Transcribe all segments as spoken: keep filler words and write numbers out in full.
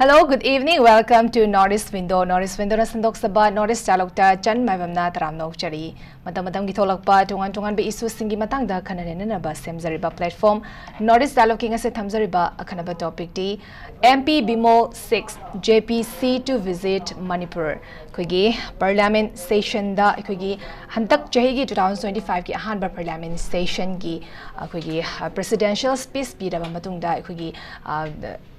Hello, good evening. Welcome to North East Window. North East Window ꯅ ꯁꯟꯗꯣꯛꯆꯕ North East Dialogue ꯇ ꯆꯟ ꯃꯥꯏꯕꯝꯅ ꯇꯔꯥꯝꯅ ꯑꯣꯛꯆꯔꯤ꯫ ꯃꯇꯝ ꯃꯇꯝꯒꯤ ꯊꯣꯛꯂꯛꯄ ꯇꯣꯉꯥꯟ ꯇꯣꯉꯥꯟꯕ ꯏꯁꯨꯁꯤꯡꯒꯤ ꯃꯇꯥꯡꯗ ꯈꯟꯅ ꯅꯩꯅꯅꯕ ꯁꯦꯝꯖꯔꯤꯕ platform North East Dialogue ꯀꯤ ꯉꯁꯤ ꯊꯝꯖꯔꯤꯕ ꯑꯈꯟꯅꯕ topic T M P Bimol six J P C to visit Manipur꯫ ꯑꯩꯈꯣꯏꯒꯤ parliament session ꯗ ꯑꯩꯈꯣꯏꯒꯤ ꯍꯟꯗꯛ ꯆꯍꯤꯒꯤ two thousand twenty five ꯀꯤ ꯑꯍꯥꯟꯕ parliament session ꯒꯤ ꯑꯩꯈꯣꯏꯒꯤ, ꯑ, presidential speech ꯄꯤꯔꯕ ꯃꯇꯨꯡꯗ ꯑꯩꯈꯣꯏꯒꯤ, ꯑ,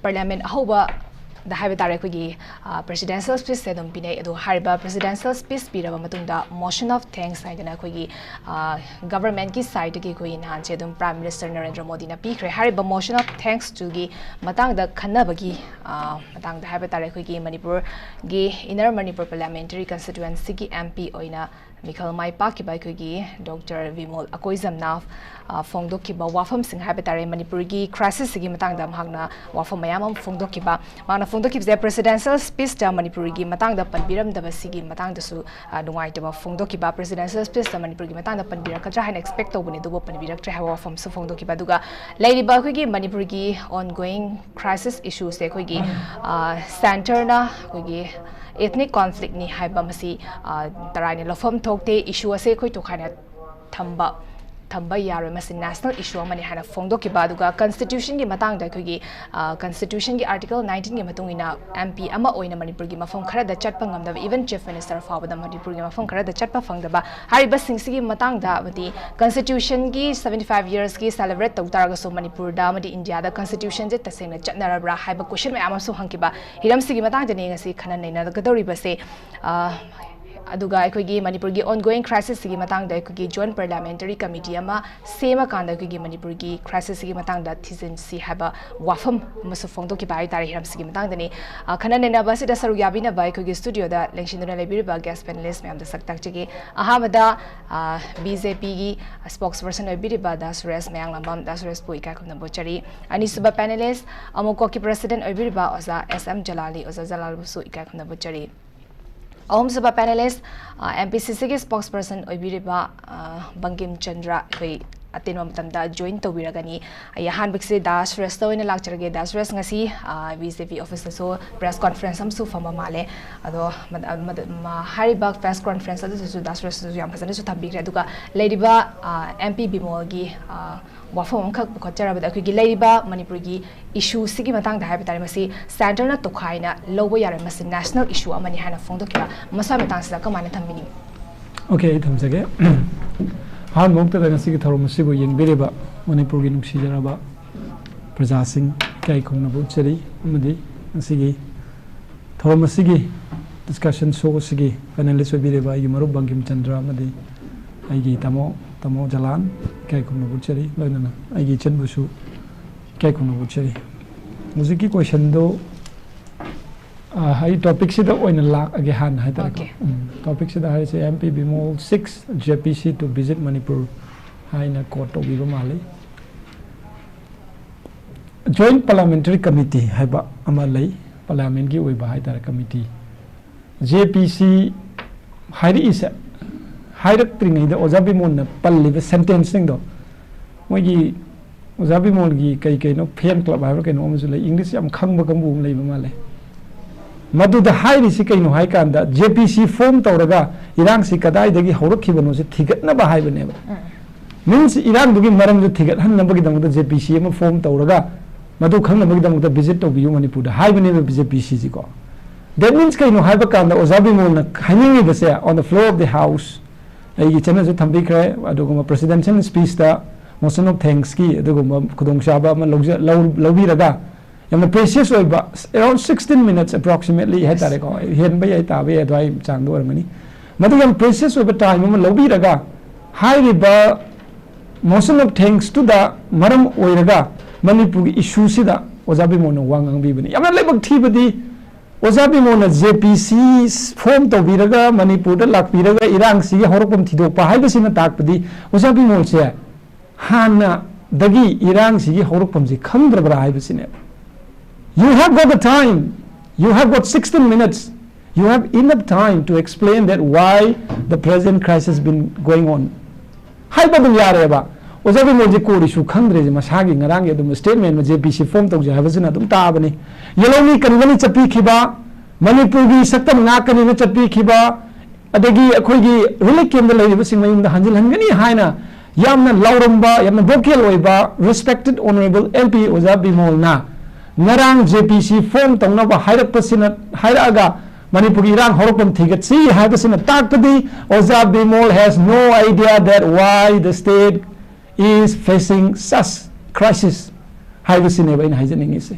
parliament ꯑꯍꯧꯕꯗ ꯍꯥꯏꯕ ꯇꯥꯔꯦ, ꯑꯩꯈꯣꯏꯒꯤ, ꯑ, presidential speech ꯁꯦ ꯑꯗꯨꯝ ꯄꯤꯅꯩ꯫ ꯑꯗꯣ ꯍꯥꯏꯔꯤꯕ presidential speech ꯄꯤꯔꯕ ꯃꯇꯨꯡꯗ motion of thanks ꯍꯥꯏꯗꯅ ꯑꯩꯈꯣꯏꯒꯤ, ꯑ, government ꯀꯤ side ꯇꯒꯤ ꯑꯩꯈꯣꯏꯒꯤ ꯅꯍꯥꯟꯁꯦ ꯑꯗꯨꯝ Prime Minister ꯅꯔꯦꯟꯗ꯭ꯔ ꯃꯣꯗꯤꯅ ꯄꯤꯈ꯭ꯔꯦ꯫ ꯍꯥꯏꯔꯤꯕ motion of thanks ꯇꯨꯒꯤ ꯃꯇꯥꯡꯗ ꯈꯟꯅꯕꯒꯤ, ꯑ, ꯃꯇꯥꯡꯗ ꯍꯥꯏꯕ ꯇꯥꯔꯦ, ꯑꯩꯈꯣꯏꯒꯤ ꯃꯅꯤꯄꯨꯔꯒꯤ Inner Manipur Parliamentary Constituency ꯒꯤ M P ꯑꯣꯏꯅ ꯃꯤꯈꯜ ꯃꯥꯏ ꯄꯥꯛꯈꯤꯕ ꯑꯩꯈꯣꯏꯒꯤ Doctor ꯕꯤꯃꯣꯜ ꯑꯀꯣꯏꯖꯝꯅ, ꯑ, ꯐꯣꯡꯗꯣꯛꯈꯤꯕ ꯋꯥꯐꯝꯁꯤꯡ ꯍꯥꯏꯕ ꯇꯥꯔꯦ, ꯃꯅꯤꯄꯨꯔꯒꯤ crisis ꯁꯤꯒꯤ ꯃꯇꯥꯡꯗ ꯃꯍꯥꯛꯅ ꯋꯥꯐꯝ ꯃꯌꯥꯝ ꯑꯃ ꯐꯣꯡꯗꯣꯛꯈꯤꯕ꯫ ꯃꯍꯥꯛꯅ ꯐꯣꯡꯗꯣꯛꯈꯤꯕꯁꯦ presidential speech ꯇ ꯃꯅꯤꯄꯨꯔꯒꯤ ꯃꯇꯥꯡꯗ ꯄꯟꯕꯤꯔꯝꯗꯕꯁꯤꯒꯤ ꯃꯇꯥꯡꯗꯁꯨ, ꯑ, ꯅꯨꯡꯉꯥꯏꯇꯕ ꯐꯣꯡꯗꯣꯛꯈꯤꯕ꯫ Presidential speech ꯇ ꯃꯅꯤꯄꯨꯔꯒꯤ ꯃꯇꯥꯡꯗ ꯄꯟꯕꯤꯔꯛꯀꯗ꯭ꯔꯥ ꯍꯥꯏꯅ expect ꯇꯧꯕꯅꯤ, ꯑꯗꯨꯕꯨ ꯄꯟꯕꯤꯔꯛꯇ꯭ꯔꯦ ꯍꯥꯏꯕ ꯋꯥꯐꯝꯁꯨ ꯐꯣꯡꯗꯣꯛꯈꯤꯕ꯫ ꯑꯗꯨꯒ ꯂꯩꯔꯤꯕ ꯑꯩꯈꯣꯏꯒꯤ ꯃꯅꯤꯄꯨꯔꯒꯤ ongoing crisis issue ꯁꯦ ꯑꯩꯈꯣꯏꯒꯤ, ꯑ, centre ꯅ ꯑꯩꯈꯣꯏꯒꯤ ethnic conflict ꯅꯤ ꯍꯥꯏꯕ ꯃꯁꯤ, ꯑ, ꯇꯔꯥꯏꯅ ꯂꯧꯐꯝ ꯊꯣꯛꯇꯦ꯫ Issue ꯑꯁꯦ ꯑꯩꯈꯣꯏ ꯇꯣꯈꯥꯏꯅ ꯊꯝꯕ, ꯊꯝꯕ ꯌꯥꯔꯣꯏ, ꯃꯁꯤ national issue ꯑꯃꯅꯤ ꯍꯥꯏꯅ ꯐꯣꯡꯗꯣꯛꯈꯤꯕ꯫ ꯑꯗꯨꯒ constitution ꯒꯤ ꯃꯇꯥꯡꯗ ꯑꯩꯈꯣꯏꯒꯤ, ꯑ, constitution ꯒꯤ article nineteen ꯒꯤ ꯃꯇꯨꯡ ꯏꯟꯅ M P ꯑꯃ ꯑꯣꯏꯅ ꯃꯅꯤꯄꯨꯔꯒꯤ ꯃꯐꯝ ꯈꯔꯗ ꯆꯠꯄ ꯉꯝꯗꯕ, even Chief Minister ꯐꯥꯎꯕꯗ ꯃꯅꯤꯄꯨꯔꯒꯤ ꯃꯐꯝ ꯈꯔꯗ ꯆꯠꯄ ꯐꯪꯗꯕ, ꯍꯥꯏꯔꯤꯕꯁꯤꯡꯁꯤꯒꯤ ꯃꯇꯥꯡꯗ ꯑꯃꯗꯤ constitution ꯒꯤ seventy five years ꯀꯤ celebrate ꯇꯧ ꯇꯥꯔꯒꯁꯨ ꯃꯅꯤꯄꯨꯔꯗ ꯑꯃꯗꯤ ꯏꯟꯗꯤꯌꯥꯗ constitution ꯁꯦ ꯇꯁꯦꯡꯅ ꯆꯠꯅꯔꯕ꯭ꯔꯥ ꯍꯥꯏꯕ question ꯃꯌꯥꯝ ꯑꯃꯁꯨ ꯍꯪꯈꯤꯕ꯫ ꯍꯤꯔꯝꯁꯤꯒꯤ ꯃꯇꯥꯡꯗꯅꯤ ꯉꯁꯤ ꯈꯟꯅ ꯅꯩꯅꯒꯗꯧꯔꯤꯕꯁꯦ꯫ ꯑ, ꯑꯗꯨꯒ ꯑꯩꯈꯣꯏꯒꯤ ꯃꯅꯤꯄꯨꯔꯒꯤ ongoing crisis ꯁꯤꯒꯤ ꯃꯇꯥꯡꯗ ꯑꯩꯈꯣꯏꯒꯤ joint parliamentary committee ꯑꯃ ꯁꯦꯝꯃꯀꯥꯟꯗ ꯑꯩꯈꯣꯏꯒꯤ ꯃꯅꯤꯄꯨꯔꯒꯤ crisis ꯁꯤꯒꯤ ꯃꯇꯥꯡꯗ ꯊꯤꯖꯤꯟꯁꯤ ꯍꯥꯏꯕ ꯋꯥꯐꯝ ꯑꯃꯁꯨ ꯐꯣꯡꯗꯣꯛꯈꯤꯕ ꯍꯥꯏꯇꯥꯔꯦ꯫ ꯍꯤꯔꯝꯁꯤꯒꯤ ꯃꯇꯥꯡꯗꯅꯤ꯫ ꯑ, ꯈꯟꯅ ꯅꯩꯅꯕ ꯑꯁꯤꯗ ꯁꯔꯨꯛ ꯌꯥꯕꯤꯅꯕ ꯑꯩꯈꯣꯏꯒꯤ studio ꯗ ꯂꯦꯡꯁꯤꯟꯗꯨꯅ ꯂꯩꯕꯤꯔꯤꯕ guest panelist ꯃꯌꯥꯝꯗ ꯁꯛ ꯇꯥꯛꯆꯒꯦ꯫ ꯑꯍꯥꯟꯕꯗ, ꯑ, B J P ꯒꯤ spokesperson ꯑꯣꯏꯕꯤꯔꯤꯕ ꯗꯥ ꯁꯨꯔꯦꯁ ꯃꯌꯥꯡꯂꯥꯡꯕꯝ, ꯗꯥ ꯁꯨꯔꯦꯁꯄꯨ ꯏꯀꯥꯏ ꯈꯨꯝꯅꯕ ꯎꯠꯆꯔꯤ꯫ ꯑꯅꯤꯁꯨꯕ panelist ꯑꯃꯨꯛꯀꯣꯛꯀꯤ president ꯑꯣꯏꯕꯤꯔꯤꯕ ꯑꯣꯖꯥ S M ꯖꯂꯥꯜꯂꯤ, ꯑꯣꯖꯥ ꯖꯂꯥꯜꯕꯨꯁꯨ ꯏꯀꯥꯏ ꯈꯨꯝꯅꯕ ꯎꯠꯆꯔꯤ꯫ ꯑꯍꯨꯝꯁꯨꯕ panelist, ꯑ, M P C C ꯒꯤ spokesperson ꯑꯣꯏꯕꯤꯔꯤꯕ, ꯑ, ꯕꯪꯀꯤꯝ ꯆꯟꯗ꯭ꯔ ꯑꯩꯈꯣꯏ ꯑꯇꯦꯟꯕ ꯃꯇꯝꯗ join ꯇꯧꯕꯤꯔꯒꯅꯤ꯫ ꯑꯩ ꯑꯍꯥꯟꯕꯒꯤꯁꯦ ꯗꯥ ꯁꯨꯔꯦꯁꯇ ꯑꯣꯏꯅ ꯂꯥꯛꯆꯔꯒꯦ꯫ ꯗꯥ ꯁꯨꯔꯦꯁ, ꯉꯁꯤ, ꯑ, B J P office ꯇꯁꯨ press conference ꯑꯃꯁꯨ ꯐꯝꯕ ꯃꯥꯜꯂꯦ꯫ ꯑꯗꯣ ꯃꯗ-, ꯃꯗ-, ꯃ-, ꯍꯥꯏꯔꯤꯕ press conference ꯑꯗꯨꯗꯁꯨ ꯗꯥ ꯁꯨꯔꯦꯁꯇꯁꯨ ꯌꯥꯝ ꯐꯖꯅꯁꯨ ꯊꯝꯕꯤꯈ꯭ꯔꯦ꯫ ꯑꯗꯨꯒ ꯂꯩꯔꯤꯕ, ꯑ, M P ꯕꯤꯃꯣꯜꯒꯤ, ꯑ, ꯋꯥꯐꯝ ꯑꯃꯈꯛ ꯄꯨꯈꯠꯆꯔꯕꯗ ꯑꯩꯈꯣꯏꯒꯤ ꯂꯩꯔꯤꯕ ꯃꯅꯤꯄꯨꯔꯒꯤ issue ꯁꯤꯒꯤ ꯃꯇꯥꯡꯗ ꯍꯥꯏꯕ ꯇꯥꯔꯦ, ꯃꯁꯤ centre ꯅ ꯇꯣꯈꯥꯏꯅ ꯂꯧꯕ ꯌꯥꯔꯣꯏ, ꯃꯁꯤ national issue ꯑꯃꯅꯤ ꯍꯥꯏꯅ ꯐꯣꯡꯗꯣꯛꯈꯤꯕ, ꯃꯁꯤꯒꯤ ꯃꯇꯥꯡꯁꯤꯗ ꯀꯃꯥꯏꯅ ꯊꯝꯕꯤꯅꯤꯡꯏ? Okay, ꯑꯩ ꯊꯝꯖꯒꯦ꯫ ꯑꯍꯥꯟꯕ ꯃꯛꯇꯗ ꯉꯁꯤꯒꯤ ꯊꯧꯔꯝ ꯑꯁꯤꯕꯨ ꯌꯦꯡꯕꯤꯔꯤꯕ ꯃꯅꯤꯄꯨꯔꯒꯤ ꯅꯨꯡꯁꯤꯖꯔꯕ ꯄ꯭ꯔꯖꯥꯁꯤꯡ ꯏꯀꯥꯏ ꯈꯨꯝꯅꯕ ꯎꯠꯆꯔꯤ, ꯑꯃꯗꯤ ꯉꯁꯤꯒꯤ ꯊꯧꯔꯝ ꯑꯁꯤꯒꯤ discussion show ꯑꯁꯤꯒꯤ panelist ꯑꯣꯏꯕꯤꯔꯤꯕ ꯑꯩꯒꯤ ꯃꯔꯨꯞ ꯕꯪꯀꯤꯝ ꯆꯟꯗ꯭ꯔ ꯑꯃꯗꯤ ꯑꯩꯒꯤ ꯇꯥꯃꯣ, ꯇꯥꯃꯣ ꯖꯂꯥꯟ, ꯏꯀꯥꯏ ꯈꯨꯝꯅꯕ ꯎꯠꯆꯔꯤ, ꯂꯣꯏꯅꯅ ꯑꯩꯒꯤ ꯏꯆꯟꯕꯨꯁꯨ ꯏꯀꯥꯏ ꯈꯨꯝꯅꯕ ꯎꯠꯆꯔꯤ꯫ ꯍꯧꯖꯤꯛꯀꯤ question ꯗꯣ, ꯑ, ꯑꯩ topic ꯁꯤꯗ ꯑꯣꯏꯅ ꯂꯥꯛꯑꯒꯦ ꯍꯥꯟꯅ ꯍꯥꯏꯇꯥꯔꯦꯀꯣ꯫ Okay. ꯎꯝ, topic ꯁꯤꯗ ꯍꯥꯏꯔꯤꯁꯦ, "M P Bimol seeks J P C to visit Manipur" ꯍꯥꯏꯅ quote ꯇꯧꯕꯤꯕ ꯃꯥꯜꯂꯤ꯫ Joint Parliamentary Committee ꯍꯥꯏꯕ ꯑꯃ ꯂꯩ, parliament ꯀꯤ ꯑꯣꯏꯕ ꯍꯥꯏꯇꯥꯔꯦ, committee꯫ J P C ꯍꯥꯏꯔꯛꯏꯁꯦ, ꯍꯥꯏꯔꯛꯇ꯭ꯔꯤꯉꯩꯗ ꯑꯣꯖꯥ ꯕꯤꯃꯣꯜꯅ ꯄꯜꯂꯤꯕ sentence ꯁꯤꯡꯗꯣ, ꯃꯣꯏꯒꯤ ꯑꯣꯖꯥ ꯕꯤꯃꯣꯜꯒꯤ ꯀꯩ ꯀꯩꯅꯣ fan club ꯍꯥꯏꯕ꯭ꯔꯥ ꯀꯩꯅꯣ ꯑꯃꯁꯨ ꯂꯩ, English ꯌꯥꯝ ꯈꯪꯕ ꯀꯥꯡꯕꯨ ꯑꯃ ꯂꯩꯕ ꯃꯥꯜꯂꯦ꯫ ꯃꯗꯨꯗ ꯍꯥꯏꯔꯤꯁꯤ ꯀꯩꯅꯣ ꯍꯥꯏ ꯀꯥꯟꯗ, J P C form ꯇꯧꯔꯒ ꯏꯔꯥꯡꯁꯤ ꯀꯗꯥꯏꯗꯒꯤ ꯍꯧꯔꯛꯈꯤꯕꯅꯣꯁꯤ ꯊꯤꯒꯠꯅꯕ ꯍꯥꯏꯕꯅꯦꯕ꯫ Means, ꯏꯔꯥꯡꯗꯨꯒꯤ ꯃꯔꯝꯗꯨ ꯊꯤꯒꯠꯍꯟꯅꯕꯒꯤꯗꯃꯛꯇ J P C ꯑꯃ form ꯇꯧꯔꯒ ꯃꯗꯨ ꯈꯪꯅꯕꯒꯤꯗꯃꯛꯇ visit ꯇꯧꯕꯤꯌꯨ ꯃꯅꯤꯄꯨꯔꯗ ꯍꯥꯏꯕꯅꯦꯕ J P C ꯁꯤꯀꯣ꯫ That means ꯀꯩꯅꯣ ꯍꯥꯏꯕ ꯀꯥꯟꯗ ꯑꯣꯖꯥ ꯕꯤꯃꯣꯜꯅ ꯍꯥꯏꯅꯤꯡꯉꯤꯕꯁꯦ, on the floor of the house, ꯑꯩꯒꯤ ꯏꯆꯟꯅꯁꯨ ꯊꯝꯕꯤꯈ꯭ꯔꯦ, ꯑꯗꯨꯒꯨꯝꯕ presidential speech ꯇ motion of thanks ꯀꯤ ꯑꯗꯨꯒꯨꯝꯕ ꯈꯨꯗꯣꯡꯆꯥꯕ ꯑꯃ ꯂꯧꯖ-, ꯂꯧ-, ꯂꯧꯕꯤꯔꯒ, ꯌꯥꯝꯅ precious ꯑꯣꯏꯕ, around sixteen minutes approximately ꯍꯥꯏꯇꯥꯔꯦꯀꯣ, ꯍꯦꯟꯕ ꯌꯥꯏ, ꯇꯥꯕ ꯌꯥꯏ, ꯑꯗꯨꯋꯥꯏ ꯆꯥꯡꯗ ꯑꯣꯏꯔꯝꯒꯅꯤ꯫ ꯃꯗꯨ ꯌꯥꯝ precious ꯑꯣꯏꯕ time ꯑꯃ ꯂꯧꯕꯤꯔꯒ, ꯍꯥꯏꯔꯤꯕ motion of thanks ꯇꯨꯗ ꯃꯔꯝ ꯑꯣꯏꯔꯒ ꯃꯅꯤꯄꯨꯔꯒꯤ issue ꯁꯤꯗ ꯑꯣꯖꯥ ꯕꯤꯃꯣꯜꯅ ꯋꯥ ꯉꯥꯡꯕꯤꯕꯅꯤ꯫ ꯌꯥꯝꯅ ꯂꯥꯏꯕꯛ ꯊꯤꯕꯗꯤ, ꯑꯣꯖꯥ ꯕꯤꯃꯣꯜꯅ J P C form ꯇꯧꯕꯤꯔꯒ ꯃꯅꯤꯄꯨꯔꯗ ꯂꯥꯛꯄꯤꯔꯒ ꯏꯔꯥꯡꯁꯤꯒꯤ ꯍꯧꯔꯛꯐꯝ ꯊꯤꯗꯣꯛꯄ ꯍꯥꯏꯕꯁꯤꯅ ꯇꯥꯛꯄꯗꯤ ꯑꯣꯖꯥ ꯕꯤꯃꯣꯜꯁꯦ ꯍꯥꯟꯅꯗꯒꯤ ꯏꯔꯥꯡꯁꯤꯒꯤ ꯍꯧꯔꯛꯐꯝꯁꯤ ꯈꯪꯗ꯭ꯔꯕ꯭ꯔꯥ ꯍꯥꯏꯕꯁꯤꯅꯦꯕ꯫ You have got the time, you have got sixteen minutes, you have enough time to explain that why the present crisis been going on ꯍꯥꯏꯕ ꯑꯗꯨꯝ ꯌꯥꯔꯦꯕ꯫ ꯑꯣꯖꯥ ꯕꯤꯃꯣꯜꯁꯦ ꯀꯣꯔꯤꯁꯨ ꯈꯪꯗ꯭ꯔꯦꯁꯦ, ꯃꯁꯥꯒꯤ ꯉꯔꯥꯡꯒꯤ ꯑꯗꯨꯝ statement ꯑꯃ J P C form ꯇꯧꯖꯩ ꯍꯥꯏꯕꯁꯤꯅ ꯑꯗꯨꯝ ꯇꯥꯕꯅꯤ꯫ ꯌꯦꯜꯍꯧꯃꯤ ꯀꯟꯒꯅꯤ ꯆꯠꯄꯤꯈꯤꯕ, ꯃꯅꯤꯄꯨꯔꯒꯤ ꯁꯛꯇꯝ ꯉꯥꯛꯀꯅꯤꯅ ꯆꯠꯄꯤꯈꯤꯕ, ꯑꯗꯒꯤ ꯑꯩꯈꯣꯏꯒꯤ relief camp ꯇ ꯂꯩꯔꯤꯕꯁꯤꯡ ꯃꯌꯨꯝꯗ ꯍꯟꯖꯤꯜꯍꯟꯒꯅꯤ ꯍꯥꯏꯅ ꯌꯥꯝꯅ ꯂꯥꯎꯔꯝꯕ, ꯌꯥꯝꯅ vocal ꯑꯣꯏꯕ respected honourable M P ꯑꯣꯖꯥ ꯕꯤꯃꯣꯜꯅ ꯉꯔꯥꯡ J P C form ꯇꯧꯅꯕ ꯍꯥꯏꯔꯛꯄꯁꯤꯅ, ꯍꯥꯏꯔꯛꯑꯒ ꯃꯅꯤꯄꯨꯔꯒꯤ ꯏꯔꯥꯡ ꯍꯧꯔꯛꯐꯝ ꯊꯤꯒꯠꯁꯤ ꯍꯥꯏꯕꯁꯤꯅ ꯇꯥꯛꯄꯗꯤ ꯑꯣꯖꯥ Bimol has no idea that why the state is facing such crisis ꯍꯥꯏꯕꯁꯤꯅꯦꯕ ꯑꯩꯅ ꯍꯥꯏꯖꯅꯤꯡꯉꯤꯁꯦ꯫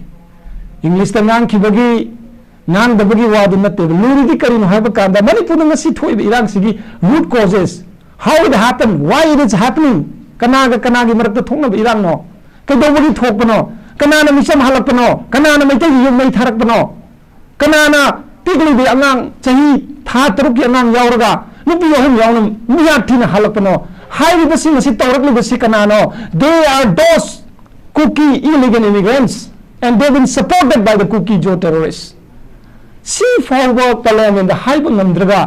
English ꯇ ꯉꯥꯡꯈꯤꯕꯒꯤ, ꯉꯥꯡꯗꯕꯒꯤ ꯋꯥꯗꯨ ꯅꯠꯇꯦꯕ꯫ ꯂꯨꯔꯤꯗꯤ ꯀꯔꯤꯅꯣ ꯍꯥꯏꯕ ꯀꯥꯟꯗ ꯃꯅꯤꯄꯨꯔꯗ ꯉꯁꯤ ꯊꯣꯛꯏꯕ ꯏꯔꯥꯡꯁꯤꯒꯤ root causes, how it happened, why it is happening, ꯀꯅꯥꯒ ꯀꯅꯥꯒꯤ ꯃꯔꯛꯇ ꯊꯣꯛꯅꯕ ꯏꯔꯥꯡꯅꯣ, ꯀꯩꯗꯧꯕꯒꯤ ꯊꯣꯛꯄꯅꯣ, ꯀꯅꯥꯅ ꯃꯤꯆꯝ ꯍꯜꯂꯛꯄꯅꯣ, ꯀꯅꯥꯅ ꯃꯩꯇꯩꯒꯤ ꯌꯨꯝ ꯃꯩ ꯊꯥꯔꯛꯄꯅꯣ, ꯀꯅꯥꯅ ꯄꯤꯛꯂꯤꯕꯤ ꯑꯉꯥꯡ ꯆꯍꯤ ꯊꯥ ꯇꯔꯨꯛꯀꯤ ꯑꯉꯥꯡ ꯌꯥꯎꯔꯒ ꯅꯨꯄꯤ ꯑꯍꯨꯝ ꯌꯥꯎꯅ ꯃꯤꯌꯥꯠ ꯊꯤꯅ ꯍꯜꯂꯛꯄꯅꯣ? ꯍꯥꯏꯔꯤꯕꯁꯤꯡ ꯑꯁꯤ ꯇꯧꯔꯛꯂꯤꯕꯁꯤ ꯀꯅꯥꯅꯣ? They are those Kuki illegal immigrants and they've been supported by the Kuki-Zo terrorists. ꯁꯤ ꯐꯥꯎꯕ Parliament ꯗ ꯍꯥꯏꯕ ꯉꯝꯗ꯭ꯔꯒ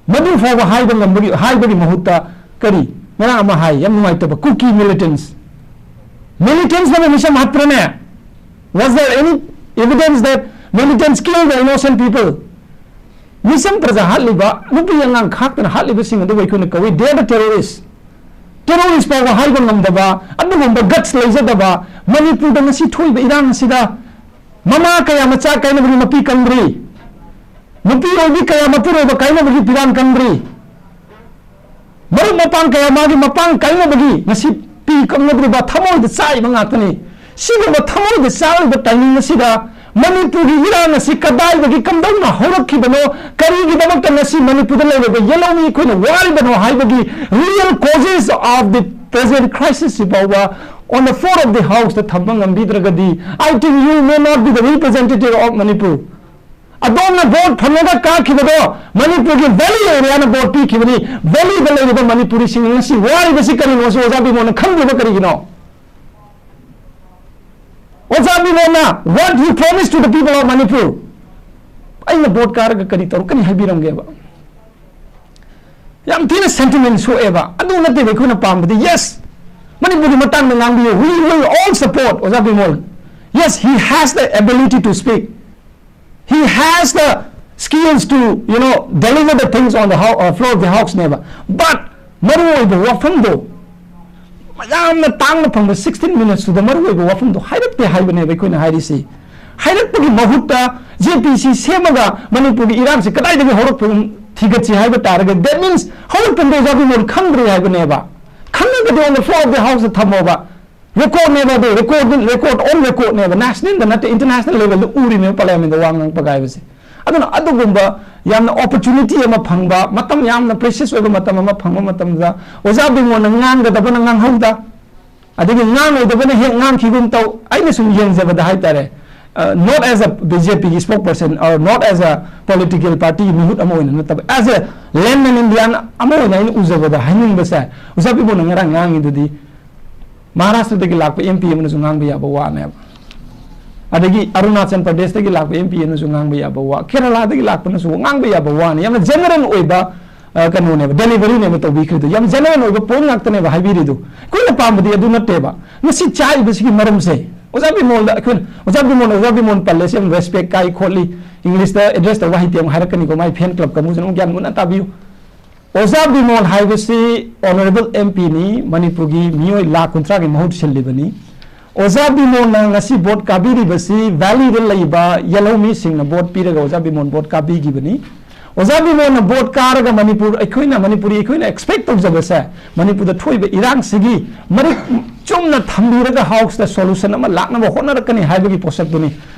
ꯃꯗꯨ ꯐꯥꯎꯕ ꯍꯥꯏꯕ ꯉꯝꯕꯒꯤ, ꯍꯥꯏꯕꯒꯤ ꯃꯍꯨꯠꯇ ꯀꯔꯤ? ꯉꯔꯥꯡ ꯑꯃ ꯍꯥꯏ, ꯌꯥꯝ ꯅꯨꯡꯉꯥꯏꯇꯕ, Kuki militants꯫ Militants ꯅꯕꯨ ꯃꯤꯆꯝ ꯍꯥꯠꯄ꯭ꯔꯅꯦ? Was there any evidence that militants kill the innocent people? ꯃꯤꯆꯝ ꯄ꯭ꯔꯖꯥ ꯍꯥꯠꯂꯤꯕ, ꯅꯨꯄꯤ ꯑꯉꯥꯡ ꯈꯥꯛꯇꯅ ꯍꯥꯠꯂꯤꯕꯁꯤꯡ ꯑꯗꯨꯕꯨ ꯑꯩꯈꯣꯏꯅ ꯀꯧꯏ, they are the terrorists꯫ Terrorist ꯐꯥꯎꯕ ꯍꯥꯏꯕ ꯉꯝꯗꯕ, ꯑꯗꯨꯒꯨꯝꯕ guts ꯂꯩꯖꯗꯕ, ꯃꯅꯤꯄꯨꯔꯗ ꯉꯁꯤ ꯊꯣꯛꯏꯕ ꯏꯔꯥꯡ ꯑꯁꯤꯗ ꯃꯃꯥ ꯀꯌꯥ ꯃꯆꯥ ꯀꯥꯏꯅꯕꯒꯤ ꯃꯄꯤ ꯀꯪꯗ꯭ꯔꯤ, ꯅꯨꯄꯤ ꯑꯣꯏꯕꯤ ꯀꯌꯥ ꯃꯄꯨꯔꯣꯏꯕ ꯀꯥꯏꯅꯕꯒꯤ ꯄꯤꯔꯥꯟ ꯀꯪꯗ꯭ꯔꯤ, ꯃꯔꯨꯞ ꯃꯄꯥꯡ ꯀꯌꯥ ꯃꯥꯒꯤ ꯃꯄꯥꯡ ꯀꯥꯏꯅꯕꯒꯤ ꯉꯁꯤ ꯄꯤ ꯀꯪꯅꯗ꯭ꯔꯤꯕ, ꯊꯃꯣꯏꯗ ꯆꯥꯛꯏꯕ ꯉꯥꯛꯇꯅꯤ꯫ ꯁꯤꯒꯨꯝꯕ ꯊꯃꯣꯏꯗ ꯆꯥꯛꯂꯤꯕ timing ꯑꯁꯤꯗ ꯃꯅꯤꯄꯨꯔꯒꯤ ꯏꯔꯥꯡ ꯑꯁꯤ ꯀꯗꯥꯏꯗꯒꯤ ꯀꯝꯗꯧꯅ ꯍꯧꯔꯛꯈꯤꯕꯅꯣ, ꯀꯔꯤꯒꯤꯗꯃꯛꯇ ꯉꯁꯤ ꯃꯅꯤꯄꯨꯔꯗ ꯂꯩꯔꯤꯕ ꯌꯦꯜꯍꯧꯃꯤ ꯑꯩꯈꯣꯏꯅ ꯋꯥꯔꯤꯕꯅꯣ ꯍꯥꯏꯕꯒꯤ real causes of the present crisis ꯁꯤ ꯐꯥꯎꯕ on the floor of the house ꯇ ꯊꯝꯕ ꯉꯝꯕꯤꯗ꯭ꯔꯒꯗꯤ, I think you may not be the representative of Manipur. ꯑꯗꯣꯝꯅ ꯚꯣꯠ ꯐꯪꯉꯒ ꯀꯥꯈꯤꯕꯗꯣ ꯃꯅꯤꯄꯨꯔꯒꯤ valley area ꯅ ꯚꯣꯠ ꯄꯤꯈꯤꯕꯅꯤ꯫ Valley ꯗ ꯂꯩꯔꯤꯕ ꯃꯅꯤꯄꯨꯔꯤꯁꯤꯡꯅ ꯉꯁꯤ ꯋꯥꯔꯤꯕꯁꯤ ꯀꯔꯤꯅꯣ? ꯁꯤ ꯑꯣꯖꯥ ꯕꯤꯃꯣꯜꯅ ꯈꯪꯗ꯭ꯔꯤꯕ ꯀꯔꯤꯒꯤꯅꯣ? ꯑꯣꯖꯥ ꯕꯤꯃꯣꯜꯅ, "What you promise to the people of Manipur?" ꯑꯩꯅ ꯚꯣꯠ ꯀꯥꯔꯒ ꯀꯔꯤ ꯇꯧꯔꯛꯀꯅꯤ ꯍꯥꯏꯕꯤꯔꯝꯒꯦꯕ? ꯌꯥꯝ ꯊꯤꯅ sentiment ꯁꯣꯛꯑꯦꯕ꯫ ꯑꯗꯨ ꯅꯠꯇꯦꯕ ꯑꯩꯈꯣꯏꯅ ꯄꯥꯝꯕꯗꯤ꯫ Yes, ꯃꯅꯤꯄꯨꯔꯒꯤ ꯃꯇꯥꯡꯗ ꯉꯥꯡꯕꯤꯌꯨ, we will all support ꯑꯣꯖꯥ Bimol. Yes, he has the ability to speak. He has the skills to, you know, deliver the things on the hou-, uh, floor of the house ꯅꯦꯕ꯫ But ꯃꯔꯨꯑꯣꯏꯕ ꯋꯥꯐꯝꯗꯣ, ꯌꯥꯝꯅ ꯇꯥꯡꯅ ꯐꯪꯕ sixteen minutes ꯇꯨꯗ ꯃꯔꯨꯑꯣꯏꯕ ꯋꯥꯐꯝꯗꯣ ꯍꯥꯏꯔꯛꯇꯦ ꯍꯥꯏꯕꯅꯦꯕ ꯑꯩꯈꯣꯏꯅ ꯍꯥꯏꯔꯤꯁꯤ꯫ ꯍꯥꯏꯔꯛꯄꯒꯤ ꯃꯍꯨꯠꯇ J P C ꯁꯦꯝꯃꯒ ꯃꯅꯤꯄꯨꯔꯒꯤ ꯏꯔꯥꯡꯁꯤ ꯀꯗꯥꯏꯗꯒꯤ ꯍꯧꯔꯛꯄꯅꯣ ꯊꯤꯒꯠꯁꯤ ꯍꯥꯏꯕ ꯇꯥꯔꯒꯗꯤ, that means ꯍꯧꯔꯛꯐꯝꯗꯣ ꯑꯣꯖꯥ ꯕꯤꯃꯣꯜ ꯈꯪꯗ꯭ꯔꯦ ꯍꯥꯏꯕꯅꯦꯕ꯫ ꯈꯪꯉꯒꯗꯤ on the floor of the house ꯊꯝꯃꯣꯕ꯫ Record ꯅꯦꯕ ꯑꯗꯨ, record, record on record ꯅꯦꯕ, national ꯗ ꯅꯠꯇꯦ, international level ꯗ ꯎꯔꯤꯅꯦꯕ parliament ꯗ ꯋꯥ ꯉꯥꯡꯉꯛꯄꯒ ꯍꯥꯏꯕꯁꯦ꯫ ꯑꯗꯨꯅ ꯑꯗꯨꯒꯨꯝꯕ ꯌꯥꯝꯅ opportunity ꯑꯃ ꯐꯪꯕ, ꯃꯇꯝ ꯌꯥꯝꯅ precious ꯑꯣꯏꯕ ꯃꯇꯝ ꯑꯃ ꯐꯪꯕ ꯃꯇꯝꯗ ꯑꯣꯖꯥ ꯕꯤꯃꯣꯜꯅ ꯉꯥꯡꯒꯗꯕꯅ ꯉꯥꯡꯍꯧꯗ, ꯑꯗꯒꯤ ꯉꯥꯡꯉꯣꯏꯗꯕꯅ ꯍꯦꯛ ꯉꯥꯡꯈꯤꯒꯨꯝ ꯇꯧ꯫ ꯑꯩꯅ ꯁꯨꯝ ꯌꯦꯡꯖꯕꯗ ꯍꯥꯏꯇꯥꯔꯦ, ꯑ, not as a B J P ꯒꯤ spokesperson or not as a political party ꯒꯤ ꯃꯤꯍꯨꯠ ꯑꯃ ꯑꯣꯏꯅ ꯅꯠꯇꯕ, as a layman Indian ꯑꯃ ꯑꯣꯏꯅ ꯑꯩꯅ ꯎꯖꯕꯗ ꯍꯥꯏꯅꯤꯡꯕꯁꯦ, ꯑꯣꯖꯥ ꯕꯤꯃꯣꯜꯅ ꯉꯔꯥꯡ ꯉꯥꯡꯉꯤꯗꯨꯗꯤ ꯃꯍꯥꯔꯥꯁꯇ꯭ꯔꯗꯒꯤ ꯂꯥꯛꯄ M P ꯑꯃꯅꯁꯨ ꯉꯥꯡꯕ ꯌꯥꯕ ꯋꯥꯅꯦꯕ꯫ ꯑꯗꯒꯤ ꯑꯔꯨꯅꯥꯆꯜ ꯄ꯭ꯔꯗꯦꯁꯇꯒꯤ ꯂꯥꯛꯄ M P ꯑꯃꯅꯁꯨ ꯉꯥꯡꯕ ꯌꯥꯕ ꯋꯥ, ꯀꯦꯔꯂꯥꯗꯒꯤ ꯂꯥꯛꯄꯅꯁꯨ ꯉꯥꯡꯕ ꯌꯥꯕ ꯋꯥꯅꯤ꯫ ꯌꯥꯝꯅ general ꯑꯣꯏꯕ, ꯑ, ꯀꯩꯅꯣꯅꯦꯕ, delivery ꯅꯦꯕ ꯇꯧꯕꯤꯈ꯭ꯔꯤꯗꯣ꯫ ꯌꯥꯝ general ꯑꯣꯏꯕ point ꯉꯥꯛꯇꯅꯦꯕ ꯍꯥꯏꯕꯤꯔꯤꯗꯣ꯫ ꯑꯩꯈꯣꯏꯅ ꯄꯥꯝꯕꯗꯤ ꯑꯗꯨ ꯅꯠꯇꯦꯕ꯫ ꯉꯁꯤ ꯆꯥꯛꯏꯕꯁꯤꯒꯤ ꯃꯔꯝꯁꯦ, ꯑꯣꯖꯥ ꯕꯤꯃꯣꯜꯗ ꯑꯩꯈꯣꯏꯅ, ꯑꯣꯖꯥ ꯕꯤꯃꯣꯜ, ꯑꯣꯖꯥ ꯕꯤꯃꯣꯜ ꯄꯜꯂꯦ, ꯁꯤ ꯌꯥꯝ respect ꯀꯥꯏ ꯈꯣꯠꯂꯤ, English ꯇ address ꯇꯧꯕ ꯍꯩꯇꯦ ꯑꯃꯨꯛ ꯍꯥꯏꯔꯛꯀꯅꯤꯀꯣ, ꯃꯥꯏ fan club ꯀꯥꯡꯕꯨꯁꯤꯅ ꯑꯃꯨꯛ ꯒ꯭ꯌꯥꯟ ꯃꯨꯟꯅ ꯇꯥꯕꯤꯌꯨ꯫ ꯑꯣꯖꯥ ꯕꯤꯃꯣꯜ ꯍꯥꯏꯕꯁꯤ honourable M P ꯅꯤ, ꯃꯅꯤꯄꯨꯔꯒꯤ ꯃꯤꯑꯣꯏ ꯂꯥꯈ ꯀꯨꯟꯊ꯭ꯔꯥꯒꯤ ꯃꯍꯨꯠ ꯁꯤꯜꯂꯤꯕꯅꯤ꯫ ꯑꯣꯖꯥ ꯕꯤꯃꯣꯜꯅ ꯉꯁꯤ ꯚꯣꯠ ꯀꯥꯕꯤꯔꯤꯕꯁꯤ valley ꯗ ꯂꯩꯕ ꯌꯦꯜꯍꯧ ꯃꯤꯁꯤꯡꯅ ꯚꯣꯠ ꯄꯤꯔꯒ ꯑꯣꯖꯥ ꯕꯤꯃꯣꯜ ꯚꯣꯠ ꯀꯥꯕꯤꯈꯤꯕꯅꯤ꯫ ꯑꯣꯖꯥ ꯕꯤꯃꯣꯜꯅ ꯚꯣꯠ ꯀꯥꯔꯒ ꯃꯅꯤꯄꯨꯔ, ꯑꯩꯈꯣꯏꯅ, ꯃꯅꯤꯄꯨꯔꯤ ꯑꯩꯈꯣꯏꯅ expect ꯇꯧꯖꯕꯁꯦ, ꯃꯅꯤꯄꯨꯔꯗ ꯊꯣꯛꯏꯕ ꯏꯔꯥꯡꯁꯤꯒꯤ ꯃꯔꯤꯛ ꯆꯨꯝꯅ ꯊꯝꯕꯤꯔꯒ house ꯇ solution ꯑꯃ ꯂꯥꯛꯅꯕ ꯍꯣꯠꯅꯔꯛꯀꯅꯤ ꯍꯥꯏꯕꯒꯤ ꯄꯣꯠꯁꯛꯇꯨꯅꯤ꯫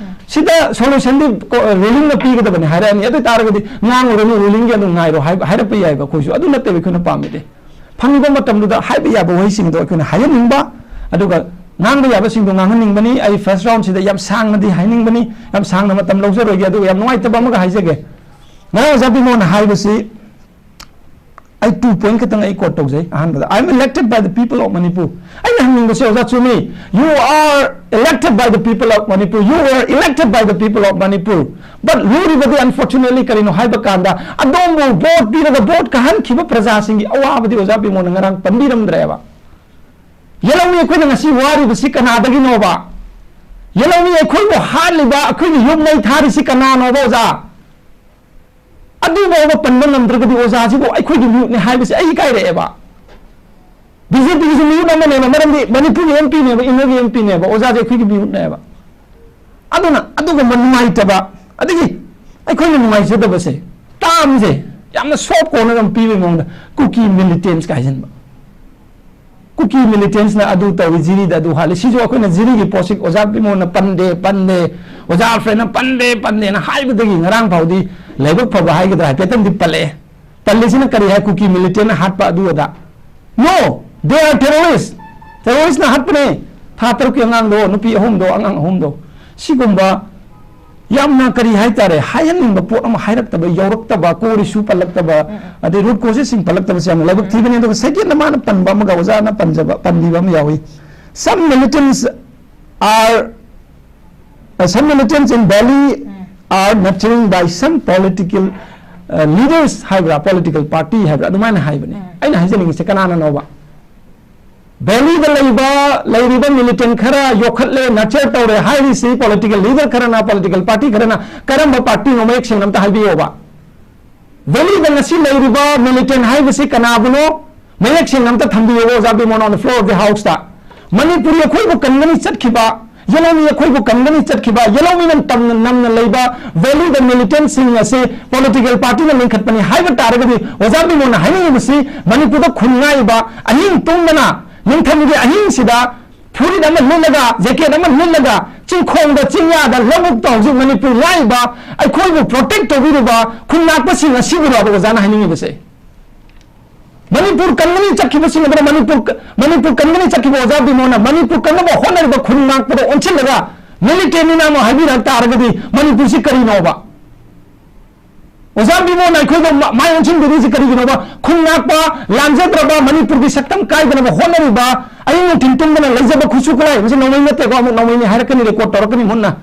ꯁꯤꯗ solution ꯗꯤ ꯀꯣ-, ruling ꯅ ꯄꯤꯒꯗꯕꯅꯤ ꯍꯥꯏꯔꯛꯑꯅꯤ꯫ ꯑꯗꯨ ꯑꯣꯏꯇꯥꯔꯒꯗꯤ ꯉꯥꯡꯉꯨꯔꯅꯨ, ruling ꯒꯤ ꯑꯗꯨꯝ ꯉꯥꯏꯔꯣ ꯍꯥꯏꯕ, ꯍꯥꯏꯔꯛꯄ ꯌꯥꯏꯕ꯫ ꯑꯩꯈꯣꯏꯁꯨ ꯑꯗꯨ ꯅꯠꯇꯦꯕ ꯑꯩꯈꯣꯏꯅ ꯄꯥꯝꯃꯤꯗꯤ꯫ ꯐꯪꯉꯤꯕ ꯃꯇꯝꯗꯨꯗ ꯍꯥꯏꯕ ꯌꯥꯕ ꯋꯥꯍꯩꯁꯤꯡꯗꯣ ꯑꯩꯈꯣꯏꯅ ꯍꯥꯏꯍꯟꯅꯤꯡꯕ, ꯑꯗꯨꯒ ꯉꯥꯡꯕ ꯌꯥꯕꯁꯤꯡꯗꯣ ꯉꯥꯡꯍꯟꯅꯤꯡꯕꯅꯤ꯫ ꯑꯩ first round ꯁꯤꯗ ꯌꯥꯝ ꯁꯥꯡꯅꯗꯤ ꯍꯥꯏꯅꯤꯡꯕꯅꯤ, ꯌꯥꯝ ꯁꯥꯡꯅ ꯃꯇꯝ ꯂꯧꯖꯔꯣꯏꯒꯦ꯫ ꯑꯗꯨꯒ ꯌꯥꯝ ꯅꯨꯡꯉꯥꯏꯇꯕ ꯑꯃꯒ ꯍꯥꯏꯖꯒꯦ꯫ ꯉꯔꯥꯡ ꯑꯣꯖꯥ ꯕꯤꯃꯣꯜꯅ ꯍꯥꯏꯕꯁꯤ ꯑꯩ two point ꯈꯛꯇꯪ ꯑꯩ quote ꯇꯧꯖꯩ꯫ ꯑꯍꯥꯟꯕꯗ, "I am elected by the people of Manipur." ꯑꯩꯅ ꯍꯪꯅꯤꯡꯕꯁꯦ, ꯑꯣꯖꯥ ꯆꯨꯝꯃꯤ, "You are elected by the people of Manipur, you were elected by the people of Manipur." But ꯂꯨꯔꯤꯕꯗꯤ, unfortunately, ꯀꯔꯤꯅꯣ ꯍꯥꯏꯕ ꯀꯥꯟꯗ, ꯑꯗꯣꯝꯕꯨ vote ꯄꯤꯔꯒ vote ꯀꯥꯍꯟꯈꯤꯕ ꯄ꯭ꯔꯖꯥꯁꯤꯡꯒꯤ ꯑꯋꯥꯕꯗꯤ ꯑꯣꯖꯥ ꯕꯤꯃꯣꯜꯅ ꯉꯔꯥꯡ ꯄꯟꯕꯤꯔꯝꯗ꯭ꯔꯦꯕ꯫ ꯌꯦꯜꯍꯧꯃꯤ ꯑꯩꯈꯣꯏꯅ ꯉꯁꯤ ꯋꯥꯔꯤꯕꯁꯤ ꯀꯅꯥꯗꯒꯤꯅꯣꯕ? ꯌꯦꯜꯍꯧꯃꯤ ꯑꯩꯈꯣꯏꯕꯨ ꯍꯥꯠꯂꯤꯕ, ꯑꯩꯈꯣꯏꯒꯤ ꯌꯨꯝ ꯃꯩ ꯊꯥꯔꯤꯁꯤ ꯀꯅꯥꯅꯣꯕ, ꯑꯣꯖꯥ? ꯑꯗꯨꯐꯥꯎꯕ ꯄꯟꯕ ꯉꯝꯗ꯭ꯔꯒꯗꯤ ꯑꯣꯖꯥꯁꯤꯕꯨ ꯑꯩꯈꯣꯏꯒꯤ ꯃꯤꯍꯨꯠꯅꯤ ꯍꯥꯏꯕꯁꯦ ꯑꯩ ꯏꯀꯥꯏꯔꯛꯑꯦꯕ꯫ ꯕꯤ ꯖꯦ ꯄꯤꯒꯤꯁꯨ ꯃꯤꯍꯨꯠ ꯑꯃꯅꯦꯕ, ꯃꯔꯝꯗꯤ ꯃꯅꯤꯄꯨꯔꯒꯤ ꯑꯦꯝ ꯄꯤꯅꯦꯕ, inner ꯒꯤ ꯑꯦꯝ ꯄꯤꯅꯦꯕ, ꯑꯣꯖꯥꯁꯦ ꯑꯩꯈꯣꯏꯒꯤ ꯃꯤꯍꯨꯠꯅꯦꯕ꯫ ꯑꯗꯨꯅ ꯑꯗꯨꯒꯨꯝꯕ ꯅꯨꯡꯉꯥꯏꯇꯕ, ꯑꯗꯒꯤ ꯑꯩꯈꯣꯏꯅ ꯅꯨꯡꯉꯥꯏꯖꯗꯕꯁꯦ, term ꯁꯦ ꯌꯥꯝꯅ soft corner ꯑꯃ ꯄꯤꯕꯒꯤ ꯃꯑꯣꯡꯗ ꯀꯨꯀꯤ militants ꯀꯥꯏꯁꯤꯟꯕ꯫ ꯀꯨꯀꯤ militants ꯅ ꯑꯗꯨ ꯇꯧꯏ, ꯖꯤꯔꯤꯗ ꯑꯗꯨ ꯍꯥꯠꯂꯤ꯫ ꯁꯤꯁꯨ ꯑꯩꯈꯣꯏꯅ ꯖꯤꯔꯤꯒꯤ ꯄꯣꯠꯁꯤ ꯑꯣꯖꯥ ꯕꯤꯃꯣꯜꯅ ꯄꯟꯗꯦ, ꯄꯟꯗꯦ, ꯑꯣꯖꯥ ꯑꯜꯐ꯭ꯔꯦꯗꯅ ꯄꯟꯗꯦ, ꯄꯟꯗꯦꯅ ꯍꯥꯏꯕꯗꯒꯤ ꯉꯔꯥꯡ ꯐꯥꯎꯗꯤ ꯂꯥꯏꯕꯛ ꯐꯕ ꯍꯥꯏꯒꯗ꯭ꯔꯥ, ꯍꯥꯏꯐꯦꯠꯇꯪꯗꯤ ꯄꯜꯂꯛꯑꯦ꯫ ꯄꯜꯂꯤꯁꯤꯅ ꯀꯔꯤ ꯍꯥꯏ? ꯀꯨꯀꯤ militant ꯅ ꯍꯥꯠꯄ ꯑꯗꯨ ꯑꯗꯥ꯫ No, they are terrorist. Terrorist ꯅ ꯍꯥꯠꯄꯅꯦ꯫ ꯊꯥ ꯇꯔꯨꯛꯀꯤ ꯑꯉꯥꯡꯗꯣ, ꯅꯨꯄꯤ ꯑꯍꯨꯝꯗꯣ, ꯑꯉꯥꯡ ꯑꯍꯨꯝꯗꯣ꯫ ꯁꯤꯒꯨꯝꯕ ꯌꯥꯝꯅ, ꯀꯔꯤ ꯍꯥꯏꯇꯥꯔꯦ, ꯍꯥꯏꯍꯟꯅꯤꯡꯕ ꯄꯣꯠ ꯑꯃ ꯍꯥꯏꯔꯛꯇꯕ, ꯌꯧꯔꯛꯇꯕ, core issue ꯄꯜꯂꯛꯇꯕ, ꯑꯗꯩ root causes ꯁꯤꯡ ꯄꯜꯂꯛꯇꯕꯁꯦ ꯌꯥꯝꯅ ꯂꯥꯏꯕꯛ ꯊꯤꯕꯅꯤ꯫ ꯑꯗꯨꯒ second ꯗ ꯃꯥꯅ ꯄꯟꯕ ꯑꯃꯒ, ꯑꯣꯖꯥꯅ ꯄꯟꯖꯕ, ꯄꯟꯕꯤꯕ ꯑꯃ ꯌꯥꯎꯏ, "Some militants are, uh, some militants in Delhi are nurturing by some political, uh, leaders" ꯍꯥꯏꯕ꯭ꯔꯥ, political party ꯍꯥꯏꯕ꯭ꯔꯥ, ꯑꯗꯨꯃꯥꯏꯅ ꯍꯥꯏꯕꯅꯤ꯫ ꯑꯩꯅ ꯍꯥꯏꯖꯅꯤꯡꯉꯤꯁꯦ ꯀꯅꯥꯅꯅꯣꯕ? ꯚꯦꯂꯤꯗ ꯂꯩꯕ, ꯂꯩꯔꯤꯕ militant ꯈꯔ ꯌꯣꯛꯈꯠꯂꯦ, nurture ꯇꯧꯔꯦ ꯍꯥꯏꯔꯤꯁꯤ political leader ꯈꯔꯅ, political party ꯈꯔꯅ꯫ ꯀꯔꯝꯕ party ꯅꯣ ꯃꯌꯦꯛ ꯁꯦꯡꯅ ꯑꯝꯇ ꯍꯥꯏꯕꯤꯌꯣꯕ꯫ ꯚꯦꯂꯤꯗ ꯉꯁꯤ ꯂꯩꯔꯤꯕ militant ꯍꯥꯏꯕꯁꯤ ꯀꯅꯥꯕꯨꯅꯣ? ꯃꯌꯦꯛ ꯁꯦꯡꯅ ꯑꯝꯇ ꯊꯝꯕꯤꯌꯣꯕ, ꯑꯣꯖꯥ Bimol, on the floor of the house ꯇ꯫ ꯃꯅꯤꯄꯨꯔꯤ ꯑꯩꯈꯣꯏꯕꯨ ꯀꯟꯒꯅꯤ ꯆꯠꯈꯤꯕ, ꯌꯦꯜꯍꯧꯃꯤ ꯑꯩꯈꯣꯏꯕꯨ ꯀꯟꯒꯅꯤ ꯆꯠꯈꯤꯕ, ꯌꯦꯜꯍꯧꯃꯤꯅ ꯇꯝꯅ ꯅꯝꯅ ꯂꯩꯕ ꯚꯦꯂꯤꯗ militant ꯁꯤꯡ ꯑꯁꯤ political party ꯅ ꯂꯤꯡꯈꯠꯄꯅꯤ ꯍꯥꯏꯕ ꯇꯥꯔꯒꯗꯤ, ꯑꯣꯖꯥ ꯕꯤꯃꯣꯜꯅ ꯍꯥꯏꯅꯤꯡꯉꯤꯕꯁꯤ, ꯃꯅꯤꯄꯨꯔꯗ ꯈꯨꯟ ꯉꯥꯛꯏꯕ, ꯑꯍꯤꯡ ꯇꯨꯝꯗꯅ, ꯅꯤꯡꯊꯝꯒꯤ ꯑꯍꯤꯡꯁꯤꯗ ꯐꯨꯔꯤꯠ ꯑꯃ ꯂꯤꯠꯂꯒ, jacket ꯑꯃ ꯂꯤꯠꯂꯒ, ꯆꯤꯡꯈꯣꯡꯗ, ꯆꯤꯡꯌꯥꯗ, ꯂꯧꯕꯨꯛꯇ ꯍꯧꯖꯤꯛ ꯃꯅꯤꯄꯨꯔ ꯉꯥꯛꯏꯕ, ꯑꯩꯈꯣꯏꯕꯨ protect ꯇꯧꯕꯤꯔꯤꯕ ꯈꯨꯟ ꯉꯥꯛꯄꯁꯤꯡ ꯑꯁꯤꯕꯨꯔꯣ ꯑꯣꯖꯥꯅ ꯍꯥꯏꯅꯤꯡꯉꯤꯕꯁꯦ? ꯃꯅꯤꯄꯨꯔ ꯀꯟꯒꯅꯤ ꯆꯠꯈꯤꯕꯁꯤꯡ ꯑꯗꯨꯅ ꯃꯅꯤꯄꯨꯔ ꯀ-, ꯃꯅꯤꯄꯨꯔ ꯀꯟꯒꯅꯤ ꯆꯠꯈꯤꯕ ꯑꯣꯖꯥ ꯕꯤꯃꯣꯅ ꯃꯅꯤꯄꯨꯔ ꯀꯟꯅꯕ ꯍꯣꯠꯅꯔꯤꯕ ꯈꯨꯟ ꯉꯥꯛꯄꯗ ꯑꯣꯟꯁꯤꯜꯂꯒ military ꯅꯤꯅ ꯑꯃꯨꯛ ꯍꯥꯏꯕꯤꯔꯛ ꯇꯥꯔꯒꯗꯤ ꯃꯅꯤꯄꯨꯔꯁꯤ ꯀꯔꯤꯅꯣꯕ? ꯑꯣꯖꯥ ꯕꯤꯃꯣꯅ ꯑꯩꯈꯣꯏꯗ ꯃ-, ꯃꯥꯏ ꯑꯣꯟꯁꯤꯟꯕꯤꯔꯤꯁꯤ ꯀꯔꯤꯒꯤꯅꯣꯕ? ꯈꯨꯟ ꯉꯥꯛꯄ, ꯂꯥꯟꯖꯗ꯭ꯔꯕ ꯃꯅꯤꯄꯨꯔꯒꯤ ꯁꯛꯇꯝ ꯀꯥꯏꯗꯅꯕ ꯍꯣꯠꯅꯔꯤꯕ, ꯑꯌꯨꯛ ꯅꯨꯡꯊꯤꯟ ꯇꯨꯝꯗꯅ ꯂꯩꯖꯕ ꯈꯨꯠꯁꯨ ꯈꯨꯠꯂꯥꯏ, ꯃꯁꯤ ꯅꯣꯡꯃꯩ ꯅꯠꯇꯦꯀꯣ, ꯑꯃꯨꯛ ꯅꯣꯡꯃꯩꯅꯤ ꯍꯥꯏꯔꯛꯀꯅꯤ, record ꯇꯧꯔꯛꯀꯅꯤ ꯃꯨꯟꯅ꯫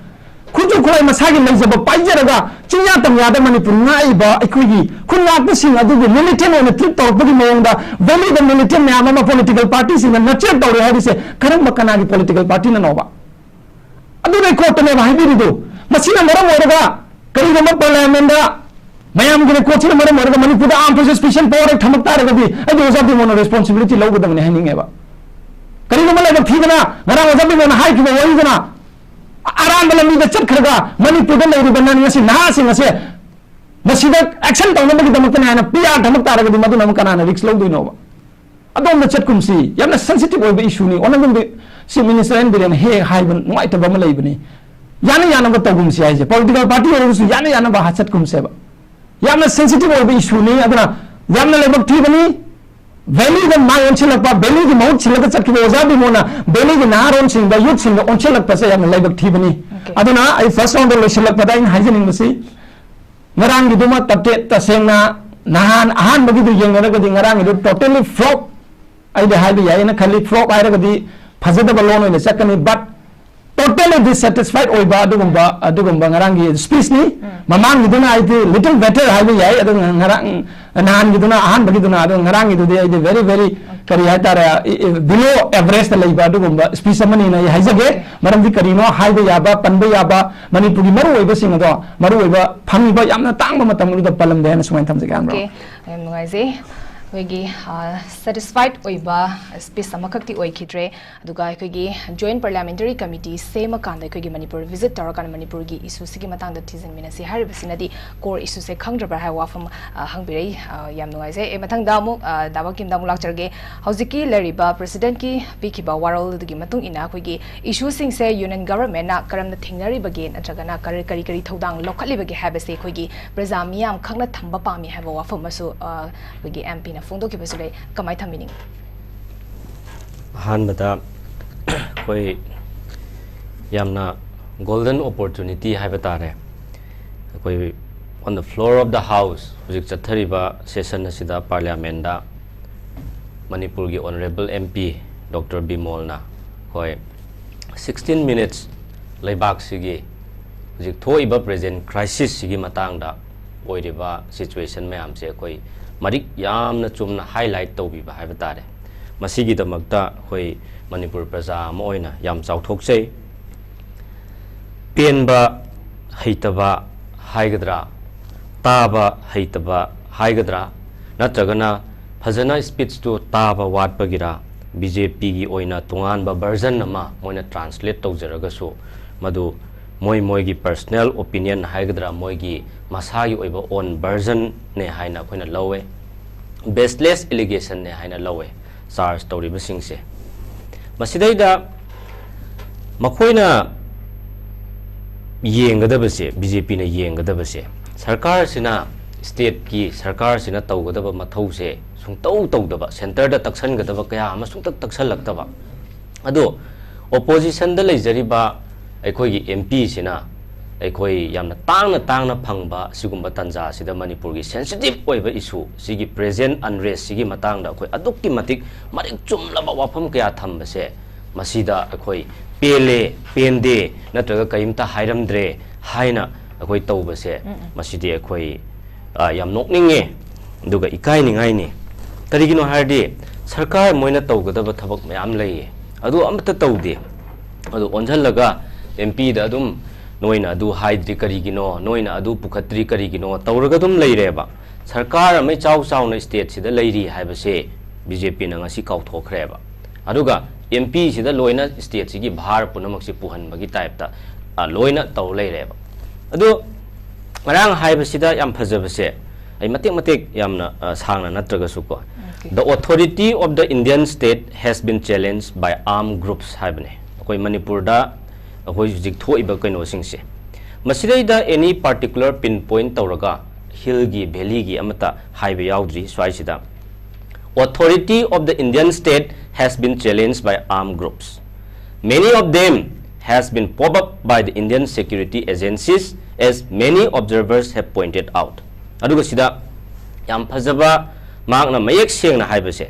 ꯈꯨꯠꯁꯨ ꯈꯨꯠꯂꯥꯏ ꯃꯁꯥꯒꯤ ꯂꯩꯖꯕ ꯄꯥꯏꯖꯔꯒ ꯆꯤꯡꯌꯥ ꯇꯝꯌꯥꯗ ꯃꯅꯤꯄꯨꯔ ꯉꯥꯛꯏꯕ ꯑꯩꯈꯣꯏꯒꯤ ꯈꯨꯟ ꯉꯥꯛꯄꯁꯤꯡ ꯑꯗꯨꯕꯨ militant ꯑꯣꯏꯅ treat ꯇꯧꯔꯛꯄꯒꯤ ꯃꯑꯣꯡꯗ valley ꯗ militant ꯃꯌꯥꯝ ꯑꯃ political party ꯁꯤꯡꯅ nurture ꯇꯧꯔꯦ ꯍꯥꯏꯔꯤꯁꯦ ꯀꯔꯝꯕ ꯀꯅꯥꯒꯤ political party ꯅꯅꯣꯕ? ꯑꯗꯨ record ꯇꯅꯦꯕ ꯍꯥꯏꯕꯤꯔꯤꯗꯨ꯫ ꯃꯁꯤꯅ ꯃꯔꯝ ꯑꯣꯏꯔꯒ ꯀꯔꯤꯒꯨꯝꯕ parliament ꯗ ꯃꯌꯥꯝꯒꯤ record ꯁꯤꯅ ꯃꯔꯝ ꯑꯣꯏꯔꯒ ꯃꯅꯤꯄꯨꯔꯗ armed forces special power act ꯊꯝꯃꯛ ꯇꯥꯔꯒꯗꯤ ꯑꯩꯗꯤ ꯑꯣꯖꯥ ꯕꯤꯃꯣꯅ responsibility ꯂꯧꯒꯗꯕꯅꯤ ꯍꯥꯏꯅꯤꯡꯉꯦꯕ꯫ ꯀꯔꯤꯒꯨꯝꯕ ꯂꯥꯏꯕꯛ ꯊꯤꯗꯅ ꯉꯔꯥꯡ ꯑꯣꯖꯥ ꯕꯤꯃꯣꯅ ꯍꯥꯏꯈꯤꯕ ꯋꯥꯔꯤꯗꯨꯅ ꯑꯔꯥꯟꯕ ꯂꯝꯕꯤꯗ ꯆꯠꯈ꯭ꯔꯒ ꯃꯅꯤꯄꯨꯔꯗ ꯂꯩꯔꯤꯕ ꯅ-, ꯉꯁꯤ ꯅꯍꯥꯁꯤꯡ ꯑꯁꯦ ꯃꯁꯤꯗ action ꯇꯧꯅꯕꯒꯤꯗꯃꯛꯇꯅꯤ ꯍꯥꯏꯅ P R ꯊꯝꯃꯛ ꯇꯥꯔꯒꯗꯤ ꯃꯗꯨꯅ ꯑꯃꯨꯛ ꯀꯅꯥꯅ risk ꯂꯧꯗꯣꯏꯅꯣꯕ? ꯑꯗꯣꯝꯗ ꯆꯠꯀꯨꯝꯁꯤ꯫ ꯌꯥꯝꯅ sensitive ꯑꯣꯏꯕ issue ꯅꯤ꯫ Honourable Chief Minister ꯑꯦꯟ ꯕꯤꯔꯦꯟꯅ ꯍꯦꯛ ꯍꯦꯛ ꯍꯥꯏꯕ ꯅꯨꯡꯉꯥꯏꯇꯕ ꯑꯃ ꯂꯩꯕꯅꯤ, ꯌꯥꯅ ꯌꯥꯅꯕ ꯇꯧꯒꯨꯝꯁꯤ ꯍꯥꯏꯁꯦ꯫ Political party ꯑꯣꯏꯔꯒꯁꯨ ꯌꯥꯅ ꯌꯥꯅꯕ ꯍꯥ ꯆꯠꯀꯨꯝꯁꯦꯕ꯫ ꯌꯥꯝꯅ sensitive ꯑꯣꯏꯕ issue ꯅꯤ꯫ ꯑꯗꯨꯅ ꯌꯥꯝꯅ ꯂꯥꯏꯕꯛ ꯊꯤꯕꯅꯤ꯫ Valley ꯗ ꯃꯥꯏ ꯑꯣꯟꯁꯤꯜꯂꯛꯄ, valley ꯒꯤ ꯃꯍꯨꯠ ꯁꯤꯜꯂꯒ ꯆꯠꯈꯤꯕ ꯑꯣꯖꯥ ꯕꯤꯃꯣꯅ valley ꯒꯤ ꯅꯍꯥꯔꯣꯟꯁꯤꯡꯗ, youth ꯁꯤꯡꯗ ꯑꯣꯟꯁꯤꯜꯂꯛꯄꯁꯦ ꯌꯥꯝꯅ ꯂꯥꯏꯕꯛ ꯊꯤꯕꯅꯤ꯫ Okay. ꯑꯗꯨꯅ ꯑꯩ first round ꯗ ꯂꯣꯏꯁꯤꯜꯂꯛꯄꯗ ꯑꯩꯅ ꯍꯥꯏꯖꯅꯤꯡꯕꯁꯤ, ꯉꯔꯥꯡꯒꯤꯗꯨꯃ ꯇꯞꯇꯦ-, ꯇꯁꯦꯡꯅ ꯅꯍꯥꯟ ꯑꯍꯥꯟꯕꯒꯤꯗꯨ ꯌꯦꯡꯅꯔꯒꯗꯤ ꯉꯔꯥꯡꯒꯤꯗꯨ totally flop꯫ ꯑꯩꯗꯤ ꯍꯥꯏꯕ ꯌꯥꯏ ꯑꯩꯅ ꯈꯜꯂꯤ, flop ꯍꯥꯏꯔꯒꯗꯤ ꯐꯖꯗꯕ ꯂꯣꯟ ꯑꯣꯏꯅ ꯆꯠꯀꯅꯤ, but totally dissatisfied ꯑꯣꯏꯕ ꯑꯗꯨꯒꯨꯝꯕ, ꯑꯗꯨꯒꯨꯝꯕ ꯉꯔꯥꯡꯒꯤ speech ꯅꯤ꯫ ꯎꯝ꯫ ꯃꯃꯥꯡꯒꯤꯗꯨꯅ ꯑꯩꯗꯤ little better ꯍꯥꯏꯕ ꯌꯥꯏ, ꯑꯗꯨ ꯉꯔꯥꯡ, ꯅꯍꯥꯟꯒꯤꯗꯨꯅ, ꯑꯍꯥꯟꯕꯒꯤꯗꯨꯅ, ꯑꯗꯨ ꯉꯔꯥꯡꯒꯤꯗꯨꯗꯤ ꯑꯩꯗꯤ very, very, ꯀꯔꯤ ꯍꯥꯏꯇꯥꯔꯦ, ꯏ-, ꯏ-, below average ꯇ ꯂꯩꯕ ꯑꯗꯨꯒꯨꯝꯕ speech ꯑꯃꯅꯤꯅ ꯑꯩ ꯍꯥꯏꯖꯒꯦ꯫ Okay. ꯃꯔꯝꯗꯤ ꯀꯔꯤꯅꯣ ꯍꯥꯏꯕ ꯌꯥꯕ, ꯄꯟꯕ ꯌꯥꯕ, ꯃꯅꯤꯄꯨꯔꯒꯤ ꯃꯔꯨꯑꯣꯏꯕꯁꯤꯡ ꯑꯗꯣ, ꯃꯔꯨꯑꯣꯏꯕ ꯐꯪꯉꯤꯕ ꯌꯥꯝꯅ ꯇꯥꯡꯕ ꯃꯇꯝ ꯑꯗꯨꯗ ꯄꯜꯂꯝꯗꯦ ꯍꯥꯏꯅ ꯁꯨꯃꯥꯏꯅ ꯊꯝꯖꯒꯦ, ꯍꯥꯏꯕ꯭ꯔꯣ? Okay. ꯌꯥꯝ ꯅꯨꯡꯉꯥꯏꯖꯩ꯫ ꯑꯩꯈꯣꯏꯒꯤ ꯁꯦꯇꯤꯁꯐꯥꯏꯠ ꯑꯣꯏꯕ ꯁ꯭ꯄꯤꯆ ꯑꯃꯈꯛꯇꯤ ꯑꯣꯏꯈꯤꯗ꯭ꯔꯦ꯫ ꯑꯗꯨꯒ ꯑꯩꯈꯣꯏꯒꯤ ꯖꯣꯏꯟꯠ ꯄꯥꯔꯂꯤꯌꯥꯃꯦꯟꯇꯔꯤ ꯀꯃꯤꯇꯤ ꯁꯦꯝꯃꯀꯥꯟꯗ ꯑꯩꯈꯣꯏꯒꯤ ꯃꯅꯤꯄꯨꯔ ꯚꯤꯖꯤꯠ ꯇꯧꯔꯀꯥꯟꯗ ꯃꯅꯤꯄꯨꯔꯒꯤ ꯏꯁꯨꯁꯤꯒꯤ ꯃꯇꯥꯡꯗ ꯊꯤꯖꯤꯟꯃꯤꯟꯅꯁꯤ ꯍꯥꯏꯔꯤꯕꯁꯤꯅꯗꯤ ꯀꯣꯔ ꯏꯁꯨꯁꯦ ꯈꯪꯗ꯭ꯔꯕ꯭ꯔꯥ ꯍꯥꯏꯕ ꯋꯥꯐꯝ ꯑ, ꯍꯪꯕꯤꯔꯛꯏ꯫ ꯑ, ꯌꯥꯝ ꯅꯨꯡꯉꯥꯏꯖꯩ꯫ ꯑꯦ, ꯃꯊꯪꯗ ꯑꯃꯨꯛ ꯑ, ꯗꯥ ꯕꯀꯤꯝꯗ ꯑꯃꯨꯛ ꯂꯥꯛꯆꯔꯒꯦ꯫ ꯍꯧꯖꯤꯛꯀꯤ ꯂꯩꯔꯤꯕ ꯄ꯭ꯔꯦꯁꯤꯗꯦꯟꯠꯀꯤ ꯄꯤꯈꯤꯕ ꯋꯥꯔꯣꯜ ꯑꯗꯨꯒꯤ ꯃꯇꯨꯡ ꯏꯟꯅ ꯑꯩꯈꯣꯏꯒꯤ ꯏꯁꯨꯁꯤꯡꯁꯦ ꯌꯨꯅꯤꯌꯟ ꯒꯚꯔꯟꯃꯦꯟꯠꯅ ꯀꯔꯝꯅ ꯊꯦꯡꯅꯔꯤꯕꯒꯦ ꯅꯠꯇ꯭ꯔꯒꯅ ꯀꯔꯤ ꯀꯔꯤ ꯀꯔꯤ ꯊꯧꯗꯥꯡ ꯂꯧꯈꯠꯂꯤꯕꯒꯦ ꯍꯥꯏꯕꯁꯦ ꯑꯩꯈꯣꯏꯒꯤ ꯄ꯭ꯔꯖꯥ ꯃꯤꯌꯥꯝ ꯈꯪꯅ ꯊꯝꯕ ꯄꯥꯝꯃꯤ ꯍꯥꯏꯕ ꯋꯥꯐꯝ ꯑꯃꯁꯨ, ꯑ, ꯑꯩꯈꯣꯏꯒꯤ ꯑꯦꯝ ꯄꯤꯅ ꯐꯣꯡꯗꯣꯛꯈꯤꯕꯁꯨ ꯂꯩ꯫ ꯀꯃꯥꯏꯅ ꯊꯝꯕꯤꯅꯤꯡꯉꯤ? ꯑꯍꯥꯟꯕꯗ ꯑꯩꯈꯣꯏ ꯌꯥꯝꯅ ꯒꯣꯜꯗꯟ ꯑꯣꯄꯣꯔꯆꯨꯅꯤꯇꯤ ꯍꯥꯏꯕ ꯇꯥꯔꯦ꯫ ꯑꯩꯈꯣꯏ on the floor of the house ꯍꯧꯖꯤꯛ ꯆꯠꯊꯔꯤꯕ ꯁꯦꯁꯟ ꯑꯁꯤꯗ ꯄꯥꯔꯂꯤꯌꯥꯃꯦꯟꯗ ꯃꯅꯤꯄꯨꯔꯒꯤ ꯑꯣꯅꯔꯦꯕꯜ ꯑꯦꯝ ꯄꯤ ꯗꯣꯛꯇꯔ ꯕꯤꯃꯣꯜꯅ ꯑꯩꯈꯣꯏ ꯁꯤꯛꯁꯇꯤꯟ ꯃꯤꯅꯤꯠꯁ ꯂꯩꯕꯥꯛꯁꯤꯒꯤ ꯍꯧꯖꯤꯛ ꯊꯣꯛꯏꯕ ꯄ꯭ꯔꯦꯖꯦꯟ ꯀ꯭ꯔꯥꯏꯁꯤꯁꯁꯤꯒꯤ ꯃꯇꯥꯡꯗ ꯑꯣꯏꯔꯤꯕ ꯁꯤꯆꯨꯋꯦꯁꯟ ꯃꯌꯥꯝꯁꯦ ꯑꯩꯈꯣꯏ ꯃꯔꯤꯛ ꯌꯥꯝꯅ ꯆꯨꯝꯅ ꯍꯥꯏꯂꯥꯏꯠ ꯇꯧꯕꯤꯕ ꯍꯥꯏꯕ ꯇꯥꯔꯦ꯫ ꯃꯁꯤꯒꯤꯗꯃꯛꯇ ꯑꯩꯈꯣꯏ ꯃꯅꯤꯄꯨꯔ ꯄ꯭ꯔꯖꯥ ꯑꯃ ꯑꯣꯏꯅ ꯌꯥꯝ ꯆꯥꯎꯊꯣꯛꯆꯩ꯫ ꯄꯦꯟꯕ ꯍꯩꯇꯕ ꯍꯥꯏꯒꯗ꯭ꯔꯥ, ꯇꯥꯕ ꯍꯩꯇꯕ ꯍꯥꯏꯒꯗ꯭ꯔꯥ, ꯅꯠꯇ꯭ꯔꯒꯅ ꯐꯖꯅ ꯁ꯭ꯄꯤꯆꯇꯨ ꯇꯥꯕ ꯋꯥꯠꯄꯒꯤꯔꯥ, ꯕꯤ ꯖꯦ ꯄꯤꯒꯤ ꯑꯣꯏꯅ ꯇꯣꯉꯥꯟꯕ ꯚꯔꯖꯟ ꯑꯃ ꯃꯣꯏꯅ ꯇ꯭ꯔꯥꯟꯁꯂꯦꯠ ꯇꯧꯖꯔꯒꯁꯨ ꯃꯗꯨ ꯃꯣꯏ ꯃꯣꯏꯒꯤ ꯄꯔꯁꯅꯦꯜ ꯑꯣꯄꯤꯅꯤꯌꯟ ꯍꯥꯏꯒꯗ꯭ꯔꯥ, ꯃꯣꯏꯒꯤ ꯃꯁꯥꯒꯤ ꯑꯣꯏꯕ ꯑꯣꯟ ꯚꯔꯖꯟꯅꯦ ꯍꯥꯏꯅ ꯑꯩꯈꯣꯏꯅ ꯂꯧꯋꯦ꯫ ꯕꯦꯁꯂꯦꯁ ꯑꯦꯂꯤꯒꯦꯁꯟꯅꯦ ꯍꯥꯏꯅ ꯂꯧꯋꯦ ꯆꯥꯔꯖ ꯇꯧꯔꯤꯕꯁꯤꯡꯁꯦ꯫ ꯃꯁꯤꯗꯩꯗ ꯃꯈꯣꯏꯅ ꯌꯦꯡꯒꯗꯕꯁꯦ, ꯕꯤ ꯖꯦ ꯄꯤꯅ ꯌꯦꯡꯒꯗꯕꯁꯦ, ꯁꯔꯀꯥꯔꯁꯤꯅ, ꯁ꯭ꯇꯦꯠꯀꯤ ꯁꯔꯀꯥꯔꯁꯤꯅ ꯇꯧꯒꯗꯕ ꯃꯊꯧꯁꯦ ꯁꯨꯡꯇꯧ ꯇꯧꯗꯕ, ꯁꯦꯟꯇꯔꯗ ꯇꯛꯁꯟꯒꯗꯕ ꯀꯌꯥ ꯑꯃ ꯁꯨꯡꯇꯛ ꯇꯛꯁꯜꯂꯛꯇꯕ꯫ ꯑꯗꯣ ꯑꯣꯄꯣꯖꯤꯁꯟꯗ ꯂꯩꯖꯔꯤꯕ ꯑꯩꯈꯣꯏꯒꯤ ꯑꯦꯝ ꯄꯤꯁꯤꯅ ꯑꯩꯈꯣꯏ ꯌꯥꯝꯅ ꯇꯥꯡꯅ ꯇꯥꯡꯅ ꯐꯪꯕ ꯁꯤꯒꯨꯝꯕ ꯇꯥꯟꯖꯥ ꯑꯁꯤꯗ ꯃꯅꯤꯄꯨꯔꯒꯤ ꯁꯦꯟꯁꯤꯇꯤꯚ ꯑꯣꯏꯕ ꯏꯁꯨ, ꯁꯤꯒꯤ ꯄ꯭ꯔꯦꯖꯦꯟ ꯑꯟꯔꯦꯁꯁꯤꯒꯤ ꯃꯇꯥꯡꯗ ꯑꯩꯈꯣꯏ ꯑꯗꯨꯛꯀꯤ ꯃꯇꯤꯛ ꯃꯔꯤꯛ ꯆꯨꯝꯂꯕ ꯋꯥꯐꯝ ꯀꯌꯥ ꯊꯝꯕꯁꯦ, ꯃꯁꯤꯗ ꯑꯩꯈꯣꯏ ꯄꯦꯜꯂꯦ, ꯄꯦꯟꯗꯦ, ꯅꯠꯇ꯭ꯔꯒ ꯀꯔꯤꯝꯇ ꯍꯥꯏꯔꯝꯗ꯭ꯔꯦ ꯍꯥꯏꯅ ꯑꯩꯈꯣꯏ ꯇꯧꯕꯁꯦ, ꯎꯝ, ꯎꯝ꯫ ꯃꯁꯤꯗꯤ ꯑꯩꯈꯣꯏ, ꯑ, ꯌꯥꯝ ꯅꯣꯛꯅꯤꯡꯉꯦ, ꯑꯗꯨꯒ ꯏꯀꯥꯏꯅꯤꯡꯉꯥꯏꯅꯤ꯫ ꯀꯔꯤꯒꯤꯅꯣ ꯍꯥꯏꯔꯗꯤ, ꯁꯔꯀꯥꯔ ꯃꯣꯏꯅ ꯇꯧꯒꯗꯕ ꯊꯕꯛ ꯃꯌꯥꯝ ꯂꯩꯌꯦ, ꯑꯗꯨ ꯑꯃꯠꯇ ꯇꯧꯗꯦ꯫ ꯑꯗꯨ ꯑꯣꯟꯁꯤꯜꯂꯒ ꯑꯦꯝ ꯄꯤꯗ ꯑꯗꯨꯝ, "ꯅꯣꯏꯅ ꯑꯗꯨ ꯍꯥꯏꯗ꯭ꯔꯤ ꯀꯔꯤꯒꯤꯅꯣ, ꯅꯣꯏꯅ ꯑꯗꯨ ꯄꯨꯈꯠꯇ꯭ꯔꯤ ꯀꯔꯤꯒꯤꯅꯣ?" ꯇꯧꯔꯒ ꯑꯗꯨꯝ ꯂꯩꯔꯦꯕ꯫ ꯁꯔꯀꯥꯔ ꯑꯃ ꯏꯆꯥꯎ ꯆꯥꯎꯅ ꯁ꯭ꯇꯦꯠꯁꯤꯗ ꯂꯩꯔꯤ ꯍꯥꯏꯕꯁꯦ ꯕꯤ ꯖꯦ ꯄꯤꯅ ꯉꯁꯤ ꯀꯥꯎꯊꯣꯛꯈ꯭ꯔꯦꯕ꯫ ꯑꯗꯨꯒ ꯑꯦꯝ ꯄꯤꯁꯤꯗ ꯂꯣꯏꯅ ꯁ꯭ꯇꯦꯠꯁꯤꯒꯤ ꯚꯥꯔ ꯄꯨꯝꯅꯃꯛꯁꯤ ꯄꯨꯍꯟꯕꯒꯤ ꯇꯥꯏꯞꯇ, ꯑ, ꯂꯣꯏꯅ ꯇꯧ ꯂꯩꯔꯦꯕ꯫ ꯑꯗꯣ ꯉꯔꯥꯡ ꯍꯥꯏꯕꯁꯤꯗ ꯌꯥꯝ ꯐꯖꯕꯁꯦ, ꯑꯩ ꯃꯇꯦꯛ ꯃꯇꯦꯛ ꯌꯥꯝꯅ, ꯑ, ꯁꯥꯡꯅ ꯅꯠꯇ꯭ꯔꯒꯁꯨꯀꯣ, "The authority of the Indian state has been challenged by armed groups" ꯍꯥꯏꯕꯅꯦ꯫ ꯑꯩꯈꯣꯏ ꯃꯅꯤꯄꯨꯔꯗ ꯑꯩꯈꯣꯏ ꯍꯧꯖꯤꯛ ꯊꯣꯛꯏꯕ ꯀꯩꯅꯣꯁꯤꯡꯁꯦ, ꯃꯁꯤꯗꯩꯗ any particular pinpoint ꯇꯧꯔꯒ ꯍꯤꯜꯒꯤ, ꯚꯦꯂꯤꯒꯤ ꯑꯃꯠꯇ ꯍꯥꯏꯕ ꯌꯥꯎꯗ꯭ꯔꯤ ꯁ꯭ꯋꯥꯏꯁꯤꯗ꯫ "Authority of the Indian state has been challenged by armed groups. Many of them has been propped up by the Indian security agencies, as many observers have pointed out." ꯑꯗꯨꯒ ꯁꯤꯗ ꯌꯥꯝ ꯐꯖꯕ, ꯃꯍꯥꯛꯅ ꯃꯌꯦꯛ ꯁꯦꯡꯅ ꯍꯥꯏꯕꯁꯦ,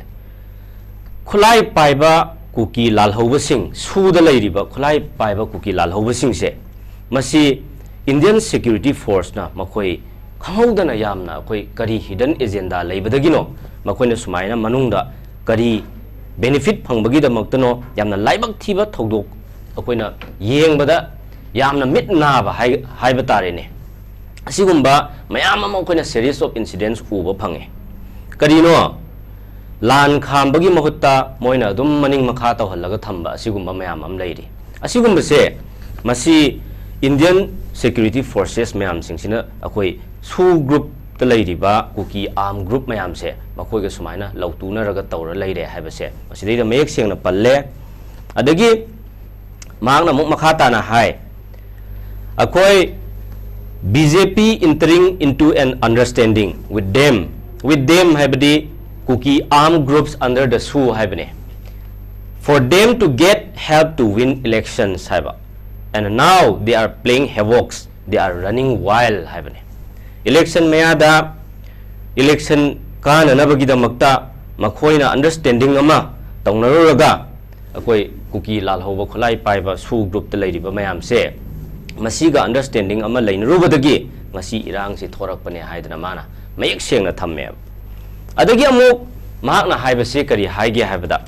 ꯈꯨꯠꯂꯥꯏ ꯄꯥꯏꯕ ꯀꯨꯀꯤ ꯂꯥꯜꯍꯧꯕꯁꯤꯡ, ꯁꯨꯗ ꯂꯩꯔꯤꯕ ꯈꯨꯠꯂꯥꯏ ꯄꯥꯏꯕ ꯀꯨꯀꯤ ꯂꯥꯜꯍꯧꯕꯁꯤꯡꯁꯦ, ꯃꯁꯤ Indian security forceꯅ ꯃꯈꯣꯏ ꯈꯪꯍꯧꯗꯅ ꯌꯥꯝꯅ ꯑꯩꯈꯣꯏ ꯀꯔꯤ hidden agenda ꯂꯩꯕꯗꯒꯤꯅꯣ, ꯃꯈꯣꯏꯅ ꯁꯨꯃꯥꯏꯅ ꯃꯅꯨꯡꯗ ꯀꯔꯤ benefit ꯐꯪꯕꯒꯤꯗꯃꯛꯇꯅꯣ, ꯌꯥꯝꯅ ꯂꯥꯏꯕꯛ ꯊꯤꯕ ꯊꯧꯗꯣꯛ, ꯑꯩꯈꯣꯏꯅ ꯌꯦꯡꯕꯗ ꯌꯥꯝꯅ ꯃꯤꯠ ꯅꯥꯕ ꯍꯥꯏ-, ꯍꯥꯏꯕ ꯇꯥꯔꯦꯅꯦ꯫ ꯑꯁꯤꯒꯨꯝꯕ ꯃꯌꯥꯝ ꯑꯃ ꯑꯩꯈꯣꯏꯅ series of incidents ꯎꯕ ꯐꯪꯉꯦ꯫ ꯀꯔꯤꯅꯣ? ꯂꯥꯟ ꯈꯥꯝꯕꯒꯤ ꯃꯍꯨꯠꯇ ꯃꯣꯏꯅ ꯑꯗꯨꯝ ꯃꯅꯤꯡ ꯃꯈꯥ ꯇꯧꯍꯜꯂꯒ ꯊꯝꯕ ꯑꯁꯤꯒꯨꯝꯕ ꯃꯌꯥꯝ ꯑꯃ ꯂꯩꯔꯤ꯫ ꯑꯁꯤꯒꯨꯝꯕꯁꯦ, ꯃꯁꯤ Indian security forces ꯃꯌꯥꯝꯁꯤꯡꯁꯤꯅ ꯑꯩꯈꯣꯏ ꯁꯨ groupꯇ ꯂꯩꯔꯤꯕ ꯀꯨꯀꯤ armed group ꯃꯌꯥꯝꯁꯦ ꯃꯈꯣꯏꯒ ꯁꯨꯃꯥꯏꯅ ꯂꯧꯇꯨꯅꯔꯒ ꯇꯧꯔ ꯂꯩꯔꯦ ꯍꯥꯏꯕꯁꯦ ꯃꯁꯤꯗꯩꯗ ꯃꯌꯦꯛ ꯁꯦꯡꯅ ꯄꯜꯂꯦ꯫ ꯑꯗꯒꯤ ꯃꯍꯥꯛꯅ ꯑꯃꯨꯛ ꯃꯈꯥ ꯇꯥꯅ ꯍꯥꯏ, ꯑꯩꯈꯣꯏ B J P entering into an understanding with them, with them ꯍꯥꯏꯕꯗꯤ ꯀꯨꯀꯤ armed groups under the SoO ꯍꯥꯏꯕꯅꯦ, "for them to get help to win elections" ꯍꯥꯏꯕ, "and now they are playing havocs, they are running wild" ꯍꯥꯏꯕꯅꯦ꯫ Election ꯃꯌꯥꯗ election ꯀꯥꯅꯅꯕꯒꯤꯗꯃꯛꯇ ꯃꯈꯣꯏꯅ understanding ꯑꯃ ꯇꯧꯅꯔꯨꯔꯒ, ꯑꯩꯈꯣꯏ ꯀꯨꯀꯤ ꯂꯥꯜꯍꯧꯕ ꯈꯨꯠꯂꯥꯏ ꯄꯥꯏꯕ ꯁꯨ groupꯇ ꯂꯩꯔꯤꯕ ꯃꯌꯥꯝꯁꯦ, ꯃꯁꯤꯒ understanding ꯑꯃ ꯂꯩꯅꯔꯨꯕꯗꯒꯤ ꯉꯁꯤ ꯏꯔꯥꯡꯁꯤ ꯊꯣꯔꯛꯄꯅꯦ ꯍꯥꯏꯗꯅ ꯃꯥꯅ ꯃꯌꯦꯛ ꯁꯦꯡꯅ ꯊꯝꯃꯦꯕ꯫ ꯑꯗꯒꯤ ꯑꯃꯨꯛ ꯃꯍꯥꯛꯅ ꯍꯥꯏꯕꯁꯦ ꯀꯔꯤ ꯍꯥꯏꯒꯦ ꯍꯥꯏꯕꯗ,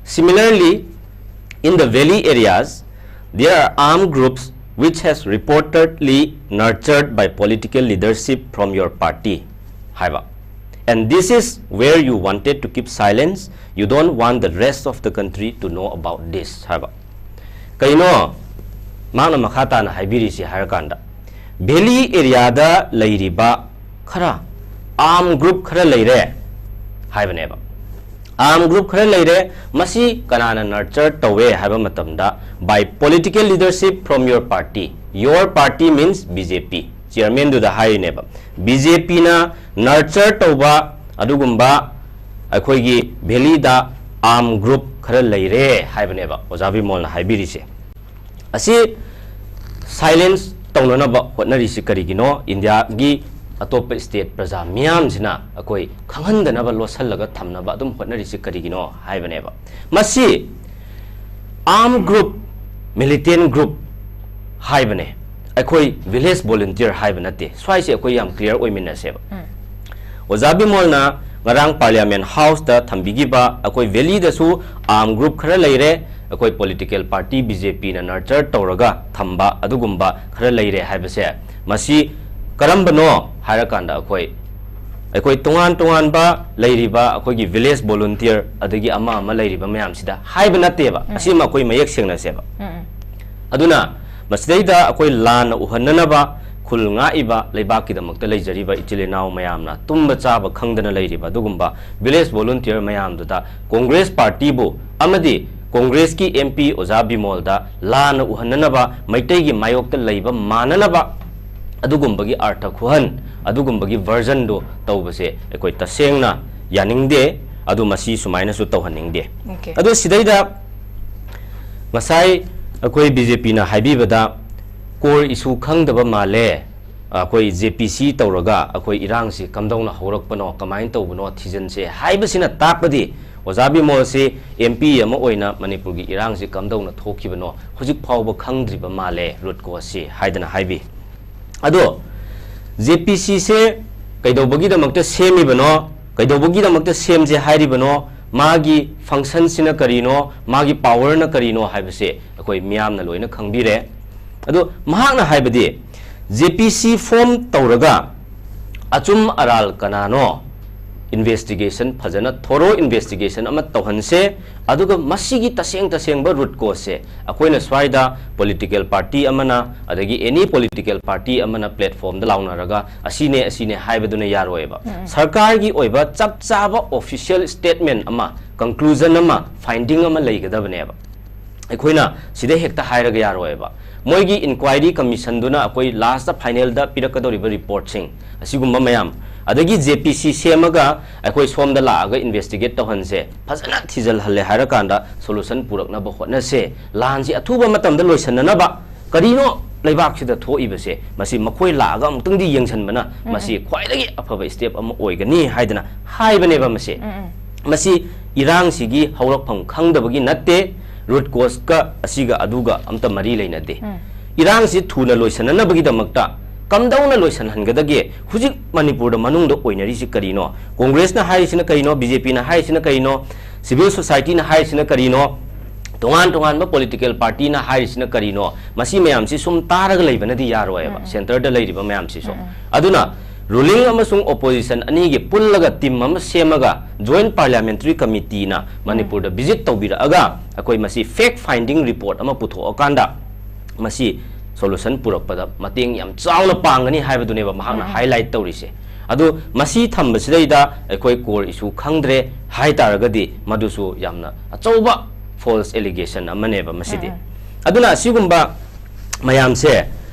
"Similarly, in the valley areas, there are armed groups which has reportedly nurtured by political leadership from your party." ꯍꯥꯏꯕ꯫ And this is where you wanted to keep silence, you don't want the rest of the country to know about this ꯍꯥꯏꯕ꯫ ꯀꯩꯅꯣ ꯃꯍꯥꯛꯅ ꯃꯈꯥ ꯇꯥꯅ ꯍꯥꯏꯕꯤꯔꯤꯁꯤ ꯍꯥꯏꯔꯀꯥꯟꯗ, valley ꯑꯦꯔꯤꯌꯥꯗ ꯂꯩꯔꯤꯕ ꯈꯔ ꯑꯥꯔꯝ ꯒ꯭ꯔꯨꯞ ꯈꯔ ꯂꯩꯔꯦ ꯍꯥꯏꯕꯅꯦꯕ꯫ ꯑꯥꯔꯝ ꯒ꯭ꯔꯨꯞ ꯈꯔ ꯂꯩꯔꯦ꯫ ꯃꯁꯤ ꯀꯅꯥꯅ ꯅꯔꯆꯔ ꯇꯧꯋꯦ ꯍꯥꯏꯕ ꯃꯇꯝꯗ, by political leadership from your party, your party means B J P, ꯆꯤꯌꯔꯃꯦꯟꯗꯨꯗ ꯍꯥꯏꯔꯤꯅꯦꯕ꯫ B J P ꯅ ꯅꯔꯆꯔ ꯇꯧꯕ ꯑꯗꯨꯒꯨꯝꯕ ꯑꯩꯈꯣꯏꯒꯤ ꯚꯦꯂꯤꯗ ꯑꯥꯔꯝ ꯒ꯭ꯔꯨꯞ ꯈꯔ ꯂꯩꯔꯦ ꯍꯥꯏꯕꯅꯦꯕ ꯑꯣꯖꯥ ꯕꯤꯃꯣꯜꯅ ꯍꯥꯏꯕꯤꯔꯤꯁꯦ꯫ ꯑꯁꯤ ꯁꯥꯏꯂꯦꯟꯁ ꯇꯧꯅꯅꯕ ꯍꯣꯠꯅꯔꯤꯁꯤ ꯀꯔꯤꯒꯤꯅꯣ? ꯏꯟꯗꯤꯌꯥꯒꯤ ꯑꯇꯣꯞꯄ ꯁ꯭ꯇꯦꯠ ꯄ꯭ꯔꯖꯥ ꯃꯤꯌꯥꯝꯁꯤꯅ ꯑꯩꯈꯣꯏ ꯈꯪꯍꯟꯗꯅꯕ, ꯂꯣꯠꯁꯜꯂꯒ ꯊꯝꯅꯕ ꯑꯗꯨꯝ ꯍꯣꯠꯅꯔꯤꯁꯤ ꯀꯔꯤꯒꯤꯅꯣ ꯍꯥꯏꯕꯅꯦꯕ꯫ ꯃꯁꯤ ꯑꯥꯔꯝ ꯒ꯭ꯔꯨꯞ, ꯃꯤꯂꯤꯇꯦꯟ ꯒ꯭ꯔꯨꯞ ꯍꯥꯏꯕꯅꯦ, ꯑꯩꯈꯣꯏ ꯚꯤꯂꯦꯖ ꯚꯣꯂꯨꯟꯇꯤꯌꯔ ꯍꯥꯏꯕ ꯅꯠꯇꯦ꯫ ꯁ꯭ꯋꯥꯏꯁꯦ ꯑꯩꯈꯣꯏ ꯌꯥꯝ ꯀ꯭ꯂꯤꯌꯥꯔ ꯑꯣꯏꯃꯤꯟꯅꯁꯦꯕ꯫ ꯑꯣꯖꯥ ꯕꯤꯃꯣꯜꯅ ꯉꯔꯥꯡ ꯄꯥꯔꯂꯤꯌꯥꯃꯦꯟ ꯍꯥꯎꯁꯇ ꯊꯝꯕꯤꯈꯤꯕ ꯑꯩꯈꯣꯏ ꯚꯦꯂꯤꯗꯁꯨ ꯑꯥꯔꯝ ꯒ꯭ꯔꯨꯞ ꯈꯔ ꯂꯩꯔꯦ, ꯑꯩꯈꯣꯏ political party B J P ꯅ ꯅꯔꯆꯔ ꯇꯧꯔꯒ ꯊꯝꯕ ꯑꯗꯨꯒꯨꯝꯕ ꯈꯔ ꯂꯩꯔꯦ ꯍꯥꯏꯕꯁꯦ, ꯃꯁꯤ ꯀꯔꯝꯕꯅꯣ ꯍꯥꯏꯔꯀꯥꯟꯗ, ꯑꯩꯈꯣꯏ ꯑꯩꯈꯣꯏ ꯇꯣꯉꯥꯟ ꯇꯣꯉꯥꯟꯕ ꯂꯩꯔꯤꯕ ꯑꯩꯈꯣꯏꯒꯤ ꯚꯤꯂꯦꯖ ꯚꯣꯂꯨꯟꯇꯤꯌꯔ ꯑꯗꯒꯤ ꯑꯃ ꯑꯃ ꯂꯩꯔꯤꯕ ꯃꯌꯥꯝꯁꯤꯗ ꯍꯥꯏꯕ ꯅꯠꯇꯦꯕ꯫ ꯎꯝ꯫ ꯑꯁꯤꯃ ꯑꯩꯈꯣꯏ ꯃꯌꯦꯛ ꯁꯦꯡꯅꯁꯦꯕ꯫ ꯎꯝ, ꯎꯝ꯫ ꯑꯗꯨꯅ ꯃꯁꯤꯗꯩꯗ ꯑꯩꯈꯣꯏ ꯂꯥꯟꯅ ꯎꯍꯟꯅꯅꯕ ꯈꯨꯜ ꯉꯥꯛꯏꯕ, ꯂꯩꯕꯥꯛꯀꯤꯗꯃꯛꯇ ꯂꯩꯖꯔꯤꯕ ꯏꯆꯤꯜ ꯏꯅꯥꯎ ꯃꯌꯥꯝꯅ ꯇꯨꯝꯕ ꯆꯥꯕ ꯈꯪꯗꯅ ꯂꯩꯔꯤꯕ ꯑꯗꯨꯒꯨꯝꯕ ꯚꯤꯂꯦꯖ ꯚꯣꯂꯨꯟꯇꯤꯌꯔ ꯃꯌꯥꯝꯗꯨꯗ ꯀꯣꯡꯒ꯭ꯔꯦꯁ ꯄꯥꯔꯇꯤꯕꯨ ꯑꯃꯗꯤ ꯀꯣꯡꯒ꯭ꯔꯦꯁꯀꯤ M P ꯑꯣꯖꯥ ꯕꯤꯃꯣꯜꯗ ꯂꯥꯟꯅ ꯎꯍꯟꯅꯅꯕ, ꯃꯩꯇꯩꯒꯤ ꯃꯥꯌꯣꯛꯇ ꯂꯩꯕ ꯃꯥꯟꯅꯅꯕ ꯑꯗꯨꯒꯨꯝꯕꯒꯤ ꯑꯥꯔꯊ ꯈꯨꯍꯟ, ꯑꯗꯨꯒꯨꯝꯕꯒꯤ ꯚꯔꯖꯟꯗꯣ ꯇꯧꯕꯁꯦ ꯑꯩꯈꯣꯏ ꯇꯁꯦꯡꯅ ꯌꯥꯅꯤꯡꯗꯦ꯫ ꯑꯗꯨ ꯃꯁꯤ ꯁꯨꯃꯥꯏꯅꯁꯨ ꯇꯧꯍꯟꯅꯤꯡꯗꯦ꯫ Okay꯫ ꯑꯗꯣ ꯁꯤꯗꯩꯗ ꯉꯁꯥꯏ ꯑꯩꯈꯣꯏ B J P ꯅ ꯍꯥꯏꯕꯤꯕꯗ core issue ꯈꯪꯗꯕ ꯃꯥꯜꯂꯦ, ꯑꯩꯈꯣꯏ J P C ꯇꯧꯔꯒ ꯑꯩꯈꯣꯏ ꯏꯔꯥꯡꯁꯤ ꯀꯝꯗꯧꯅ ꯍꯧꯔꯛꯄꯅꯣ, ꯀꯃꯥꯏꯅ ꯇꯧꯕꯅꯣ ꯊꯤꯖꯤꯟꯁꯦ ꯍꯥꯏꯕꯁꯤꯅ ꯇꯥꯛꯄꯗꯤ ꯑꯣꯖꯥ ꯕꯤꯃꯣꯜꯁꯤ M P ꯑꯃ ꯑꯣꯏꯅ ꯃꯅꯤꯄꯨꯔꯒꯤ ꯏꯔꯥꯡꯁꯤ ꯀꯝꯗꯧꯅ ꯊꯣꯛꯈꯤꯕꯅꯣ ꯍꯧꯖꯤꯛ ꯐꯥꯎꯕ ꯈꯪꯗ꯭ꯔꯤꯕ ꯃꯥꯜꯂꯦ root cause ꯁꯤ ꯍꯥꯏꯗꯅ ꯍꯥꯏꯕꯤ꯫ ꯑꯗꯣ J P C ꯁꯦ ꯀꯩꯗꯧꯕꯒꯤꯗꯃꯛꯇ ꯁꯦꯝꯃꯤꯕꯅꯣ, ꯀꯩꯗꯧꯕꯒꯤꯗꯃꯛꯇ ꯁꯦꯝꯁꯦ ꯍꯥꯏꯔꯤꯕꯅꯣ, ꯃꯥꯒꯤ function ꯁꯤꯅ ꯀꯔꯤꯅꯣ, ꯃꯥꯒꯤ power ꯅ ꯀꯔꯤꯅꯣ ꯍꯥꯏꯕꯁꯦ ꯑꯩꯈꯣꯏ ꯃꯤꯌꯥꯝꯅ ꯂꯣꯏꯅ ꯈꯪꯕꯤꯔꯦ꯫ ꯑꯗꯣ ꯃꯍꯥꯛꯅ ꯍꯥꯏꯕꯗꯤ J P C form ꯇꯧꯔꯒ ꯑꯆꯨꯝ ꯑꯔꯥꯜ ꯀꯅꯥꯅꯣ, ꯏꯟꯚꯦꯁꯇꯤꯒꯦꯁꯟ ꯐꯖꯅ, ꯊꯣꯔꯣ ꯏꯟꯚꯦꯁꯇꯤꯒꯦꯁꯟ ꯑꯃ ꯇꯧꯍꯟꯁꯦ꯫ ꯑꯗꯨꯒ ꯃꯁꯤꯒꯤ ꯇꯁꯦꯡ ꯇꯁꯦꯡꯕ ꯔꯨꯠ ꯀꯣꯁꯁꯦ ꯑꯩꯈꯣꯏꯅ ꯁ꯭ꯋꯥꯏꯗ ꯄꯣꯂꯤꯇꯤꯀꯦꯜ ꯄꯥꯔꯇꯤ ꯑꯃꯅ, ꯑꯗꯒꯤ ꯑꯦꯅꯤ ꯄꯣꯂꯤꯇꯤꯀꯦꯜ ꯄꯥꯔꯇꯤ ꯑꯃꯅ ꯄ꯭ꯂꯦꯠꯐꯣꯝꯗ ꯂꯥꯎꯅꯔꯒ ꯑꯁꯤꯅꯦ ꯑꯁꯤꯅꯦ ꯍꯥꯏꯕꯗꯨꯅ ꯌꯥꯔꯣꯏꯕ꯫ ꯁꯔꯀꯥꯔꯒꯤ ꯑꯣꯏꯕ ꯆꯞ ꯆꯥꯕ ꯑꯣꯐꯤꯁꯤꯌꯦꯜ ꯁ꯭ꯇꯦꯠꯃꯦꯟ ꯑꯃ, ꯀꯟꯀ꯭ꯂꯨꯖꯟ ꯑꯃ, ꯐꯥꯏꯟꯗꯤꯡ ꯑꯃ ꯂꯩꯒꯗꯕꯅꯦꯕ꯫ ꯑꯩꯈꯣꯏꯅ ꯁꯤꯗ ꯍꯦꯛꯇ ꯍꯥꯏꯔꯒ ꯌꯥꯔꯣꯏꯕ꯫ ꯃꯣꯏꯒꯤ ꯏꯟꯀ꯭ꯋꯥꯏꯔꯤ ꯀꯃꯤꯁꯟꯗꯨꯅ ꯑꯩꯈꯣꯏ ꯂꯥꯁꯇ ꯐꯥꯏꯅꯦꯜꯗ ꯄꯤꯔꯛꯀꯗꯧꯔꯤꯕ ꯔꯤꯄꯣꯔꯠꯁꯤꯡ ꯑꯁꯤꯒꯨꯝꯕ ꯃꯌꯥꯝ, ꯑꯗꯒꯤ ꯖꯦ ꯄꯤ ꯁꯤ ꯁꯦꯝꯃꯒ ꯑꯩꯈꯣꯏ ꯁꯣꯝꯗ ꯂꯥꯛꯑꯒ ꯏꯟꯚꯦꯁꯇꯤꯒꯦꯠ ꯇꯧꯍꯟꯁꯦ, ꯐꯖꯅ ꯊꯤꯖꯤꯜꯍꯜꯂꯦ ꯍꯥꯏꯔꯀꯥꯟꯗ ꯁꯣꯂꯨꯁꯟ ꯄꯨꯔꯛꯅꯕ ꯍꯣꯠꯅꯁꯦ, ꯂꯥꯟꯁꯤ ꯑꯊꯨꯕ ꯃꯇꯝꯗ ꯂꯣꯏꯁꯤꯟꯅꯅꯕ꯫ ꯀꯔꯤꯅꯣ ꯂꯩꯕꯥꯛꯁꯤꯗ ꯊꯣꯛꯏꯕꯁꯦ, ꯃꯁꯤ ꯃꯈꯣꯏ ꯂꯥꯛꯑꯒ ꯑꯃꯨꯛꯇꯪꯗꯤ ꯌꯦꯡꯁꯤꯟꯕꯅ ꯃꯁꯤ ꯈ꯭ꯋꯥꯏꯗꯒꯤ ꯑꯐꯕ ꯁ꯭ꯇꯦꯞ ꯑꯃ ꯑꯣꯏꯒꯅꯤ ꯍꯥꯏꯗꯅ ꯍꯥꯏꯕꯅꯦꯕ꯫ ꯃꯁꯤ, ꯃꯁꯤ ꯏꯔꯥꯡꯁꯤꯒꯤ ꯍꯧꯔꯛꯐꯝ ꯈꯪꯗꯕꯒꯤ ꯅꯠꯇꯦ, ꯔꯨꯠ ꯀꯣꯁꯀ ꯑꯁꯤꯒ ꯑꯗꯨꯒ ꯑꯝꯇ ꯃꯔꯤ ꯂꯩꯅꯗꯦ꯫ ꯏꯔꯥꯡꯁꯤ ꯊꯨꯅ ꯂꯣꯏꯁꯤꯟꯅꯅꯕꯒꯤꯗꯃꯛꯇ ꯀꯝꯗꯧꯅ ꯂꯣꯏꯁꯤꯟꯍꯟꯒꯗꯒꯦ? ꯍꯧꯖꯤꯛ ꯃꯅꯤꯄꯨꯔꯗ ꯃꯅꯨꯡꯗ ꯑꯣꯏꯅꯔꯤꯁꯤ ꯀꯔꯤꯅꯣ? ꯀꯣꯡꯒ꯭ꯔꯦꯁꯅ ꯍꯥꯏꯔꯤꯁꯤꯅ ꯀꯔꯤꯅꯣ? ꯕꯤ ꯖꯦ ꯄꯤꯅ ꯍꯥꯏꯔꯤꯁꯤꯅ ꯀꯔꯤꯅꯣ? ꯁꯤꯚꯤꯜ ꯁꯣꯁꯥꯏꯇꯤꯅ ꯍꯥꯏꯔꯤꯁꯤꯅ ꯀꯔꯤꯅꯣ? ꯇꯣꯉꯥꯟ ꯇꯣꯉꯥꯟꯕ ꯄꯣꯂꯤꯇꯤꯀꯦꯜ ꯄꯥꯔꯇꯤꯅ ꯍꯥꯏꯔꯤꯁꯤꯅ ꯀꯔꯤꯅꯣ? ꯃꯁꯤ ꯃꯌꯥꯝꯁꯤ ꯁꯨꯝ ꯇꯥꯔꯒ ꯂꯩꯕꯅꯗꯤ ꯌꯥꯔꯣꯏꯕ, ꯁꯦꯟꯇꯔꯗ ꯂꯩꯔꯤꯕ ꯃꯌꯥꯝꯁꯤꯁꯨ꯫ ꯑꯗꯨꯅ ꯔꯨꯂꯤꯡ ꯑꯃꯁꯨꯡ ꯑꯣꯄꯣꯖꯤꯁꯟ ꯑꯅꯤꯒꯤ ꯄꯨꯜꯂꯒ ꯇꯤꯝ ꯑꯃ ꯁꯦꯝꯃꯒ ꯖꯣꯏꯟꯠ ꯄꯥꯔꯂꯤꯌꯥꯃꯦꯟꯇꯔꯤ ꯀꯃꯤꯇꯤꯅ ꯃꯅꯤꯄꯨꯔꯗ ꯚꯤꯖꯤꯠ ꯇꯧꯕꯤꯔꯛꯑꯒ ꯑꯩꯈꯣꯏ ꯃꯁꯤ ꯐꯦꯛ ꯐꯥꯏꯟꯗꯤꯡ ꯔꯤꯄꯣꯔꯠ ꯑꯃ ꯄꯨꯊꯣꯛꯑꯀꯥꯟꯗ ꯃꯁꯤ ꯁꯣꯂꯨꯁꯟ ꯄꯨꯔꯛꯄꯗ ꯃꯇꯦꯡ ꯌꯥꯝ ꯆꯥꯎꯅ ꯄꯥꯡꯒꯅꯤ ꯍꯥꯏꯕꯗꯨꯅꯦꯕ ꯃꯍꯥꯛꯅ ꯍꯥꯏꯂꯥꯏꯠ ꯇꯧꯔꯤꯁꯦ꯫ ꯑꯗꯨ ꯃꯁꯤ ꯊꯝꯕꯁꯤꯗꯩꯗ ꯑꯩꯈꯣꯏ ꯀꯣꯔ ꯏꯁꯨ ꯈꯪꯗ꯭ꯔꯦ ꯍꯥꯏ ꯇꯥꯔꯒꯗꯤ ꯃꯗꯨꯁꯨ ꯌꯥꯝꯅ ꯑꯆꯧꯕ ꯐꯣꯜꯁ ꯑꯦꯂꯤꯒꯦꯁꯟ ꯑꯃꯅꯦꯕ ꯃꯁꯤꯗꯤ꯫ ꯑꯗꯨꯅ ꯑꯁꯤꯒꯨꯝꯕ ꯃꯌꯥꯝꯁꯦ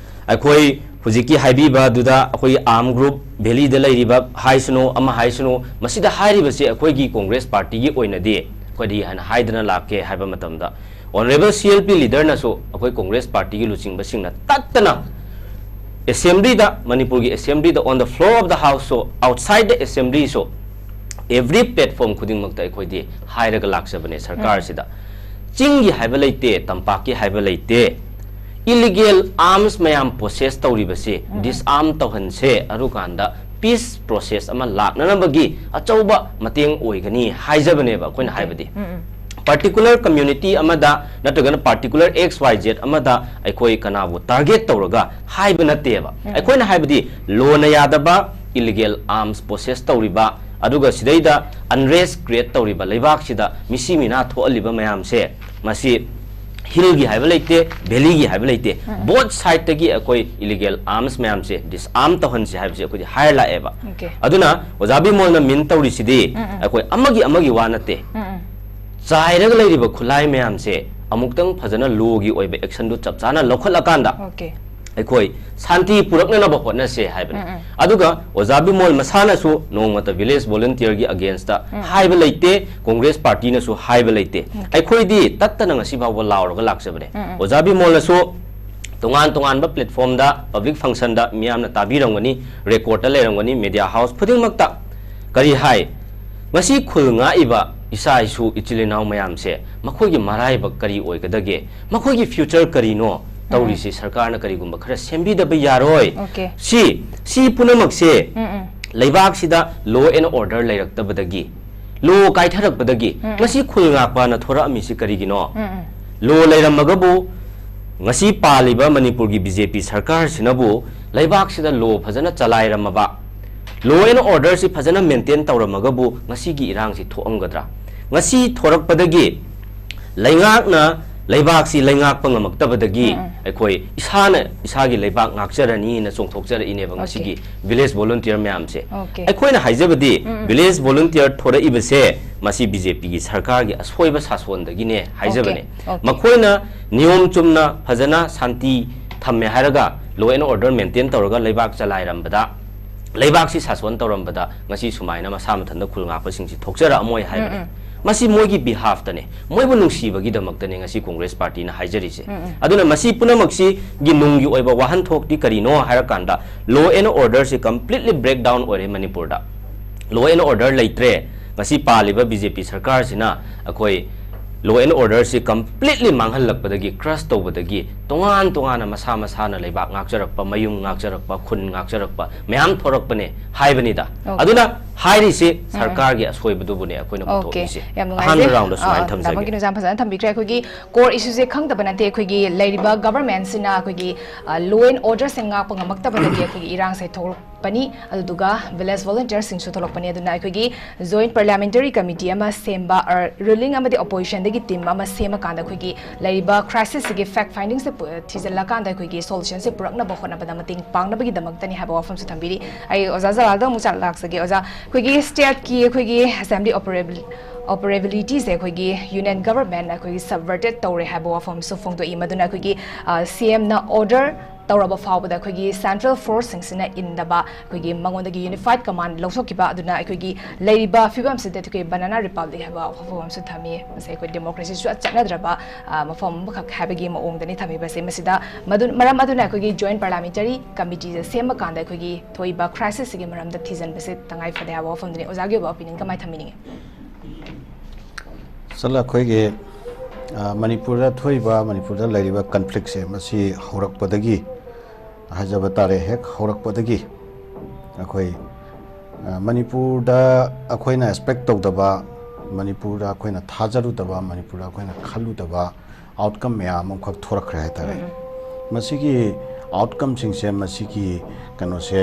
ꯑꯩꯈꯣꯏ ꯍꯧꯖꯤꯛꯀꯤ ꯍꯥꯏꯕꯤꯕ ꯑꯗꯨꯗ ꯑꯩꯈꯣꯏꯒꯤ ꯑꯥꯔꯝ ꯒ꯭ꯔꯨꯞ ꯚꯦꯂꯤꯗ ꯂꯩꯔꯤꯕ ꯍꯥꯏꯁꯅꯨ, ꯑꯃ ꯍꯥꯏꯁꯅꯨ, ꯃꯁꯤꯗ ꯍꯥꯏꯔꯤꯕꯁꯦ ꯑꯩꯈꯣꯏꯒꯤ ꯀꯣꯡꯒ꯭ꯔꯦꯁ ꯄꯥꯔꯇꯤꯒꯤ ꯑꯣꯏꯅꯗꯤ ꯀꯔꯤ ꯍꯥꯏꯅ ꯍꯥꯏꯗꯅ ꯂꯥꯛꯀꯦ ꯍꯥꯏꯕ ꯃꯇꯝꯗ, ꯑꯣꯅꯔꯦꯕꯜ ꯁꯤ ꯑꯦꯜ ꯄꯤ ꯂꯤꯗꯔꯅꯁꯨ ꯑꯩꯈꯣꯏ ꯀꯣꯡꯒ꯭ꯔꯦꯁ ꯄꯥꯔꯇꯤꯒꯤ ꯂꯨꯆꯤꯡꯕꯁꯤꯡꯅ ꯇꯠꯇꯅ ꯑꯦꯁꯦꯝꯕ꯭ꯂꯤꯗ, ꯃꯅꯤꯄꯨꯔꯒꯤ ꯑꯦꯁꯦꯝꯕ꯭ꯂꯤꯗ, on the floor of the house ꯁꯨ, outside the assembly ꯁꯨ, every platform ꯈꯨꯗꯤꯡꯃꯛꯇ ꯑꯩꯈꯣꯏꯗꯤ ꯍꯥꯏꯔꯒ ꯂꯥꯛꯆꯕꯅꯦ ꯁꯔꯀꯥꯔꯁꯤꯗ꯫ ꯆꯤꯡꯒꯤ ꯍꯥꯏꯕ ꯂꯩꯇꯦ, ꯇꯝꯄꯥꯛꯀꯤ ꯍꯥꯏꯕ ꯂꯩꯇꯦ, ꯏꯂꯤꯒꯦꯜ ꯑꯥꯔꯝꯁ ꯃꯌꯥꯝ ꯄꯣꯁꯦꯁ ꯇꯧꯔꯤꯕꯁꯤ ꯗꯤꯁꯑꯥꯔꯝ ꯇꯧꯍꯟꯁꯦ, ꯑꯗꯨꯀꯥꯟꯗ ꯄꯤꯁ ꯄ꯭ꯔꯣꯁꯦꯁ ꯑꯃ ꯂꯥꯛꯅꯅꯕꯒꯤ ꯑꯆꯧꯕ ꯃꯇꯦꯡ ꯑꯣꯏꯒꯅꯤ ꯍꯥꯏꯖꯕꯅꯦꯕ ꯑꯩꯈꯣꯏꯅ ꯍꯥꯏꯕꯗꯤ꯫ ꯄꯥꯔꯇꯤꯀꯨꯂꯔ ꯀꯝꯃ꯭ꯌꯨꯅꯤꯇꯤ ꯑꯃꯗ ꯅꯠꯇ꯭ꯔꯒꯅ ꯄꯥꯔꯇꯤꯀꯨꯂꯔ ꯑꯦꯛꯁ ꯋꯥꯏ ꯖꯦꯠ ꯑꯃꯗ ꯑꯩꯈꯣꯏ ꯀꯅꯥꯕꯨ ꯇꯥꯔꯒꯦꯠ ꯇꯧꯔꯒ ꯍꯥꯏꯕ ꯅꯠꯇꯦꯕ꯫ ꯑꯩꯈꯣꯏꯅ ꯍꯥꯏꯕꯗꯤ ꯂꯣꯅ ꯌꯥꯗꯕ, illegal arms possess ꯇꯧꯔꯤꯕ, ꯑꯗꯨꯒ ꯁꯤꯗꯩꯗ unrest create ꯇꯧꯔꯤꯕ, ꯂꯩꯕꯥꯛꯁꯤꯗ ꯃꯤꯁꯤ ꯃꯤꯅꯥ ꯊꯣꯛꯍꯜꯂꯤꯕ ꯃꯌꯥꯝꯁꯦ, ꯃꯁꯤ hillꯒꯤ ꯍꯥꯏꯕ ꯂꯩꯇꯦ, valleyꯒꯤ ꯍꯥꯏꯕ ꯂꯩꯇꯦ, both sideꯇꯒꯤ ꯑꯩꯈꯣꯏ illegal arms ꯃꯌꯥꯝꯁꯦ disarm ꯇꯧꯍꯟꯁꯤ ꯍꯥꯏꯕꯁꯦ ꯑꯩꯈꯣꯏꯗꯤ ꯍꯥꯏꯔ ꯂꯥꯛꯑꯦꯕ꯫ Okay. ꯑꯗꯨꯅ ꯑꯣꯖꯥ ꯕꯤꯃꯣꯜꯅ mean ꯇꯧꯔꯤꯁꯤꯗꯤ ꯑꯩꯈꯣꯏ ꯑꯃꯒꯤ ꯑꯃꯒꯤ ꯋꯥ ꯅꯠꯇꯦ, ꯆꯥꯏꯔꯒ ꯂꯩꯔꯤꯕ ꯈꯨꯠꯂꯥꯏ ꯃꯌꯥꯝꯁꯦ ꯑꯃꯨꯛꯇꯪ ꯐꯖꯅ lawꯒꯤ ꯑꯣꯏꯕ actionꯗꯨ ꯆꯞ ꯆꯥꯅ ꯂꯧꯈꯠꯂꯀꯥꯟꯗ Okay. ꯑꯩꯈꯣꯏ ꯁꯥꯟꯇꯤ ꯄꯨꯔꯛꯅꯅꯕ ꯍꯣꯠꯅꯁꯦ ꯍꯥꯏꯕꯅꯤ꯫ ꯑꯗꯨꯒ ꯑꯣꯖꯥ ꯕꯤꯃꯣꯜ ꯃꯁꯥꯅꯁꯨ ꯅꯣꯡꯃꯇ village volunteerꯒꯤ againstꯇ ꯍꯥꯏꯕ ꯂꯩꯇꯦ, ꯀꯣꯡꯒ꯭ꯔꯦꯁ ꯄꯥꯔꯇꯤꯅꯁꯨ ꯍꯥꯏꯕ ꯂꯩꯇꯦ꯫ ꯑꯩꯈꯣꯏꯗꯤ ꯇꯠꯇꯅ ꯉꯁꯤ ꯐꯥꯎꯕ ꯂꯥꯎꯔꯒ ꯂꯥꯛꯆꯕꯅꯦ꯫ ꯑꯣꯖꯥ ꯕꯤꯃꯣꯜꯅꯁꯨ ꯇꯣꯉꯥꯟ ꯇꯣꯉꯥꯟꯕ platformꯗ, public functionꯗ ꯃꯤꯌꯥꯝꯅ ꯇꯥꯕꯤꯔꯝꯒꯅꯤ, recordꯇ ꯂꯩꯔꯝꯒꯅꯤ, media house ꯈꯨꯗꯤꯡꯃꯛꯇ ꯀꯔꯤ ꯍꯥꯏ? ꯉꯁꯤ ꯈꯨꯜ ꯉꯥꯛꯏꯕ ꯏꯆꯥ ꯏꯁꯨ, ꯏꯆꯤꯜ ꯏꯅꯥꯎ ꯃꯌꯥꯝꯁꯦ ꯃꯈꯣꯏꯒꯤ ꯃꯔꯥꯏꯕꯛ ꯀꯔꯤ ꯑꯣꯏꯒꯗꯒꯦ? ꯃꯈꯣꯏꯒꯤ future ꯀꯔꯤꯅꯣ? ꯇꯧꯔꯤꯁꯤ ꯁꯔꯀꯥꯔꯅ ꯀꯔꯤꯒꯨꯝꯕ ꯈꯔ ꯁꯦꯝꯕꯤꯗꯕ ꯌꯥꯔꯣꯏ꯫ Okay. ꯁꯤ, ꯁꯤ ꯄꯨꯝꯅꯃꯛꯁꯦ ꯂꯩꯕꯥꯛꯁꯤꯗ law and order ꯂꯩꯔꯛꯇꯕꯗꯒꯤ, law ꯀꯥꯏꯊꯔꯛꯄꯗꯒꯤ ꯉꯁꯤ ꯈꯨꯜ ꯉꯥꯛꯄꯅ ꯊꯣꯔꯛꯑꯝꯃꯤꯁꯤ ꯀꯔꯤꯒꯤꯅꯣ? Law ꯂꯩꯔꯝꯃꯒꯕꯨ ꯉꯁꯤ ꯄꯥꯜꯂꯤꯕ ꯃꯅꯤꯄꯨꯔꯒꯤ BJP ꯁꯔꯀꯥꯔꯁꯤꯅꯕꯨ ꯂꯩꯕꯥꯛꯁꯤꯗ law ꯐꯖꯅ ꯆꯂꯥꯏꯔꯝꯃꯕ, law and orderꯁꯤ ꯐꯖꯅ maintain ꯇꯧꯔꯝꯃꯒꯕꯨ ꯉꯁꯤꯒꯤ ꯏꯔꯥꯡꯁꯤ ꯊꯣꯛꯑꯝꯒꯗ꯭ꯔꯥ? ꯉꯁꯤ ꯊꯣꯔꯛꯄꯗꯒꯤ ꯂꯩꯉꯥꯛꯅ ꯂꯩꯕꯥꯛꯁꯤ ꯂꯩꯉꯥꯛꯄ ꯉꯝꯃꯛꯇꯕꯗꯒꯤ ꯑꯩꯈꯣꯏ ꯏꯁꯥꯅ ꯏꯁꯥꯒꯤ ꯂꯩꯕꯥꯛ ꯉꯥꯛꯆꯔꯅꯤꯅ ꯆꯣꯡꯊꯣꯛꯆꯔꯛꯏꯅꯦꯕ ꯉꯁꯤꯒꯤ village volunteer ꯃꯌꯥꯝꯁꯦ꯫ Okay. ꯑꯩꯈꯣꯏꯅ ꯍꯥꯏꯖꯕꯗꯤ village volunteer ꯊꯣꯔꯛꯏꯕꯁꯦ ꯃꯁꯤ BJPꯒꯤ ꯁꯔꯀꯥꯔꯒꯤ ꯑꯁꯣꯏꯕ ꯁꯥꯁꯣꯟꯗꯒꯤꯅꯦ ꯍꯥꯏꯖꯕꯅꯦ꯫ Okay. ꯃꯈꯣꯏꯅ ꯅꯤꯌꯣꯝ ꯆꯨꯝꯅ ꯐꯖꯅ ꯁꯥꯟꯇꯤ ꯊꯝꯃꯦ ꯍꯥꯏꯔꯒ, law and order maintain ꯇꯧꯔꯒ ꯂꯩꯕꯥꯛ ꯆꯂꯥꯏꯔꯝꯕꯗ, ꯂꯩꯕꯥꯛꯁꯤ ꯁꯥꯁꯣꯟ ꯇꯧꯔꯝꯕꯗ ꯉꯁꯤ ꯁꯨꯃꯥꯏꯅ ꯃꯁꯥ ꯃꯊꯟꯇ ꯈꯨꯜ ꯉꯥꯛꯄꯁꯤꯡꯁꯤ ꯊꯣꯛꯆꯔꯛꯑꯝꯃꯣꯏ ꯍꯥꯏꯕꯅꯤ꯫ ꯃꯁꯤ ꯃꯣꯏꯒꯤ behalfꯇꯅꯦ, ꯃꯣꯏꯕꯨ ꯅꯨꯡꯁꯤꯕꯒꯤꯗꯃꯛꯇꯅꯦ ꯉꯁꯤ ꯀꯣꯡꯒ꯭ꯔꯦꯁ ꯄꯥꯔꯇꯤꯅ ꯍꯥꯏꯖꯔꯤꯁꯦ꯫ ꯑꯗꯨꯅ ꯃꯁꯤ ꯄꯨꯝꯅꯃꯛꯁꯤꯒꯤ ꯅꯨꯡꯒꯤ ꯑꯣꯏꯕ ꯋꯥꯍꯟꯊꯣꯛꯇꯤ ꯀꯔꯤꯅꯣ ꯍꯥꯏꯔꯀꯥꯟꯗ, law and orderꯁꯤ completely breakdown ꯑꯣꯏꯔꯦ ꯃꯅꯤꯄꯨꯔꯗ꯫ Law and order ꯂꯩꯇ꯭ꯔꯦ꯫ ꯉꯁꯤ ꯄꯥꯜꯂꯤꯕ BJP ꯁꯔꯀꯥꯔꯁꯤꯅ ꯑꯩꯈꯣꯏ law and orderꯁꯤ completely ꯃꯥꯡꯍꯜꯂꯛꯄꯗꯒꯤ, crush ꯇꯧꯕꯗꯒꯤ, ꯇꯣꯉꯥꯟ ꯇꯣꯉꯥꯟꯅ ꯃꯁꯥ ꯃꯁꯥꯅ ꯂꯩꯕꯥꯛ ꯉꯥꯛꯆꯔꯛꯄ, ꯃꯌꯨꯝ ꯉꯥꯛꯆꯔꯛꯄ, ꯈꯨꯟ ꯉꯥꯛꯆꯔꯛꯄ ꯃꯌꯥꯝ ꯊꯣꯔꯛꯄꯅꯦ ꯍꯥꯏꯕꯅꯤꯗ꯫ Okay. ꯑꯗꯨꯅ ꯍꯥꯏꯔꯤꯁꯦ ꯁꯔꯀꯥꯔꯒꯤ ꯑꯁꯣꯏꯕꯗꯨꯕꯨꯅꯦ ꯑꯩꯈꯣꯏꯅ ꯑꯣꯀꯦ, ꯄꯨꯊꯣꯛꯏꯁꯦ꯫ ꯌꯥꯝ ꯑꯍꯥꯟꯕ ꯅꯨꯡꯉꯥꯏꯖꯩ꯫ ꯔꯥꯎꯟꯗ ꯁꯨꯃꯥꯏꯅ ꯑꯥ, ꯇꯥꯃꯣ ꯊꯝꯖꯒꯦ꯫ ꯀꯤꯅꯣꯖꯥꯝ ꯐꯖꯅ ꯊꯝꯕꯤꯈ꯭ꯔꯦ꯫ ꯑꯩꯈꯣꯏꯒꯤ core issue ꯁꯦ ꯈꯪꯗꯕ ꯅꯠꯇꯦ꯫ ꯑꯩꯈꯣꯏꯒꯤ ꯂꯩꯔꯤꯕ government ꯁꯤꯅ ꯑꯩꯈꯣꯏꯒꯤ law and order ꯁꯦ ꯉꯥꯛꯄ ꯉꯝꯃꯛꯇꯕꯗꯒꯤ ꯑꯩꯈꯣꯏꯒꯤ ꯏꯔꯥꯡꯁꯦ ꯊꯣꯛꯂꯛꯄꯅꯤ꯫ ꯑꯗꯨꯗꯨꯒ village volunteer ꯁꯤꯡꯁꯨ ꯊꯣꯛꯂꯛꯄꯅꯤ꯫ ꯑꯗꯨꯅ ꯑꯩꯈꯣꯏꯒꯤ joint parliamentary committee ꯑꯃ ꯁꯦꯝꯕ, ruling ꯑꯃꯗꯤ opposition ꯗꯒꯤ team ꯑꯃ ꯁꯦꯝꯃꯀꯥꯟꯗ ꯑꯩꯈꯣꯏꯒꯤ ꯂꯩꯔꯤꯕ crisis ꯁꯤꯒꯤ fact finding ꯁꯦ ꯄꯨ-, ꯊꯤꯖꯤꯜꯂꯀꯥꯟꯗ ꯑꯩꯈꯣꯏꯒꯤ solution ꯁꯦ ꯄꯨꯔꯛꯅꯕ ꯍꯣꯠꯅꯕꯗ ꯃꯇꯦꯡ ꯄꯥꯡꯅꯕꯒꯤꯗꯃꯛꯇꯅꯤ ꯍꯥꯏꯕ ꯋꯥꯐꯝꯁꯨ ꯊꯝꯕꯤꯔꯤ꯫ ꯑꯩ ꯑꯣꯖꯥ ꯖꯂꯥꯜꯗ ꯑꯃꯨꯛ ꯆꯥ-, ꯂꯥꯛꯆꯒꯦ꯫ ꯑꯣꯖꯥ, ꯑꯩꯈꯣꯏꯒꯤ state ꯀꯤ ꯑꯩꯈꯣꯏꯒꯤ assembly operable-, operability ꯁꯦ ꯑꯩꯈꯣꯏꯒꯤ union government ꯅ ꯑꯩꯈꯣꯏꯒꯤ subverted ꯇꯧꯔꯦ ꯍꯥꯏꯕ ꯋꯥꯐꯝꯁꯨ ꯐꯣꯡꯗꯣꯛꯏ꯫ ꯃꯗꯨꯅ ꯑꯩꯈꯣꯏꯒꯤ, ꯑ, C M ꯅ order ꯇꯧꯔꯕ ꯐꯥꯎꯕꯗ ꯑꯩꯈꯣꯏꯒꯤ central force ꯁꯤꯡꯁꯤꯅ ꯏꯟꯗꯕ, ꯑꯩꯈꯣꯏꯒꯤ ꯃꯉꯣꯟꯗꯒꯤ unified command ꯂꯧꯊꯣꯛꯈꯤꯕ ꯑꯗꯨꯅ ꯑꯩꯈꯣꯏꯒꯤ ꯂꯩꯔꯤꯕ ꯐꯤꯕꯝꯁꯤꯗ ꯑꯩꯈꯣꯏ banana republic ꯍꯥꯏꯕ ꯋꯥꯐꯝ ꯑꯃꯁꯨ ꯊꯝꯃꯤ꯫ ꯃꯁꯤ ꯑꯩꯈꯣꯏ democracy ꯁꯨ ꯆꯠꯅꯗ꯭ꯔꯕ, ꯑ, ꯃꯐꯝ ꯑꯃꯈꯛ ꯍꯥꯏꯕꯒꯤ ꯃꯑꯣꯡꯗꯅꯤ ꯊꯝꯃꯤꯕꯁꯦ꯫ ꯃꯁꯤꯗ ꯃꯗꯨ-, ꯃꯔꯝ ꯑꯗꯨꯅ ꯑꯩꯈꯣꯏꯒꯤ joint parliamentary committee ꯁꯦ ꯁꯦꯝꯃꯀꯥꯟꯗ ꯑꯩꯈꯣꯏꯒꯤ ꯊꯣꯛꯏꯕ crisis ꯁꯤꯒꯤ ꯃꯔꯝꯗ ꯊꯤꯖꯤꯟꯕꯁꯦ ꯇꯉꯥꯏ ꯐꯗꯦ ꯍꯥꯏꯕ ꯋꯥꯐꯝꯗꯨꯅꯤ꯫ ꯑꯣꯖꯥꯒꯤ ꯑꯣꯏꯕ opinion ꯀꯃꯥꯏꯅ ꯊꯝꯕꯤꯅꯤꯡꯉꯤ? ꯆꯠꯂ ꯑꯩꯈꯣꯏꯒꯤ, ꯑ, ꯃꯅꯤꯄꯨꯔꯗ ꯊꯣꯛꯏꯕ, ꯃꯅꯤꯄꯨꯔꯗ ꯂꯩꯔꯤꯕ conflict ꯁꯦ ꯃꯁꯤ ꯍꯧꯔꯛꯄꯗꯒꯤ ꯍꯥꯏꯖꯕ ꯇꯥꯔꯦ, ꯍꯦꯛ ꯍꯧꯔꯛꯄꯗꯒꯤ ꯑꯩꯈꯣꯏ, ꯑ, ꯃꯅꯤꯄꯨꯔꯗ ꯑꯩꯈꯣꯏꯅ expect ꯇꯧꯗꯕ, ꯃꯅꯤꯄꯨꯔꯗ ꯑꯩꯈꯣꯏꯅ ꯊꯥꯖꯔꯨꯗꯕ, ꯃꯅꯤꯄꯨꯔꯗ ꯑꯩꯈꯣꯏꯅ ꯈꯜꯂꯨꯗꯕ outcome ꯃꯌꯥꯝ ꯑꯃꯈꯛ ꯊꯣꯔꯛꯈ꯭ꯔꯦ ꯍꯥꯏꯇꯥꯔꯦ꯫ ꯃꯁꯤꯒꯤ outcome ꯁꯤꯡꯁꯦ, ꯃꯁꯤꯒꯤ ꯀꯩꯅꯣꯁꯦ,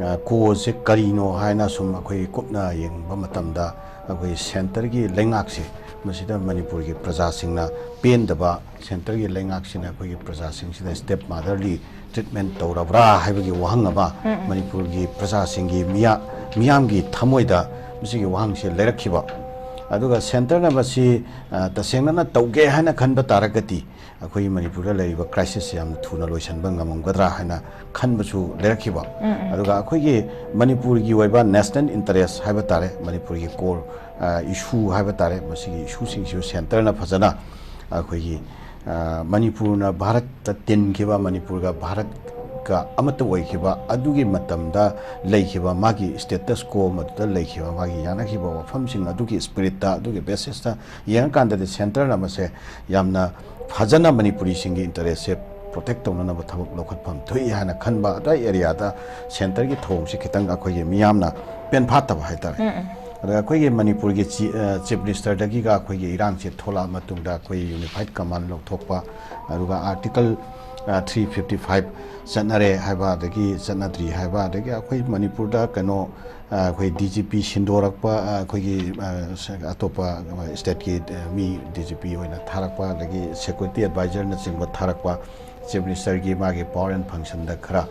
ꯑ, cause ꯁꯦ ꯀꯔꯤꯅꯣ ꯍꯥꯏꯅ ꯁꯨꯝ ꯑꯩꯈꯣꯏ ꯀꯨꯞꯅ ꯌꯦꯡꯕ ꯃꯇꯝꯗ, ꯑꯩꯈꯣꯏ centre ꯒꯤ ꯂꯩꯉꯥꯛꯁꯦ, ꯃꯁꯤꯗ ꯃꯅꯤꯄꯨꯔꯒꯤ ꯄ꯭ꯔꯖꯥꯁꯤꯡꯅ ꯄꯦꯟꯗꯕ, centre ꯒꯤ ꯂꯩꯉꯥꯛꯁꯤꯅ ꯑꯩꯈꯣꯏꯒꯤ ꯄ꯭ꯔꯖꯥꯁꯤꯡꯁꯤꯗ step mother ꯂꯤ treatment ꯇꯧꯔꯕ꯭ꯔꯥ ꯍꯥꯏꯕꯒꯤ ꯋꯥꯍꯪ ꯑꯃ ꯃꯅꯤꯄꯨꯔꯒꯤ ꯄ꯭ꯔꯖꯥꯁꯤꯡꯒꯤ ꯃꯤꯌꯥ-, ꯃꯤꯌꯥꯝꯒꯤ ꯊꯃꯣꯏꯗ ꯃꯁꯤꯒꯤ ꯋꯥꯍꯪꯁꯦ ꯂꯩꯔꯛꯈꯤꯕ꯫ ꯑꯗꯨꯒ centre ꯅ ꯃꯁꯤ, ꯑ, ꯇꯁꯦꯡꯅꯅ ꯇꯧꯒꯦ ꯍꯥꯏꯅ ꯈꯟꯕ ꯇꯥꯔꯒꯗꯤ, ꯑꯩꯈꯣꯏꯒꯤ ꯃꯅꯤꯄꯨꯔꯗ ꯂꯩꯔꯤꯕ crisis ꯁꯦ ꯌꯥꯝꯅ ꯊꯨꯅ ꯂꯣꯏꯁꯤꯟꯕ ꯉꯝꯃꯝꯒꯗ꯭ꯔꯥ ꯍꯥꯏꯅ ꯈꯟꯕꯁꯨ ꯂꯩꯔꯛꯈꯤꯕ꯫ ꯑꯗꯨꯒ ꯑꯩꯈꯣꯏꯒꯤ ꯃꯅꯤꯄꯨꯔꯒꯤ ꯑꯣꯏꯕ national interest ꯍꯥꯏꯕ ꯇꯥꯔꯦ, ꯃꯅꯤꯄꯨꯔꯒꯤ core, ꯑ, issue ꯍꯥꯏꯕ ꯇꯥꯔꯦ, ꯃꯁꯤꯒꯤ issue ꯁꯤꯡꯁꯤꯁꯨ centre ꯅ ꯐꯖꯅ ꯑꯩꯈꯣꯏꯒꯤ, ꯑ, ꯃꯅꯤꯄꯨꯔꯅ ꯚꯥꯔꯠꯇ ꯇꯤꯟꯈꯤꯕ, ꯃꯅꯤꯄꯨꯔꯒ ꯚꯥꯔꯠꯀ ꯑꯃꯠꯇ ꯑꯣꯏꯈꯤꯕ ꯑꯗꯨꯒꯤ ꯃꯇꯝꯗ ꯂꯩꯈꯤꯕ ꯃꯥꯒꯤ status quo, ꯃꯗꯨꯗ ꯂꯩꯈꯤꯕ ꯃꯥꯒꯤ ꯌꯥꯅꯈꯤꯕ ꯋꯥꯐꯝꯁꯤꯡ ꯑꯗꯨꯒꯤ spirit ꯇ, ꯑꯗꯨꯒꯤ basis ꯇ ꯌꯦꯡꯉꯀꯥꯟꯗꯗꯤ centre ꯅ ꯃꯁꯦ ꯌꯥꯝꯅ ꯐꯖꯅ ꯃꯅꯤꯄꯨꯔꯤꯁꯤꯡꯒꯤ interest ꯁꯦ ꯄ꯭ꯔꯣꯇꯦꯛ ꯇꯧꯅꯅꯕ ꯊꯕꯛ ꯂꯧꯈꯠꯐꯝ ꯊꯣꯛꯏ ꯍꯥꯏꯅ ꯈꯟꯕ, ꯑꯗꯥꯏ ꯑꯦꯔꯤꯌꯥꯗ ꯁꯦꯟꯇꯔꯒꯤ ꯊꯧꯑꯣꯡꯁꯦ ꯈꯤꯇꯪ ꯑꯩꯈꯣꯏꯒꯤ ꯃꯤꯌꯥꯝꯅ ꯄꯦꯟꯐꯥꯠꯇꯕ ꯍꯥꯏꯇꯥꯔꯦ꯫ ꯑꯗ ꯑꯩꯈꯣꯏꯒꯤ ꯃꯅꯤꯄꯨꯔꯒꯤ ꯆꯤ-, ꯑ, ꯆꯤꯐ ꯃꯤꯅꯤꯁꯇꯔꯗꯒꯤꯒ ꯑꯩꯈꯣꯏꯒꯤ ꯏꯔꯥꯡꯁꯦ ꯊꯣꯛꯂꯛꯑ ꯃꯇꯨꯡꯗ ꯑꯩꯈꯣꯏ ꯌꯨꯅꯤꯐꯥꯏꯠ ꯀꯃꯥꯟ ꯂꯧꯊꯣꯛꯄ, ꯑꯗꯨꯒ ꯑꯥꯔꯇꯤꯀꯜ, ꯑ, ꯊ꯭ꯔꯤ ꯐꯤꯐꯇꯤ ꯐꯥꯏꯚ ꯆꯠꯅꯔꯦ ꯍꯥꯏꯕ, ꯑꯗꯒꯤ ꯆꯠꯅꯗ꯭ꯔꯤ ꯍꯥꯏꯕ, ꯑꯗꯒꯤ ꯑꯩꯈꯣꯏ ꯃꯅꯤꯄꯨꯔꯗ ꯀꯩꯅꯣ, ꯑ, ꯑꯩꯈꯣꯏ ꯗꯤ ꯖꯤ ꯄꯤ ꯁꯤꯟꯗꯣꯔꯛꯄ, ꯑ, ꯑꯩꯈꯣꯏꯒꯤ, ꯑ, ꯁ-, ꯑꯇꯣꯞꯄ, ꯑ, ꯁ꯭ꯇꯦꯠꯀꯤ, ꯑ, ꯃꯤ ꯗꯤ ꯖꯤ ꯄꯤ ꯑꯣꯏꯅ ꯊꯥꯔꯛꯄ, ꯑꯗꯒꯤ ꯁꯦꯀ꯭ꯌꯨꯔꯤꯇꯤ ꯑꯦꯗꯚꯥꯏꯖꯔꯅꯆꯤꯡꯕ ꯊꯥꯔꯛꯄ, ꯆꯤꯐ ꯃꯤꯅꯤꯁꯇꯔꯒꯤ ꯃꯥꯒꯤ ꯄꯋꯥꯔ ꯑꯦꯟ ꯐꯪꯁꯟꯗ ꯈꯔ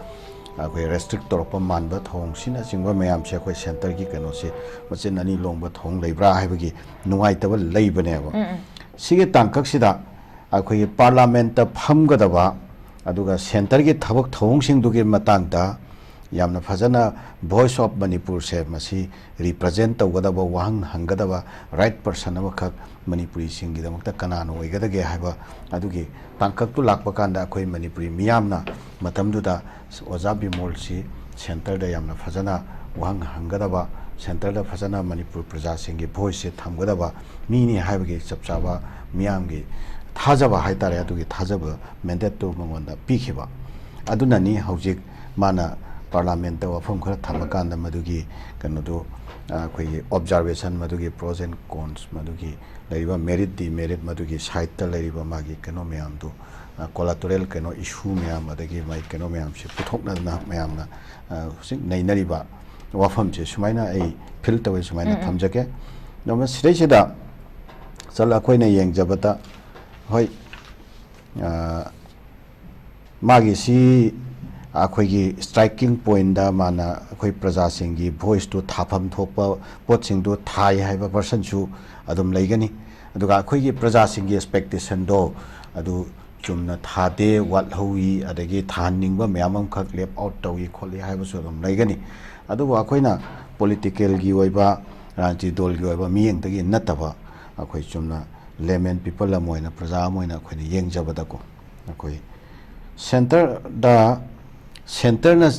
ꯑꯩꯈꯣꯏ ꯔꯦꯁꯇ꯭ꯔꯤꯛ ꯇꯧꯔꯛꯄ ꯃꯥꯟꯕ ꯊꯧꯑꯣꯡꯁꯤꯅꯆꯤꯡꯕ ꯃꯌꯥꯝꯁꯦ ꯑꯩꯈꯣꯏ ꯁꯦꯟꯇꯔꯒꯤ ꯀꯩꯅꯣꯁꯦ ꯃꯆꯤꯟ ꯑꯅꯤ ꯂꯣꯡꯕ ꯊꯧꯑꯣꯡ ꯂꯩꯕ꯭ꯔꯥ ꯍꯥꯏꯕꯒꯤ ꯅꯨꯡꯉꯥꯏꯇꯕ ꯂꯩꯕꯅꯦꯕ꯫ ꯁꯤꯒꯤ ꯇꯥꯡꯀꯛꯁꯤꯗ ꯑꯩꯈꯣꯏꯒꯤ ꯄꯥꯔꯂꯥꯃꯦꯟꯠꯇ ꯐꯝꯒꯗꯕ, ꯑꯗꯨꯒ ꯁꯦꯟꯇꯔꯒꯤ ꯊꯕꯛ ꯊꯧꯑꯣꯡꯁꯤꯡꯗꯨꯒꯤ ꯃꯇꯥꯡꯗ ꯌꯥꯝꯅ ꯐꯖꯅ Voice of Manipurꯁꯦ ꯃꯁꯤ ꯔꯤꯄ꯭ꯔꯖꯦꯟ ꯇꯧꯒꯗꯕ, ꯋꯥꯍꯪ ꯍꯪꯒꯗꯕ ꯔꯥꯏꯠ ꯄꯔꯁꯟ ꯑꯃꯈꯛ ꯃꯅꯤꯄꯨꯔꯤꯁꯤꯡꯒꯤꯗꯃꯛꯇ ꯀꯅꯥꯅ ꯑꯣꯏꯒꯗꯒꯦ ꯍꯥꯏꯕ ꯑꯗꯨꯒꯤ ꯇꯥꯡꯀꯛꯇꯨ ꯂꯥꯛꯄ ꯀꯥꯟꯗ ꯑꯩꯈꯣꯏ ꯃꯅꯤꯄꯨꯔꯤ ꯃꯤꯌꯥꯝꯅ ꯃꯇꯝꯗꯨꯗ ꯑꯣꯖꯥ ꯕꯤꯃꯣꯜꯁꯤ ꯁꯦꯟꯇꯔꯗ ꯌꯥꯝꯅ ꯐꯖꯅ ꯋꯥꯍꯪ ꯍꯪꯒꯗꯕ, ꯁꯦꯟꯇꯔꯗ ꯐꯖꯅ ꯃꯅꯤꯄꯨꯔ ꯄ꯭ꯔꯖꯥꯁꯤꯡꯒꯤ ꯚꯣꯏꯁꯁꯦ ꯊꯝꯒꯗꯕ ꯃꯤꯅꯤ ꯍꯥꯏꯕꯒꯤ ꯆꯞ ꯆꯥꯕ ꯃꯤꯌꯥꯝꯒꯤ ꯊꯥꯖꯕ ꯍꯥꯏꯇꯥꯔꯦ, ꯑꯗꯨꯒꯤ ꯊꯥꯖꯕ ꯃꯦꯟꯗꯦꯠꯇꯨ ꯃꯉꯣꯟꯗ ꯄꯤꯈꯤꯕ꯫ ꯑꯗꯨꯅꯅꯤ ꯍꯧꯖꯤꯛ ꯃꯥꯅ ꯄꯥꯔꯂꯥꯃꯦꯟꯠꯇ ꯋꯥꯐꯝ ꯈꯔ ꯊꯝꯃꯀꯥꯟꯗ ꯃꯗꯨꯒꯤ ꯀꯩꯅꯣꯗꯨ, ꯑ, ꯑꯩꯈꯣꯏꯒꯤ ꯑꯣꯕꯖꯥꯔꯕꯦꯁꯟ, ꯃꯗꯨꯒꯤ ꯄ꯭ꯔꯣꯁ ꯑꯦꯟ ꯀꯣꯟꯁ, ꯃꯗꯨꯒꯤ ꯂꯩꯔꯤꯕ ꯃꯦꯔꯤꯠ ꯗꯤꯃꯦꯔꯤꯠ, ꯃꯗꯨꯒꯤ ꯁꯥꯏꯠꯇ ꯂꯩꯔꯤꯕ ꯃꯥꯒꯤ ꯀꯩꯅꯣ ꯃꯌꯥꯝꯗꯨ, ꯑ, ꯀꯣꯂꯥꯇꯣꯔꯦꯜ ꯀꯩꯅꯣ ꯏꯁꯨ ꯃꯌꯥꯝ, ꯑꯗꯒꯤ ꯃꯥꯒꯤ ꯀꯩꯅꯣ ꯃꯌꯥꯝꯁꯦ ꯄꯨꯊꯣꯛꯅꯗꯅ ꯃꯌꯥꯝꯅ, ꯑ, ꯍꯧꯖꯤꯛ ꯅꯩꯅꯔꯤꯕ ꯋꯥꯐꯝꯁꯦ ꯁꯨꯃꯥꯏꯅ ꯑꯩ ꯐꯤꯜ ꯇꯧꯋꯦ, ꯁꯨꯃꯥꯏꯅ ꯎꯝ, ꯎꯝ꯫ ꯊꯝꯖꯒꯦ꯫ ꯑꯗꯨꯒ ꯁꯤꯗꯩꯁꯤꯗ ꯆꯠꯂ ꯑꯩꯈꯣꯏꯅ ꯌꯦꯡꯖꯕꯗ, ꯍꯣꯏ, ꯑ, ꯃꯥꯒꯤ ꯁꯤ ꯑꯩꯈꯣꯏꯒꯤ ꯁ꯭ꯇ꯭ꯔꯥꯏꯀꯤꯡ ꯄꯣꯏꯟꯗ ꯃꯥꯅ ꯑꯩꯈꯣꯏ ꯄ꯭ꯔꯖꯥꯁꯤꯡꯒꯤ ꯚꯣꯏꯁꯇꯨ ꯊꯥꯐꯝ ꯊꯣꯛꯄ ꯄꯣꯠꯁꯤꯡꯗꯨ ꯊꯥꯏ ꯍꯥꯏꯕ ꯄꯔꯁꯟꯁꯨ ꯑꯗꯨꯝ ꯂꯩꯒꯅꯤ꯫ ꯑꯗꯨꯒ ꯑꯩꯈꯣꯏꯒꯤ ꯄ꯭ꯔꯖꯥꯁꯤꯡꯒꯤ ꯑꯦꯛꯁꯄꯦꯛꯇꯦꯁꯟꯗꯣ ꯑꯗꯨ ꯆꯨꯝꯅ ꯊꯥꯗꯦ, ꯋꯥꯠꯍꯧꯏ, ꯑꯗꯒꯤ ꯊꯥꯍꯟꯅꯤꯡꯕ ꯃꯌꯥꯝ ꯑꯃꯈꯛ ꯂꯦꯞ ꯑꯥꯎꯠ ꯇꯧꯏ ꯈꯣꯠꯂꯤ ꯍꯥꯏꯕꯁꯨ ꯑꯗꯨꯝ ꯂꯩꯒꯅꯤ꯫ ꯑꯗꯨꯕꯨ ꯑꯩꯈꯣꯏꯅ ꯄꯣꯂꯤꯇꯤꯀꯦꯜꯒꯤ ꯑꯣꯏꯕ, ꯔꯥꯖꯅꯤꯇꯤ ꯗꯜꯒꯤ ꯑꯣꯏꯕ ꯃꯤꯠꯌꯦꯡꯗꯒꯤ ꯅꯠꯇꯕ, ꯑꯩꯈꯣꯏ ꯆꯨꯝꯅ ꯂꯦꯃꯦꯟ ꯄꯤꯄꯜ ꯑꯃ ꯑꯣꯏꯅ, ꯄ꯭ꯔꯖꯥ ꯑꯃ ꯑꯣꯏꯅ ꯑꯩꯈꯣꯏꯅ ꯌꯦꯡꯖꯕꯗꯀꯣ, ꯑꯩꯈꯣꯏ ꯁꯦꯟꯇꯔꯗ, ꯁꯦꯟꯇꯔꯅ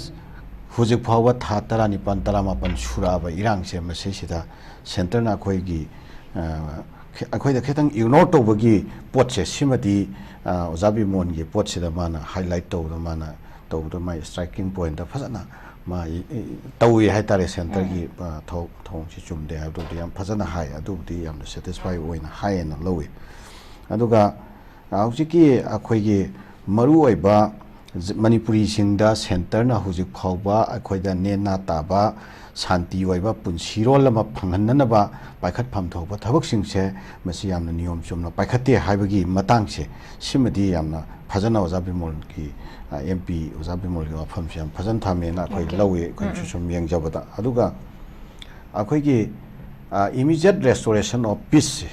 ꯍꯧꯖꯤꯛ ꯐꯥꯎꯕ ꯊꯥ ꯇꯔꯥꯅꯤꯄꯥꯟ, ꯇꯔꯥꯃꯥꯄꯟ ꯁꯨꯔꯛꯑꯕ ꯏꯔꯥꯡꯁꯦ, ꯃꯁꯤꯁꯤꯗ ꯁꯦꯟꯇꯔꯅ ꯑꯩꯈꯣꯏꯒꯤ, ꯑ, ꯑꯩꯈꯣꯏꯗ ꯈꯤꯇꯪ ꯏꯒꯅꯣꯔ ꯇꯧꯕꯒꯤ ꯄꯣꯠꯁꯦ, ꯁꯤꯃꯗꯤ ꯑꯣꯖꯥ ꯕꯤꯃꯣꯟꯒꯤ ꯄꯣꯠꯁꯤꯗ ꯃꯥꯅ ꯍꯥꯏꯂꯥꯏꯠ ꯇꯧꯕꯗ, ꯃꯥꯅ ꯇꯧꯕꯗ, ꯃꯥꯒꯤ ꯁ꯭ꯇ꯭ꯔꯥꯏꯀꯤꯡ ꯄꯣꯏꯟꯠꯇ ꯐꯖꯅ ꯃꯥ ꯇꯧꯏ ꯍꯥꯏꯇꯥꯔꯦ꯫ ꯁꯦꯟꯇꯔꯒꯤ ꯊꯧꯑꯣꯡꯁꯤ ꯆꯨꯝꯗꯦ ꯍꯥꯏꯕꯗꯨꯕꯨꯗꯤ ꯌꯥꯝ ꯐꯖꯅ ꯍꯥꯏ꯫ ꯑꯗꯨꯕꯨꯗꯤ ꯌꯥꯝꯅ ꯁꯦꯇꯤꯁꯐꯥꯏ ꯑꯣꯏꯅ ꯍꯥꯏꯌꯦꯅ ꯂꯧꯏ꯫ ꯑꯗꯨꯒ ꯍꯧꯖꯤꯛꯀꯤ ꯑꯩꯈꯣꯏꯒꯤ ꯃꯔꯨꯑꯣꯏꯕ ꯃꯅꯤꯄꯨꯔꯤꯁꯤꯡꯗ ꯁꯦꯟꯇꯔꯅ ꯍꯧꯖꯤꯛ ꯐꯥꯎꯕ ꯑꯩꯈꯣꯏꯗ ꯅꯦꯅꯥ ꯇꯥꯕ ꯁꯥꯟꯇꯤ ꯑꯣꯏꯕ ꯄꯨꯟꯁꯤꯔꯣꯜ ꯑꯃ ꯐꯪꯍꯟꯅꯅꯕ ꯄꯥꯏꯈꯠꯐꯝ ꯊꯣꯛꯄ ꯊꯕꯛꯁꯤꯡꯁꯦ ꯃꯁꯤ ꯌꯥꯝꯅ ꯅꯤꯌꯣꯝ ꯆꯨꯝꯅ ꯄꯥꯏꯈꯠꯇꯦ ꯍꯥꯏꯕꯒꯤ ꯃꯇꯥꯡꯁꯦ, ꯁꯤꯃꯗꯤ ꯌꯥꯝꯅ ꯐꯖꯅ ꯑꯣꯖꯥ ꯕꯤꯃꯣꯜꯒꯤ, ꯑꯦꯝ ꯄꯤ ꯑꯣꯖꯥ ꯕꯤꯃꯣꯜꯒꯤ ꯋꯥꯐꯝꯁꯦ ꯌꯥꯝ ꯐꯖꯅ ꯊꯝꯃꯦꯅ ꯑꯩꯈꯣꯏ ꯂꯧꯏ, ꯑꯩꯈꯣꯏꯅꯁꯨ ꯁꯨꯝ ꯌꯦꯡꯖꯕꯗ꯫ ꯑꯗꯨꯒ ꯑꯩꯈꯣꯏꯒꯤ ꯏꯃꯤꯖꯤꯌꯦꯠ ꯔꯦꯁꯇꯣꯔꯦꯁꯟ ꯑꯣꯐ ꯄꯤꯁꯁꯦ,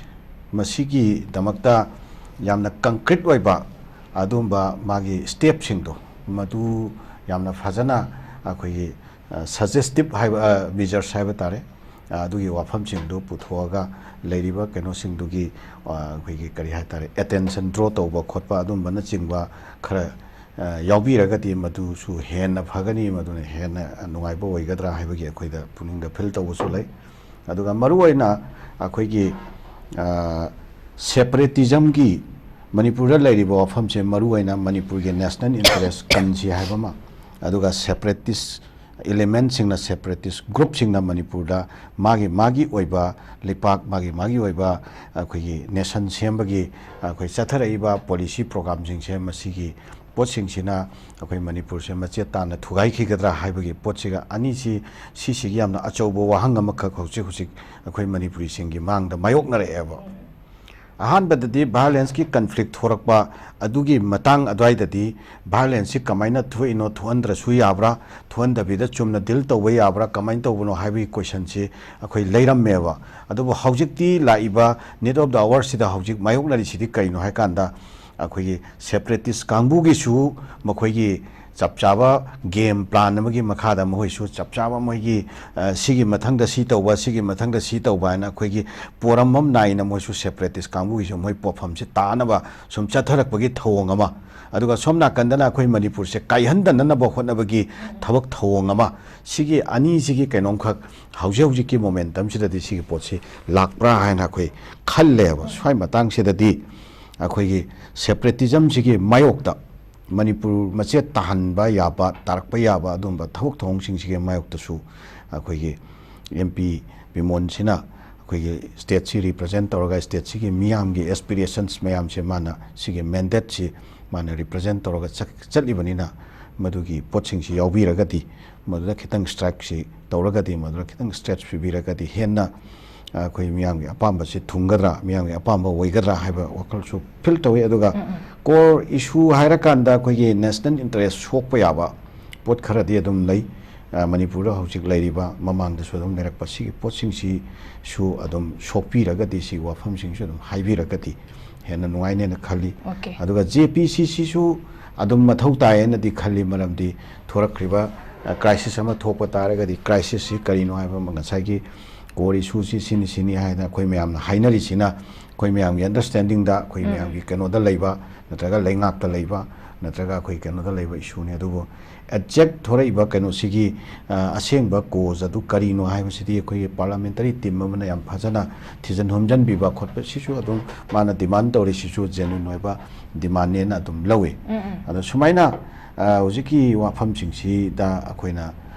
ꯃꯁꯤꯒꯤꯗꯃꯛꯇ ꯌꯥꯝꯅ ꯀꯪꯀ꯭ꯔꯤꯠ ꯑꯣꯏꯕ ꯑꯗꯨꯒꯨꯝꯕ ꯃꯥꯒꯤ ꯁ꯭ꯇꯦꯞꯁꯤꯡꯗꯣ, ꯃꯗꯨ ꯌꯥꯝꯅ ꯐꯖꯅ ꯑꯩꯈꯣꯏꯒꯤ ꯁꯖꯦꯁꯇꯤꯞ ꯍꯥꯏꯕ, ꯃꯤꯖꯔꯁ ꯍꯥꯏꯕ ꯇꯥꯔꯦ, ꯑꯗꯨꯒꯤ ꯋꯥꯐꯝꯁꯤꯡꯗꯨ ꯄꯨꯊꯣꯛꯑꯒ ꯂꯩꯔꯤꯕ ꯀꯩꯅꯣꯁꯤꯡꯗꯨꯒꯤ ꯑꯩꯈꯣꯏꯒꯤ ꯀꯔꯤ ꯍꯥꯏ ꯇꯥꯔꯦ, ꯑꯦꯇꯦꯟꯁꯟ ꯗ꯭ꯔꯣ ꯇꯧꯕ ꯈꯣꯠꯄ ꯑꯗꯨꯝꯕꯅꯆꯤꯡꯕ ꯈꯔ ꯌꯥꯎꯕꯤꯔꯒꯗꯤ ꯃꯗꯨꯁꯨ ꯍꯦꯟꯅ ꯐꯒꯅꯤ, ꯃꯗꯨꯅ ꯍꯦꯟꯅ ꯅꯨꯡꯉꯥꯏꯕ ꯑꯣꯏꯒꯗ꯭ꯔꯥ ꯍꯥꯏꯕꯒꯤ ꯑꯩꯈꯣꯏꯗ ꯄꯨꯛꯅꯤꯡꯗ ꯐꯤꯜ ꯇꯧꯕꯁꯨ ꯂꯩ꯫ ꯑꯗꯨꯒ ꯃꯔꯨꯑꯣꯏꯅ ꯑꯩꯈꯣꯏꯒꯤ ꯁꯦꯄꯔꯦꯇꯤꯖꯝꯒꯤ ꯃꯅꯤꯄꯨꯔꯗ ꯂꯩꯔꯤꯕ ꯋꯥꯐꯝꯁꯦ, ꯃꯔꯨꯑꯣꯏꯅ ꯃꯅꯤꯄꯨꯔꯒꯤ ꯅꯦꯁꯅꯦꯜ ꯏꯟꯇꯔꯦꯁ ꯀꯟꯁꯤ ꯍꯥꯏꯕ ꯑꯃ, ꯑꯗꯨꯒ ꯁꯦꯄꯔꯦꯇꯤꯁ ꯏꯂꯤꯃꯦꯟꯁꯤꯡꯅ, ꯁꯦꯄꯔꯦꯇꯤꯁ ꯒ꯭ꯔꯨꯞꯁꯤꯡꯅ ꯃꯅꯤꯄꯨꯔꯗ ꯃꯥꯒꯤ ꯃꯥꯒꯤ ꯑꯣꯏꯕ ꯂꯩꯄꯥꯛ, ꯃꯥꯒꯤ ꯃꯥꯒꯤ ꯑꯣꯏꯕ ꯑꯩꯈꯣꯏꯒꯤ ꯅꯦꯁꯟ ꯁꯦꯝꯕꯒꯤ ꯑꯩꯈꯣꯏ ꯆꯠꯊꯔꯛꯏꯕ ꯄꯣꯂꯤꯁꯤ ꯄ꯭ꯔꯣꯒ꯭ꯔꯥꯝꯁꯤꯡꯁꯦ, ꯃꯁꯤꯒꯤ ꯄꯣꯠꯁꯤꯡꯁꯤꯅ ꯑꯩꯈꯣꯏ ꯃꯅꯤꯄꯨꯔꯁꯦ ꯃꯆꯦꯠ ꯇꯥꯅ ꯊꯨꯒꯥꯏꯈꯤꯒꯗ꯭ꯔꯥ ꯍꯥꯏꯕꯒꯤ ꯄꯣꯠꯁꯤꯒ ꯑꯅꯤꯁꯤ, ꯁꯤꯁꯤꯒꯤ ꯌꯥꯝꯅ ꯑꯆꯧꯕ ꯋꯥꯍꯪ ꯑꯃꯈꯛ ꯍꯧꯖꯤꯛ ꯍꯧꯖꯤꯛ ꯑꯩꯈꯣꯏ ꯃꯅꯤꯄꯨꯔꯤꯁꯤꯡꯒꯤ ꯃꯥꯡꯗ ꯃꯥꯌꯣꯛꯅꯔꯛꯑꯦꯕ꯫ ꯑꯍꯥꯟꯕꯗꯗꯤ ꯚꯥꯏꯑꯣꯂꯦꯟꯁꯀꯤ ꯀꯟꯐ꯭ꯂꯤꯛ ꯊꯣꯔꯛꯄ ꯑꯗꯨꯒꯤ ꯃꯇꯥꯡ ꯑꯗꯨꯋꯥꯏꯗꯗꯤ ꯚꯥꯏꯑꯣꯂꯦꯟꯁꯁꯤ ꯀꯃꯥꯏꯅ ꯊꯣꯛꯏꯅꯣ, ꯊꯣꯛꯍꯟꯗ꯭ꯔꯁꯨ ꯌꯥꯕ꯭ꯔꯥ, ꯊꯣꯛꯍꯟꯗꯕꯤꯗ ꯆꯨꯝꯅ ꯗꯤꯜ ꯇꯧꯕ ꯌꯥꯕ꯭ꯔꯥ, ꯀꯃꯥꯏꯅ ꯇꯧꯕꯅꯣ ꯍꯥꯏꯕꯒꯤ ꯀꯣꯏꯁꯟꯁꯤ ꯑꯩꯈꯣꯏ ꯂꯩꯔꯝꯃꯦꯕ꯫ ꯑꯗꯨꯕꯨ ꯍꯧꯖꯤꯛꯇꯤ ꯂꯥꯛꯏꯕ ꯅꯤꯠ ꯑꯣꯐ ꯗ ꯑꯋꯥꯔꯁꯤꯗ ꯍꯧꯖꯤꯛ ꯃꯥꯌꯣꯛꯅꯔꯤꯁꯤꯗꯤ ꯀꯩꯅꯣ ꯍꯥꯏ ꯀꯥꯟꯗ, ꯑꯩꯈꯣꯏꯒꯤ ꯁꯦꯄꯔꯦꯇꯤꯁ ꯀꯥꯡꯕꯨꯒꯤꯁꯨ ꯃꯈꯣꯏꯒꯤ ꯆꯞ ꯆꯥꯕ ꯒꯦꯝ ꯄ꯭ꯂꯥꯟ ꯑꯃꯒꯤ ꯃꯈꯥꯗ ꯃꯈꯣꯏꯁꯨ ꯆꯞ ꯆꯥꯕ ꯃꯣꯏꯒꯤ, ꯑ, ꯁꯤꯒꯤ ꯃꯊꯪꯗ ꯁꯤ ꯇꯧꯕ, ꯁꯤꯒꯤ ꯃꯊꯪꯗ ꯁꯤ ꯇꯧꯕ ꯍꯥꯏꯅ ꯑꯩꯈꯣꯏꯒꯤ ꯄꯣꯔꯝ ꯑꯃ ꯅꯥꯏꯅ ꯃꯣꯏꯁꯨ ꯁꯦꯄꯔꯦꯇꯤꯁ ꯀꯥꯡꯕꯨꯒꯤꯁꯨ ꯃꯣꯏ ꯄꯣꯠꯐꯝꯁꯦ ꯇꯥꯅꯕ ꯁꯨꯝ ꯆꯠꯊꯔꯛꯄꯒꯤ ꯊꯧꯑꯣꯡ ꯑꯃ, ꯑꯗꯨꯒ ꯁꯣꯝ ꯅꯥꯀꯟꯗꯅ ꯑꯩꯈꯣꯏ ꯃꯅꯤꯄꯨꯔꯁꯦ ꯀꯥꯏꯍꯟꯗꯅꯅꯕ ꯍꯣꯠꯅꯕꯒꯤ ꯊꯕꯛ ꯊꯧꯑꯣꯡ ꯑꯃ, ꯁꯤꯒꯤ ꯑꯅꯤꯁꯤꯒꯤ ꯀꯩꯅꯣꯝꯈꯛ ꯍꯧꯖꯤꯛ ꯍꯧꯖꯤꯛꯀꯤ ꯃꯣꯃꯦꯟꯇꯝꯁꯤꯗꯗꯤ ꯁꯤꯒꯤ ꯄꯣꯠꯁꯤ ꯂꯥꯛꯄ꯭ꯔꯥ ꯍꯥꯏꯅ ꯑꯩꯈꯣꯏ ꯈꯜꯂꯦꯕ꯫ ꯁ꯭ꯋꯥꯏ ꯃꯇꯥꯡꯁꯤꯗꯗꯤ ꯑꯩꯈꯣꯏꯒꯤ ꯁꯦꯄꯔꯦꯇꯤꯖꯝꯁꯤꯒꯤ ꯃꯥꯌꯣꯛꯇ, ꯃꯅꯤꯄꯨꯔ ꯃꯆꯦꯠ ꯇꯥꯍꯟꯕ ꯌꯥꯕ, ꯇꯥꯔꯛꯄ ꯌꯥꯕ ꯑꯗꯨꯝꯕ ꯊꯕꯛ ꯊꯧꯑꯣꯡꯁꯤꯡꯁꯤꯒꯤ ꯃꯥꯌꯣꯛꯇꯁꯨ ꯑꯩꯈꯣꯏꯒꯤ ꯑꯦꯝ ꯄꯤ ꯕꯤꯃꯣꯟꯁꯤꯅ ꯑꯩꯈꯣꯏꯒꯤ ꯁ꯭ꯇꯦꯠꯁꯤ ꯔꯤꯄ꯭ꯔꯖꯦꯟ ꯇꯧꯔꯒ, ꯁ꯭ꯇꯦꯠꯁꯤꯒꯤ ꯃꯤꯌꯥꯝꯒꯤ ꯑꯦꯁꯄꯤꯔꯦꯁꯟꯁ ꯃꯌꯥꯝꯁꯦ ꯃꯥꯅ ꯁꯤꯒꯤ ꯃꯦꯟꯗꯦꯠꯁꯤ ꯃꯥꯅ ꯔꯤꯄ꯭ꯔꯖꯦꯟ ꯇꯧꯔꯒ ꯆꯠ-, ꯆꯠꯂꯤꯕꯅꯤꯅ, ꯃꯗꯨꯒꯤ ꯄꯣꯠꯁꯤꯡꯁꯤ ꯌꯥꯎꯕꯤꯔꯒꯗꯤ, ꯃꯗꯨꯗ ꯈꯤꯇꯪ ꯁ꯭ꯇ꯭ꯔꯥꯏꯛꯁꯤ ꯇꯧꯔꯒꯗꯤ, ꯃꯗꯨꯗ ꯈꯤꯇꯪ ꯁ꯭ꯇ꯭ꯔꯦꯆ ꯄꯤꯕꯤꯔꯒꯗꯤ ꯍꯦꯟꯅ ꯑꯩꯈꯣꯏ ꯃꯤꯌꯥꯝꯒꯤ ꯑꯄꯥꯝꯕꯁꯤ ꯊꯨꯡꯒꯗ꯭ꯔꯥ, ꯃꯤꯌꯥꯝꯒꯤ ꯑꯄꯥꯝꯕ ꯑꯣꯏꯒꯗ꯭ꯔꯥ ꯍꯥꯏꯕ ꯋꯥꯈꯜꯁꯨ ꯐꯤꯜ ꯇꯧꯏ꯫ ꯑꯗꯨꯒ ꯎꯝ, ꯎꯝ꯫ ꯀꯣꯔ ꯏꯁꯨ ꯍꯥꯏꯔꯀꯥꯟꯗ ꯑꯩꯈꯣꯏꯒꯤ ꯅꯦꯁꯅꯦꯜ ꯏꯟꯇꯔꯦꯁ ꯁꯣꯛꯄ ꯌꯥꯕ ꯄꯣꯠ ꯈꯔꯗꯤ ꯑꯗꯨꯝ ꯂꯩ꯫ ꯑ, ꯃꯅꯤꯄꯨꯔꯗ ꯍꯧꯖꯤꯛ ꯂꯩꯔꯤꯕ, ꯃꯃꯥꯡꯗꯁꯨ ꯑꯗꯨꯝ ꯂꯩꯔꯛꯄ ꯁꯤꯒꯤ ꯄꯣꯠꯁꯤꯡꯁꯤꯁꯨ ꯑꯗꯨꯝ ꯁꯣꯛꯄꯤꯔꯒꯗꯤ, ꯁꯤꯒꯤ ꯋꯥꯐꯝꯁꯤꯡꯁꯨ ꯑꯗꯨꯝ ꯍꯥꯏꯕꯤꯔꯒꯗꯤ ꯍꯦꯟꯅ ꯅꯨꯡꯉꯥꯏꯅꯦꯅ ꯈꯜꯂꯤ꯫ ꯑꯣꯀꯦ꯫ ꯑꯗꯨꯒ ꯖꯦ ꯄꯤ ꯁꯤ ꯁꯤꯁꯨ ꯑꯗꯨꯝ ꯃꯊꯧ ꯇꯥꯏꯌꯦꯅꯗꯤ ꯈꯜꯂꯤ, ꯃꯔꯝꯗꯤ ꯊꯣꯔꯛꯈ꯭ꯔꯤꯕ, ꯑ, ꯀ꯭ꯔꯥꯏꯁꯤꯁ ꯑꯃ ꯊꯣꯛꯄ ꯇꯥꯔꯒꯗꯤ, ꯀ꯭ꯔꯥꯏꯁꯤꯁꯁꯤ ꯀꯔꯤꯅꯣ ꯍꯥꯏꯕ ꯑꯃ, ꯉꯁꯥꯏꯒꯤ ꯀꯣꯔ ꯏꯁꯨꯁꯤ ꯁꯤꯅꯤ ꯁꯤꯅꯤ ꯍꯥꯏꯅ ꯑꯩꯈꯣꯏ ꯃꯌꯥꯝꯅ ꯍꯥꯏꯅꯔꯤꯁꯤꯅ ꯑꯩꯈꯣꯏ ꯃꯌꯥꯝꯒꯤ ꯑꯟꯗꯔꯁ꯭ꯇꯦꯟꯗꯤꯡꯗ, ꯑꯩꯈꯣꯏ ꯎꯝ꯫ ꯃꯌꯥꯝꯒꯤ ꯀꯩꯅꯣꯗ ꯂꯩꯕ, ꯅꯠꯇ꯭ꯔꯒ ꯂꯩꯉꯥꯛꯇ ꯂꯩꯕ, ꯅꯠꯇ꯭ꯔꯒ ꯑꯩꯈꯣꯏ ꯀꯩꯅꯣꯗ ꯂꯩꯕ ꯏꯁꯨꯅꯤ꯫ ꯑꯗꯨꯕꯨ ꯑꯦꯛꯖꯦꯛ ꯊꯣꯔꯛꯏꯕ ꯀꯩꯅꯣꯁꯤꯒꯤ, ꯑ, ꯑꯁꯦꯡꯕ ꯀꯣꯖ ꯑꯗꯨ ꯀꯔꯤꯅꯣ ꯍꯥꯏꯕꯁꯤꯗꯤ ꯑꯩꯈꯣꯏꯒꯤ ꯄꯥꯔꯂꯥꯃꯦꯟꯇꯔꯤ ꯇꯤꯝ ꯑꯃꯅ ꯌꯥꯝ ꯐꯖꯅ ꯊꯤꯖꯤꯟ ꯍꯨꯝꯖꯤꯟꯕꯤꯕ ꯈꯣꯠꯄ, ꯁꯤꯁꯨ ꯑꯗꯨꯝ ꯃꯥꯅ ꯗꯤꯃꯥꯟ ꯇꯧꯔꯤꯁꯤꯁꯨ ꯖꯦꯅ꯭ꯋꯤꯟ ꯑꯣꯏꯕ ꯗꯤꯃꯥꯟꯅꯦꯅ ꯑꯗꯨꯝ ꯂꯧꯏ꯫ ꯎꯝ, ꯎꯝ꯫ ꯑꯗꯣ ꯁꯨꯃꯥꯏꯅ, ꯑ, ꯍꯧꯖꯤꯛꯀꯤ ꯋꯥꯐꯝꯁꯤꯡꯁꯤꯗ ꯑꯩꯈꯣꯏꯅ,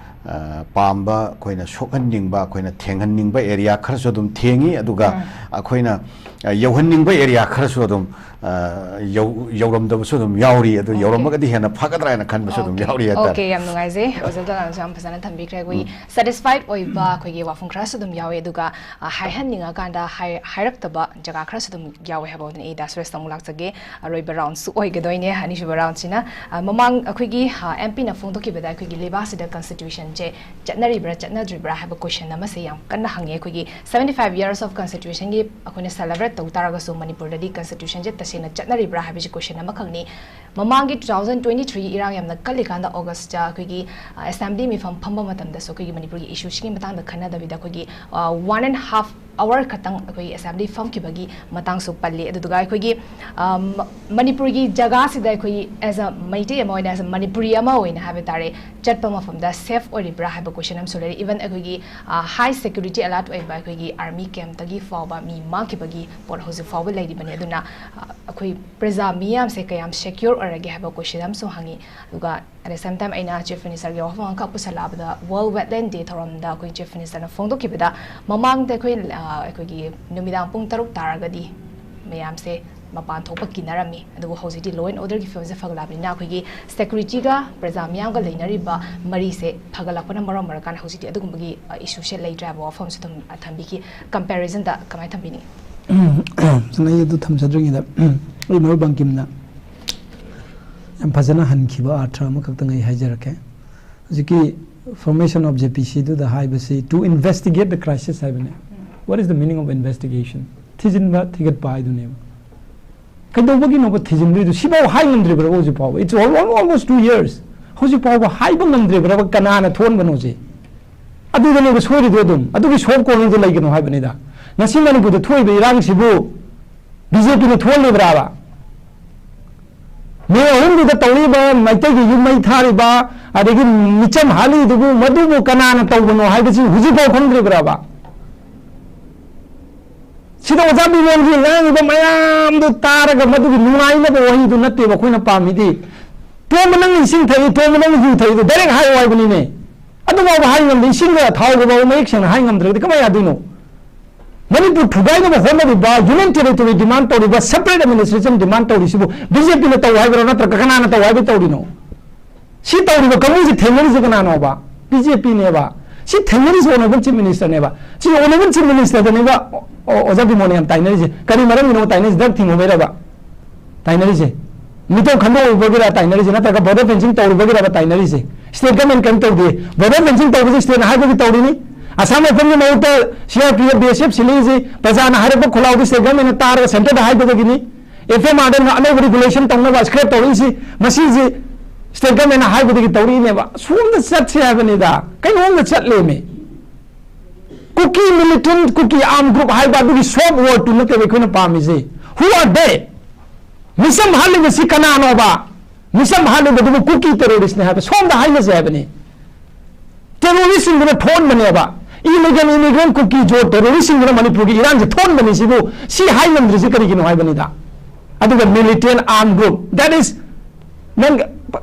ꯑ, ꯄꯥꯝꯕ, ꯑꯩꯈꯣꯏꯅ ꯁꯣꯛꯍꯟꯅꯤꯡꯕ, ꯑꯩꯈꯣꯏꯅ ꯊꯦꯡꯍꯟꯅꯤꯡꯕ ꯑꯦꯔꯤꯌꯥ ꯈꯔꯁꯨ ꯑꯗꯨꯝ ꯊꯦꯡꯉꯤ, ꯑꯗꯨꯒ ꯎꯝ꯫ ꯑꯩꯈꯣꯏꯅ, ꯑ, ꯌꯧꯍꯟꯅꯤꯡꯕ ꯑꯦꯔꯤꯌꯥ ꯈꯔꯁꯨ ꯑꯗꯨꯝ, ꯑ, ꯌꯧ-, ꯌꯧꯔꯝꯗꯕꯁꯨ ꯑꯗꯨꯝ ꯌꯥꯎꯔꯤ꯫ ꯑꯗꯨ ꯑꯣꯀꯦ꯫ ꯌꯧꯔꯝꯃꯒꯗꯤ ꯍꯦꯟꯅ ꯐꯒꯗ꯭ꯔꯥ ꯍꯥꯏꯅ ꯈꯟꯕꯁꯨ ꯑꯗꯨꯝ ꯑꯣꯀꯦ꯫ ꯌꯥꯎꯔꯤ ꯍꯥꯏꯇꯥꯔꯦ꯫ ꯑꯣꯀꯦ, ꯌꯥꯝ ꯅꯨꯡꯉꯥꯏꯖꯩ꯫ ꯑꯣꯖꯥ ꯗꯣꯅꯥꯜꯗꯁꯨ ꯌꯥꯝ ꯐꯖꯅ ꯊꯝꯕꯤꯈ꯭ꯔꯦ꯫ ꯑꯩꯈꯣꯏꯒꯤ ꯎꯝ꯫ ꯁꯦꯇꯤꯁꯐꯥꯏꯠ ꯑꯣꯏꯕ ꯑꯩꯈꯣꯏꯒꯤ ꯋꯥꯐꯝ ꯈꯔꯁꯨ ꯑꯗꯨꯝ ꯌꯥꯎꯋꯦ, ꯑꯗꯨꯒ, ꯑ, ꯍꯥꯏꯍꯟꯅꯤꯡꯉꯀꯥꯟꯗ ꯍꯥꯏ-, ꯍꯥꯏꯔꯛꯇꯕ ꯖꯒꯥ ꯈꯔꯁꯨ ꯑꯗꯨꯝ ꯌꯥꯎꯋꯦ ꯍꯥꯏꯕ ꯑꯗꯨꯅ ꯑꯩ ꯗꯥ ꯁꯨꯔꯦꯁꯇ ꯑꯃꯨꯛ ꯂꯥꯛꯆꯒꯦ꯫ ꯑꯔꯣꯏꯕ ꯔꯥꯎꯟꯁꯨ ꯑꯣꯏꯒꯗꯣꯏꯅꯦ, ꯑꯅꯤꯁꯨꯕ ꯔꯥꯎꯟꯁꯤꯅ꯫ ꯑ, ꯃꯃꯥꯡ ꯑꯩꯈꯣꯏꯒꯤ, ꯑ, ꯑꯦꯝ ꯄꯤꯅ ꯐꯣꯡꯗꯣꯛꯈꯤꯕꯗ ꯑꯩꯈꯣꯏꯒꯤ ꯂꯩꯕꯥꯛꯁꯤꯗ ꯀꯟꯁꯇꯤꯇ꯭ꯌꯨꯁꯟꯁꯦ ꯆꯠꯅꯔꯤꯕ꯭ꯔꯥ ꯆꯠꯅꯗ꯭ꯔꯤꯕ꯭ꯔꯥ ꯍꯥꯏꯕ ꯀꯣꯏꯁꯟ ꯑꯃꯁꯦ ꯌꯥꯝ ꯀꯟꯅ ꯍꯪꯉꯦ꯫ ꯑꯩꯈꯣꯏꯒꯤ seventy five years of constitutionꯒꯤ ꯑꯩꯈꯣꯏꯅ ꯁꯦꯂꯦꯕ꯭ꯔꯦꯠ ꯇꯧ ꯇꯥꯔꯒꯁꯨ ꯃꯅꯤꯄꯨꯔꯗꯗꯤ ꯀꯟꯁꯇꯤꯇ꯭ꯌꯨꯁꯟꯁꯦ ꯇꯁꯦꯡꯅ ꯆꯠꯅꯔꯤꯕ꯭ꯔꯥ ꯍꯥꯏꯕꯁꯤ ꯀꯣꯏꯁꯟ ꯑꯃꯈꯛꯅꯤ꯫ ꯃꯃꯥꯡꯒꯤ ꯇꯨ ꯊꯥꯎꯖꯟ ꯇ꯭ꯋꯦꯟꯇꯤ ꯊ꯭ꯔꯤ ꯏꯔꯥꯡ ꯌꯥꯝꯅ ꯀꯜꯂꯤꯀꯥꯟꯗ ꯑꯣꯒꯁꯇ ꯑꯩꯈꯣꯏꯒꯤ ꯑꯦꯁꯦꯝꯕ꯭ꯂꯤ ꯃꯤꯐꯝ ꯐꯝꯕ ꯃꯇꯝꯗꯁꯨ ꯑꯩꯈꯣꯏꯒꯤ ꯃꯅꯤꯄꯨꯔꯒꯤ ꯏꯁꯨꯁꯤꯒꯤ ꯃꯇꯥꯡꯗ ꯈꯟꯅꯗꯕꯤꯗ ꯑꯩꯈꯣꯏꯒꯤ ꯋꯥꯟ ꯑꯦꯟ ꯍꯥꯐ ꯑꯋꯥꯔ ꯈꯛꯇꯪ ꯑꯩꯈꯣꯏꯒꯤ ꯑꯦꯁꯦꯝꯕ꯭ꯂꯤ ꯐꯝꯈꯤꯕꯒꯤ ꯃꯇꯥꯡꯁꯨ ꯄꯜꯂꯤ꯫ ꯑꯗꯨꯗꯨꯒ ꯑꯩꯈꯣꯏꯒꯤ ꯃꯅꯤꯄꯨꯔꯒꯤ ꯖꯒꯥꯁꯤꯗ ꯑꯩꯈꯣꯏꯒꯤ ꯑꯦꯁ ꯑ ꯃꯩꯇꯩ ꯑꯃ ꯑꯣꯏꯅ, ꯑꯦꯁ ꯑ ꯃꯅꯤꯄꯨꯔꯤ ꯑꯃ ꯑꯣꯏꯅ ꯍꯥꯏꯕ ꯇꯥꯔꯦ, ꯆꯠꯄ ꯃꯐꯝꯗ ꯁꯦꯐ ꯑꯣꯏꯔꯤꯕ꯭ꯔꯥ ꯍꯥꯏꯕ ꯀꯣꯏꯁꯟ ꯑꯃꯁꯨ ꯂꯩꯔꯦ꯫ ꯏꯚꯟ ꯑꯩꯈꯣꯏꯒꯤ ꯍꯥꯏ ꯁꯦꯀ꯭ꯌꯨꯔꯤꯇꯤ ꯑꯦꯂꯥꯔꯠ ꯑꯣꯏꯕ ꯑꯩꯈꯣꯏꯒꯤ ꯑꯥꯔꯃꯤ ꯀꯦꯝꯞꯇꯒꯤ ꯐꯥꯎꯕ ꯃꯤ ꯃꯥꯡꯈꯤꯕꯒꯤ ꯄꯣꯠ ꯍꯧꯖꯤꯛ ꯐꯥꯎꯕ ꯂꯩꯔꯤꯕꯅꯤ꯫ ꯑꯗꯨꯅ ꯑꯩꯈꯣꯏ ꯄ꯭ꯔꯖꯥ ꯃꯤꯌꯥꯝꯁꯦ ꯀꯌꯥꯝ ꯁꯦꯀ꯭ꯌꯣꯔ ꯑꯣꯏꯔꯒꯦ ꯍꯥꯏꯕ ꯀꯣꯏꯁꯟ ꯑꯃꯁꯨ ꯍꯪꯉꯤ꯫ ꯑꯗꯨꯒ at the same time ꯑꯩꯅ ꯆꯤꯐ ꯃꯤꯅꯤꯁꯇꯔꯒꯤ ꯋꯥꯐꯝ ꯑꯃꯈꯛ ꯄꯨꯁꯜꯂꯛꯑꯕꯗ, ꯋꯥꯔꯜ ꯋꯦꯠꯂꯦꯟ ꯗꯦ ꯊꯧꯔꯝꯗ ꯑꯩꯈꯣꯏ ꯆꯤꯐ ꯃꯤꯅꯤꯁꯇꯔꯅ ꯐꯣꯡꯗꯣꯛꯈꯤꯕꯗ, ꯃꯃꯥꯡꯗ ꯑꯩꯈꯣꯏ ꯑꯩꯈꯣꯏꯒꯤ ꯅꯨꯃꯤꯗꯥꯡ ꯄꯨꯡ ꯇꯔꯨꯛ ꯇꯥꯔꯒꯗꯤ ꯃꯌꯥꯝꯁꯦ ꯃꯄꯥꯟ ꯊꯣꯛꯄ ꯀꯤꯅꯔꯝꯃꯤ꯫ ꯑꯗꯨꯕꯨ ꯍꯧꯖꯤꯛꯇꯤ ꯂꯣ ꯑꯦꯟ ꯑꯣꯔꯗꯔꯒꯤ ꯐꯤꯕꯝꯁꯦ ꯐꯒꯠꯂꯛꯑꯕꯅꯤꯅ ꯑꯩꯈꯣꯏꯒꯤ ꯁꯦꯀ꯭ꯌꯨꯔꯤꯇꯤꯒ ꯄ꯭ꯔꯖꯥ ꯃꯤꯌꯥꯝꯒ ꯂꯩꯅꯔꯤꯕ ꯃꯔꯤꯁꯦ ꯐꯒꯠꯂꯛꯄꯅ ꯃꯔꯝ ꯑꯣꯏꯔꯀꯥꯟꯗ ꯍꯧꯖꯤꯛꯇꯤ ꯑꯗꯨꯒꯨꯝꯕꯒꯤ ꯏꯁꯨꯁꯦ ꯂꯩꯇ꯭ꯔꯦ ꯍꯥꯏꯕ ꯋꯥꯐꯝꯁꯨ ꯑꯗꯨꯝ ꯊꯝꯕꯤꯈꯤ꯫ ꯀꯝꯄꯦꯔꯤꯖꯟꯗ ꯀꯃꯥꯏꯅ ꯊꯝꯕꯤꯅꯤ? ꯁꯨꯝ ꯑꯩ ꯑꯗꯨ ꯊꯝꯖꯗ꯭ꯔꯤꯉꯩꯗ ꯑꯩ ꯃꯔꯨꯞ ꯕꯪꯀꯤꯝꯅ ꯌꯥꯝ ꯐꯖꯅ ꯍꯟꯈꯤꯕ ꯑꯥꯔꯊ ꯑꯃꯈꯛꯇꯪ ꯑꯩ ꯍꯥꯏꯖꯔꯛꯀꯦ꯫ ꯍꯧꯖꯤꯛꯀꯤ formation of J P C ꯗꯨꯗ ꯍꯥꯏꯕꯁꯤ to investigate the crisis ꯍꯥꯏꯕꯅꯦ꯫ What is the meaning of investigation? ꯊꯤꯖꯤꯟꯕ, ꯊꯤꯒꯠꯄ ꯍꯥꯏꯗꯨꯅꯦꯕ꯫ ꯀꯩꯗꯧꯕꯒꯤꯅꯣꯕ ꯊꯤꯖꯤꯟꯗꯣꯏꯗꯨ? ꯁꯤꯐꯥꯎ ꯍꯥꯏ ꯉꯝꯗ꯭ꯔꯤꯕ꯭ꯔꯕ ꯍꯧꯖꯤꯛ ꯐꯥꯎꯕ? It's all, almost two years. ꯍꯧꯖꯤꯛ ꯐꯥꯎꯕ ꯍꯥꯏꯕ ꯉꯝꯗ꯭ꯔꯤꯕ꯭ꯔꯕ ꯀꯅꯥꯅ ꯊꯣꯛꯍꯟꯕꯅꯣꯁꯦ? ꯑꯗꯨꯗꯅꯦꯕ ꯁꯣꯏꯔꯤꯗꯣ ꯑꯗꯨꯝ꯫ ꯑꯗꯨꯒꯤ soft corner ꯗꯣ ꯂꯩꯒꯅꯣ ꯍꯥꯏꯕꯅꯤꯗ꯫ ꯉꯁꯤ ꯃꯅꯤꯄꯨꯔꯗ ꯊꯣꯛꯏꯕ ꯏꯔꯥꯡꯁꯤꯕꯨ B J P ꯅ ꯊꯣꯛꯍꯜꯂꯤꯕ꯭ꯔꯥꯕ? ꯃꯦ ꯑꯍꯨꯝꯗꯨꯗ ꯇꯧꯔꯤꯕ ꯃꯩꯇꯩꯒꯤ ꯌꯨꯝ ꯃꯩ ꯊꯥꯔꯤꯕ, ꯑꯗꯒꯤ ꯃꯤꯆꯝ ꯍꯥꯠꯂꯤꯗꯨꯕꯨ, ꯃꯗꯨꯕꯨ ꯀꯅꯥꯅ ꯇꯧꯕꯅꯣ ꯍꯥꯏꯕꯁꯤ ꯍꯧꯖꯤꯛꯐꯥꯎ ꯈꯪꯗ꯭ꯔꯤꯕ꯭ꯔꯥꯕ? ꯁꯤꯗ ꯑꯣꯖꯥ ꯕꯤꯃꯣꯜꯒꯤ ꯉꯥꯡꯉꯤꯕ ꯃꯌꯥꯝꯗꯨ ꯇꯥꯔꯒ ꯃꯗꯨꯒꯤ ꯅꯨꯡꯉꯥꯏꯅꯕ ꯋꯥꯍꯩꯗꯨ ꯅꯠꯇꯦꯕ ꯑꯩꯈꯣꯏꯅ ꯄꯥꯝꯃꯤꯗꯤ꯫ "ꯇꯣꯝꯕ ꯅꯪꯅ ꯏꯁꯤꯡ ꯊꯛꯏ, ꯇꯣꯝꯕ ꯅꯪꯅ ꯌꯨ ꯊꯛꯏꯗꯣ direct ꯍꯥꯏꯌꯣ" ꯍꯥꯏꯕꯅꯤꯅꯦ꯫ ꯑꯗꯨꯐꯥꯎꯕ ꯍꯥꯏ ꯉꯝꯗꯦ, ꯏꯁꯤꯡꯒ ꯊꯥꯎꯒ ꯐꯥꯎꯕ ꯃꯌꯦꯛ ꯁꯦꯡꯅ ꯍꯥꯏ ꯉꯝꯗ꯭ꯔꯒꯗꯤ ꯀꯃꯥꯏꯅ ꯌꯥꯗꯣꯏꯅꯣ? ꯃꯅꯤꯄꯨꯔ ꯊꯨꯒꯥꯏꯅꯕ ꯍꯣꯠꯅꯔꯤꯕ, Union Territory demand ꯇꯧꯔꯤꯕ, separate administration demand ꯇꯧꯔꯤꯁꯤꯕꯨ B J P ꯅ ꯇꯧ ꯍꯥꯏꯕ꯭ꯔꯣ, ꯅꯠꯇ꯭ꯔꯒ ꯀꯅꯥꯅ ꯇꯧ ꯍꯥꯏꯕ ꯇꯧꯔꯤꯅꯣ? ꯁꯤ ꯇꯧꯔꯤꯕ ꯀꯥꯡꯕꯨꯁꯤ ꯊꯦꯡꯅꯔꯤꯁꯤ ꯀꯅꯥꯅꯣꯕ? B J P ꯅꯦꯕ꯫ ꯁꯤ ꯊꯦꯡꯅꯔꯤꯁꯤ Honourable Chief Minister ꯅꯦꯕ꯫ ꯁꯤ Honourable Chief Minister ꯗꯅꯦꯕ ꯑꯣ-, ꯑꯣ-, ꯑꯣꯖꯥ ꯕꯤꯃꯣꯜꯅ ꯌꯥꯝ ꯇꯥꯏꯅꯔꯤꯁꯦ꯫ ꯀꯔꯤ ꯃꯔꯝꯒꯤꯅꯣ ꯇꯥꯏꯅꯔꯤꯁꯦ? ꯗ꯭ꯔꯒ ꯊꯤꯡꯉꯨꯕꯩꯔꯕ ꯇꯥꯏꯅꯔꯤꯁꯦ? ꯃꯤꯇꯣꯞ ꯈꯟꯗꯣꯛꯎꯕꯒꯤꯔ ꯇꯥꯏꯅꯔꯤꯁꯦ? ꯅꯠꯇ꯭ꯔꯒ border fencing ꯇꯧꯔꯨꯕꯒꯤꯔꯕ ꯇꯥꯏꯅꯔꯤꯁꯦ? State government ꯀꯔꯤꯝ ꯇꯧꯗꯦ꯫ Border fencing ꯇꯧꯕꯁꯦ state ꯅ ꯍꯥꯏꯕꯒꯤ ꯇꯧꯔꯤꯅꯤ꯫ ꯑꯁꯥꯝ ꯔꯥꯏꯐꯜꯒꯤ ꯃꯍꯨꯠꯇ C R P F, B S F ꯁꯤꯜꯂꯤꯁꯤ ꯄ꯭ꯔꯖꯥꯅ ꯍꯥꯏꯔꯛꯄ ꯈꯣꯜꯂꯥꯎꯗꯨ ꯁ꯭ꯇꯦꯠ ꯒꯚꯔꯟꯃꯦꯟꯅ ꯇꯥꯔꯒ ꯁꯦꯟꯇꯔꯗ ꯍꯥꯏꯕꯗꯒꯤꯅꯤ꯫ ꯑꯦꯐ ꯑꯦꯝ ꯑꯥꯔꯗ ꯑꯅꯧꯕ ꯔꯤꯒꯨꯂꯦꯁꯟ ꯇꯧꯅꯕ ꯁ꯭ꯀ꯭ꯔꯦꯞ ꯇꯧꯔꯛꯏꯁꯤ, ꯃꯁꯤꯁꯤ ꯁ꯭ꯇꯦꯠ ꯒꯚꯔꯟꯃꯦꯟꯅ ꯍꯥꯏꯕꯗꯒꯤ ꯇꯧꯔꯛꯏꯅꯦꯕ꯫ ꯁꯣꯝꯗ ꯆꯠꯁꯦ ꯍꯥꯏꯕꯅꯤꯗ, ꯀꯩꯅꯣꯝꯗ ꯆꯠꯂꯦꯃꯤ꯫ ꯀꯨꯀꯤ ꯃꯤꯂꯤꯇꯦꯟ, ꯀꯨꯀꯤ ꯑꯥꯔꯝ ꯒ꯭ꯔꯨꯞ ꯍꯥꯏꯕ ꯑꯗꯨꯒꯤ ꯁꯣꯐ ꯋꯥꯔ ꯇꯨ ꯅꯠꯇꯦꯕ ꯑꯩꯈꯣꯏꯅ ꯄꯥꯝꯃꯤꯁꯦ꯫ Who are they? ꯃꯤꯆꯝ ꯍꯥꯠꯂꯤꯕꯁꯤ ꯀꯅꯥꯅꯣꯕ? ꯃꯤꯆꯝ ꯍꯥꯠꯂꯤꯕꯗꯨꯕꯨ ꯀꯨꯀꯤ ꯇꯦꯔꯣꯔꯤꯁꯅꯤ ꯍꯥꯏꯕ ꯁꯣꯝꯗ ꯍꯥꯏꯅꯁꯦ ꯍꯥꯏꯕꯅꯤ꯫ ꯇꯦꯔꯣꯔꯤꯁꯁꯤꯡꯗꯨꯅ ꯊꯣꯛꯍꯟꯕꯅꯦꯕ꯫ ꯏꯂꯤꯒꯦꯜ ꯏꯃꯤꯒ꯭ꯔꯦꯟ ꯀꯨꯀꯤ ꯖꯣ ꯇꯦꯔꯣꯔꯤꯁꯁꯤꯡꯗꯨꯅ ꯃꯅꯤꯄꯨꯔꯒꯤ ꯏꯔꯥꯡꯁꯦ ꯊꯣꯛꯍꯟꯕꯅꯤ꯫ ꯁꯤꯕꯨ ꯁꯤ ꯍꯥꯏ ꯉꯝꯗ꯭ꯔꯤꯁꯤ ꯀꯔꯤꯒꯤꯅꯣ ꯍꯥꯏꯕꯅꯤꯗ꯫ ꯑꯗꯨꯒ ꯃꯤꯂꯤꯇꯦꯟ ꯑꯥꯔꯝ ꯒ꯭ꯔꯨꯞ, that is, ꯅꯪ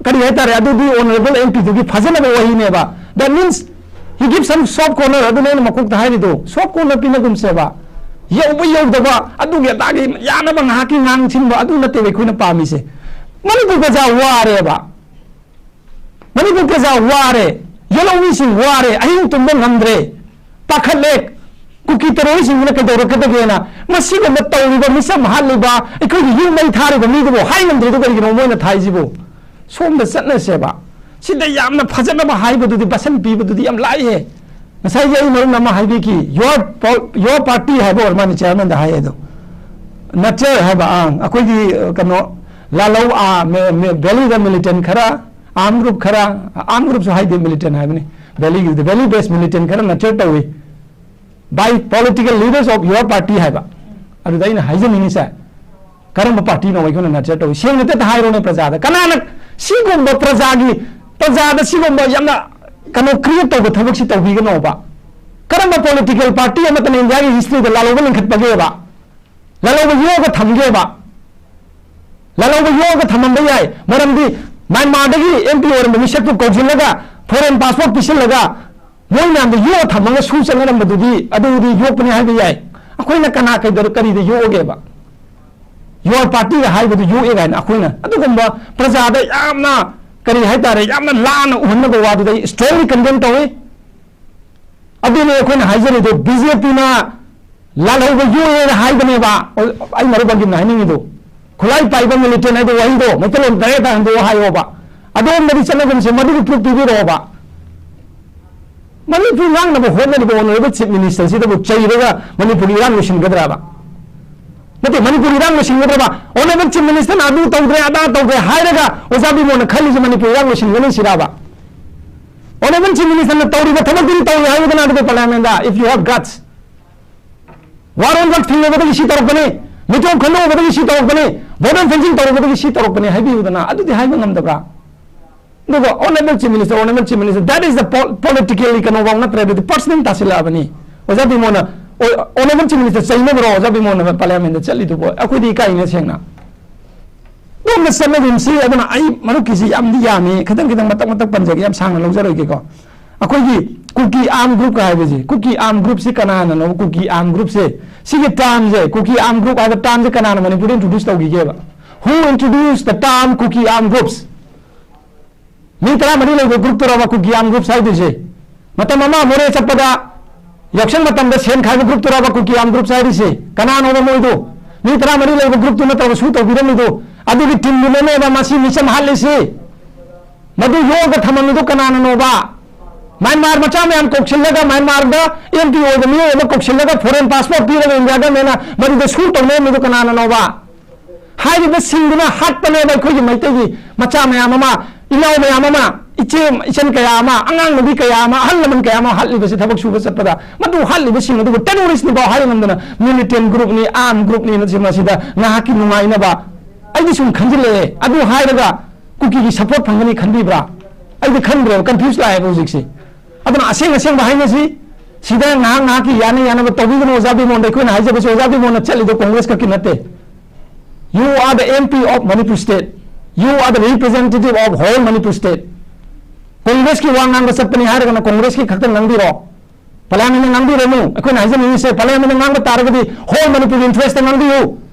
ꯀꯔꯤ ꯍꯥꯏꯇꯥꯔꯦ, ꯑꯗꯨꯗꯤ ꯑꯣꯅꯔꯦꯕꯜ ꯑꯦꯝ ꯄꯤꯗꯨꯒꯤ ꯐꯖꯅꯕ ꯋꯥꯍꯩꯅꯦꯕ꯫ That means he give some soft corner, ꯑꯗꯨꯅ ꯑꯩꯅ ꯃꯀꯣꯛꯇ ꯍꯥꯏꯔꯤꯗꯣ, ꯁꯣꯐ ꯀꯣꯔꯅꯔ ꯄꯤꯅꯒꯨꯝꯁꯦꯕ꯫ ꯌꯧꯕ ꯌꯧꯗꯕ ꯑꯗꯨꯒꯤ ꯑꯗꯥꯒꯤ ꯌꯥꯅꯕ ꯉꯥꯏꯍꯥꯛꯀꯤ ꯉꯥꯡꯁꯤꯟꯕ ꯑꯗꯨ ꯅꯠꯇꯦꯕ ꯑꯩꯈꯣꯏꯅ ꯄꯥꯝꯃꯤꯁꯦ꯫ ꯃꯅꯤꯄꯨꯔ ꯄ꯭ꯔꯖꯥ ꯋꯥꯔꯦꯕ꯫ ꯃꯅꯤꯄꯨꯔ ꯄ꯭ꯔꯖꯥ ꯋꯥꯔꯦ, ꯌꯦꯜꯍꯧꯃꯤꯁꯤꯡ ꯋꯥꯔꯦ, ꯑꯍꯤꯡ ꯇꯨꯝꯕ ꯉꯝꯗ꯭ꯔꯦ, ꯄꯥꯈꯠꯂꯦ꯫ ꯀꯨꯀꯤ ꯇꯦꯔꯣꯔꯤꯁꯁꯤꯡꯁꯤꯅ ꯀꯩꯗꯧꯔꯛꯀꯗꯒꯦꯅ꯫ ꯃꯁꯤꯒꯨꯝꯕ ꯇꯧꯔꯤꯕ, ꯃꯤꯆꯝ ꯍꯥꯠꯂꯤꯕ, ꯑꯩꯈꯣꯏꯒꯤ ꯌꯨꯝ ꯃꯩ ꯊꯥꯔꯤꯕ ꯃꯤꯗꯨꯕꯨ ꯍꯥꯏ ꯉꯝꯗ꯭ꯔꯤꯗꯨ ꯀꯔꯤꯒꯤꯅꯣ ꯃꯣꯏꯅ ꯊꯥꯏꯁꯤꯕꯨ? ꯁꯣꯝꯗ ꯆꯠꯅꯁꯦꯕ꯫ ꯁꯤꯗ ꯌꯥꯝꯅ ꯐꯖꯅꯕ ꯍꯥꯏꯕꯗꯨꯗꯤ, ꯕꯁꯟ ꯄꯤꯕꯗꯨꯗꯤ ꯌꯥꯝ ꯂꯥꯏꯍꯦ꯫ ꯉꯁꯥꯏꯒꯤ ꯑꯩ ꯃꯔꯨꯞ ꯑꯃ ꯍꯥꯏꯕꯤꯈꯤ, your po-, your party ꯍꯥꯏꯕ ꯑꯣꯏꯔ ꯃꯥꯅꯤ ꯆꯤꯌꯥꯔꯃꯦꯟꯗ ꯍꯥꯏ ꯑꯗꯣ꯫ ꯅꯆꯔ ꯍꯥꯏꯕ, ꯑꯥ, ꯑꯩꯈꯣꯏꯒꯤ, ꯑ, ꯀꯩꯅꯣ, ꯂꯥꯂꯧ, ꯑꯥ, ꯃꯦ-, ꯃꯦ-, ꯚꯦꯂꯤꯗ ꯃꯤꯂꯤꯇꯦꯟ ꯈꯔ, ꯑꯥꯔꯝ ꯒ꯭ꯔꯨꯞ ꯈꯔ, ꯑꯥꯔꯝ ꯒ꯭ꯔꯨꯞꯁꯨ ꯍꯥꯏꯗꯦ, ꯃꯤꯂꯤꯇꯦꯟ ꯍꯥꯏꯕꯅꯤ, ꯚꯦꯂꯤꯒꯤꯗꯤ, ꯚꯦꯂꯤ ꯕꯦꯁ ꯃꯤꯂꯤꯇꯦꯟ ꯈꯔ ꯅꯆꯔ ꯇꯧꯏ, by political leaders of your party ꯍꯥꯏꯕ꯫ ꯑꯗꯨꯗ ꯑꯩꯅ ꯍꯥꯏꯖꯅꯤꯡꯉꯤꯁꯦ, ꯀꯔꯝꯕ ꯄꯥꯔꯇꯤꯅꯣ ꯑꯩꯈꯣꯏꯅ ꯅꯆꯔ ꯇꯧꯏ? ꯁꯦꯡꯅ ꯇꯠꯇ ꯍꯥꯏꯔꯣꯅꯦ ꯄ꯭ꯔꯖꯥꯗ꯫ ꯀꯅꯥꯅ ꯁꯤꯒꯨꯝꯕ ꯄ꯭ꯔꯖꯥꯒꯤ, ꯄ꯭ꯔꯖꯥꯗ ꯁꯤꯒꯨꯝꯕ ꯌꯥꯝꯅ ꯀꯩꯅꯣ ꯀ꯭ꯔꯤꯌꯦꯠ ꯇꯧꯕ ꯊꯕꯛꯁꯤ ꯇꯧꯕꯤꯒꯅꯣꯕ? ꯀꯔꯝꯕ ꯄꯣꯂꯤꯇꯤꯀꯦꯜ ꯄꯥꯔꯇꯤ ꯑꯃꯠꯇꯅ ꯏꯟꯗꯤꯌꯥꯒꯤ ꯍꯤꯁꯇ꯭ꯔꯤꯗ ꯂꯥꯜꯍꯧꯕ ꯂꯤꯡꯈꯠꯄꯒꯦꯕ? ꯂꯥꯜꯍꯧꯕ ꯌꯣꯛꯑꯒ ꯊꯝꯒꯦꯕ? ꯂꯥꯜꯍꯧꯕ ꯌꯣꯛꯑꯒ ꯊꯝꯃꯝꯕ ꯌꯥꯏ, ꯃꯔꯝꯗꯤ ꯃ꯭ꯌꯥꯟꯃꯥꯔꯗꯒꯤ ꯑꯦꯝ ꯄꯤ ꯑꯣꯏꯔꯝꯕ ꯃꯤꯁꯛꯇꯨ ꯀꯧꯁꯤꯜꯂꯒ ꯐꯣꯔꯦꯟ ꯄꯥꯁꯄꯣꯔꯠ ꯄꯤꯁꯤꯜꯂꯒ ꯃꯣꯏ ꯃꯌꯥꯝꯗꯣ ꯌꯣꯛꯑ ꯊꯝꯃꯒ ꯁꯨ ꯆꯪꯅꯔꯝꯕꯗꯨꯗꯤ ꯑꯗꯨꯗꯤ ꯌꯣꯛꯄꯅꯤ ꯍꯥꯏꯕ ꯌꯥꯏ꯫ ꯑꯩꯈꯣꯏꯅ ꯀꯅꯥ ꯀꯩꯗꯧꯔ ꯀꯔꯤꯗ ꯌꯣꯛꯑꯒꯦꯕ? ꯌꯣꯔ ꯄꯥꯔꯇꯤꯒ ꯍꯥꯏꯕꯗꯨ ꯌꯣꯛꯑꯦ ꯀꯥꯏꯅ ꯑꯩꯈꯣꯏꯅ ꯑꯗꯨꯒꯨꯝꯕ ꯄ꯭ꯔꯖꯥꯗ ꯌꯥꯝꯅ ꯀꯔꯤ ꯍꯥꯏꯇꯥꯔꯦ, ꯌꯥꯝꯅ ꯂꯥꯟꯅ ꯎꯍꯟꯅꯕ ꯋꯥꯗꯨꯗ ꯑꯩ strongly condemn ꯇꯧꯏ꯫ ꯑꯗꯨꯅꯤ ꯑꯩꯈꯣꯏꯅ ꯍꯥꯏꯖꯔꯤꯗꯣ, ꯕꯤ ꯖꯦ ꯄꯤꯅ ꯂꯥꯜꯍꯧꯕ ꯌꯣꯛꯑꯦꯅ ꯍꯥꯏꯕꯅꯦꯕ꯫ ꯑꯩ ꯃꯔꯨꯞ ꯑꯪꯒꯤꯝꯅ ꯍꯥꯏꯅꯤꯡꯉꯤꯗꯣ, ꯈꯨꯠꯂꯥꯏ ꯄꯥꯏꯕ ꯃꯤꯂꯤꯇꯦꯟ ꯍꯥꯏꯕ ꯋꯥꯍꯩꯗꯣ ꯃꯩꯇꯩꯂꯣꯟ direct ꯍꯟꯗꯣꯛꯑꯣ ꯍꯥꯏꯌꯣꯕ꯫ ꯑꯗꯣꯝꯗꯗꯤ ꯆꯠꯅꯒꯨꯝꯁꯦ, ꯃꯗꯨꯒꯤ proof ꯄꯤꯕꯤꯔꯛꯑꯣꯕ꯫ ꯃꯅꯤꯄꯨꯔ ꯉꯥꯡꯅꯕ ꯍꯣꯠꯅꯔꯤꯕ honourable chief minister ꯁꯤꯗꯕꯨ ꯆꯩꯔꯒ ꯃꯅꯤꯄꯨꯔꯒꯤ ꯏꯔꯥꯡ ꯂꯣꯏꯁꯤꯟꯒꯗ꯭ꯔꯕ? ꯅꯠꯇꯦ, ꯃꯅꯤꯄꯨꯔꯒꯤ ꯏꯔꯥꯡ ꯂꯣꯏꯁꯤꯟꯒꯗ꯭ꯔꯕ? Honourable chief minister ꯅ ꯑꯗꯨ ꯇꯧꯗ꯭ꯔꯦ, ꯑꯗꯥ ꯇꯧꯗ꯭ꯔꯦ ꯍꯥꯏꯔꯒ ꯑꯣꯖꯥ ꯕꯤꯃꯣꯟꯅ ꯈꯜꯂꯤꯁꯦ ꯃꯅꯤꯄꯨꯔ ꯏꯔꯥꯡ ꯂꯣꯏꯁꯤꯟꯒꯅꯤ ꯁꯤꯔꯕ? Honourable chief minister ꯅ ꯇꯧꯔꯤꯕ ꯊꯕꯛꯇꯨꯗꯤ ꯇꯧꯔꯦ ꯍꯥꯏꯌꯨꯗꯅ ꯑꯗꯨꯒ parliament the, if you have guts. ꯋꯥꯔꯣꯜ ꯋꯥꯛ ꯊꯤꯡꯂꯨꯕꯗꯒꯤ ꯁꯤ ꯇꯧꯔꯛꯄꯅꯤ, ꯃꯤꯇꯣꯞ ꯈꯟꯗꯣꯛꯎꯕꯗꯒꯤ ꯁꯤ ꯇꯧꯔꯛꯄꯅꯤ, border fencing ꯇꯧꯔꯨꯕꯗꯒꯤ ꯁꯤ ꯇꯧꯔꯛꯄꯅꯤ ꯍꯥꯏꯕꯤꯌꯨꯗꯅ, ꯑꯗꯨꯗꯤ ꯍꯥꯏꯕ ꯉꯝꯗꯕ꯭ꯔꯥ? ꯑꯗꯨꯒ honourable chief minister, honourable chief minister, that is the pol- politically ꯀꯩꯅꯣꯐꯥꯎ ꯅꯠꯇ꯭ꯔꯦ, ꯑꯗꯨꯗꯤ personal ꯇꯥꯁꯤꯜꯂꯛꯑꯕꯅꯤ꯫ ꯑꯣꯖꯥ ꯕꯤꯃꯣꯟꯅ, ꯑꯣ-, honourable chief minister ꯆꯩꯅꯕ꯭ꯔꯣ ꯑꯣꯖꯥ ꯕꯤꯃꯣꯟꯅ parliament ꯗ ꯆꯠꯂꯤꯗꯨꯕꯨ? ꯑꯩꯈꯣꯏꯗꯤ ꯏꯀꯥꯏꯅꯦ ꯁꯦꯡꯅ꯫ ꯑꯗꯣꯝꯗ ꯆꯠꯅꯒꯨꯝꯁꯤ꯫ ꯑꯗꯨꯅ ꯑꯩ ꯃꯔꯨꯞꯀꯤꯁꯤ ꯌꯥꯝꯗꯤ ꯌꯥꯝꯃꯤ, ꯈꯤꯇꯪ ꯈꯤꯇꯪ ꯃꯇꯛ ꯃꯇꯛ ꯄꯟꯖꯒꯦ, ꯌꯥꯝ ꯁꯥꯡꯅ ꯂꯧꯖꯔꯣꯏꯒꯦꯀꯣ꯫ ꯑꯩꯈꯣꯏꯒꯤ ꯀꯨꯀꯤ armed group ꯀ ꯍꯥꯏꯕꯁꯦ, ꯀꯨꯀꯤ armed group ꯁꯤ ꯀꯅꯥꯅꯅꯣ? ꯀꯨꯀꯤ armed group ꯁꯦ, ꯁꯤꯒꯤ term ꯁꯦ, ꯀꯨꯀꯤ armed group ꯍꯥꯏꯕ term ꯁꯦ ꯀꯅꯥꯅ ꯃꯅꯤꯄꯨꯔꯗ introduce ꯇꯧꯈꯤꯒꯦꯕ? Who introduced the term Kuki armed groups? ꯃꯤ ꯇꯔꯥꯃꯔꯤ ꯂꯩꯕ group ꯇꯨꯔꯕ ꯀꯨꯀꯤ armed groups ꯍꯥꯏꯗꯣꯏꯁꯦ? ꯃꯇꯝ ꯑꯃ ꯃꯣꯔꯦ ꯆꯠꯄꯗ ꯌꯥꯎꯁꯪ ꯃꯇꯝꯗ ꯁꯦꯟ ꯈꯥꯏꯕ group ꯇꯨꯔꯕ ꯀꯨꯀꯤ armed groups ꯍꯥꯏꯔꯤꯁꯦ? ꯀꯅꯥꯅꯣꯕ ꯃꯣꯏꯗꯣ? ꯃꯤ ꯇꯔꯥꯃꯔꯤ ꯂꯩꯕ group ꯇꯨ ꯅꯠꯇ꯭ꯔꯕ ꯁꯨ ꯇꯧꯕꯤꯔꯝꯃꯤꯗꯣ? ꯑꯗꯨꯒꯤ team ꯗꯨꯅꯅꯦꯕ ꯃꯁꯤ ꯃꯤꯆꯝ ꯍꯥꯠꯂꯤꯁꯤ꯫ ꯃꯗꯨ ꯌꯣꯛꯑꯒ ꯊꯝꯃꯝꯃꯤꯗꯣ ꯀꯅꯥꯅꯅꯣꯕ? ꯃ꯭ꯌꯥꯟꯃꯥꯔ ꯃꯆꯥ ꯃꯌꯥꯝ ꯀꯧꯁꯤꯜꯂꯒ, ꯃ꯭ꯌꯥꯟꯃꯥꯔꯗ MP ꯑꯣꯏꯕ ꯃꯤꯑꯣꯏ ꯑꯃ ꯀꯧꯁꯤꯜꯂꯒ, foreign passport ꯄꯤꯔꯒ India government ꯅ ꯃꯗꯨꯗ ꯁꯨ ꯇꯧꯅꯔꯝꯃꯤꯗꯣ ꯀꯅꯥꯅꯅꯣꯕ? ꯍꯥꯏꯔꯤꯕꯁꯤꯡꯗꯨꯅ ꯍꯥꯠꯄꯅꯦꯕ ꯑꯩꯈꯣꯏꯒꯤ ꯃꯩꯇꯩꯒꯤ ꯃꯆꯥ ꯃꯌꯥꯝ ꯑꯃ, ꯏꯅꯥꯎ ꯃꯌꯥꯝ ꯑꯃ, ꯏꯆꯦ ꯏꯆꯟ ꯀꯌꯥ ꯑꯃ, ꯑꯉꯥꯡ ꯅꯨꯕꯤ ꯀꯌꯥ ꯑꯃ, ꯑꯍꯜ ꯂꯃꯟ ꯀꯌꯥ ꯑꯃ ꯍꯥꯠꯂꯤꯕꯁꯤ ꯊꯕꯛ ꯁꯨꯕ ꯆꯠꯄꯗ꯫ ꯃꯗꯨ ꯍꯥꯠꯂꯤꯕꯁꯤꯡ ꯑꯗꯨꯕꯨ terrorist ꯅꯤꯐꯥꯎ ꯍꯥꯏꯕ ꯉꯝꯗꯅ, militant group ꯅꯤ, armed group ꯅꯤ ꯅ ꯁꯤ ꯃꯁꯤꯗ ꯉꯥꯏꯍꯥꯛꯀꯤ ꯅꯨꯡꯉꯥꯏꯅꯕ꯫ ꯑꯩꯗꯤ ꯁꯨꯝ ꯈꯟꯖꯤꯜꯂꯛꯑꯦ, ꯑꯗꯨ ꯍꯥꯏꯔꯒ ꯀꯨꯀꯤꯒꯤ support ꯐꯪꯒꯅꯤ ꯈꯟꯕꯤꯕ꯭ꯔꯥ? ꯑꯩꯗꯤ ꯈꯟꯗ꯭ꯔꯦꯕ, confuse ꯂꯥꯛꯑꯦꯕ ꯍꯧꯖꯤꯛꯁꯦ꯫ ꯑꯗꯨꯅ ꯑꯁꯦꯡ ꯑꯁꯦꯡꯕ ꯍꯥꯏꯅꯁꯤ꯫ ꯁꯤꯗ ꯉꯥꯏꯍꯥꯛ ꯉꯥꯏꯍꯥꯛꯀꯤ ꯌꯥꯅ ꯌꯥꯅꯕ ꯇꯧꯕꯤꯒꯅꯨ ꯑꯣꯖꯥ ꯕꯤꯃꯣꯟꯗ꯫ ꯑꯩꯈꯣꯏꯅ ꯍꯥꯏꯖꯕꯁꯦ, ꯑꯣꯖꯥ ꯕꯤꯃꯣꯟꯅ ꯆꯠꯂꯤꯗꯣ Congress ꯈꯛꯀꯤ ꯅꯠꯇꯦ꯫ You are the MP of Manipur State. You are the representative of whole Manipur State. Congress ꯀꯤ ꯋꯥ ꯉꯥꯡꯕ ꯆꯠꯄꯅꯤ ꯍꯥꯏꯔꯒꯅ Congress ꯀꯤ ꯈꯛꯇ ꯉꯥꯡꯕꯤꯔꯣ꯫ Parliament ꯗ ꯉꯥꯡꯕꯤꯔꯅꯨ꯫ ꯑꯩꯈꯣꯏꯅ ꯍꯥꯏꯖꯅꯤꯡꯉꯤꯁꯦ, Parliament ꯗ ꯉꯥꯡꯕ ꯇꯥꯔꯒꯗꯤ whole Manipur interest ꯇ ꯉꯥꯡꯕꯤꯌꯨ꯫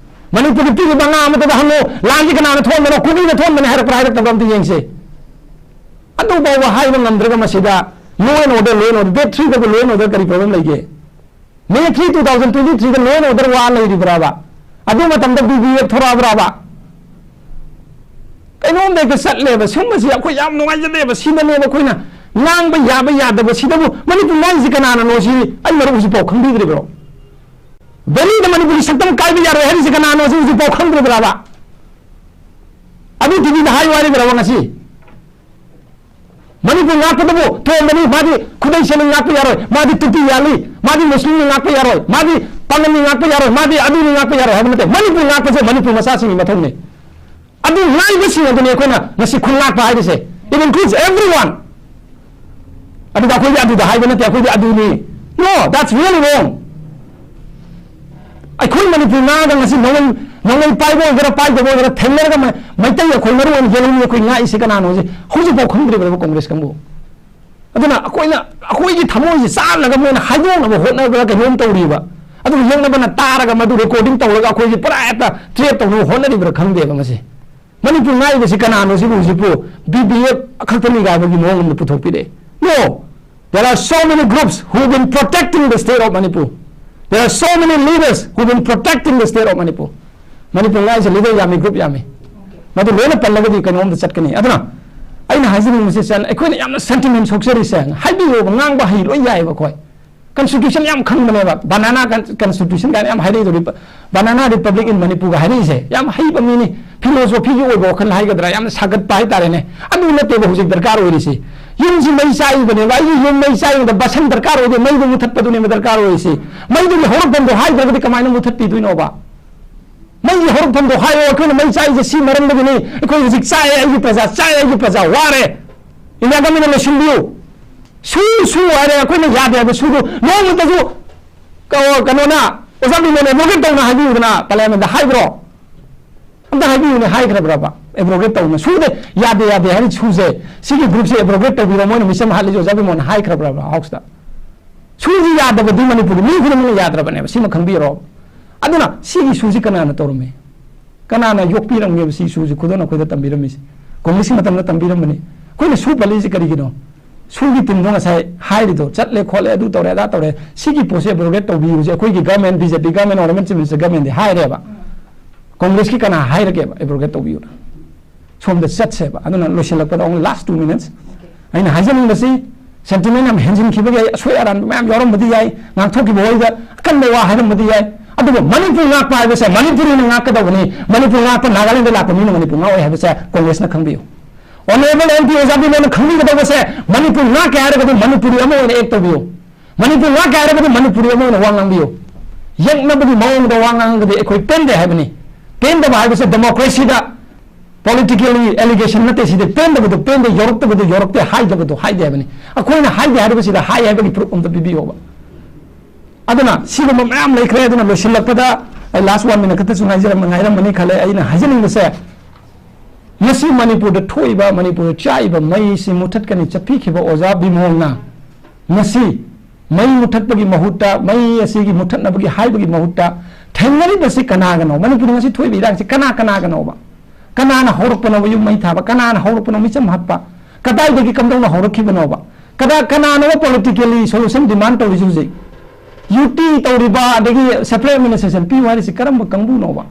ꯃꯅꯤꯄꯨꯔꯒꯤ ꯄꯤꯛꯂꯤꯕ ꯑꯉꯥꯡ ꯑꯃꯗꯨꯗ ꯍꯪꯉꯨ, ꯂꯥꯟꯁꯤ ꯀꯅꯥꯅ ꯊꯣꯛꯍꯟꯕꯅꯣ? ꯀꯨꯀꯤꯅ ꯊꯣꯛꯍꯟꯕꯅꯤ ꯍꯥꯏꯔꯛꯄ꯭ꯔꯥ ꯍꯥꯏꯔꯛꯇꯕ꯭ꯔꯥ ꯑꯝꯇ ꯌꯦꯡꯁꯦ꯫ ꯑꯗꯨ ꯐꯥꯎꯕ ꯍꯥꯏꯕ ꯉꯝꯗ꯭ꯔꯒ ꯃꯁꯤꯗ law and order, law and order, date three ꯗꯕꯨ law and order ꯀꯔꯤ problem ꯂꯩꯒꯦ? May three, two thousand twenty three the law and order ꯋꯥ ꯂꯩꯔꯤꯕ꯭ꯔꯕ? ꯑꯗꯨ ꯃꯇꯝꯗ BBF ꯊꯣꯔꯛꯑꯕ꯭ꯔꯕ? ꯀꯩꯅꯣꯝꯗ ꯍꯦꯛꯇ ꯆꯠꯂꯦꯕ꯫ ꯁꯨꯝꯕꯁꯤ ꯑꯩꯈꯣꯏ ꯌꯥꯝ ꯅꯨꯡꯉꯥꯏꯖꯗꯦꯕ꯫ ꯁꯤꯗꯅꯦꯕ ꯑꯩꯈꯣꯏꯅ ꯉꯥꯡꯕ ꯌꯥꯕ ꯌꯥꯗꯕ ꯁꯤꯗꯕꯨ ꯃꯅꯤꯄꯨꯔ ꯉꯥꯡꯉꯤꯁꯤ ꯀꯅꯥꯅꯅꯣ ꯁꯤ ꯑꯩ ꯃꯔꯨꯞ ꯍꯧꯖꯤꯛꯐꯥꯎ ꯈꯪꯕꯤꯗ꯭ꯔꯤꯕ꯭ꯔꯣ? ꯚꯦꯂꯤꯗ ꯃꯅꯤꯄꯨꯔꯒꯤ ꯁꯛꯇꯝ ꯀꯥꯏꯕ ꯌꯥꯔꯣꯏ ꯍꯥꯏꯔꯤꯁꯤ ꯀꯅꯥꯅꯣ ꯁꯤ ꯍꯧꯖꯤꯛꯐꯥꯎ ꯈꯪꯗ꯭ꯔꯤꯕ꯭ꯔꯕ? ꯑꯗꯨ ꯇꯤꯚꯤꯗ ꯍꯥꯏꯌꯨ ꯍꯥꯏꯔꯤꯕ꯭ꯔꯕ ꯉꯁꯤ? ꯃꯅꯤꯄꯨꯔ ꯉꯥꯛꯄꯗꯕꯨ ꯇꯣꯝꯕꯅꯤ, ꯃꯥꯗꯤ ꯈꯨꯗꯩ ꯁꯦꯠꯂꯤ ꯉꯥꯛꯄ ꯌꯥꯔꯣꯏ, ꯃꯥꯗꯤ ꯇꯨꯄꯤ ꯌꯥꯜꯂꯤ, ꯃꯥꯗꯤ ꯃꯨꯁꯂꯤꯝꯅ ꯉꯥꯛꯄ ꯌꯥꯔꯣꯏ, ꯃꯥꯗꯤ ꯄꯥꯉꯜꯅꯤ ꯉꯥꯛꯄ ꯌꯥꯔꯣꯏ, ꯃꯥꯗꯤ ꯑꯗꯨꯅꯤ ꯉꯥꯛꯄ ꯌꯥꯔꯣꯏ ꯍꯥꯏꯕ ꯅꯠꯇꯦ꯫ ꯃꯅꯤꯄꯨꯔ ꯉꯥꯛꯄꯁꯦ ꯃꯅꯤꯄꯨꯔ ꯃꯆꯥꯁꯤꯡꯒꯤ ꯃꯊꯧꯅꯤ꯫ ꯑꯗꯨ ꯉꯥꯛꯏꯕꯁꯤꯡ ꯑꯗꯨꯅꯤ ꯑꯩꯈꯣꯏꯅ ꯉꯁꯤ ꯈꯨꯟ ꯉꯥꯛꯄ ꯍꯥꯏꯔꯤꯁꯦ꯫ It includes everyone. ꯑꯗꯨꯒ ꯑꯩꯈꯣꯏꯗꯤ ꯑꯗꯨꯗ ꯍꯥꯏꯕ ꯅꯠꯇꯦ, ꯑꯩꯈꯣꯏꯗꯤ ꯑꯗꯨꯅꯤ꯫ No, that's really wrong. ꯑꯩꯈꯣꯏ ꯃꯅꯤꯄꯨꯔ ꯉꯥꯛꯑꯒ ꯉꯁꯤ ꯅꯣꯡꯃꯩ, ꯅꯣꯡꯃꯩ ꯄꯥꯏꯕ ꯑꯣꯏꯒꯦꯔꯥ ꯄꯥꯏꯗꯕ ꯑꯣꯏꯒꯦꯔꯥ ꯊꯦꯡꯅꯔꯒ ꯃ-, ꯃꯩꯇꯩ ꯑꯩꯈꯣꯏ ꯃꯔꯨ ꯑꯣꯏꯅ ꯌꯦꯜꯍꯧꯃꯤ ꯑꯩꯈꯣꯏ ꯉꯥꯛꯏꯁꯦ ꯀꯅꯥꯅꯣ ꯍꯧꯖꯤꯛ, ꯍꯧꯖꯤꯛꯐꯥꯎ ꯈꯪꯗ꯭ꯔꯤꯕ꯭ꯔꯕ ꯀꯣꯡꯒ꯭ꯔꯦꯁ ꯀꯥꯡꯕꯨ? ꯑꯗꯨꯅ ꯑꯩꯈꯣꯏꯅ, ꯑꯩꯈꯣꯏꯒꯤ ꯊꯃꯣꯏꯁꯦ ꯆꯥꯅꯕ ꯃꯣꯏꯅ ꯍꯥꯏꯗꯣꯛꯅꯕ ꯍꯣꯠꯅꯕ꯭ꯔꯥ ꯀꯩꯅꯣꯝ ꯇꯧꯔꯤꯕ꯫ ꯑꯗꯨꯒ ꯌꯦꯛꯅꯕꯅ ꯇꯥꯔꯒ ꯃꯗꯨ recording ꯇꯧꯔꯒ ꯑꯩꯈꯣꯏꯁꯦ ꯄꯨꯔꯥ ꯍꯦꯛꯇ trap ꯇꯧꯅꯕ ꯍꯣꯠꯅꯔꯤꯕ꯭ꯔꯥ ꯈꯪꯗꯦꯕ ꯃꯁꯤ꯫ ꯃꯅꯤꯄꯨꯔ ꯉꯥꯛꯏꯕꯁꯤ ꯀꯅꯥꯅꯣ ꯁꯤꯕꯨ ꯍꯧꯖꯤꯛꯄꯨ B P F ꯈꯛꯇꯅꯤ ꯀꯥꯏꯕꯒꯤ ꯃꯑꯣꯡ ꯑꯃꯗ ꯄꯨꯊꯣꯛꯄꯤꯔꯛꯑꯦ꯫ No, there are so many groups who've been protecting the state of Manipur. There are so many leaders who've been protecting the state of Manipur. Manipur ꯉꯥꯛꯏꯁꯦ leader ꯌꯥꯝꯃꯤ, group ꯌꯥꯝꯃꯤ꯫ ꯃꯗꯨ ꯂꯣꯏꯅ ꯄꯜꯂꯒꯗꯤ ꯀꯩꯅꯣꯝꯗ ꯆꯠꯀꯅꯤ꯫ ꯑꯗꯨꯅ ꯑꯩꯅ ꯍꯥꯏꯖꯅꯤꯡꯕꯁꯦ ꯆꯟ-, ꯑꯩꯈꯣꯏꯅ ꯌꯥꯝꯅ sentiment ꯁꯣꯛꯆꯔꯤꯁꯦ, ꯍꯥꯏꯕꯤꯌꯣꯕ, ꯉꯥꯡꯕ ꯍꯩ ꯂꯣꯏ ꯌꯥꯏꯑꯕ ꯑꯩꯈꯣꯏ꯫ Constitution ꯌꯥꯝ ꯈꯪꯕꯅꯦꯕ, banana con-, constitution ꯀꯥꯏꯅ ꯌꯥꯝ ꯍꯥꯏꯔꯛꯏꯗꯣ, Rep-, banana republic in Manipur ꯒ ꯍꯥꯏꯔꯛꯏꯁꯦ꯫ ꯌꯥꯝ ꯍꯩꯕ ꯃꯤꯅꯤ, philosophy ꯒꯤ ꯑꯣꯏꯕ ꯋꯥꯈꯜ ꯍꯥꯏꯒꯗ꯭ꯔꯥ, ꯌꯥꯝꯅ ꯁꯥꯒꯠꯄ ꯍꯥꯏꯇꯥꯔꯦꯅꯦ꯫ ꯑꯗꯨ ꯅꯠꯇꯦꯕ ꯍꯧꯖꯤꯛ ꯗꯔꯀꯥꯔ ꯑꯣꯏꯔꯤꯁꯤ꯫ ꯌꯨꯝꯁꯤ ꯃꯩ ꯆꯥꯛꯏꯕꯅꯦꯕ, ꯑꯩꯒꯤ ꯌꯨꯝ ꯃꯩ ꯆꯥꯛꯏꯕꯗ ꯕꯁꯟ ꯗꯔꯀꯥꯔ ꯑꯣꯏꯗꯦ, ꯃꯩꯗꯨ ꯃꯨꯊꯠꯄꯗꯨꯅꯦꯕ ꯗꯔꯀꯥꯔ ꯑꯣꯏꯔꯤꯁꯤ꯫ ꯃꯩꯗꯨꯒꯤ ꯍꯧꯔꯛꯐꯝꯗꯣ ꯍꯥꯏꯗ꯭ꯔꯒꯗꯤ ꯀꯃꯥꯏꯅ ꯃꯨꯊꯠꯄꯤꯗꯣꯏꯅꯣꯕ? ꯃꯩꯒꯤ ꯍꯧꯔꯛꯐꯝꯗꯣ ꯍꯥꯏꯌꯣ, ꯑꯩꯈꯣꯏꯅ ꯃꯩ ꯆꯥꯛꯏꯁꯦ ꯁꯤ ꯃꯔꯝꯗꯒꯤꯅꯤ, ꯑꯩꯈꯣꯏ ꯍꯧꯖꯤꯛ ꯆꯥꯛꯑꯦ, ꯑꯩꯒꯤ ꯄ꯭ꯔꯖꯥ ꯆꯥꯛꯑꯦ, ꯑꯩꯒꯤ ꯄ꯭ꯔꯖꯥ ꯋꯥꯔꯦ꯫ India government ꯅ ꯂꯣꯏꯁꯤꯟꯕꯤꯌꯨ꯫ ꯁꯨ, ꯁꯨ ꯍꯥꯏꯔꯦ, ꯑꯩꯈꯣꯏꯅ ꯌꯥꯗꯦ ꯍꯥꯏꯕ ꯁꯨꯗꯨ ꯅꯣꯡꯃꯇꯁꯨ ꯀ-, ꯀꯩꯅꯣꯅ, ꯑꯣꯖꯥ ꯕꯤꯃꯣꯟ abrogate ꯇꯧꯅ ꯍꯥꯏꯕꯤꯌꯨꯗꯅ parliament ꯗ ꯍꯥꯏꯕ꯭ꯔꯣ? ꯑꯝꯇ ꯍꯥꯏꯕꯤꯌꯨꯅꯦ, ꯍꯥꯏꯈ꯭ꯔꯕ꯭ꯔꯕ? Abrogate ꯇꯧꯅ ꯁꯨꯗꯦ, ꯌꯥꯗꯦ, ꯌꯥꯗꯦ ꯍꯥꯏꯔꯤ ꯁꯨꯁꯦ, ꯁꯤꯒꯤ group ꯁꯦ abrogate ꯇꯧꯕꯤꯔꯣ, ꯃꯣꯏꯅ ꯃꯤꯆꯝ ꯍꯥꯠꯂꯤꯁꯦ ꯑꯣꯖꯥ ꯕꯤꯃꯣꯟꯅ ꯍꯥꯏꯈ꯭ꯔꯕ꯭ꯔꯕ House ꯇ? ꯁꯨꯁꯤ ꯌꯥꯗꯕꯗꯤ ꯃꯅꯤꯄꯨꯔꯒꯤ ꯃꯤ ꯈꯨꯗꯤꯡꯃꯛꯅ ꯌꯥꯗ꯭ꯔꯕꯅꯦꯕ, ꯁꯤꯃ ꯈꯪꯕꯤꯔꯣ꯫ ꯑꯗꯨꯅ ꯁꯤꯒꯤ ꯁꯨꯁꯤ ꯀꯅꯥꯅ ꯇꯧꯔꯝꯃꯤ? ꯀꯅꯥꯅ ꯌꯣꯛꯄꯤꯔꯝꯒꯦꯕ ꯁꯤ ꯁꯨꯁꯤ ꯈꯨꯗꯣꯜ ꯑꯩꯈꯣꯏꯗ ꯇꯝꯕꯤꯔꯝꯃꯤꯁꯦ? ꯀꯣꯡꯒ꯭ꯔꯦꯁꯀꯤ ꯃꯇꯝꯗ ꯇꯝꯕꯤꯔꯝꯕꯅꯤ꯫ ꯑꯩꯈꯣꯏꯅ ꯁꯨ ꯄꯜꯂꯤꯁꯤ ꯀꯔꯤꯒꯤꯅꯣ? ꯁꯨꯒꯤ ꯇꯤꯝꯗꯣ ꯉꯁꯥꯏ ꯍꯥꯏꯔꯤꯗꯣ, ꯆꯠꯂꯦ ꯈꯣꯠꯂꯦ, ꯑꯗꯨ ꯇꯧꯔꯦ ꯑꯗꯥ ꯇꯧꯔꯦ, ꯁꯤꯒꯤ ꯄꯣꯠꯁꯦ abrogate ꯇꯧꯕꯤꯌꯨꯁꯦ ꯑꯩꯈꯣꯏꯒꯤ government, B J P government ꯑꯣꯏꯔꯒꯅ Chief Minister government ꯗꯤ ꯍꯥꯏꯔꯦꯕ꯫ ꯀꯣꯡꯒ꯭ꯔꯦꯁꯀꯤ ꯀꯅꯥ ꯍꯥꯏꯔꯒꯦꯕ abrogate ꯇꯧꯕꯤꯌꯨꯅ? ꯁꯣꯝꯗ ꯆꯠꯁꯦꯕ꯫ ꯑꯗꯨꯅ ꯂꯣꯏꯁꯤꯜꯂꯛꯄꯗ only last two minutes, ꯑꯩꯅ ꯍꯥꯏꯖꯅꯤꯡꯕꯁꯤ, sentiment ꯌꯥꯝ ꯍꯦꯟꯖꯤꯟꯈꯤꯕꯒꯤ ꯑꯩ ꯑꯁꯣꯏ ꯑꯔꯥꯟꯕ ꯃꯌꯥꯝ ꯌꯥꯎꯔꯝꯕꯗꯤ ꯌꯥꯏ, ꯉꯥꯡꯊꯣꯛꯈꯤꯕ ꯍꯣꯏꯗ ꯑꯀꯟꯕ ꯋꯥ ꯍꯥꯏꯔꯝꯕꯗꯤ ꯌꯥꯏ, ꯑꯗꯨꯕꯨ ꯃꯅꯤꯄꯨꯔ ꯉꯥꯛꯄ ꯍꯥꯏꯕꯁꯦ ꯃꯅꯤꯄꯨꯔꯤꯅ ꯉꯥꯛꯀꯗꯧꯕꯅꯤ꯫ ꯃꯅꯤꯄꯨꯔ ꯉꯥꯛꯄ ꯅꯥꯒꯥꯂꯦꯟꯗ ꯂꯥꯛꯄ ꯃꯤꯅ ꯃꯅꯤꯄꯨꯔ ꯉꯥꯛꯑꯣꯏ ꯍꯥꯏꯕꯁꯦ ꯀꯣꯡꯒ꯭ꯔꯦꯁꯅ ꯈꯪꯕꯤꯌꯨ꯫ Honourable M P ꯑꯣꯖꯥ ꯕꯤꯃꯣꯜꯅ ꯈꯪꯕꯤꯒꯗꯧꯕꯁꯦ, ꯃꯅꯤꯄꯨꯔ ꯉꯥꯛꯀꯦ ꯍꯥꯏꯔꯒꯗꯤ ꯃꯅꯤꯄꯨꯔꯤ ꯑꯃ ꯑꯣꯏꯅ act ꯇꯧꯕꯤꯌꯨ꯫ ꯃꯅꯤꯄꯨꯔ ꯉꯥꯛꯀꯦ ꯍꯥꯏꯔꯒꯗꯤ ꯃꯅꯤꯄꯨꯔꯤ ꯑꯃ ꯑꯣꯏꯅ ꯋꯥ ꯉꯥꯡꯕꯤꯌꯨ꯫ ꯌꯦꯛꯅꯕꯒꯤ ꯃꯑꯣꯡꯗ ꯋꯥ ꯉꯥꯡꯉꯒꯗꯤ ꯑꯩꯈꯣꯏ ꯄꯦꯟꯗꯦ ꯍꯥꯏꯕꯅꯤ꯫ ꯄꯦꯟꯗꯕ ꯍꯥꯏꯕꯁꯦ democracy ꯗ politically allegation ꯅꯠꯇꯦ, ꯁꯤꯗꯤ ꯄꯦꯟꯗꯕꯗꯨ ꯄꯦꯟꯗꯦ, ꯌꯧꯔꯛꯇꯕꯗꯨ ꯌꯧꯔꯛꯇꯦ, ꯍꯥꯏꯗꯕꯗꯨ ꯍꯥꯏꯗꯦ ꯍꯥꯏꯕꯅꯤ꯫ ꯑꯩꯈꯣꯏꯅ ꯍꯥꯏꯗꯦ ꯍꯥꯏꯔꯤꯕꯁꯤꯗ ꯍꯥꯏ ꯍꯥꯏꯕꯒꯤ proof ꯑꯝꯇ ꯄꯤꯕꯤꯌꯣꯕ꯫ ꯑꯗꯨꯅ ꯁꯤꯒꯨꯝꯕ ꯃꯌꯥꯝ ꯂꯩꯈ꯭ꯔꯦ꯫ ꯑꯗꯨꯅ ꯂꯣꯏꯁꯤꯜꯂꯛꯄꯗ ꯑꯩ last one minute ꯈꯛꯇꯁꯨ ꯉꯥꯏꯖꯔꯝ-, ꯉꯥꯏꯔꯝꯃꯅꯤ ꯈꯜꯂꯦ꯫ ꯑꯩꯅ ꯍꯥꯏꯖꯅꯤꯡꯕꯁꯦ, ꯉꯁꯤ ꯃꯅꯤꯄꯨꯔꯗ ꯊꯣꯛꯏꯕ, ꯃꯅꯤꯄꯨꯔꯗ ꯆꯥꯛꯏꯕ ꯃꯩꯁꯤ ꯃꯨꯊꯠꯀꯅꯤ ꯆꯠꯄꯤꯈꯤꯕ ꯑꯣꯖꯥ ꯕꯤꯃꯣꯜꯅ ꯉꯁꯤ ꯃꯩ ꯃꯨꯊꯠꯄꯒꯤ ꯃꯍꯨꯠꯇ, ꯃꯩ ꯑꯁꯤꯒꯤ ꯃꯨꯊꯠꯅꯕꯒꯤ ꯍꯥꯏꯕꯒꯤ ꯃꯍꯨꯠꯇ ꯊꯦꯡꯅꯔꯤꯕꯁꯤ ꯀꯅꯥꯒꯅꯣ? ꯃꯅꯤꯄꯨꯔꯗ ꯉꯁꯤ ꯊꯣꯛꯏꯕ ꯏꯔꯥꯡꯁꯤ ꯀꯅꯥ ꯀꯅꯥꯒꯅꯣꯕ? ꯀꯅꯥꯅ ꯍꯧꯔꯛꯄꯅꯣꯕ ꯌꯨꯝ ꯃꯩ ꯊꯥꯕ? ꯀꯅꯥꯅ ꯍꯧꯔꯛꯄꯅꯣ ꯃꯤꯆꯝ ꯍꯥꯠꯄ? ꯀꯗꯥꯏꯗꯒꯤ ꯀꯝꯗꯧꯅ ꯍꯧꯔꯛꯈꯤꯕꯅꯣꯕ? ꯀꯗꯥ-, ꯀꯅꯥꯅꯣꯕ politically solution demand ꯇꯧꯔꯤꯁꯤ ꯍꯧꯖꯤꯛ? ꯌꯨ ꯇꯤ ꯇꯧꯔꯤꯕ, ꯑꯗꯒꯤ separate administration ꯄꯤꯌꯨ ꯍꯥꯏꯔꯤꯁꯤ ꯀꯔꯝꯕ ꯀꯥꯡꯕꯨꯅꯣꯕ?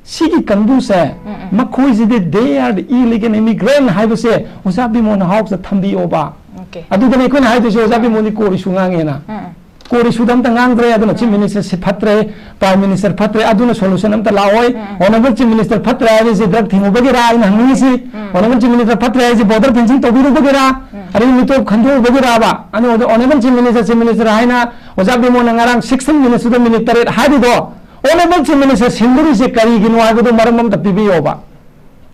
ꯁꯤꯒꯤ ꯀꯥꯡꯕꯨꯁꯦ, ꯎꯝ, ꯎꯝ꯫ ꯃꯈꯣꯏꯁꯤꯗꯤ they are the illegal immigrant ꯍꯥꯏꯕꯁꯦ ꯑꯣꯖꯥ ꯕꯤꯃꯣꯜꯅ ꯍꯥꯎꯁꯇ ꯊꯝꯕꯤꯌꯣꯕ꯫ Okay. ꯑꯗꯨꯗꯅꯦ ꯑꯩꯈꯣꯏꯅ ꯍꯥꯏꯗꯣꯏꯁꯦ, ꯑꯣꯖꯥ ꯕꯤꯃꯣꯜꯗꯤ core issue ꯉꯥꯡꯉꯦꯅ꯫ ꯎꯝ, ꯎꯝ꯫ Core issue ꯗ ꯑꯝꯇ ꯉꯥꯡꯗ꯭ꯔꯦ, ꯑꯗꯨꯅ Chief ꯎꯝ꯫ Minister ꯁꯤ ꯐꯠꯇ꯭ꯔꯦ, Prime Minister ꯐꯠꯇ꯭ꯔꯦ, ꯑꯗꯨꯅ solution ꯑꯝꯇ ꯂꯥꯛꯑꯣꯏ꯫ ꯎꯝ, ꯎꯝ꯫ Honourable Chief Minister ꯐꯠꯇ꯭ꯔꯦ ꯍꯥꯏꯔꯤꯁꯦ drug ꯊꯤꯡꯉꯨꯕꯒꯤꯔꯥ ꯑꯩꯅ ꯍꯪꯅꯤꯡꯉꯤꯁꯤ? ꯎꯝ꯫ Honourable Chief Minister ꯐꯠꯇ꯭ꯔꯦ ꯍꯥꯏꯔꯤꯁꯦ border fencing ꯇꯧꯕꯤꯔꯨꯕꯒꯤꯔꯥ? ꯎꯝ꯫ ꯑꯗꯩ ꯃꯤꯇꯣꯞ ꯈꯟꯗꯣꯛꯎꯕꯒꯤꯔꯥꯕ? ꯑꯗꯨ Honourable Chief Minister, Chief Minister ꯍꯥꯏꯅ ꯑꯣꯖꯥ ꯕꯤꯃꯣꯜꯅ ꯉꯔꯥꯡ sixteen minutes ꯇꯨꯗ minute ꯇꯔꯦꯠ ꯍꯥꯏꯔꯤꯗꯣ, Honourable Chief Minister ꯁꯤꯟꯗꯣꯔꯤꯁꯦ ꯀꯔꯤꯒꯤꯅꯣ ꯍꯥꯏꯕꯗꯨ ꯃꯔꯝ ꯑꯝꯇ ꯄꯤꯕꯤꯌꯣꯕ꯫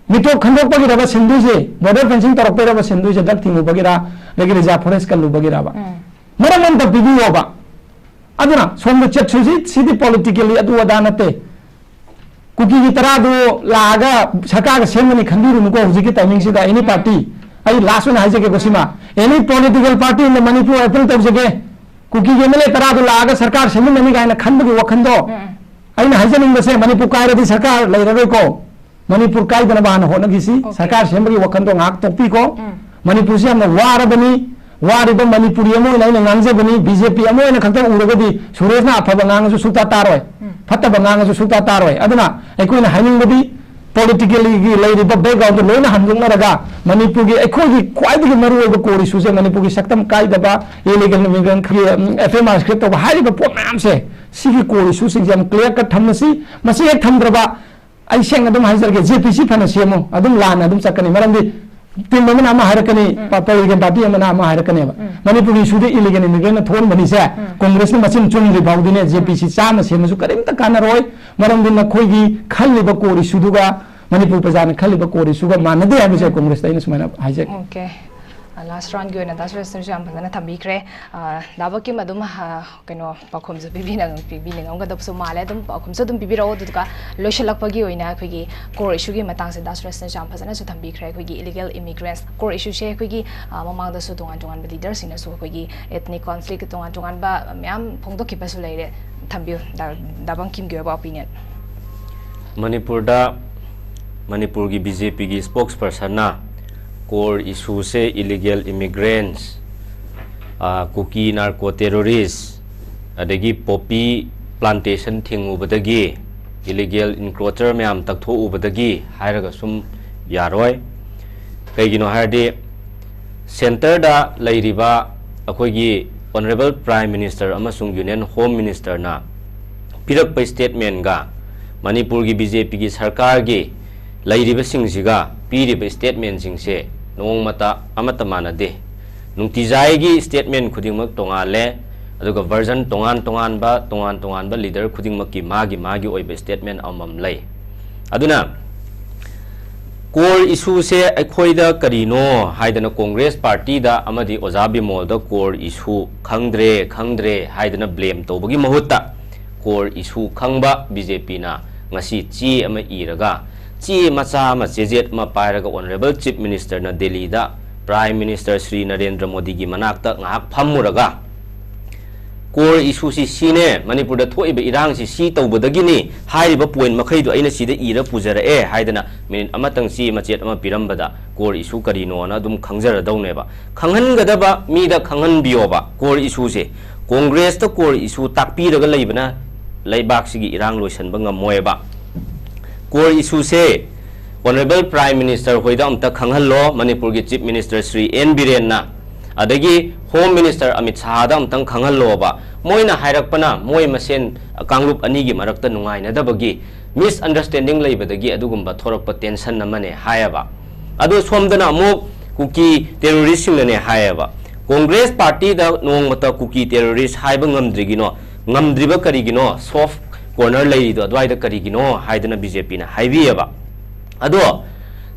ꯃꯤꯇꯣꯞ ꯈꯟꯗꯣꯛꯄꯒꯤꯔꯕ ꯁꯤꯟꯗꯣꯏꯁꯦ? Border fencing ꯇꯧꯔꯛꯄꯩꯔꯕ ꯁꯤꯟꯗꯣꯏꯁꯦ? Drug ꯊꯤꯡꯉꯨꯕꯒꯤꯔ? ꯑꯗꯒꯤ reserve forest ꯀꯜꯂꯨꯕꯒꯤꯔꯕ? ꯎꯝ꯫ ꯃꯔꯝ ꯑꯝꯇ ꯄꯤꯕꯤꯌꯣꯕ꯫ ꯑꯗꯨꯅ ꯁꯣꯝꯗ ꯆꯠꯁꯨ ꯁꯤ, ꯁꯤꯗꯤ politically ꯑꯗꯨ ꯑꯗꯥ ꯅꯠꯇꯦ꯫ ꯀꯨꯀꯤꯒꯤ ꯇꯔꯥꯗꯨ ꯂꯥꯛꯑꯒ ꯁꯔꯀꯥꯔꯒ ꯁꯦꯝꯒꯅꯤ ꯈꯟꯕꯤꯔꯨꯅꯨꯀꯣ ꯍꯧꯖꯤꯛꯀꯤ timing ꯁꯤꯗ, any ꯎꯝ꯫ Party꯫ ꯑꯩ last ꯑꯣꯏꯅ ꯍꯥꯏꯖꯒꯦꯀꯣ ꯁꯤꯃ꯫ ꯎꯝ꯫ Any political party in the Manipur appeal ꯇꯧꯖꯒꯦ꯫ ꯀꯨꯀꯤꯒꯤ M L A ꯇꯔꯥꯗꯨ ꯂꯥꯛꯑꯒ ꯁꯔꯀꯥꯔ ꯁꯦꯝꯃꯤꯟꯅꯅꯤ ꯀꯥꯏꯅ ꯈꯟꯕꯒꯤ ꯋꯥꯈꯜꯗꯣ ꯎꯝ꯫ ꯑꯩꯅ ꯍꯥꯏꯖꯅꯤꯡꯕꯁꯦ, ꯃꯅꯤꯄꯨꯔ ꯀꯥꯏꯔꯗꯤ ꯁꯔꯀꯥꯔ ꯂꯩꯔꯔꯣꯏꯀꯣ꯫ ꯃꯅꯤꯄꯨꯔ ꯀꯥꯏꯗꯅꯕ ꯍꯥꯟꯅ ꯍꯣꯠꯅꯈꯤꯁꯤ꯫ Okay꯫ ꯁꯔꯀꯥꯔ ꯁꯦꯝꯕꯒꯤ ꯋꯥꯈꯜꯗꯣ ꯉꯥꯏꯍꯥꯛ ꯇꯣꯛꯄꯤꯀꯣ꯫ ꯎꯝ꯫ ꯃꯅꯤꯄꯨꯔꯁꯤ ꯌꯥꯝꯅ ꯋꯥꯔꯕꯅꯤ꯫ ꯋꯥꯔꯤꯕ ꯃꯅꯤꯄꯨꯔꯤ ꯑꯃ ꯑꯣꯏꯅ ꯑꯩꯅ ꯉꯥꯡꯖꯕꯅꯤ꯫ B J P ꯑꯃ ꯑꯣꯏꯅ ꯈꯛꯇ ꯎꯔꯒꯗꯤ ꯁꯨꯔꯦꯁꯅ ꯑꯐꯕ ꯉꯥꯡꯉꯁꯨ ꯁꯨꯛꯇꯥ ꯇꯥꯔꯣꯏ꯫ ꯎꯝ꯫ ꯐꯠꯇꯕ ꯉꯥꯡꯉꯁꯨ ꯁꯨꯛꯇꯥ ꯇꯥꯔꯣꯏ꯫ ꯑꯗꯨꯅ ꯑꯩꯈꯣꯏꯅ ꯍꯥꯏꯅꯤꯡꯕꯗꯤ, ꯄꯣꯂꯤꯇꯤꯀꯦꯜꯒꯤ ꯂꯩꯔꯤꯕ ꯕꯦꯛꯒ꯭ꯔꯥꯎꯟꯗ ꯂꯣꯏꯅ ꯍꯟꯗꯣꯛꯅꯔꯒ ꯃꯅꯤꯄꯨꯔꯒꯤ ꯑꯩꯈꯣꯏꯒꯤ ꯈ꯭ꯋꯥꯏꯗꯒꯤ ꯃꯔꯨꯑꯣꯏꯕ ꯀꯣꯔ ꯏꯁꯨꯁꯦ, ꯃꯅꯤꯄꯨꯔꯒꯤ ꯁꯛꯇꯝ ꯀꯥꯏꯗꯕ, ꯏꯂꯤꯒꯦꯜ ꯏꯃꯤꯒ꯭ꯔꯦꯟꯠꯀꯤ ꯑꯦꯐ ꯑꯥꯏ ꯑꯥꯔ ꯔꯦꯖꯤꯁꯇꯔ ꯇꯧꯕ ꯍꯥꯏꯔꯤꯕ ꯄꯣꯠ ꯃꯌꯥꯝꯁꯦ, ꯁꯤꯒꯤ ꯀꯣꯔ ꯏꯁꯨꯁꯤꯡꯁꯦ ꯌꯥꯝ ꯀ꯭ꯂꯤꯌꯥꯔ ꯀꯠ ꯊꯝꯃꯁꯤ꯫ ꯃꯁꯤ ꯍꯦꯛ ꯊꯝꯗ꯭ꯔꯕ, ꯑꯩ ꯁꯦꯡꯅ ꯑꯗꯨꯝ ꯍꯥꯏꯖꯔꯒꯦ, ꯖꯦ ꯄꯤ ꯁꯤ ꯐꯅ ꯁꯦꯝꯃꯨ, ꯑꯗꯨꯝ ꯂꯥꯟꯅ ꯑꯗꯨꯝ ꯆꯠꯀꯅꯤ꯫ ꯃꯔꯝꯗꯤ ꯇꯤꯝ ꯑꯃꯅ ꯑꯃ ꯍꯥꯏꯔꯛꯀꯅꯤ, ꯄ-, ꯄꯣꯂꯤꯇꯤꯀꯦꯜ ꯄꯥꯔꯇꯤ ꯑꯃꯅ ꯑꯃ ꯍꯥꯏꯔꯛꯀꯅꯦꯕ꯫ ꯃꯅꯤꯄꯨꯔꯒꯤ ꯏꯁꯨꯗ ꯏꯂꯤꯒꯦꯜ ꯏꯃꯤꯒ꯭ꯔꯦꯟꯠꯅ ꯊꯣꯛꯍꯟꯕꯅꯤꯁꯦ, ꯀꯣꯡꯒ꯭ꯔꯦꯁꯅ ꯃꯆꯤꯟ ꯆꯨꯝꯗ꯭ꯔꯤ ꯐꯥꯎꯗꯤꯅꯦ, ꯖꯦ ꯄꯤ ꯁꯤ ꯆꯥꯝꯃ ꯁꯦꯝꯃꯁꯨ ꯀꯔꯤꯝꯇ ꯀꯥꯟꯅꯔꯣꯏ꯫ ꯃꯔꯝꯗꯤ ꯅꯈꯣꯏꯒꯤ ꯈꯜꯂꯤꯕ ꯀꯣꯔ ꯏꯁꯨꯗꯨꯒ, ꯃꯅꯤꯄꯨꯔ ꯄ꯭ꯔꯖꯥꯅ ꯈꯜꯂꯤꯕ ꯀꯣꯔ ꯏꯁꯨꯒ ꯃꯥꯟꯅꯗꯦ ꯍꯥꯏꯕꯁꯦ ꯀꯣꯡꯒ꯭ꯔꯦꯁꯇ ꯑꯩꯅ ꯁꯨꯃꯥꯏꯅ ꯍꯥꯏꯖꯒꯦ꯫ ꯑꯣꯀꯦ꯫ ꯂꯥꯁ ꯔꯥꯎꯟꯒꯤ ꯑꯣꯏꯅ ꯗꯥ ꯁꯨꯔꯦꯁꯅꯁꯨ ꯌꯥꯝ ꯐꯖꯅ ꯊꯝꯕꯤꯈ꯭ꯔꯦ꯫ ꯑ, ꯗꯥ ꯕꯪꯀꯤꯝ ꯑꯗꯨꯝ, ꯑ, ꯀꯩꯅꯣ, ꯄꯥꯎꯈꯨꯝꯁꯨ ꯄꯤꯕꯤꯅ-, ꯄꯤꯕꯤꯅꯤꯡꯉꯝꯒꯗꯕꯁꯨ ꯃꯥꯜꯂꯦ꯫ ꯑꯗꯨꯝ ꯄꯥꯎꯈꯨꯝꯁꯨ ꯑꯗꯨꯝ ꯄꯤꯕꯤꯔꯛꯑꯣ꯫ ꯑꯗꯨꯗꯨꯒ ꯂꯣꯏꯁꯤꯜꯂꯛꯄꯒꯤ ꯑꯣꯏꯅ ꯑꯩꯈꯣꯏꯒꯤ ꯀꯣꯔ ꯏꯁꯨꯒꯤ ꯃꯇꯥꯡꯁꯦ ꯗꯥ ꯁꯨꯔꯦꯁꯅꯁꯨ ꯌꯥꯝ ꯐꯖꯅꯁꯨ ꯊꯝꯕꯤꯈ꯭ꯔꯦ꯫ ꯑꯩꯈꯣꯏꯒꯤ ꯏꯂꯤꯒꯦꯜ ꯏꯃꯤꯒ꯭ꯔꯦꯟꯠꯁ ꯀꯣꯔ ꯏꯁꯨꯁꯦ ꯑꯩꯈꯣꯏꯒꯤ, ꯑ, ꯃꯃꯥꯡꯗꯁꯨ ꯇꯣꯉꯥꯟ ꯇꯣꯉꯥꯟꯕ ꯂꯤꯗꯔꯁꯤꯡꯅꯁꯨ ꯑꯩꯈꯣꯏꯒꯤ ethnic conflict ꯇꯣꯉꯥꯟ ꯇꯣꯉꯥꯟꯕ ꯃꯌꯥꯝ ꯐꯣꯡꯗꯣꯛꯈꯤꯕꯁꯨ ꯂꯩꯔꯦ꯫ ꯊꯝꯕꯤꯌꯨ, ꯗꯥ, ꯗꯥ ꯕꯪꯀꯤꯝꯒꯤ ꯑꯣꯏꯕ opinion꯫ ꯃꯅꯤꯄꯨꯔꯗ, ꯃꯅꯤꯄꯨꯔꯒꯤ ꯕꯤ ꯖꯦ ꯄꯤꯒꯤ spokespersonꯅ ꯀꯣꯔ ꯏꯁꯨꯁꯦ ꯏꯂꯤꯒꯦꯜ ꯏꯃꯤꯒ꯭ꯔꯦꯟꯠꯁ, ꯀꯨꯀꯤ ꯅꯥꯔꯀꯣ ꯇꯦꯔꯣꯔꯤꯁ, ꯑꯗꯒꯤ ꯄꯣꯄꯤ ꯄ꯭ꯂꯥꯟꯇꯦꯁꯟ ꯊꯤꯡꯉꯨꯕꯗꯒꯤ, ꯏꯂꯤꯒꯦꯜ ꯏꯟꯀ꯭ꯔꯣꯆꯔ ꯃꯌꯥꯝ ꯇꯛꯊꯣꯛꯎꯕꯗꯒꯤ ꯍꯥꯏꯔꯒ ꯁꯨꯝ ꯌꯥꯔꯣꯏ꯫ ꯀꯩꯒꯤꯅꯣ ꯍꯥꯏꯔꯗꯤ, ꯁꯦꯟꯇꯔꯗ ꯂꯩꯔꯤꯕ ꯑꯩꯈꯣꯏꯒꯤ ꯑꯣꯅꯔꯦꯕꯜ ꯄ꯭ꯔꯥꯏꯝ ꯃꯤꯅꯤꯁꯇꯔ ꯑꯃꯁꯨꯡ ꯌꯨꯅꯤꯌꯟ ꯍꯣꯝ ꯃꯤꯅꯤꯁꯇꯔꯅ ꯄꯤꯔꯛꯄ statementꯒ ꯃꯅꯤꯄꯨꯔꯒꯤ ꯕꯤ ꯖꯦ ꯄꯤꯒꯤ ꯁꯔꯀꯥꯔꯒꯤ ꯂꯩꯔꯤꯕꯁꯤꯡꯁꯤꯒ ꯄꯤꯔꯤꯕ statementꯁꯤꯡꯁꯦ ꯅꯣꯡꯃꯇ ꯑꯃꯠꯇ ꯃꯥꯟꯅꯗꯦ꯫ ꯅꯨꯡꯇꯤꯖꯥꯏꯒꯤ statement ꯈꯨꯗꯤꯡꯃꯛ ꯇꯣꯉꯥꯜꯂꯦ, ꯑꯗꯨꯒ version ꯇꯣꯉꯥꯟ ꯇꯣꯉꯥꯟꯕ, ꯇꯣꯉꯥꯟ ꯇꯣꯉꯥꯟꯕ ꯂꯤꯗꯔ ꯈꯨꯗꯤꯡꯃꯛꯀꯤ ꯃꯥꯒꯤ ꯃꯥꯒꯤ ꯑꯣꯏꯕ statement ꯑꯃꯃꯝ ꯂꯩ꯫ ꯑꯗꯨꯅ ꯀꯣꯔ ꯏꯁꯨꯁꯦ ꯑꯩꯈꯣꯏꯗ ꯀꯔꯤꯅꯣ ꯍꯥꯏꯗꯅ ꯀꯣꯡꯒ꯭ꯔꯦꯁ ꯄꯥꯔꯇꯤꯗ ꯑꯃꯗꯤ ꯑꯣꯖꯥ ꯕꯤꯃꯣꯜꯗ ꯀꯣꯔ ꯏꯁꯨ ꯈꯪꯗ꯭ꯔꯦ, ꯈꯪꯗ꯭ꯔꯦ ꯍꯥꯏꯗꯅ blame ꯇꯧꯕꯒꯤ ꯃꯍꯨꯠꯇ, ꯀꯣꯔ ꯏꯁꯨ ꯈꯪꯕ ꯕꯤ ꯖꯦ ꯄꯤꯅ ꯉꯁꯤ ꯆꯦ ꯑꯃ ꯏꯔꯒ, ꯆꯦ ꯃꯆꯥ ꯑꯃ, ꯆꯦꯖꯦꯠ ꯑꯃ ꯄꯥꯏꯔꯒ ꯑꯣꯅꯔꯦꯕꯜ ꯆꯤꯐ ꯃꯤꯅꯤꯁꯇꯔꯅ ꯗꯦꯜꯂꯤꯗ ꯄ꯭ꯔꯥꯏꯝ ꯃꯤꯅꯤꯁꯇꯔ ꯁ꯭ꯔꯤ ꯅꯔꯦꯟꯗ꯭ꯔ ꯃꯣꯗꯤꯒꯤ ꯃꯅꯥꯛꯇ ꯉꯥꯏꯍꯥꯛ ꯐꯝꯃꯨꯔꯒ, ꯀꯣꯔ ꯏꯁꯨꯁꯤ ꯁꯤꯅꯦ, ꯃꯅꯤꯄꯨꯔꯗ ꯊꯣꯛꯏꯕ ꯏꯔꯥꯡꯁꯤ ꯁꯤ ꯇꯧꯕꯗꯒꯤꯅꯤ, ꯍꯥꯏꯔꯤꯕ point ꯃꯈꯩꯗꯣ ꯑꯩꯅ ꯁꯤꯗ ꯏꯔ ꯄꯨꯖꯔꯛꯑꯦ ꯍꯥꯏꯗꯅ ꯃꯤꯅꯤꯠ ꯑꯃꯇꯪ ꯆꯦ ꯃꯆꯦꯠ ꯑꯃ ꯄꯤꯔꯝꯕꯗ ꯀꯣꯔ ꯏꯁꯨ ꯀꯔꯤꯅꯣꯅ ꯑꯗꯨꯝ ꯈꯪꯖꯔꯗꯧꯅꯦꯕ꯫ ꯈꯪꯍꯟꯒꯗꯕ ꯃꯤꯗ ꯈꯪꯍꯟꯕꯤꯌꯣꯕ ꯀꯣꯔ ꯏꯁꯨꯁꯦ꯫ ꯀꯣꯡꯒ꯭ꯔꯦꯁꯇ ꯀꯣꯔ ꯏꯁꯨ ꯇꯥꯛꯄꯤꯔꯒ ꯂꯩꯕꯅ ꯂꯩꯕꯥꯛꯁꯤꯒꯤ ꯏꯔꯥꯡ ꯂꯣꯏꯁꯤꯟꯕ ꯉꯝꯃꯣꯏꯕ꯫ core issue ꯁꯦ Honourable Prime Minister ꯍꯣꯏꯗ ꯑꯝꯇ ꯈꯪꯍꯜꯂꯣ, ꯃꯅꯤꯄꯨꯔꯒꯤ Chief Minister ꯁ꯭ꯔꯤ ꯑꯦꯟ ꯕꯤꯔꯦꯟꯅ, ꯑꯗꯒꯤ Home Minister ꯑꯃꯤꯠ ꯁꯥꯍꯗ ꯑꯝꯇꯪ ꯈꯪꯍꯜꯂꯣꯕ꯫ ꯃꯣꯏꯅ ꯍꯥꯏꯔꯛꯄꯅ ꯃꯣꯏ ꯃꯁꯦꯟ ꯀꯥꯡꯂꯨꯞ ꯑꯅꯤꯒꯤ ꯃꯔꯛꯇ ꯅꯨꯡꯉꯥꯏꯅꯗꯕꯒꯤ misunderstanding ꯂꯩꯕꯗꯒꯤ ꯑꯗꯨꯒꯨꯝꯕ ꯊꯣꯔꯛꯄ tension ꯑꯃꯅꯦ ꯍꯥꯏꯌꯦꯕ꯫ ꯑꯗꯣ ꯁꯣꯝꯗꯅ ꯑꯃꯨꯛ ꯀꯨꯀꯤ terrorist ꯁꯤꯡꯅꯅꯦ ꯍꯥꯏꯌꯦꯕ꯫ Congress party ꯗ ꯅꯣꯡꯃꯇ ꯀꯨꯀꯤ terrorist ꯍꯥꯏꯕ ꯉꯝꯗ꯭ꯔꯤꯒꯤꯅꯣ, ꯉꯝꯗ꯭ꯔꯤꯕ ꯀꯔꯤꯒꯤꯅꯣ, soft corner ꯂꯩꯔꯤꯗꯣ ꯑꯗꯨꯋꯥꯏꯗ ꯀꯔꯤꯒꯤꯅꯣ ꯍꯥꯏꯗꯅ ꯕꯤ ꯖꯦ ꯄꯤꯅ ꯍꯥꯏꯕꯤꯌꯦꯕ꯫ ꯑꯗꯣ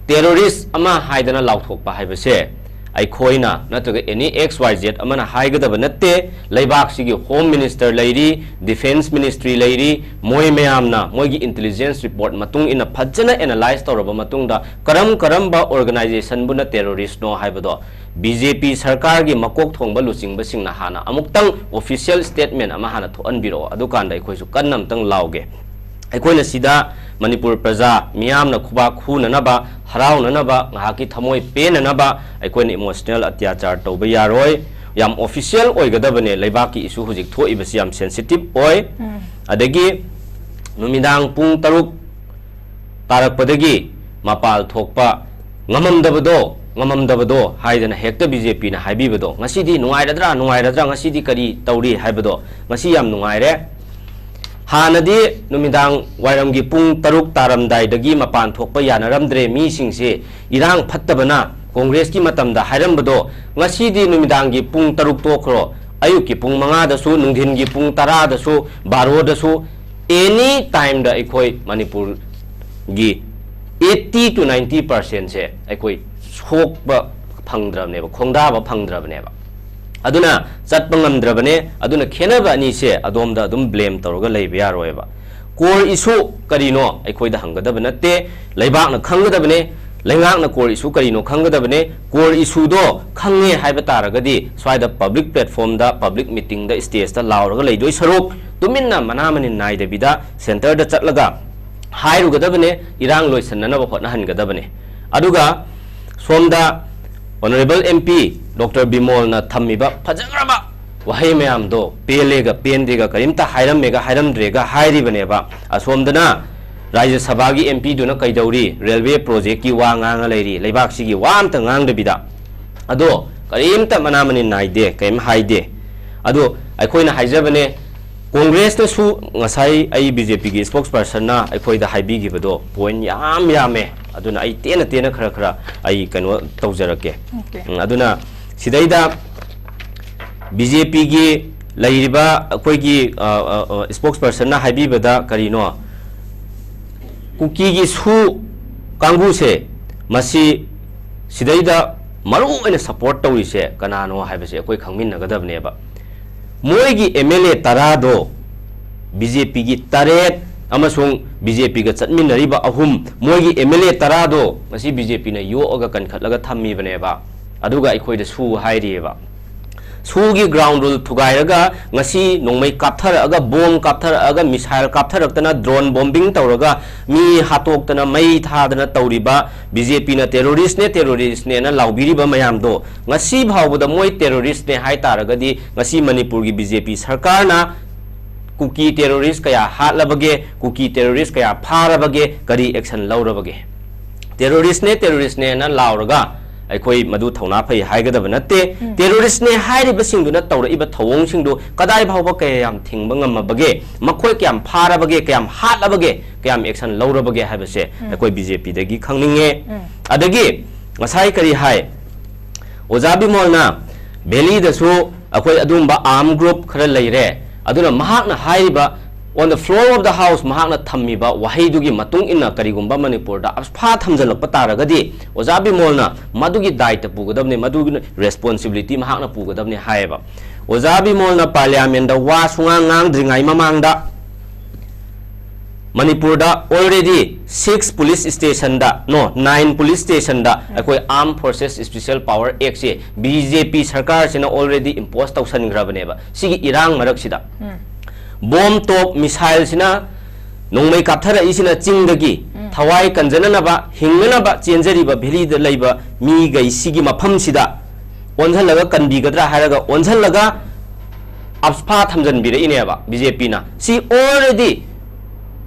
terrorist ꯑꯃ ꯍꯥꯏꯗꯅ ꯂꯥꯎꯊꯣꯛꯄ ꯍꯥꯏꯕꯁꯦ ꯑꯩꯈꯣꯏꯅ ꯅꯠꯇ꯭ꯔꯒ any X Y Z ꯑꯃꯅ ꯍꯥꯏꯒꯗꯕ ꯅꯠꯇꯦ꯫ ꯂꯩꯕꯥꯛꯁꯤꯒꯤ Home Minister ꯂꯩꯔꯤ, Defence Ministry ꯂꯩꯔꯤ, ꯃꯣꯏ ꯃꯌꯥꯝꯅ ꯃꯣꯏꯒꯤ intelligence report ꯃꯇꯨꯡ ꯏꯟꯅ ꯐꯖꯅ analyse ꯇꯧꯔꯕ ꯃꯇꯨꯡꯗ ꯀꯔꯝ ꯀꯔꯝꯕ organization ꯕꯨꯅ terrorist ꯅꯣ ꯍꯥꯏꯕꯗꯣ ꯕꯤ ꯖꯦ ꯄꯤ ꯁꯔꯀꯥꯔꯒꯤ ꯃꯀꯣꯛ ꯊꯣꯡꯕ ꯂꯨꯆꯤꯡꯕꯁꯤꯡꯅ ꯍꯥꯟꯅ ꯑꯃꯨꯛꯇꯪ official statement ꯑꯃ ꯍꯥꯟꯅ ꯊꯣꯛꯍꯟꯕꯤꯔꯛꯑꯣ, ꯑꯗꯨꯀꯥꯟꯗ ꯑꯩꯈꯣꯏꯁꯨ ꯀꯟꯅ ꯑꯃꯨꯛꯇꯪ ꯂꯥꯎꯒꯦ꯫ ꯑꯩꯈꯣꯏꯅ ꯁꯤꯗ ꯃꯅꯤꯄꯨꯔ ꯄ꯭ꯔꯖꯥ ꯃꯤꯌꯥꯝꯅ ꯈꯨꯕꯥꯛ ꯈꯨꯅꯅꯕ, ꯍꯔꯥꯎꯅꯅꯕ, ꯉꯥꯏꯍꯥꯛꯀꯤ ꯊꯃꯣꯏ ꯄꯦꯟꯅꯅꯕ ꯑꯩꯈꯣꯏꯅ emotional ꯑꯇ꯭ꯌꯥꯆꯥꯔ ꯇꯧꯕ ꯌꯥꯔꯣꯏ꯫ ꯌꯥꯝ official ꯑꯣꯏꯒꯗꯕꯅꯦ ꯂꯩꯕꯥꯛꯀꯤ issue ꯍꯧꯖꯤꯛ ꯊꯣꯛꯏꯕꯁꯤ ꯌꯥꯝ sensitive ꯑꯣꯏ꯫ ꯑꯗꯒꯤ ꯅꯨꯃꯤꯗꯥꯡ ꯄꯨꯡ ꯇꯔꯨꯛ ꯇꯥꯔꯛꯄꯗꯒꯤ ꯃꯄꯥꯜ ꯊꯣꯛꯄ ꯉꯝꯃꯝꯗꯕꯗꯣ, ꯉꯝꯃꯝꯗꯕꯗꯣ ꯍꯥꯏꯗꯅ ꯍꯦꯛꯇ ꯕꯤ ꯖꯦ ꯄꯤꯅ ꯍꯥꯏꯕꯤꯕꯗꯣ, ꯉꯁꯤꯗꯤ ꯅꯨꯡꯉꯥꯏꯔꯗ꯭ꯔꯥ, ꯅꯨꯡꯉꯥꯏꯔꯗ꯭ꯔꯥ, ꯉꯁꯤꯗꯤ ꯀꯔꯤ ꯇꯧꯔꯤ ꯍꯥꯏꯕꯗꯣ, ꯉꯁꯤ ꯌꯥꯝ ꯅꯨꯡꯉꯥꯏꯔꯦ꯫ ꯍꯥꯟꯅꯗꯤ ꯅꯨꯃꯤꯗꯥꯡ ꯋꯥꯏꯔꯝꯒꯤ ꯄꯨꯡ ꯇꯔꯨꯛ ꯇꯥꯔꯝꯗꯥꯏꯗꯒꯤ ꯃꯄꯥꯟ ꯊꯣꯛꯄ ꯌꯥꯅꯔꯝꯗ꯭ꯔꯦ ꯃꯤꯁꯤꯡꯁꯦ, ꯏꯔꯥꯡ ꯐꯠꯇꯕꯅ꯫ Congress ꯀꯤ ꯃꯇꯝꯗ ꯍꯥꯏꯔꯝꯕꯗꯣ, ꯉꯁꯤꯗꯤ ꯅꯨꯃꯤꯗꯥꯡꯒꯤ ꯄꯨꯡ ꯇꯔꯨꯛ ꯇꯣꯛꯈ꯭ꯔꯣ, ꯑꯌꯨꯛꯀꯤ ꯄꯨꯡ ꯃꯉꯥꯗꯁꯨ, ꯅꯨꯡꯊꯤꯟꯒꯤ ꯄꯨꯡ ꯇꯔꯥꯗꯁꯨ, ꯕꯥꯔꯣꯗꯁꯨ, any time ꯗ ꯑꯩꯈꯣꯏ ꯃꯅꯤꯄꯨꯔꯒꯤ eighty to ninety percent ꯁꯦ ꯑꯩꯈꯣꯏ ꯁꯣꯛꯄ ꯐꯪꯗ꯭ꯔꯕꯅꯦꯕ, ꯈꯣꯡꯗꯥꯕ ꯐꯪꯗ꯭ꯔꯕꯅꯦꯕ꯫ ꯑꯗꯨꯅ ꯆꯠꯄ ꯉꯝꯗ꯭ꯔꯕꯅꯦ꯫ ꯑꯗꯨꯅ ꯈꯦꯠꯅꯕ ꯑꯅꯤꯁꯦ ꯑꯗꯣꯝꯗ ꯑꯗꯨꯝ blame ꯇꯧꯔꯒ ꯂꯩꯕ ꯌꯥꯔꯣꯏꯕ꯫ Core issue ꯀꯔꯤꯅꯣ ꯑꯩꯈꯣꯏꯗ ꯍꯪꯒꯗꯕ ꯅꯠꯇꯦ, ꯂꯩꯕꯥꯛꯅ ꯈꯪꯒꯗꯕꯅꯦ꯫ ꯂꯩꯉꯥꯛꯅ core issue ꯀꯔꯤꯅꯣ ꯈꯪꯒꯗꯕꯅꯦ꯫ Core issue ꯗꯣ ꯈꯪꯉꯦ ꯍꯥꯏꯕ ꯇꯥꯔꯒꯗꯤ ꯁ꯭ꯋꯥꯏꯗ public platform ꯗ, public meeting ꯗ, stage ꯇ ꯂꯥꯎꯔꯒ ꯂꯩꯗꯣꯏ ꯁꯔꯨꯛ ꯇꯨꯃꯤꯟꯅ ꯃꯅꯥ ꯃꯅꯤꯟ ꯅꯥꯏꯗꯕꯤꯗ centre ꯗ ꯆꯠꯂꯒ ꯍꯥꯏꯔꯨꯒꯗꯕꯅꯦ, ꯏꯔꯥꯡ ꯂꯣꯏꯁꯤꯟꯅꯅꯕ ꯍꯣꯠꯅꯍꯟꯒꯗꯕꯅꯦ꯫ ꯑꯗꯨꯒ ꯁꯣꯝꯗ Honourable M P Doctor ꯕꯤꯃꯣꯜꯅ ꯊꯝꯃꯤꯕ ꯐꯖꯈ꯭ꯔꯕ ꯋꯥꯍꯩ ꯃꯌꯥꯝꯗꯣ ꯄꯦꯜꯂꯦꯒ ꯄꯦꯟꯗꯦꯒ ꯀꯔꯤꯝꯇ ꯍꯥꯏꯔꯝꯃꯦꯒ ꯍꯥꯏꯔꯝꯗ꯭ꯔꯦꯒ ꯍꯥꯏꯔꯤꯕꯅꯦꯕ꯫ ꯑꯁꯣꯝꯗꯅ ꯔꯥꯖ꯭ꯌ ꯁꯚꯥꯒꯤ ꯑꯦꯝ ꯄꯤꯗꯨꯅ ꯀꯩꯗꯧꯔꯤ? ꯔꯦꯜꯋꯦ ꯄ꯭ꯔꯣꯖꯦꯛꯀꯤ ꯋꯥ ꯉꯥꯡꯉ ꯂꯩꯔꯤ, ꯂꯩꯕꯥꯛꯁꯤꯒꯤ ꯋꯥ ꯑꯝꯇ ꯉꯥꯡꯗꯕꯤꯗ꯫ ꯑꯗꯣ ꯀꯔꯤꯝꯇ ꯃꯅꯥ ꯃꯅꯤꯟ ꯅꯥꯏꯗꯦ, ꯀꯔꯤꯝ ꯍꯥꯏꯗꯦ꯫ ꯑꯗꯣ ꯑꯩꯈꯣꯏꯅ ꯍꯥꯏꯖꯕꯅꯦ, ꯀꯣꯡꯒ꯭ꯔꯦꯁꯅꯁꯨ ꯉꯁꯥꯏ ꯑꯩ ꯕꯤ ꯖꯦ ꯄꯤꯒꯤ spokespersonꯅ ꯑꯩꯈꯣꯏꯗ ꯍꯥꯏꯕꯤꯈꯤꯕꯗꯣ point ꯌꯥꯝ ꯌꯥꯝꯃꯦ꯫ ꯑꯗꯨꯅ ꯑꯩ ꯇꯦꯟꯅ ꯇꯦꯟꯅ ꯈꯔ ꯈꯔ ꯑꯩ ꯀꯩꯅꯣ ꯇꯧꯖꯔꯛꯀꯦ꯫ Okay. ꯎꯝ, ꯑꯗꯨꯅ ꯁꯤꯗꯩꯗ ꯕꯤ ꯖꯦ ꯄꯤꯒꯤ ꯂꯩꯔꯤꯕ ꯑꯩꯈꯣꯏꯒꯤ, ꯑ, ꯑ, ꯑ, spokespersonꯅ ꯍꯥꯏꯕꯤꯕꯗ ꯀꯔꯤꯅꯣ, ꯀꯨꯀꯤꯒꯤ ꯁꯨ ꯀꯥꯡꯕꯨꯁꯦ, ꯃꯁꯤ ꯁꯤꯗꯩꯗ ꯃꯔꯨ ꯑꯣꯏꯅ support ꯇꯧꯔꯤꯁꯦ ꯀꯅꯥꯅꯣ ꯍꯥꯏꯕꯁꯦ ꯑꯩꯈꯣꯏ ꯈꯪꯃꯤꯟꯅꯒꯗꯕꯅꯦꯕ꯫ ꯃꯣꯏꯒꯤ ꯑꯦꯝ ꯑꯦꯜ ꯑꯦ ꯇꯔꯥꯗꯣ ꯕꯤ ꯖꯦ ꯄꯤꯒꯤ ꯇꯔꯦꯠ ꯑꯃꯁꯨꯡ ꯕꯤ ꯖꯦ ꯄꯤꯒ ꯆꯠꯃꯤꯟꯅꯔꯤꯕ ꯑꯍꯨꯝ, ꯃꯣꯏꯒꯤ ꯑꯦꯝ ꯑꯦꯜ ꯑꯦ ꯇꯔꯥꯗꯣ ꯉꯁꯤ ꯕꯤ ꯖꯦ ꯄꯤꯅ ꯌꯣꯛꯑꯒ ꯀꯟꯈꯠꯂꯒ ꯊꯝꯃꯤꯕꯅꯦꯕ꯫ ꯑꯗꯨꯒ ꯑꯩꯈꯣꯏꯗ ꯁꯨ ꯍꯥꯏꯔꯤꯑꯕ꯫ ꯁꯨꯒꯤ ground rule ꯊꯨꯒꯥꯏꯔꯒ ꯉꯁꯤ ꯅꯣꯡꯃꯩ ꯀꯥꯞꯊꯔꯛꯑꯒ, bomb ꯀꯥꯞꯊꯔꯛꯑꯒ, missile ꯀꯥꯞꯊꯔꯛꯇꯅ, drone bombing ꯇꯧꯔꯒ ꯃꯤ ꯍꯥꯠꯇꯣꯛꯇꯅ, ꯃꯩ ꯊꯥꯗꯅ ꯇꯧꯔꯤꯕ, ꯕꯤ ꯖꯦ ꯄꯤꯅ terroristꯅꯦ, terroristꯅꯦꯅ ꯂꯥꯎꯕꯤꯔꯤꯕ ꯃꯌꯥꯝꯗꯣ, ꯉꯁꯤ ꯐꯥꯎꯕꯗ ꯃꯣꯏ terroristꯅꯦ ꯍꯥꯏ ꯇꯥꯔꯒꯗꯤ ꯉꯁꯤ ꯃꯅꯤꯄꯨꯔꯒꯤ ꯕꯤ ꯖꯦ ꯄꯤ ꯁꯔꯀꯥꯔꯅ ꯀꯨꯀꯤ terrorist ꯀꯌꯥ ꯍꯥꯠꯂꯕꯒꯦ, ꯀꯨꯀꯤ terrorist ꯀꯌꯥ ꯐꯥꯔꯕꯒꯦ, ꯀꯔꯤ action ꯂꯧꯔꯕꯒꯦ? Terroristꯅꯦ, terroristꯅꯦꯅ ꯂꯥꯎꯔꯒ ꯑꯩꯈꯣꯏ ꯃꯗꯨ ꯊꯧꯅꯥ ꯐꯩ ꯍꯥꯏꯒꯗꯕ ꯅꯠꯇꯦ꯫ Terroristꯅꯦ ꯍꯥꯏꯔꯤꯕꯁꯤꯡꯗꯨꯅ ꯇꯧꯔꯛꯏꯕ ꯊꯧꯑꯣꯡꯁꯤꯡꯗꯨ ꯀꯗꯥꯏ ꯐꯥꯎꯕ ꯀꯌꯥꯝ ꯊꯤꯡꯕ ꯉꯝꯃꯕꯒꯦ, ꯃꯈꯣꯏ ꯀꯌꯥꯝ ꯐꯥꯔꯕꯒꯦ, ꯀꯌꯥꯝ ꯍꯥꯠꯂꯕꯒꯦ, ꯀꯌꯥꯝ action ꯂꯧꯔꯕꯒꯦ ꯍꯥꯏꯕꯁꯦ ꯑꯩꯈꯣꯏ ꯕꯤ ꯖꯦ ꯄꯤꯗꯒꯤ ꯈꯪꯅꯤꯡꯉꯦ꯫ ꯑꯗꯒꯤ ꯉꯁꯥꯏ ꯀꯔꯤ ꯍꯥꯏ, ꯑꯣꯖꯥ ꯕꯤꯃꯣꯜꯅ ꯚꯦꯂꯤꯗꯁꯨ ꯑꯩꯈꯣꯏ ꯑꯗꯨꯒꯨꯝꯕ arm group ꯈꯔ ꯂꯩꯔꯦ, ꯑꯗꯨꯅ ꯃꯍꯥꯛꯅ ꯍꯥꯏꯔꯤꯕ on the floor of the house ꯃꯍꯥꯛꯅ ꯊꯝꯃꯤꯕ ꯋꯥꯍꯩꯗꯨꯒꯤ ꯃꯇꯨꯡ ꯏꯟꯅ ꯀꯔꯤꯒꯨꯝꯕ ꯃꯅꯤꯄꯨꯔꯗ ꯑꯞꯁꯐꯥ ꯊꯝꯖꯤꯜꯂꯛꯄ ꯇꯥꯔꯒꯗꯤ ꯑꯣꯖꯥ ꯕꯤꯃꯣꯜꯅ ꯃꯗꯨꯒꯤ ꯗꯥꯏꯇ ꯄꯨꯒꯗꯕꯅꯤ, ꯃꯗꯨꯒꯤ responsibility ꯃꯍꯥꯛꯅ ꯄꯨꯒꯗꯕꯅꯤ ꯍꯥꯏꯌꯦꯕ꯫ ꯑꯣꯖꯥ ꯕꯤꯃꯣꯜꯅ parliamentꯗ ꯋꯥ ꯁꯨꯉꯥꯡ ꯉꯥꯡꯗ꯭ꯔꯤꯉꯩ ꯃꯃꯥꯡꯗ ꯃꯅꯤꯄꯨꯔꯗ already six police stationꯗ, no, nine police stationꯗ ꯑꯩꯈꯣꯏ Armed Forces Special Power Actꯁꯦ ꯕꯤ ꯖꯦ ꯄꯤ ꯁꯔꯀꯥꯔꯁꯤꯅ already impose ꯇꯧꯁꯟꯈ꯭ꯔꯕꯅꯦꯕ꯫ ꯁꯤꯒꯤ ꯏꯔꯥꯡ ꯃꯔꯛꯁꯤꯗ bomb ꯇꯣꯞ missileꯁꯤꯅ ꯅꯣꯡꯃꯩ ꯀꯥꯞꯊꯔꯛꯏꯁꯤꯅ ꯆꯤꯡꯗꯒꯤ ꯊꯋꯥꯏ ꯀꯟꯖꯅꯅꯕ, ꯍꯤꯡꯅꯅꯕ ꯆꯦꯟꯖꯔꯤꯕ ꯚꯦꯂꯤꯗ ꯂꯩꯕ ꯃꯤꯈꯩꯁꯤꯒꯤ ꯃꯐꯝꯁꯤꯗ ꯑꯣꯟꯁꯤꯜꯂꯒ ꯀꯟꯕꯤꯒꯗ꯭ꯔꯥ ꯍꯥꯏꯔꯒ ꯑꯣꯟꯁꯤꯜꯂꯒ ꯑꯞꯁꯐꯥ ꯊꯝꯖꯤꯟꯕꯤꯔꯛꯏꯅꯦꯕ ꯕꯤ ꯖꯦ ꯄꯤꯅ꯫ ꯁꯤ already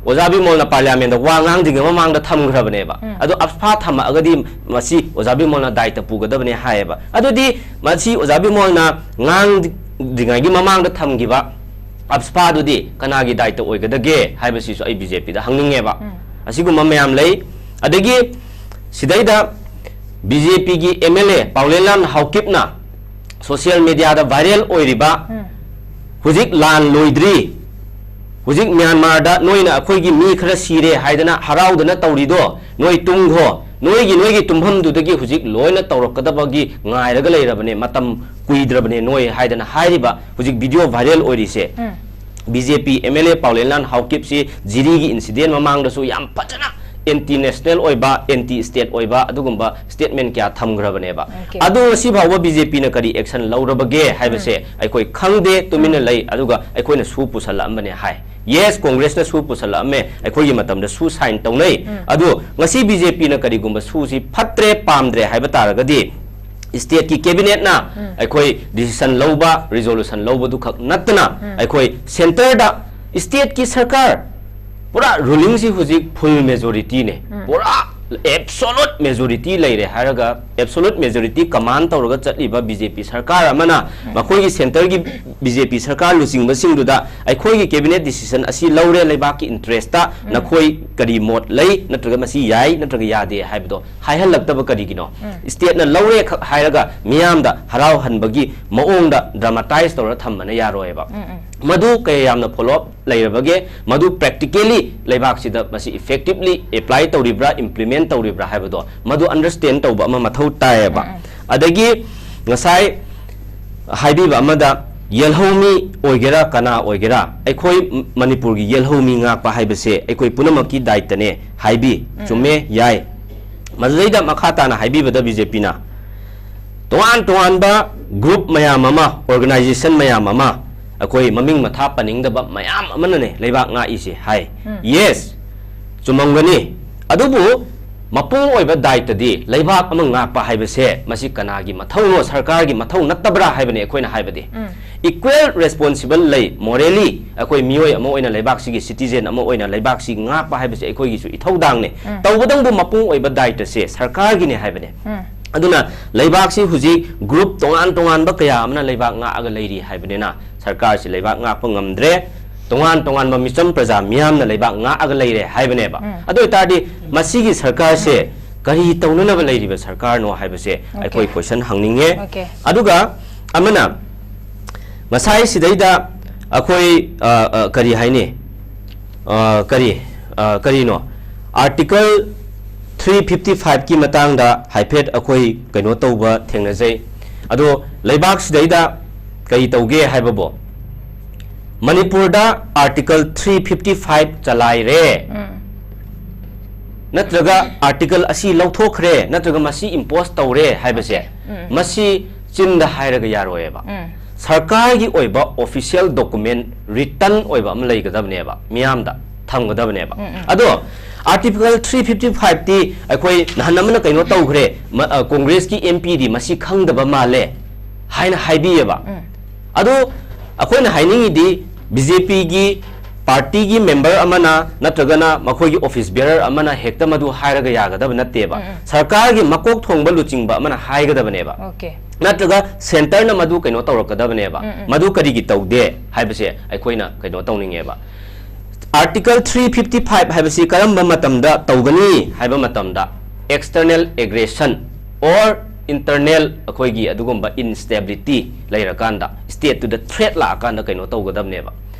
ꯑꯣꯖꯥ ꯕꯤꯃꯣꯜꯅ ꯄꯥꯔꯂꯤꯌꯥꯃꯦꯟꯗ ꯋꯥ ꯉꯥꯡꯗ꯭ꯔꯤꯉꯩ ꯃꯃꯥꯡꯗ ꯊꯝꯈ꯭ꯔꯕꯅꯦꯕ꯫ ꯎꯝ꯫ ꯑꯗꯣ ꯑꯞꯁꯐꯥ ꯊꯝꯃꯛꯑꯒꯗꯤ ꯃꯁꯤ ꯑꯣꯖꯥ ꯕꯤꯃꯣꯜꯅ ꯗꯥꯏꯇ ꯄꯨꯒꯗꯕꯅꯦ ꯍꯥꯏꯌꯦꯕ꯫ ꯑꯗꯨꯗꯤ ꯃꯁꯤ ꯑꯣꯖꯥ ꯕꯤꯃꯣꯜꯅ ꯉꯥꯡꯗ꯭ꯔꯤꯉꯩꯒꯤ ꯃꯃꯥꯡꯗ ꯊꯝꯈꯤꯕ ꯑꯞꯁꯐꯥꯗꯨꯗꯤ ꯀꯅꯥꯒꯤ ꯗꯥꯏꯇ ꯑꯣꯏꯒꯗꯒꯦ ꯍꯥꯏꯕꯁꯤꯁꯨ ꯑꯩ ꯕꯤ ꯖꯦ ꯄꯤꯗ ꯍꯪꯅꯤꯡꯉꯦꯕ꯫ ꯎꯝ꯫ ꯑꯁꯤꯒꯨꯝꯕ ꯃꯌꯥꯝ ꯂꯩ꯫ ꯑꯗꯒꯤ ꯁꯤꯗꯩꯗ ꯕꯤ ꯖꯦ ꯄꯤꯒꯤ ꯑꯦꯝ ꯑꯦꯜ ꯑꯦ ꯄꯥꯎꯂꯦꯟꯂꯥꯜ ꯍꯥꯎꯀꯤꯞꯅ ꯁꯣꯁꯤꯌꯦꯜ ꯃꯦꯗꯤꯌꯥꯗ ꯚꯥꯏꯔꯦꯜ ꯑꯣꯏꯔꯤꯕ, ꯎꯝ꯫ "ꯍꯧꯖꯤꯛ ꯂꯥꯟ ꯂꯣꯏꯗ꯭ꯔꯤ, ꯍꯧꯖꯤꯛ ꯃ꯭ꯌꯥꯟꯃꯥꯔꯗ ꯅꯣꯏꯅ ꯑꯩꯈꯣꯏꯒꯤ ꯃꯤ ꯈꯔ ꯁꯤꯔꯦ ꯍꯥꯏꯗꯅ ꯍꯔꯥꯎꯗꯅ ꯇꯧꯔꯤꯗꯣ, ꯅꯣꯏ ꯇꯨꯝꯈꯣ, ꯅꯣꯏꯒꯤ, ꯅꯣꯏꯒꯤ ꯇꯨꯝꯐꯝꯗꯨꯗꯒꯤ ꯍꯧꯖꯤꯛ ꯂꯣꯏꯅ ꯇꯧꯔꯛꯀꯗꯕꯒꯤ ꯉꯥꯏꯔꯒ ꯂꯩꯔꯕꯅꯦ, ꯃꯇꯝ ꯀꯨꯏꯗ꯭ꯔꯕꯅꯦ ꯅꯣꯏ" ꯍꯥꯏꯗꯅ ꯍꯥꯏꯔꯤꯕ ꯍꯧꯖꯤꯛ ꯚꯤꯗꯤꯑꯣ ꯚꯥꯏꯔꯦꯜ ꯑꯣꯏꯔꯤꯁꯦ꯫ ꯎꯝ꯫ B J P M L A Paolienlal Haokip ꯖꯤꯔꯤꯒꯤ ꯏꯟꯁꯤꯗꯦꯟ ꯃꯃꯥꯡꯗꯁꯨ ꯌꯥꯝ ꯐꯖꯅ ꯑꯦꯟꯇꯤ ꯅꯦꯁꯅꯦꯜ ꯑꯣꯏꯕ, ꯑꯦꯟꯇꯤ ꯁ꯭ꯇꯦꯠ ꯑꯣꯏꯕ ꯑꯗꯨꯒꯨꯝꯕ ꯁ꯭ꯇꯦꯠꯃꯦꯟ ꯀꯌꯥ ꯊꯝꯈ꯭ꯔꯕꯅꯦꯕ꯫ ꯑꯣꯀꯦ꯫ ꯑꯗꯣ ꯉꯁꯤ ꯐꯥꯎꯕ ꯕꯤ ꯖꯦ ꯄꯤꯅ ꯀꯔꯤ ꯑꯦꯛꯁꯟ ꯂꯧꯔꯕꯒꯦ ꯍꯥꯏꯕꯁꯦ ꯎꯝ꯫ ꯑꯩꯈꯣꯏ ꯈꯪꯗꯦ, ꯇꯨꯃꯤꯟꯅ ꯎꯝ꯫ ꯂꯩ꯫ ꯑꯗꯨꯒ ꯑꯩꯈꯣꯏꯅ ꯁꯨ ꯄꯨꯁꯜꯂꯛꯑꯝꯕꯅꯦ ꯍꯥꯏ꯫ ꯌꯦꯁ, ꯀꯣꯡꯒ꯭ꯔꯦꯁꯅ ꯁꯨ ꯄꯨꯁꯜꯂꯛꯑꯝꯃꯦ, ꯑꯩꯈꯣꯏꯒꯤ ꯃꯇꯝꯗ ꯁꯨ ꯁꯥꯏꯟ ꯇꯧꯅꯩ꯫ ꯎꯝ꯫ ꯑꯗꯣ ꯉꯁꯤ ꯕꯤ ꯖꯦ ꯄꯤꯅ ꯀꯔꯤꯒꯨꯝꯕ ꯁꯨꯁꯤ ꯐꯠꯇ꯭ꯔꯦ, ꯄꯥꯝꯗ꯭ꯔꯦ ꯍꯥꯏꯕ ꯇꯥꯔꯒꯗꯤ, ꯁ꯭ꯇꯦꯠꯀꯤ ꯀꯦꯕꯤꯅꯦꯠꯅ ꯎꯝ꯫ ꯑꯩꯈꯣꯏ ꯗꯤꯁꯤꯁꯟ ꯂꯧꯕ, ꯔꯤꯖꯣꯂꯨꯁꯟ ꯂꯧꯕꯗꯨ ꯈꯛ ꯅꯠꯇꯅ, ꯎꯝ꯫ ꯑꯩꯈꯣꯏ ꯁꯦꯟꯇꯔꯗ ꯁ꯭ꯇꯦꯠꯀꯤ ꯁꯔꯀꯥꯔ ꯄꯨꯔꯥ ꯔꯨꯂꯤꯡꯁꯤ ꯍꯧꯖꯤꯛ ꯐꯨꯜ ꯃꯦꯖꯣꯔꯤꯇꯤꯅꯦ, ꯎꯝ꯫ ꯄꯨꯔꯥ ꯑꯦꯕꯁꯣꯂꯨꯠ ꯃꯦꯖꯣꯔꯤꯇꯤ ꯂꯩꯔꯦ ꯍꯥꯏꯔꯒ, ꯑꯦꯕꯁꯣꯂꯨꯠ ꯃꯦꯖꯣꯔꯤꯇꯤ ꯀꯃꯥꯟ ꯇꯧꯔꯒ ꯆꯠꯂꯤꯕ ꯕꯤ ꯖꯦ ꯄꯤ ꯁꯔꯀꯥꯔ ꯑꯃꯅ ꯎꯝ꯫ ꯃꯈꯣꯏꯒꯤ ꯁꯦꯟꯇꯔꯒꯤ ꯕꯤ ꯖꯦ ꯄꯤ ꯁꯔꯀꯥꯔ ꯂꯨꯆꯤꯡꯕꯁꯤꯡꯗꯨꯗ ꯑꯩꯈꯣꯏꯒꯤ ꯀꯦꯕꯤꯅꯦꯠ ꯗꯤꯁꯤꯖꯟ ꯑꯁꯤ ꯂꯧꯔꯦ, ꯂꯩꯕꯥꯛꯀꯤ ꯏꯟꯇꯔꯦꯁꯇ ꯎꯝ꯫ ꯅꯈꯣꯏ ꯀꯔꯤ ꯃꯣꯠ ꯂꯩ, ꯅꯠꯇ꯭ꯔꯒ ꯃꯁꯤ ꯌꯥꯏ ꯅꯠꯇ꯭ꯔꯒ ꯌꯥꯗꯦ ꯍꯥꯏꯕꯗꯣ ꯍꯥꯏꯍꯜꯂꯛꯇꯕ ꯀꯔꯤꯒꯤꯅꯣ? ꯎꯝ꯫ ꯁ꯭ꯇꯦꯠꯅ ꯂꯧꯔꯦ ꯈꯛ ꯍꯥꯏꯔꯒ ꯃꯤꯌꯥꯝꯗ ꯍꯔꯥꯎꯍꯟꯕꯒꯤ ꯃꯑꯣꯡꯗ ꯗ꯭ꯔꯃꯥꯇꯥꯏꯁ ꯇꯧꯔ ꯊꯝꯕꯅ ꯌꯥꯔꯣꯏꯕ꯫ ꯎꯝ, ꯎꯝ꯫ ꯃꯗꯨ ꯀꯌꯥ ꯌꯥꯝꯅ ꯐꯣꯂꯣ ꯑꯞ ꯂꯩꯔꯕꯒꯦ, ꯃꯗꯨ ꯄ꯭ꯔꯦꯛꯇꯤꯀꯦꯂꯤ ꯂꯩꯕꯥꯛꯁꯤꯗ ꯃꯁꯤ ꯏꯐꯦꯛꯇꯤꯕꯂꯤ ꯑꯦꯄ꯭ꯂꯥꯏ ꯇꯧꯔꯤꯕ꯭ꯔꯥ, ꯏꯝꯄ꯭ꯂꯤꯃꯦꯟ ꯇꯧꯔꯤꯕ꯭ꯔꯥ ꯍꯥꯏꯕꯗꯣ ꯃꯗꯨ ꯑꯟꯗꯔꯁ꯭ꯇꯦꯟ ꯇꯧꯕ ꯑꯃ ꯃꯊꯧ ꯇꯥꯏꯌꯦꯕ꯫ ꯎꯝ, ꯎꯝ꯫ ꯑꯗꯒꯤ ꯉꯁꯥꯏ ꯍꯥꯏꯕꯤꯕ ꯑꯃꯗ, ꯌꯦꯜꯍꯧꯃꯤ ꯑꯣꯏꯒꯦꯔꯥ ꯀꯅꯥ ꯑꯣꯏꯒꯦꯔꯥ, ꯑꯩꯈꯣꯏ ꯃꯅꯤꯄꯨꯔꯒꯤ ꯌꯦꯜꯍꯧꯃꯤ ꯉꯥꯛꯄ ꯍꯥꯏꯕꯁꯦ ꯑꯩꯈꯣꯏ ꯄꯨꯝꯅꯃꯛꯀꯤ ꯗꯥꯏꯇꯅꯦ ꯍꯥꯏꯕꯤ꯫ ꯎꯝ꯫ ꯆꯨꯝꯃꯦ, ꯌꯥꯏ꯫ ꯃꯗꯨꯗꯩꯗ ꯃꯈꯥ ꯇꯥꯅ ꯍꯥꯏꯕꯤꯕꯗ ꯕꯤ ꯖꯦ ꯄꯤꯅ ꯇꯣꯉꯥꯟ ꯇꯣꯉꯥꯟꯕ ꯒ꯭ꯔꯨꯞ ꯃꯌꯥꯝ ꯑꯃ, ꯑꯣꯔꯒꯅꯥꯏꯖꯦꯁꯟ ꯃꯌꯥꯝ ꯑꯃ, ꯑꯩꯈꯣꯏ ꯃꯃꯤꯡ ꯃꯊꯥ ꯄꯟꯅꯤꯡꯗꯕ ꯃꯌꯥꯝ ꯑꯃꯅꯅꯦ ꯂꯩꯕꯥꯛ ꯉꯥꯛꯏꯁꯦ ꯍꯥꯏ꯫ ꯎꯝ꯫ ꯌꯦꯁ, ꯆꯨꯝꯃꯝꯒꯅꯤ꯫ ꯑꯗꯨꯕꯨ ꯃꯄꯨꯡ ꯑꯣꯏꯕ ꯗꯥꯏꯇꯗꯤ ꯂꯩꯕꯥꯛ ꯑꯃ ꯉꯥꯛꯄ ꯍꯥꯏꯕꯁꯦ ꯃꯁꯤ ꯀꯅꯥꯒꯤ ꯃꯊꯧꯅꯣ? ꯁꯔꯀꯥꯔꯒꯤ ꯃꯊꯧ ꯅꯠꯇꯕ꯭ꯔꯥ ꯍꯥꯏꯕꯅꯤ ꯑꯩꯈꯣꯏꯅ ꯍꯥꯏꯕꯗꯤ꯫ ꯎꯝ꯫ Equal responsible ꯂꯩ, morally ꯑꯩꯈꯣꯏ ꯃꯤꯑꯣꯏ ꯑꯃ ꯑꯣꯏꯅ, ꯂꯩꯕꯥꯛꯁꯤꯒꯤ citizen ꯑꯃ ꯑꯣꯏꯅ ꯂꯩꯕꯥꯛꯁꯤ ꯉꯥꯛꯄ ꯍꯥꯏꯕꯁꯦ ꯑꯩꯈꯣꯏꯒꯤꯁꯨ ꯏꯊꯧꯗꯥꯡꯅꯦ꯫ ꯇꯧꯕꯇꯪꯕꯨ ꯃꯄꯨꯡ ꯑꯣꯏꯕ ꯗꯥꯏꯇꯁꯦ ꯁꯔꯀꯥꯔꯒꯤꯅꯦ ꯍꯥꯏꯕꯅꯦ꯫ ꯑꯗꯨꯅ ꯂꯩꯕꯥꯛꯁꯤ ꯍꯧꯖꯤꯛ group ꯇꯣꯉꯥꯟ ꯇꯣꯉꯥꯟꯕ ꯀꯌꯥ ꯑꯃꯅ ꯂꯩꯕꯥꯛ ꯉꯥꯛꯑꯒ ꯂꯩꯔꯤ ꯍꯥꯏꯕꯅꯤꯅ ꯁꯔꯀꯥꯔꯁꯤ ꯂꯩꯕꯥꯛ ꯉꯥꯛꯄ ꯉꯝꯗ꯭ꯔꯦ꯫ ꯇꯣꯉꯥꯟ ꯇꯣꯉꯥꯟꯕ ꯃꯤꯆꯝ ꯄ꯭ꯔꯖꯥ ꯃꯤꯌꯥꯝꯅ ꯂꯩꯕꯥꯛ ꯉꯥꯛꯑꯒ ꯂꯩꯔꯦ ꯍꯥꯏꯕꯅꯦꯕ꯫ ꯑꯗꯨ ꯑꯣꯏꯇꯥꯔꯗꯤ ꯃꯁꯤꯒꯤ ꯁꯔꯀꯥꯔꯁꯦ ꯀꯔꯤ ꯇꯧꯅꯅꯕ ꯂꯩꯔꯤꯕ ꯁꯔꯀꯥꯔꯅꯣ ꯍꯥꯏꯕꯁꯦ ꯑꯩꯈꯣꯏ question ꯍꯪꯅꯤꯡꯉꯦ꯫ ꯑꯗꯨꯒ ꯑꯃꯅ ꯉꯁꯥꯏ ꯁꯤꯗꯩꯗ ꯑꯩꯈꯣꯏ, ꯑ, ꯑ, ꯀꯔꯤ ꯍꯥꯏꯅꯤ? ꯑ, ꯀꯔꯤ, ꯑ, ꯀꯔꯤꯅꯣ? Article three fifty five ꯀꯤ ꯃꯇꯥꯡꯗ ꯍꯥꯏꯐꯦꯠ ꯑꯩꯈꯣꯏ ꯀꯩꯅꯣ ꯇꯧꯕ ꯊꯦꯡꯅꯖꯩ꯫ ꯑꯗꯣ ꯂꯩꯕꯥꯛꯁꯤꯗꯩꯗ ꯀꯔꯤ ꯇꯧꯒꯦ ꯍꯥꯏꯕꯕꯨ, ꯃꯅꯤꯄꯨꯔꯗ Article three fifty five ꯆꯂꯥꯏꯔꯦ, ꯅꯠꯇ꯭ꯔꯒ article ꯑꯁꯤ ꯂꯧꯊꯣꯛꯈ꯭ꯔꯦ, ꯅꯠꯇ꯭ꯔꯒ ꯃꯁꯤ impose ꯇꯧꯔꯦ ꯍꯥꯏꯕꯁꯦ, ꯃꯁꯤ ꯆꯤꯟꯗ ꯍꯥꯏꯔꯒ ꯌꯥꯔꯣꯏꯑꯕ꯫ ꯁꯔꯀꯥꯔꯒꯤ ꯑꯣꯏꯕ official document, written ꯑꯣꯏꯕ ꯑꯃ ꯂꯩꯒꯗꯕꯅꯦꯕ, ꯃꯤꯌꯥꯝꯗ ꯊꯝꯒꯗꯕꯅꯦꯕ꯫ ꯑꯗꯣ Article three fifty five T ꯑꯩꯈꯣꯏ ꯅꯍꯥꯟ ꯑꯃꯅ ꯀꯩꯅꯣ ꯇꯧꯈ꯭ꯔꯦ, ꯃ-, ꯑ, ꯀꯣꯡꯒ꯭ꯔꯦꯁꯀꯤ M P ꯗꯤ ꯃꯁꯤ ꯈꯪꯗꯕ ꯃꯥꯜꯂꯦ ꯍꯥꯏꯅ ꯍꯥꯏꯕꯤꯌꯦꯕ꯫ ꯑꯗꯣ ꯑꯩꯈꯣꯏꯅ ꯍꯥꯏꯅꯤꯡꯉꯤꯗꯤ, B J P ꯒꯤ party ꯒꯤ member ꯑꯃꯅ ꯅꯠꯇ꯭ꯔꯒꯅ ꯃꯈꯣꯏꯒꯤ office bearer ꯑꯃꯅ ꯍꯦꯛꯇ ꯃꯗꯨ ꯍꯥꯏꯔꯒ ꯌꯥꯒꯗꯕ ꯅꯠꯇꯦꯕ꯫ ꯁꯔꯀꯥꯔꯒꯤ ꯃꯀꯣꯛ ꯊꯣꯡꯕ ꯂꯨꯆꯤꯡꯕ ꯑꯃꯅ ꯍꯥꯏꯒꯗꯕꯅꯦꯕ꯫ ꯅꯠꯇ꯭ꯔꯒ centre ꯅ ꯃꯗꯨ ꯀꯩꯅꯣ ꯇꯧꯔꯛꯀꯗꯕꯅꯦꯕ꯫ ꯃꯗꯨ ꯀꯔꯤꯒꯤ ꯇꯧꯗꯦ ꯍꯥꯏꯕꯁꯦ ꯑꯩꯈꯣꯏꯅ ꯀꯩꯅꯣ ꯇꯧꯅꯤꯡꯉꯦꯕ꯫ Article three fifty five ꯍꯥꯏꯕꯁꯤ ꯀꯔꯝꯕ ꯃꯇꯝꯗ ꯇꯧꯒꯅꯤ ꯍꯥꯏꯕ ꯃꯇꯝꯗ, external aggression or internal ꯑꯩꯈꯣꯏꯒꯤ ꯑꯗꯨꯒꯨꯝꯕ instability ꯂꯩꯔꯀꯥꯟꯗ, state ꯇꯨꯗ threat ꯂꯥꯛꯑꯀꯥꯟꯗ ꯀꯩꯅꯣ ꯇꯧꯒꯗꯕꯅꯦꯕ꯫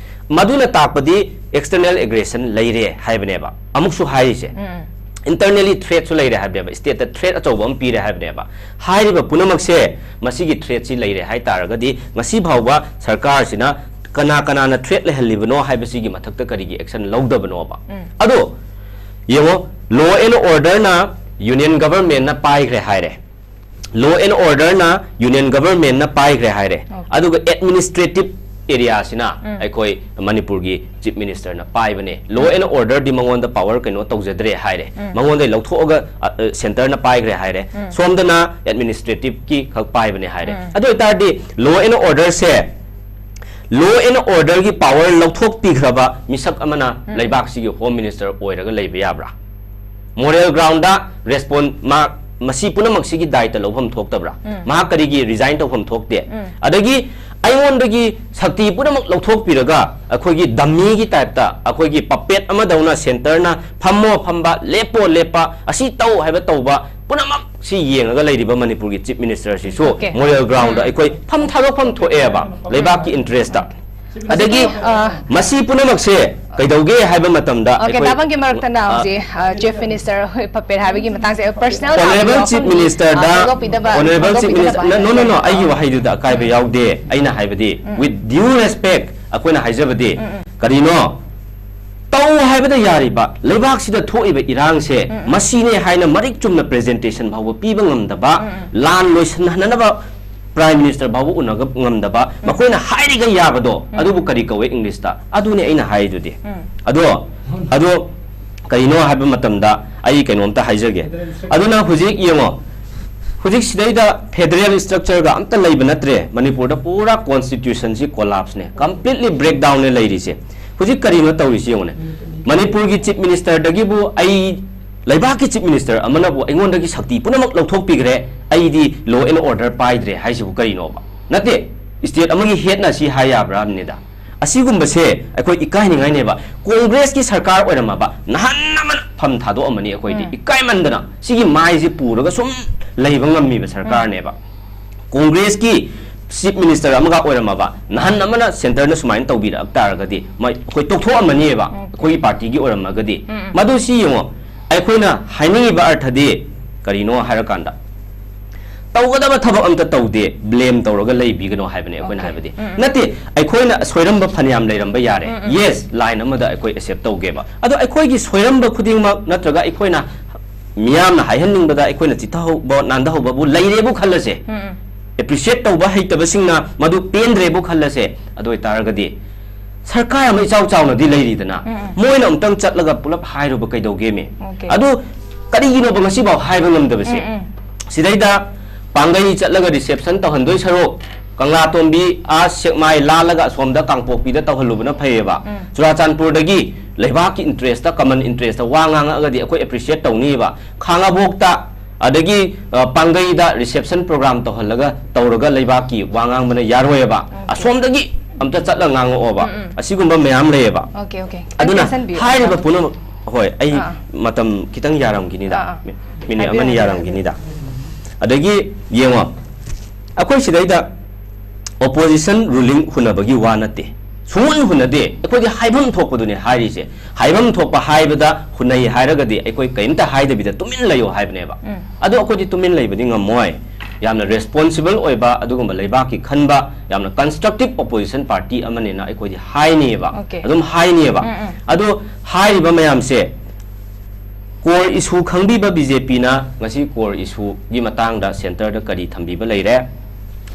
ꯃꯗꯨꯅ ꯇꯥꯛꯄꯗꯤ external aggression ꯂꯩꯔꯦ ꯍꯥꯏꯕꯅꯦꯕ꯫ ꯑꯃꯨꯛꯁꯨ ꯍꯥꯏꯔꯤꯁꯦ, internally threat ꯁꯨ ꯂꯩꯔꯦ ꯍꯥꯏꯕꯅꯦꯕ, state ꯇ threat ꯑꯆꯧꯕ ꯑꯃ ꯄꯤꯔꯦ ꯍꯥꯏꯕꯅꯦꯕ꯫ ꯍꯥꯏꯔꯤꯕ ꯄꯨꯝꯅꯃꯛꯁꯦ, ꯃꯁꯤꯒꯤ threat ꯁꯤ ꯂꯩꯔꯦ ꯍꯥꯏ ꯇꯥꯔꯒꯗꯤ, ꯉꯁꯤ ꯐꯥꯎꯕ ꯁꯔꯀꯥꯔꯁꯤꯅ ꯀꯅꯥ ꯀꯅꯥꯅ threat ꯂꯩꯍꯜꯂꯤꯕꯅꯣ ꯍꯥꯏꯕꯁꯤꯒꯤ ꯃꯊꯛꯇ ꯀꯔꯤꯒꯤ action ꯂꯧꯗꯕꯅꯣꯕ? ꯑꯗꯣ ꯌꯦꯡꯉꯣ, law and order ꯅ union government ꯅ ꯄꯥꯏꯈ꯭ꯔꯦ ꯍꯥꯏꯔꯦ, law and order ꯅ union government ꯅ ꯄꯥꯏꯈ꯭ꯔꯦ ꯍꯥꯏꯔꯦ, ꯑꯗꯨꯒ administrative area ꯁꯤꯅ ꯑꯩꯈꯣꯏ ꯃꯅꯤꯄꯨꯔꯒꯤ Chief Minister ꯅ ꯄꯥꯏꯕꯅꯦ꯫ Law and order ꯗꯤ ꯃꯉꯣꯟꯗ power ꯀꯩꯅꯣ ꯇꯧꯖꯗ꯭ꯔꯦ ꯍꯥꯏꯔꯦ, ꯃꯉꯣꯟꯗꯩ ꯂꯧꯊꯣꯛꯑꯒ, ꯑ, ꯑ, centre ꯅ ꯄꯥꯏꯈ꯭ꯔꯦ ꯍꯥꯏꯔꯦ, ꯁꯣꯝꯗꯅ administrative ꯀꯤ ꯈꯛ ꯄꯥꯏꯕꯅꯦ ꯍꯥꯏꯔꯦ꯫ ꯑꯗꯨ ꯑꯣꯏꯇꯥꯔꯗꯤ law and order say Law and order ꯒꯤ power ꯂꯧꯊꯣꯛꯄꯤꯈ꯭ꯔꯕ ꯃꯤꯁꯛ ꯑꯃꯅ ꯎꯝ꯫ ꯂꯩꯕꯥꯛꯁꯤꯒꯤ Home Minister ꯑꯣꯏꯔꯒ ꯂꯩꯕ ꯌꯥꯕ꯭ꯔꯥ? Moral ground ꯗ respond ꯃꯥ, ꯃꯁꯤ ꯄꯨꯝꯅꯃꯛꯁꯤꯒꯤ ꯗꯥꯏꯇ ꯂꯧꯐꯝ ꯊꯣꯛꯇꯕ꯭ꯔꯥ? ꯎꯝ꯫ ꯃꯍꯥꯛ ꯀꯔꯤꯒꯤ resign ꯇꯧꯐꯝ ꯊꯣꯛꯇꯦ? ꯎꯝ꯫ ꯑꯗꯒꯤ ꯑꯩꯉꯣꯟꯗꯒꯤ ꯁꯛꯇꯤ ꯄꯨꯝꯅꯃꯛ ꯂꯧꯊꯣꯛꯄꯤꯔꯒ ꯑꯩꯈꯣꯏꯒꯤ dummy ꯒꯤ type ꯇ, ꯑꯩꯈꯣꯏꯒꯤ puppet ꯑꯃꯗꯧꯅ centre ꯅ ꯐꯝꯃꯣ ꯐꯝꯕ, ꯂꯦꯞꯄꯣ ꯂꯦꯞꯄ, ꯑꯁꯤ ꯇꯧ ꯍꯥꯏꯕ ꯇꯧꯕ ꯄꯨꯝꯅꯃꯛ ꯁꯤ ꯌꯦꯡꯉꯒ ꯂꯩꯔꯤꯕ ꯃꯅꯤꯄꯨꯔꯒꯤ Chief Minister ꯁꯤꯁꯨ OK꯫ Moral ground ꯗ ꯎꯝ꯫ ꯑꯩꯈꯣꯏ ꯐꯝ ꯊꯥꯗꯣꯛꯐꯝ ꯊꯣꯛꯑꯦꯕ ꯂꯩꯕꯥꯛꯀꯤ interest ꯇ꯫ ꯑꯗꯒꯤ ꯑ, ꯃꯁꯤ ꯄꯨꯝꯅꯃꯛꯁꯦ ꯀꯩꯗꯧꯒꯦ ꯍꯥꯏꯕ ꯃꯇꯝꯗ OK, ꯑꯩꯈꯣꯏ ꯇꯥꯕꯪꯒꯤ ꯃꯔꯛꯇꯅ ꯑ, ꯍꯧꯖꯤꯛ, ꯑ, Chief Minister ꯍꯣꯏ puppet ꯍꯥꯏꯕꯒꯤ ꯃꯇꯥꯡꯁꯦ personal Honourable ꯊꯥꯕꯒꯤ Chief ꯋꯥꯐꯝ, Minister ꯑ, ꯗ, ꯐꯣꯡꯗꯣꯛꯄꯤꯗꯕ, Honourable Chief ꯐꯣꯡꯗꯣꯛꯄꯤꯗꯕ Minister, no, no, no, no, ꯍꯥꯏꯕ꯫ ꯑꯩꯒꯤ ꯑ꯫ ꯋꯥꯍꯩꯗꯨꯗ ꯑꯀꯥꯏꯕ ꯌꯥꯎꯗꯦ꯫ ꯑꯩꯅ ꯍꯥꯏꯕꯗꯤ, ꯎꯝ꯫ With due respect, ꯑꯩꯈꯣꯏꯅ ꯍꯥꯏꯖꯕꯗꯤ, ꯎꯝ, ꯎꯝ꯫ ꯇꯧ ꯍꯥꯏꯕꯗ ꯌꯥꯔꯤꯕ ꯂꯩꯕꯥꯛꯁꯤꯗ ꯊꯣꯛꯏꯕ ꯏꯔꯥꯡꯁꯦ ꯎꯝ, ꯎꯝ꯫ ꯃꯁꯤꯅꯦ ꯍꯥꯏꯅ ꯃꯔꯤꯛ ꯆꯨꯝꯅ presentation ꯐꯥꯎꯕ ꯄꯤꯕ ꯉꯝꯗꯕ, ꯎꯝ, ꯎꯝ꯫ ꯂꯥꯟ ꯂꯣꯏꯁꯤꯟꯍꯟꯅꯕ Prime Minister ꯐꯥꯎꯕ ꯎꯅꯕ ꯉꯝꯗꯕ, ꯎꯝ꯫ ꯃꯈꯣꯏꯅ ꯍꯥꯏꯔꯤꯒ ꯌꯥꯕꯗꯣ, ꯎꯝ꯫ ꯑꯗꯨꯕꯨ ꯀꯔꯤ ꯀꯧꯋꯦ English ꯇ? ꯑꯗꯨꯅꯦ ꯑꯩꯅ ꯍꯥꯏꯗꯨꯗꯤ꯫ ꯎꯝ꯫ ꯑꯗꯣ, ꯑꯗꯣ ꯀꯔꯤꯅꯣ ꯍꯥꯏꯕ ꯃꯇꯝꯗ ꯑꯩ ꯀꯩꯅꯣꯝꯇ ꯍꯥꯏꯖꯒꯦ꯫ ꯑꯗꯨꯅ ꯍꯧꯖꯤꯛ ꯌꯦꯡꯉꯣ, ꯍꯧꯖꯤꯛ ꯁꯤꯗꯩꯗ federal structure ꯒ ꯑꯝꯇ ꯂꯩꯕ ꯅꯠꯇ꯭ꯔꯦ꯫ ꯃꯅꯤꯄꯨꯔꯗ ꯄꯨꯔꯥ constitution ꯁꯤ collapse ꯅꯦ, completely breakdown ꯅꯦ ꯂꯩꯔꯤꯁꯦ꯫ ꯍꯧꯖꯤꯛ ꯀꯔꯤꯅꯣ ꯇꯧꯔꯤꯁꯤ ꯌꯦꯡꯉꯨꯅꯦ꯫ ꯃꯅꯤꯄꯨꯔꯒꯤ Chief Minister ꯗꯒꯤꯕꯨ ꯑꯩ, ꯂꯩꯕꯥꯛꯀꯤ Chief Minister ꯑꯃꯅꯕꯨ ꯑꯩꯉꯣꯟꯗꯒꯤ ꯁꯛꯇꯤ ꯄꯨꯝꯅꯃꯛ ꯂꯧꯊꯣꯛꯄꯤꯈ꯭ꯔꯦ, ꯑꯩꯗꯤ law and order ꯄꯥꯏꯗ꯭ꯔꯦ ꯍꯥꯏꯁꯤꯕꯨ ꯀꯔꯤꯅꯣꯕ? ꯅꯠꯇꯦ, state ꯑꯃꯒꯤ head ꯅ ꯁꯤ ꯍꯥꯏ ꯌꯥꯕ꯭ꯔꯥ ꯍꯥꯏꯕꯅꯤꯗ꯫ ꯑꯁꯤꯒꯨꯝꯕꯁꯦ ꯑꯩꯈꯣꯏ ꯏꯀꯥꯏꯅꯤꯡꯉꯥꯏꯅꯦꯕ꯫ ꯀꯣꯡꯒ꯭ꯔꯦꯁꯀꯤ ꯁꯔꯀꯥꯔ ꯑꯣꯏꯔꯝꯃꯕ ꯅꯍꯥꯟ ꯑꯃꯅ ꯐꯝ ꯊꯥꯗꯣꯛꯑꯝꯃꯅꯤ ꯑꯩꯈꯣꯏꯗꯤ꯫ ꯎꯝ꯫ ꯏꯀꯥꯏꯃꯟꯗꯅ ꯁꯤꯒꯤ ꯃꯥꯏꯁꯦ ꯄꯨꯔꯒ ꯁꯨꯝ ꯂꯩꯕ ꯉꯝꯃꯤꯕ ꯎꯝ꯫ ꯁꯔꯀꯥꯔꯅꯦꯕ꯫ ꯀꯣꯡꯒ꯭ꯔꯦꯁꯀꯤ Chief Minister ꯑꯃꯒ ꯑꯣꯏꯔꯝꯃꯕ ꯅꯍꯥꯟ ꯑꯃꯅ centre ꯅ ꯁꯨꯃꯥꯏꯅ ꯇꯧꯕꯤꯔꯛ ꯇꯥꯔꯒꯗꯤ ꯃ-, ꯑꯩꯈꯣꯏ ꯇꯣꯛꯊꯣꯛꯑꯝꯃꯅꯦꯕ, OK꯫ ꯑꯩꯈꯣꯏꯒꯤ party ꯒꯤ ꯑꯣꯏꯔꯝꯃꯒꯗꯤ꯫ ꯎꯝ, ꯎꯝ꯫ ꯃꯗꯨ ꯁꯤ ꯌꯦꯡꯉꯣ, ꯑꯩꯈꯣꯏꯅ ꯍꯥꯏꯅꯤꯡꯉꯤꯕ ꯑꯔꯊꯗꯤ ꯀꯔꯤꯅꯣ ꯍꯥꯏꯔꯀꯥꯟꯗ, ꯇꯧꯒꯗꯕ ꯊꯕꯛ ꯑꯝꯇ ꯇꯧꯗꯦ, blame ꯇꯧꯔꯒ ꯂꯩꯕꯤꯒꯅꯣ ꯍꯥꯏꯕꯅꯦ ꯑꯩꯈꯣꯏꯅ OK꯫ ꯍꯥꯏꯕꯗꯤ꯫ ꯎꯝ, ꯎꯝ꯫ ꯅꯠꯇꯦ, ꯑꯩꯈꯣꯏꯅ ꯁꯣꯏꯔꯝꯕ ꯐꯅꯌꯥꯝ ꯂꯩꯔꯝꯕ ꯌꯥꯔꯦ꯫ ꯎꯝ, ꯎꯝ꯫ Yes, line ꯑꯃꯗ ꯑꯩꯈꯣꯏ accept ꯇꯧꯒꯦꯕ꯫ ꯑꯗꯣ ꯑꯩꯈꯣꯏꯒꯤ ꯁꯣꯏꯔꯝꯕ ꯈꯨꯗꯤꯡꯃꯛ ꯅꯠꯇ꯭ꯔꯒ ꯑꯩꯈꯣꯏꯅ ꯃꯤꯌꯥꯝꯅ ꯍꯥꯏꯍꯟꯅꯤꯡꯕꯗ ꯑꯩꯈꯣꯏꯅ ꯆꯤꯠꯊꯍꯧꯕ, ꯅꯥꯟꯊꯍꯧꯕꯕꯨ ꯂꯩꯔꯦꯕꯨ ꯈꯜꯂꯁꯦ꯫ ꯎꯝ, ꯎꯝ꯫ Appreciate ꯇꯧꯕ ꯍꯩꯇꯕꯁꯤꯡꯅ ꯃꯗꯨ ꯄꯦꯟꯗ꯭ꯔꯦꯕꯨ ꯈꯜꯂꯁꯦ꯫ ꯑꯗꯨ ꯑꯣꯏꯇꯥꯔꯒꯗꯤ ꯁꯔꯀꯥꯔ ꯑꯃ ꯏꯆꯥꯎ ꯆꯥꯎꯅꯗꯤ ꯂꯩꯔꯤꯗꯅ, ꯎꯝ, ꯎꯝ꯫ ꯃꯣꯏꯅ ꯑꯃꯨꯛꯇꯪ ꯆꯠꯂꯒ ꯄꯨꯂꯞ ꯍꯥꯏꯔꯨꯕ ꯀꯩꯗꯧꯒꯦꯃꯤ? OK꯫ ꯑꯗꯨ ꯀꯔꯤꯒꯤꯅꯣꯕ ꯉꯁꯤꯐꯥꯎ ꯍꯥꯏꯕ ꯉꯝꯗꯕꯁꯦ? ꯎꯝ, ꯎꯝ꯫ ꯁꯤꯗꯩꯗ ꯄꯥꯡꯒꯩ ꯆꯠꯂꯒ reception ꯇꯧꯍꯟꯗꯣꯏ ꯁꯔꯨꯛ, ꯀꯪꯂꯥꯇꯣꯝꯕꯤ ꯑꯥ ꯁꯦꯛꯃꯥꯏ ꯂꯥꯜꯂꯒ ꯑꯁꯣꯝꯗ ꯀꯥꯡꯄꯣꯛꯄꯤꯗ ꯇꯧꯍꯜꯂꯨꯕꯅ ꯐꯩꯌꯦꯕ꯫ ꯎꯝ꯫ ꯆꯨꯔꯥꯆꯥꯟꯄꯨꯔꯗꯒꯤ ꯂꯩꯕꯥꯛꯀꯤ ꯏꯟꯇꯔꯦꯁꯇ, ꯀꯃꯟ ꯏꯟꯇꯔꯦꯁꯇ ꯋꯥ ꯉꯥꯡꯉꯛꯑꯒꯗꯤ ꯑꯩꯈꯣꯏ ꯑꯦꯄ꯭ꯔꯤꯁꯤꯌꯦꯠ ꯇꯧꯅꯤꯕ꯫ ꯈꯥꯉꯕꯣꯛꯇ, ꯑꯗꯒꯤ, ꯑ, ꯄꯥꯡꯒꯩꯗ ꯔꯤꯁꯦꯞꯁꯟ ꯄ꯭ꯔꯣꯒ꯭ꯔꯥꯝ ꯇꯧꯍꯜꯂꯒ, ꯇꯧꯔꯒ ꯂꯩꯕꯥꯛꯀꯤ ꯋꯥ ꯉꯥꯡꯕꯅ ꯌꯥꯔꯣꯏꯕ꯫ ꯑꯣꯀꯦ꯫ ꯑꯁꯣꯝꯗꯒꯤ ꯑꯝꯇ ꯆꯠꯂ ꯉꯥꯡꯉꯛꯑꯣꯕ꯫ ꯎꯝ, ꯎꯝ꯫ ꯑꯁꯤꯒꯨꯝꯕ ꯃꯌꯥꯝ ꯂꯩꯌꯦꯕ꯫ Okay, okay. ꯑꯗꯨꯅ ꯀꯟꯁꯦꯁꯟ ꯄꯤꯌꯨ꯫ ꯍꯥꯏꯔꯤꯕ ꯄꯨꯝꯅꯃꯛ, ꯍꯣꯏ, ꯑꯩ ꯑꯥ꯫ ꯃꯇꯝ ꯈꯤꯇꯪ ꯌꯥꯔꯝꯈꯤꯅꯤꯗ꯫ ꯑꯥ, ꯑꯥ꯫ ꯃꯤ-, ꯃꯤꯅꯤꯠ ꯍꯥꯏꯕꯤꯌꯨ, ꯑꯃꯅꯤ ꯍꯥꯏꯕꯤꯌꯨ, ꯌꯥꯔꯝꯈꯤꯅꯤꯗ꯫ ꯑꯗꯒꯤ ꯌꯦꯡꯉꯣ, ꯑꯩꯈꯣꯏ ꯁꯤꯗꯩꯗ ꯑꯣꯄꯣꯖꯤꯁꯟ ꯔꯨꯂꯤꯡ ꯍꯨꯟꯅꯕꯒꯤ ꯋꯥ ꯅꯠꯇꯦ꯫ ꯁꯨꯡꯍꯨꯟ ꯍꯨꯟꯅꯗꯦ꯫ ꯑꯩꯈꯣꯏꯗꯤ ꯍꯥꯏꯐꯝ ꯊꯣꯛꯄꯗꯨꯅꯦ ꯍꯥꯏꯔꯤꯁꯦ꯫ ꯍꯥꯏꯐꯝ ꯊꯣꯛꯄ ꯍꯥꯏꯕꯗ ꯍꯨꯟꯅꯩ ꯍꯥꯏꯔꯒꯗꯤ ꯑꯩꯈꯣꯏ ꯀꯔꯤꯝꯇ ꯍꯥꯏꯗꯕꯤꯗ ꯇꯨꯃꯤꯟ ꯂꯩꯌꯣ ꯍꯥꯏꯕꯅꯦꯕ꯫ ꯎꯝ꯫ ꯑꯗꯣ ꯑꯩꯈꯣꯏꯗꯤ ꯇꯨꯃꯤꯟ ꯂꯩꯕꯗꯤ ꯉꯝꯃꯣꯏ꯫ ꯌꯥꯝꯅ ꯔꯦꯁꯄꯣꯟꯁꯤꯕꯜ ꯑꯣꯏꯕ, ꯑꯗꯨꯒꯨꯝꯕ ꯂꯩꯕꯥꯛꯀꯤ ꯈꯟꯕ, ꯌꯥꯝꯅ ꯀꯟꯁꯇ꯭ꯔꯛꯇꯤꯞ ꯑꯣꯄꯣꯖꯤꯁꯟ ꯄꯥꯔꯇꯤ ꯑꯃꯅꯤꯅ ꯑꯩꯈꯣꯏꯗꯤ ꯍꯥꯏꯅꯤꯕ꯫ ꯑꯣꯀꯦ꯫ ꯑꯗꯨꯝ ꯍꯥꯏꯅꯤꯕ꯫ ꯎꯝ, ꯎꯝ꯫ ꯑꯗꯣ ꯍꯥꯏꯔꯤꯕ ꯃꯌꯥꯝꯁꯦ, ꯀꯣꯔ ꯏꯁꯨ ꯈꯪꯕꯤꯕ ꯕꯤ ꯖꯦ ꯄꯤꯅ ꯉꯁꯤ ꯀꯣꯔ ꯏꯁꯨꯒꯤ ꯃꯇꯥꯡꯗ ꯁꯦꯟꯇꯔꯗ ꯀꯔꯤ ꯊꯝꯕꯤꯕ ꯂꯩꯔꯦ,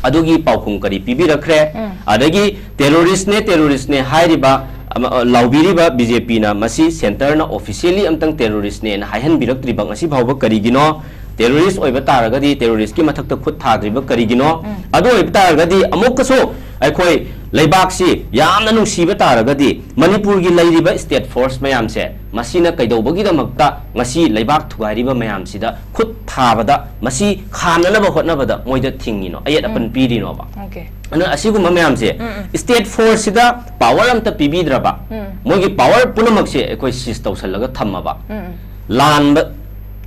ꯑꯗꯨꯒꯤ ꯄꯥꯎꯈꯨꯝ ꯀꯔꯤ ꯄꯤꯕꯤꯔꯛꯈ꯭ꯔꯦ? ꯎꯝ꯫ ꯑꯗꯒꯤ ꯇꯦꯔꯣꯔꯤꯁꯅꯦ, ꯇꯦꯔꯣꯔꯤꯁꯅꯦ ꯍꯥꯏꯔꯤꯕ, ꯑꯃ, ꯑ, ꯂꯥꯎꯕꯤꯔꯤꯕ ꯕꯤ ꯖꯦ ꯄꯤꯅ ꯃꯁꯤ ꯁꯦꯟꯇꯔꯅ ꯑꯣꯐꯤꯁꯤꯌꯦꯜꯂꯤ ꯑꯝꯇꯪ ꯇꯦꯔꯣꯔꯤꯁꯅꯦꯅ ꯍꯥꯏꯍꯟꯕꯤꯔꯛꯇ꯭ꯔꯤꯕ ꯉꯁꯤ ꯐꯥꯎꯕ ꯀꯔꯤꯒꯤꯅꯣ? ꯇꯦꯔꯣꯔꯤꯁ ꯑꯣꯏꯕ ꯇꯥꯔꯒꯗꯤ ꯇꯦꯔꯣꯔꯤꯁꯀꯤ ꯃꯊꯛꯇ ꯈꯨꯠ ꯊꯥꯗ꯭ꯔꯤꯕ ꯀꯔꯤꯒꯤꯅꯣ? ꯎꯝ꯫ ꯑꯗꯨ ꯑꯣꯏꯕ ꯇꯥꯔꯒꯗꯤ ꯑꯃꯨꯛꯀꯁꯨ ꯑꯩꯈꯣꯏ ꯂꯩꯕꯥꯛꯁꯤ ꯌꯥꯝꯅ ꯅꯨꯡꯁꯤꯕ ꯇꯥꯔꯒꯗꯤ ꯃꯅꯤꯄꯨꯔꯒꯤ ꯂꯩꯔꯤꯕ ꯁ꯭ꯇꯦꯠ ꯐꯣꯔꯁ ꯃꯌꯥꯝꯁꯦ, ꯃꯁꯤꯅ ꯀꯩꯗꯧꯕꯒꯤꯗꯃꯛꯇ ꯉꯁꯤ ꯂꯩꯕꯥꯛ ꯊꯨꯒꯥꯏꯔꯤꯕ ꯃꯌꯥꯝꯁꯤꯗ ꯈꯨꯠ ꯊꯥꯕꯗ, ꯃꯁꯤ ꯈꯥꯝꯅꯅꯕ ꯍꯣꯠꯅꯕꯗ ꯃꯣꯏꯗ ꯊꯤꯡꯉꯤꯅꯣ, ꯑꯌꯦꯠ ꯑꯄꯟ ꯎꯝ꯫ ꯄꯤꯔꯤꯅꯣꯕ? ꯑꯣꯀꯦ꯫ ꯑꯗꯨꯅ ꯑꯁꯤꯒꯨꯝꯕ ꯃꯌꯥꯝꯁꯦ ꯎꯝ, ꯎꯝ꯫ ꯁ꯭ꯇꯦꯠ ꯐꯣꯔꯁꯁꯤꯗ ꯄꯥꯋꯔ ꯑꯝꯇ ꯄꯤꯕꯤꯗ꯭ꯔꯕ, ꯎꯝ꯫ ꯃꯣꯏꯒꯤ ꯄꯥꯋꯔ ꯄꯨꯝꯅꯃꯛꯁꯦ ꯑꯩꯈꯣꯏ ꯁꯤꯖ ꯇꯧꯁꯜꯂꯒ ꯊꯝꯃꯕ, ꯎꯝ, ꯎꯝ꯫ ꯂꯥꯟꯕ,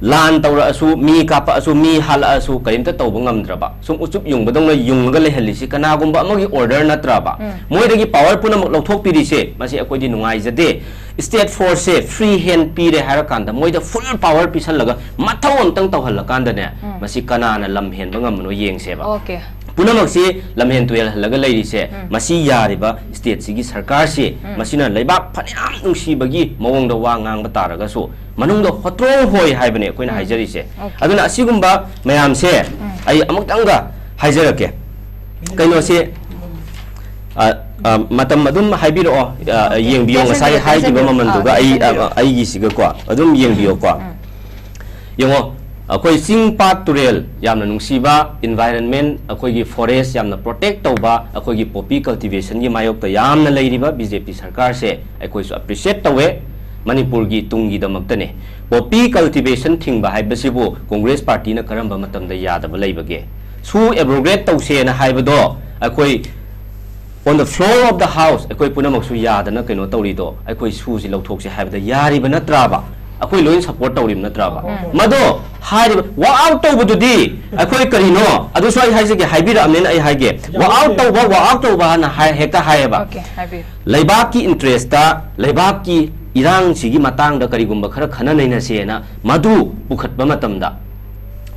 ꯂꯥꯟ ꯇꯧꯔꯛꯑꯁꯨ, ꯃꯤ ꯀꯥꯞꯄꯛꯑꯁꯨ, ꯃꯤ ꯍꯥꯠꯂꯛꯑꯁꯨ, ꯀꯔꯤꯝꯇ ꯇꯧꯕ ꯉꯝꯗ꯭ꯔꯕ, ꯁꯨꯝ ꯎꯆꯨꯞ ꯌꯨꯡꯕꯗꯧꯅ ꯌꯨꯡꯉꯒ ꯂꯩꯍꯜꯂꯤꯁꯤ ꯀꯅꯥꯒꯨꯝꯕ ꯑꯃꯒꯤ ꯑꯣꯔꯗꯔ ꯅꯠꯇ꯭ꯔꯕ? ꯎꯝ꯫ ꯃꯣꯏꯗꯒꯤ ꯄꯥꯋꯔ ꯄꯨꯝꯅꯃꯛ ꯂꯧꯊꯣꯛꯄꯤꯔꯤꯁꯦ, ꯃꯁꯤ ꯑꯩꯈꯣꯏꯗꯤ ꯅꯨꯡꯉꯥꯏꯖꯗꯦ꯫ ꯁ꯭ꯇꯦꯠ ꯐꯣꯔꯁꯁꯦ ꯐ꯭ꯔꯤ ꯍꯦꯟ ꯄꯤꯔꯦ ꯍꯥꯏꯔꯀꯥꯟꯗ, ꯃꯣꯏꯗ ꯐꯨꯜ ꯄꯥꯋꯔ ꯄꯤꯁꯜꯂꯒ ꯃꯊꯧ ꯑꯝꯇꯪ ꯇꯧꯍꯜꯂꯀꯥꯟꯗꯅꯦ, ꯎꯝ꯫ ꯃꯁꯤ ꯀꯅꯥꯅ ꯂꯝ ꯍꯦꯟꯕ ꯉꯝꯕꯅꯣ ꯌꯦꯡꯁꯦꯕ꯫ ꯑꯣꯀꯦ꯫ ꯄꯨꯝꯅꯃꯛꯁꯤ ꯂꯝꯍꯦꯟ ꯇꯨꯍꯦꯜꯍꯜꯂꯒ ꯂꯩꯔꯤꯁꯦ, ꯎꯝ꯫ ꯃꯁꯤ ꯌꯥꯔꯤꯕ ꯁ꯭ꯇꯦꯠꯁꯤꯒꯤ ꯁꯔꯀꯥꯔꯁꯤ, ꯎꯝ꯫ ꯃꯁꯤꯅ ꯂꯩꯕꯥꯛ ꯐꯅꯌꯥꯝ ꯅꯨꯡꯁꯤꯕꯒꯤ ꯃꯑꯣꯡꯗ ꯋꯥ ꯉꯥꯡꯕ ꯇꯥꯔꯒꯁꯨ, ꯃꯅꯨꯡꯗ ꯍꯣꯇ꯭ꯔꯣꯡ ꯍꯣꯏ ꯍꯥꯏꯕꯅꯦ ꯑꯩꯈꯣꯏꯅ ꯎꯝ꯫ ꯍꯥꯏꯖꯔꯤꯁꯦ꯫ ꯑꯣꯀꯦ꯫ ꯑꯗꯨꯅ ꯑꯁꯤꯒꯨꯝꯕ ꯃꯌꯥꯝꯁꯦ ꯎꯝ꯫ ꯑꯩ ꯑꯃꯨꯛꯇꯪꯒ ꯍꯥꯏꯖꯔꯛꯀꯦ꯫ ꯀꯩꯅꯣꯁꯦ, ꯑ, ꯑ, ꯃꯇꯝ ꯑꯗꯨꯝ ꯍꯥꯏꯕꯤꯔꯛꯑꯣ, ꯑ, ꯑꯣꯀꯦ꯫ ꯌꯦꯡꯕꯤꯌꯣ, ꯉꯁꯥꯏ ꯇꯦꯟꯁꯟꯕꯤꯌꯨ, ꯍꯥꯏꯈꯤꯕ ꯇꯦꯟꯁꯟꯕꯤꯌꯨ꯫ ꯃꯃꯜꯗꯨꯒ ꯑꯥ, ꯑꯩ, ꯇꯦꯟꯁꯟꯕꯤꯌꯨ꯫ ꯑ, ꯑꯩꯒꯤꯁꯤꯒꯀꯣ ꯑꯗꯨꯝ ꯌꯦꯡꯕꯤꯌꯣꯀꯣ꯫ ꯎꯝ꯫ ꯌꯦꯡꯉꯣ, ꯑꯩꯈꯣꯏ ꯆꯤꯡ ꯄꯥꯠ ꯇꯨꯔꯦꯜ ꯌꯥꯝꯅ ꯅꯨꯡꯁꯤꯕ, environment, ꯑꯩꯈꯣꯏꯒꯤ forest ꯌꯥꯝꯅ protect ꯇꯧꯕ, ꯑꯩꯈꯣꯏꯒꯤ poppy cultivation ꯒꯤ ꯃꯥꯌꯣꯛꯇ ꯌꯥꯝꯅ ꯂꯩꯔꯤꯕ B J P ꯁꯔꯀꯥꯔꯁꯦ ꯑꯩꯈꯣꯏꯁꯨ appreciate ꯇꯧꯋꯦ꯫ ꯃꯅꯤꯄꯨꯔꯒꯤ ꯇꯨꯡꯒꯤꯗꯃꯛꯇꯅꯦ꯫ Poppy cultivation ꯊꯤꯡꯕ ꯍꯥꯏꯕꯁꯤꯕꯨ Congress party ꯅ ꯀꯔꯝꯕ ꯃꯇꯝꯗ ꯌꯥꯗꯕ ꯂꯩꯕꯒꯦ? ꯁꯨ abrogate ꯇꯧꯁꯦꯅ ꯍꯥꯏꯕꯗꯣ ꯑꯩꯈꯣꯏ on the floor of the house ꯑꯩꯈꯣꯏ ꯄꯨꯝꯅꯃꯛꯁꯨ ꯌꯥꯗꯅ ꯀꯩꯅꯣ ꯇꯧꯔꯤꯗꯣ, ꯑꯩꯈꯣꯏ ꯁꯨꯁꯤ ꯂꯧꯊꯣꯛꯁꯦ ꯍꯥꯏꯕꯗ ꯌꯥꯔꯤꯕ ꯅꯠꯇ꯭ꯔꯕ? ꯑꯩꯈꯣꯏ ꯂꯣꯏ support ꯇꯧꯔꯤꯕ ꯅꯠꯇ꯭ꯔꯕ? ꯎꯝ꯫ ꯃꯗꯣ ꯍꯥꯏꯔꯤꯕ walk out ꯇꯧꯕꯗꯨꯗꯤ ꯑꯩꯈꯣꯏ ꯀꯔꯤꯅꯣ? ꯑꯗꯨꯁꯨ ꯑꯩ ꯍꯥꯏꯖꯒꯦ, ꯍꯥꯏꯕꯤꯔꯛꯑꯕꯅꯤꯅ ꯑꯩ ꯍꯥꯏꯒꯦ꯫ Walk out ꯇꯧꯕ, walk out ꯇꯧꯕ ꯍꯥꯏꯅ ꯍꯥꯏ, ꯍꯦꯛꯇ ꯍꯥꯏꯌꯦꯕ꯫ Okay, ꯍꯥꯏꯕꯤꯌꯨ꯫ ꯂꯩꯕꯥꯛꯀꯤ interest ꯇ, ꯂꯩꯕꯥꯛꯀꯤ ꯏꯔꯥꯡꯁꯤꯒꯤ ꯃꯇꯥꯡꯗ ꯀꯔꯤꯒꯨꯝꯕ ꯈꯔ ꯈꯟꯅ ꯅꯩꯅꯁꯦꯅ ꯃꯗꯨ ꯄꯨꯈꯠꯄ ꯃꯇꯝꯗ,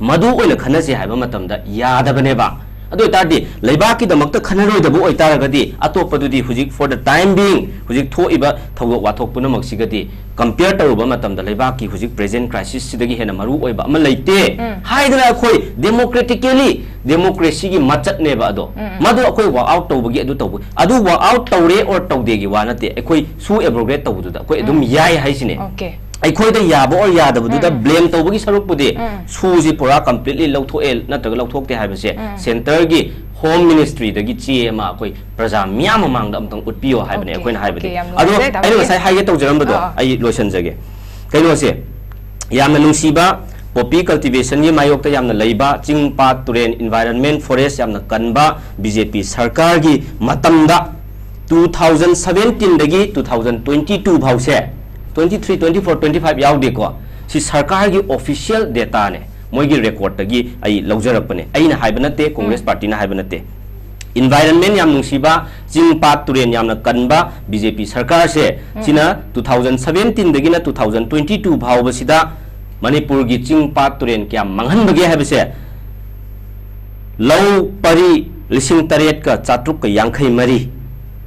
ꯃꯗꯨ ꯑꯣꯏꯅ ꯈꯟꯅꯁꯦ ꯍꯥꯏꯕ ꯃꯇꯝꯗ ꯌꯥꯗꯕꯅꯦꯕ꯫ ꯑꯗꯨ ꯑꯣꯏꯇꯥꯔꯗꯤ ꯂꯩꯕꯥꯛꯀꯤꯗꯃꯛꯇ ꯈꯟꯅꯔꯣꯏꯗꯕ ꯑꯣꯏꯇꯥꯔꯒꯗꯤ, ꯑꯇꯣꯞꯄꯗꯨꯗꯤ ꯍꯧꯖꯤꯛ for the time being ꯍꯧꯖꯤꯛ ꯊꯣꯛꯏꯕ ꯊꯧꯗꯣꯛ ꯋꯥꯊꯣꯛ ꯄꯨꯝꯅꯃꯛꯁꯤꯒꯗꯤ compare ꯇꯧꯔꯨꯕ ꯃꯇꯝꯗ ꯂꯩꯕꯥꯛꯀꯤ ꯍꯧꯖꯤꯛ present crisis ꯁꯤꯗꯒꯤ ꯍꯦꯟꯅ ꯃꯔꯨ ꯑꯣꯏꯕ ꯑꯃ ꯂꯩꯇꯦ ꯍꯥꯏꯗꯅ ꯑꯩꯈꯣꯏ democratically, democracy ꯒꯤ ꯃꯆꯠꯅꯦꯕ ꯑꯗꯣ꯫ ꯃꯗꯨ ꯑꯩꯈꯣꯏ walk out ꯇꯧꯕꯒꯤ, ꯑꯗꯨ ꯇꯧꯕ, ꯑꯗꯨ walk out ꯇꯧꯔꯦ or ꯇꯧꯗꯦꯒꯤ ꯋꯥ ꯅꯠꯇꯦ꯫ ꯑꯩꯈꯣꯏ ꯁꯨ abrogate ꯇꯧꯕꯗꯨꯗ ꯑꯩꯈꯣꯏ ꯑꯗꯨꯝ ꯌꯥꯏ ꯍꯥꯏꯁꯤꯅꯦ꯫ Okay. ꯑꯩꯈꯣꯏꯗ ꯌꯥꯕ or ꯌꯥꯗꯕꯗꯨꯗ blame ꯇꯧꯕꯒꯤ ꯁꯔꯨꯛꯄꯨꯗꯤ, ꯁꯨꯁꯤ ꯄꯨꯔꯥ completely ꯂꯧꯊꯣꯛꯑꯦ ꯅꯠꯇ꯭ꯔꯒ ꯂꯧꯊꯣꯛꯇꯦ ꯍꯥꯏꯕꯁꯦ centre ꯒꯤ Home Ministry ꯗꯒꯤ ꯆꯦ ꯑꯃ ꯑꯩꯈꯣꯏ ꯄ꯭ꯔꯖꯥ ꯃꯤꯌꯥꯝ ꯃꯃꯥꯡꯗ ꯑꯃꯨꯛꯇꯪ ꯎꯠꯄꯤꯌꯣ ꯍꯥꯏꯕꯅꯦ Okay, ꯑꯩꯈꯣꯏꯅ ꯍꯥꯏꯕꯗꯤ꯫ okay, ꯌꯥꯝ ꯑꯗꯣ ꯅꯨꯡꯉꯥꯏꯖꯔꯦ, ꯇꯥꯃꯣ꯫ ꯑꯩꯅ ꯉꯁꯥꯏ ꯍꯥꯏꯒꯦ ꯇꯧꯖꯔꯝꯕꯗꯣ ꯑꯥ, ꯑꯥ꯫ ꯑꯩ ꯂꯣꯏꯁꯤꯟꯖꯒꯦ꯫ ꯀꯩꯅꯣꯁꯦ, ꯌꯥꯝꯅ ꯅꯨꯡꯁꯤꯕ poppy cultivation ꯒꯤ ꯃꯥꯌꯣꯛꯇ ꯌꯥꯝꯅ ꯂꯩꯕ, ꯆꯤꯡ, ꯄꯥꯠ, ꯇꯨꯔꯦꯟ, environment, forest ꯌꯥꯝꯅ ꯀꯟꯕ B J P ꯁꯔꯀꯥꯔꯒꯤ ꯃꯇꯝꯗ, two thousand seventeen ꯗꯒꯤ two thousand twenty two ꯐꯥꯎꯁꯦ, twenty three, twenty four, twenty five ꯌꯥꯎꯗꯦꯀꯣ, ꯁꯤ ꯁꯔꯀꯥꯔꯒꯤ official data ꯅꯦ, ꯃꯣꯏꯒꯤ record ꯇꯒꯤ ꯑꯩ ꯂꯧꯖꯔꯛꯄꯅꯦ꯫ ꯑꯩꯅ ꯍꯥꯏꯕ ꯅꯠꯇꯦ, Congress party ꯅ ꯍꯥꯏꯕ ꯅꯠꯇꯦ꯫ Environment ꯌꯥꯝ ꯅꯨꯡꯁꯤꯕ, ꯆꯤꯡ, ꯄꯥꯠ, ꯇꯨꯔꯦꯟ ꯌꯥꯝꯅ ꯀꯟꯕ B J P ꯁꯔꯀꯥꯔꯁꯦ, ꯁꯤꯅ two thousand seventeen ꯗꯒꯤꯅ two thousand twenty two ꯐꯥꯎꯕꯁꯤꯗ ꯃꯅꯤꯄꯨꯔꯒꯤ ꯆꯤꯡ, ꯄꯥꯠ, ꯇꯨꯔꯦꯟ ꯀꯌꯥꯝ ꯃꯥꯡꯍꯟꯕꯒꯦ ꯍꯥꯏꯕꯁꯦ, ꯂꯧ ꯄꯔꯤ ꯂꯤꯁꯤꯡ ꯇꯔꯦꯠꯀ ꯆꯥꯇ꯭ꯔꯨꯛꯀ ꯌꯥꯡꯈꯩ ꯃꯔꯤ,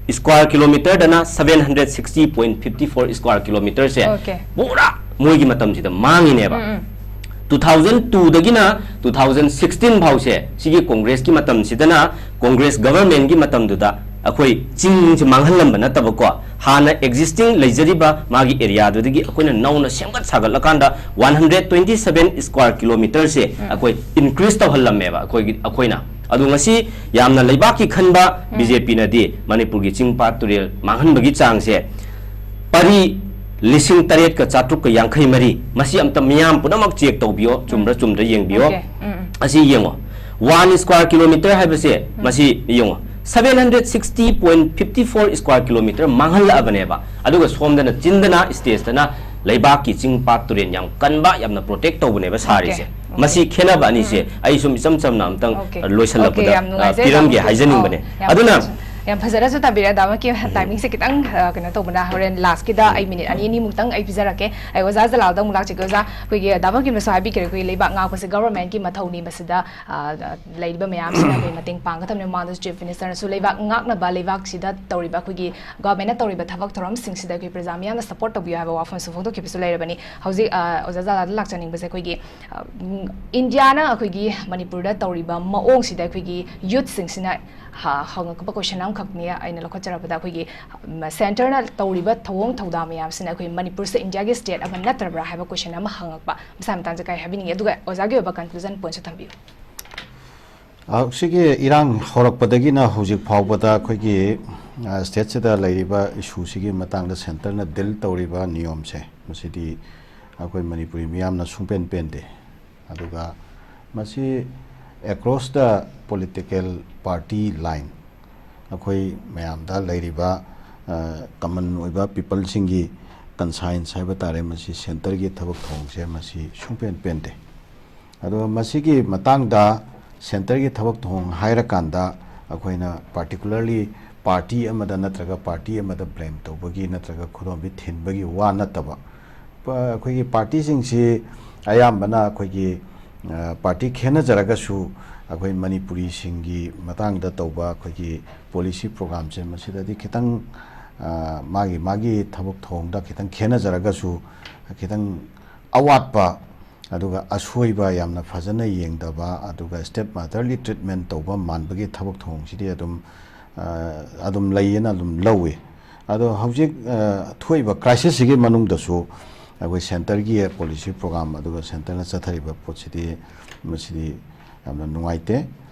square kilometre ꯗꯅ seven hundred sixty point fifty four square kilometre ꯁꯦ Okay. ꯄꯨꯔꯥ ꯃꯣꯏꯒꯤ ꯃꯇꯝꯁꯤꯗ ꯃꯥꯡꯉꯤꯅꯦꯕ꯫ Two thousand two ꯗꯒꯤꯅ two thousand sixteen ꯐꯥꯎꯁꯦ, ꯁꯤꯒꯤ Congress ꯀꯤ ꯃꯇꯝꯁꯤꯗꯅ, Congress government ꯀꯤ ꯃꯇꯝꯗꯨꯗ ꯑꯩꯈꯣꯏ ꯆꯤꯡꯁꯦ ꯃꯥꯡꯍꯜꯂꯝꯕ ꯅꯠꯇꯕꯀꯣ, ꯍꯥꯟꯅ existing ꯂꯩꯖꯔꯤꯕ ꯃꯥꯒꯤ areaꯗꯨꯗꯒꯤ ꯑꯩꯈꯣꯏꯅ ꯅꯧꯅ ꯁꯦꯝꯒꯠ ꯁꯥꯒꯠꯂꯀꯥꯟꯗ one hundred twenty seven square kilometerꯁꯦ ꯑꯩꯈꯣꯏ increase ꯇꯧꯍꯜꯂꯝꯃꯦꯕ ꯑꯩꯈꯣꯏꯒꯤ, ꯑꯩꯈꯣꯏꯅ꯫ ꯑꯗꯣ ꯉꯁꯤ ꯌꯥꯝꯅ ꯂꯩꯕꯥꯛꯀꯤ ꯈꯟꯕ BJPꯅꯗꯤ ꯃꯅꯤꯄꯨꯔꯒꯤ ꯆꯤꯡ ꯄꯥꯠ ꯇꯨꯔꯦꯜ ꯃꯥꯡꯍꯟꯕꯒꯤ ꯆꯥꯡꯁꯦ ꯄꯔꯤ ꯂꯤꯁꯤꯡ ꯇꯔꯦꯠꯀ ꯆꯥꯇ꯭ꯔꯨꯛꯀ ꯌꯥꯡꯈꯩ ꯃꯔꯤ, ꯃꯁꯤ ꯑꯝꯇ ꯃꯤꯌꯥꯝ ꯄꯨꯝꯅꯃꯛ check ꯇꯧꯕꯤꯌꯣ, ꯆꯨꯝꯕ꯭ꯔꯥ ꯆꯨꯝꯗ꯭ꯔꯥ ꯌꯦꯡꯕꯤꯌꯣ꯫ Okay. ꯎꯝ, ꯎꯝ. ꯑꯁꯤ ꯌꯦꯡꯉꯣ, one square kilometer ꯍꯥꯏꯕꯁꯦ ꯃꯁꯤ ꯌꯦꯡꯉꯣ, seven hundred sixty point fifty four square kilometer ꯃꯥꯡꯍꯜꯂꯛꯑꯕꯅꯦꯕ꯫ ꯑꯗꯨꯒ ꯁꯣꯝꯗꯅ ꯆꯤꯟꯗꯅ stateꯇꯅ ꯂꯩꯕꯥꯛꯀꯤ ꯆꯤꯡ ꯄꯥꯠ ꯇꯨꯔꯦꯜ ꯌꯥꯝ ꯀꯟꯕ, ꯌꯥꯝꯅ protect ꯇꯧꯕꯅꯦꯕ ꯁꯥꯔꯤꯁꯦ꯫ Okay. ꯃꯁꯤ ꯈꯦꯠꯅꯕ ꯑꯅꯤꯁꯦ ꯑꯩ ꯁꯨꯝ ꯏꯆꯝ ꯆꯝꯅ ꯑꯝꯇꯪ Okay. ꯂꯣꯏꯁꯤꯜꯂꯛꯄꯗ Okay, ꯌꯥꯝ ꯅꯨꯡꯉꯥꯏꯖꯩ, ꯄꯤꯔꯝꯒꯦ ꯇꯥꯃꯣ꯫ ꯍꯥꯏꯖꯅꯤꯡꯕꯅꯦ꯫ ꯑꯣ, ꯌꯥꯝ ꯑꯗꯨꯅ ꯐꯖ-, ꯌꯥꯝ ꯐꯖꯅꯁꯨ ꯇꯥꯕꯤꯔꯦ, ꯇꯥꯃꯣꯒꯤ timingꯁꯦ ꯈꯤꯇꯪ, ꯑ, ꯀꯩꯅꯣ ꯇꯧꯕꯅ, ꯍꯣꯔꯦꯟ lastꯀꯤꯗ ꯑꯩ minute ꯑꯅꯤ ꯑꯅꯤꯃꯨꯛꯇꯪ ꯑꯩ ꯄꯤꯖꯔꯛꯀꯦ꯫ ꯑꯩ ꯑꯣꯖꯥ ꯖꯂꯥꯜꯗ ꯑꯃꯨꯛ ꯂꯥꯛꯆꯒꯦ꯫ ꯑꯣꯖꯥ, ꯑꯩꯈꯣꯏꯒꯤ ꯇꯥꯃꯣꯒꯤꯅꯁꯨ ꯍꯥꯏꯕꯤꯈ꯭ꯔꯦ, ꯑꯩꯈꯣꯏꯒꯤ ꯂꯩꯕꯥꯛ ꯉꯥꯛꯄꯁꯦ governmentꯀꯤ ꯃꯊꯧꯅꯤ, ꯃꯁꯤꯗ, ꯑ, ꯂꯩꯔꯤꯕ ꯃꯌꯥꯝꯁꯤꯅ ꯑꯩꯈꯣꯏ ꯃꯇꯦꯡ ꯄꯥꯡꯒꯗꯕꯅꯤ꯫ ꯃꯃꯥꯡꯗꯁꯨ Chief Ministerꯅꯁꯨ ꯂꯩꯕꯥꯛ ꯉꯥꯛꯅꯕ, ꯂꯩꯕꯥꯛꯁꯤꯗ ꯇꯧꯔꯤꯕ, ꯑꯩꯈꯣꯏꯒꯤ governmentꯅ ꯇꯧꯔꯤꯕ ꯊꯕꯛ ꯊꯧꯔꯝꯁꯤꯡꯁꯤꯗ ꯑꯩꯈꯣꯏ ꯄ꯭ꯔꯖꯥ ꯃꯤꯌꯥꯝꯅ support ꯇꯧꯕꯤꯌꯨ ꯍꯥꯏꯕ ꯋꯥꯐꯝꯁꯨ ꯐꯣꯡꯗꯣꯛꯈꯤꯕꯁꯨ ꯂꯩꯔꯕꯅꯤ꯫ ꯍꯧꯖꯤꯛ, ꯑ, ꯑꯣꯖꯥ ꯖꯂꯥꯜꯗ ꯂꯥꯛꯆꯅꯤꯡꯕꯁꯦ, ꯑꯩꯈꯣꯏꯒꯤ, ꯑ, ꯎꯝ, ꯏꯟꯗꯤꯌꯥꯅ ꯑꯩꯈꯣꯏꯒꯤ ꯃꯅꯤꯄꯨꯔꯗ ꯇꯧꯔꯤꯕ ꯃꯑꯣꯡꯁꯤꯗ ꯑꯩꯈꯣꯏꯒꯤ youthꯁꯤꯡꯁꯤꯅ ꯍ-, ꯍꯪꯉꯛꯄ question ꯑꯃꯈꯛꯅꯤ ꯑꯩꯅ ꯂꯧꯈꯠꯆꯔꯛꯄꯗ, ꯑꯩꯈꯣꯏꯒꯤ, ꯎꯝ, centreꯅ ꯇꯧꯔꯤꯕ ꯊꯧꯑꯣꯡ ꯊꯧꯗꯥꯡ ꯃꯌꯥꯝꯁꯤꯅ ꯑꯩꯈꯣꯏ ꯃꯅꯤꯄꯨꯔꯁꯦ ꯏꯟꯗꯤꯌꯥꯒꯤ state ꯑꯃ ꯅꯠꯇ꯭ꯔꯕ꯭ꯔꯥ ꯍꯥꯏꯕ question ꯑꯃ ꯍꯪꯉꯛꯄ, ꯃꯁꯥꯒꯤ ꯃꯇꯥꯡꯁꯦ ꯀꯔꯤ ꯍꯥꯏꯕꯤꯅꯤꯡꯉꯤ? ꯑꯗꯨꯒ ꯑꯣꯖꯥꯒꯤ ꯑꯣꯏꯕ conclusion pointꯁꯨ ꯊꯝꯕꯤꯌꯨ꯫ ꯍꯧꯖꯤꯛꯀꯤ ꯏꯔꯥꯡ ꯍꯧꯔꯛꯄꯗꯒꯤꯅ ꯍꯧꯖꯤꯛ ꯐꯥꯎꯕꯗ ꯑꯩꯈꯣꯏꯒꯤ, ꯑ, stateꯁꯤꯗ ꯂꯩꯔꯤꯕ issueꯁꯤꯒꯤ ꯃꯇꯥꯡꯗ centreꯅ deal ꯇꯧꯔꯤꯕ ꯅꯤꯌꯣꯝꯁꯦ, ꯃꯁꯤꯗꯤ ꯑꯩꯈꯣꯏ ꯃꯅꯤꯄꯨꯔꯤ ꯃꯤꯌꯥꯝꯅ ꯁꯨꯡꯄꯦꯟ ꯄꯦꯟꯗꯦ꯫ ꯑꯗꯨꯒ ꯃꯁꯤ across the political party line ꯑꯩꯈꯣꯏ ꯃꯌꯥꯝꯗ ꯂꯩꯔꯤꯕ, ꯑ, common ꯑꯣꯏꯕ peopleꯁꯤꯡꯒꯤ conscience ꯍꯥꯏꯕ ꯇꯥꯔꯦ, ꯃꯁꯤ centreꯒꯤ ꯊꯕꯛ ꯊꯧꯑꯣꯡꯁꯦ ꯃꯁꯤ ꯁꯨꯡꯄꯦꯟ ꯄꯦꯟꯗꯦ꯫ ꯑꯗꯨꯒ ꯃꯁꯤꯒꯤ ꯃꯇꯥꯡꯗ centreꯒꯤ ꯊꯕꯛ ꯊꯧꯑꯣꯡ ꯍꯥꯏꯔꯀꯥꯟꯗ ꯑꯩꯈꯣꯏꯅ particularly party ꯑꯃꯗ ꯅꯠꯇ꯭ꯔꯒ party ꯑꯃꯗ blame ꯇꯧꯕꯒꯤ ꯅꯠꯇ꯭ꯔꯒ ꯈꯨꯗꯣꯝꯕꯤ ꯊꯤꯟꯕꯒꯤ ꯋꯥ ꯅꯠꯇꯕ, ꯄ-, ꯑꯩꯈꯣꯏꯒꯤ partyꯁꯤꯡꯁꯤ ꯑꯌꯥꯝꯕꯅ ꯑꯩꯈꯣꯏꯒꯤ, ꯑ, party ꯈꯦꯠꯅꯖꯔꯒꯁꯨ ꯑꯩꯈꯣꯏ ꯃꯅꯤꯄꯨꯔꯤꯁꯤꯡꯒꯤ ꯃꯇꯥꯡꯗ ꯇꯧꯕ ꯑꯩꯈꯣꯏꯒꯤ policy programꯁꯦ ꯃꯁꯤꯗꯗꯤ ꯈꯤꯇꯪ, ꯑ, ꯃꯥꯒꯤ ꯃꯥꯒꯤ ꯊꯕꯛ ꯊꯧꯑꯣꯡꯗ ꯈꯤꯇꯪ ꯈꯦꯠꯅꯖꯔꯒꯁꯨ ꯈꯤꯇꯪ ꯑꯋꯥꯠꯄ ꯑꯗꯨꯒ ꯑꯁꯣꯏꯕ ꯌꯥꯝꯅ ꯐꯖꯅ ꯌꯦꯡꯗꯕ, ꯑꯗꯨꯒ stepmotherly treatment ꯇꯧꯕ ꯃꯥꯟꯕꯒꯤ ꯊꯕꯛ ꯊꯧꯑꯣꯡꯁꯤꯗꯤ ꯑꯗꯨꯝ ꯑ, ꯑꯗꯨꯝ ꯂꯩꯌꯦꯅ ꯑꯗꯨꯝ ꯂꯧꯏ꯫ ꯑꯗꯣ ꯍꯧꯖꯤꯛ, ꯑ, ꯊꯣꯛꯏꯕ crisis ꯁꯤꯒꯤ ꯃꯅꯨꯡꯗꯁꯨ ꯑꯩꯈꯣꯏ centre ꯒꯤ policy program ꯑꯗꯨꯒ centre ꯅ ꯆꯠꯊꯔꯤꯕ ꯄꯣꯠꯁꯤꯗꯤ, ꯃꯁꯤꯗꯤ ꯌꯥꯝꯅ ꯅꯨꯡꯉꯥꯏꯇꯦ꯫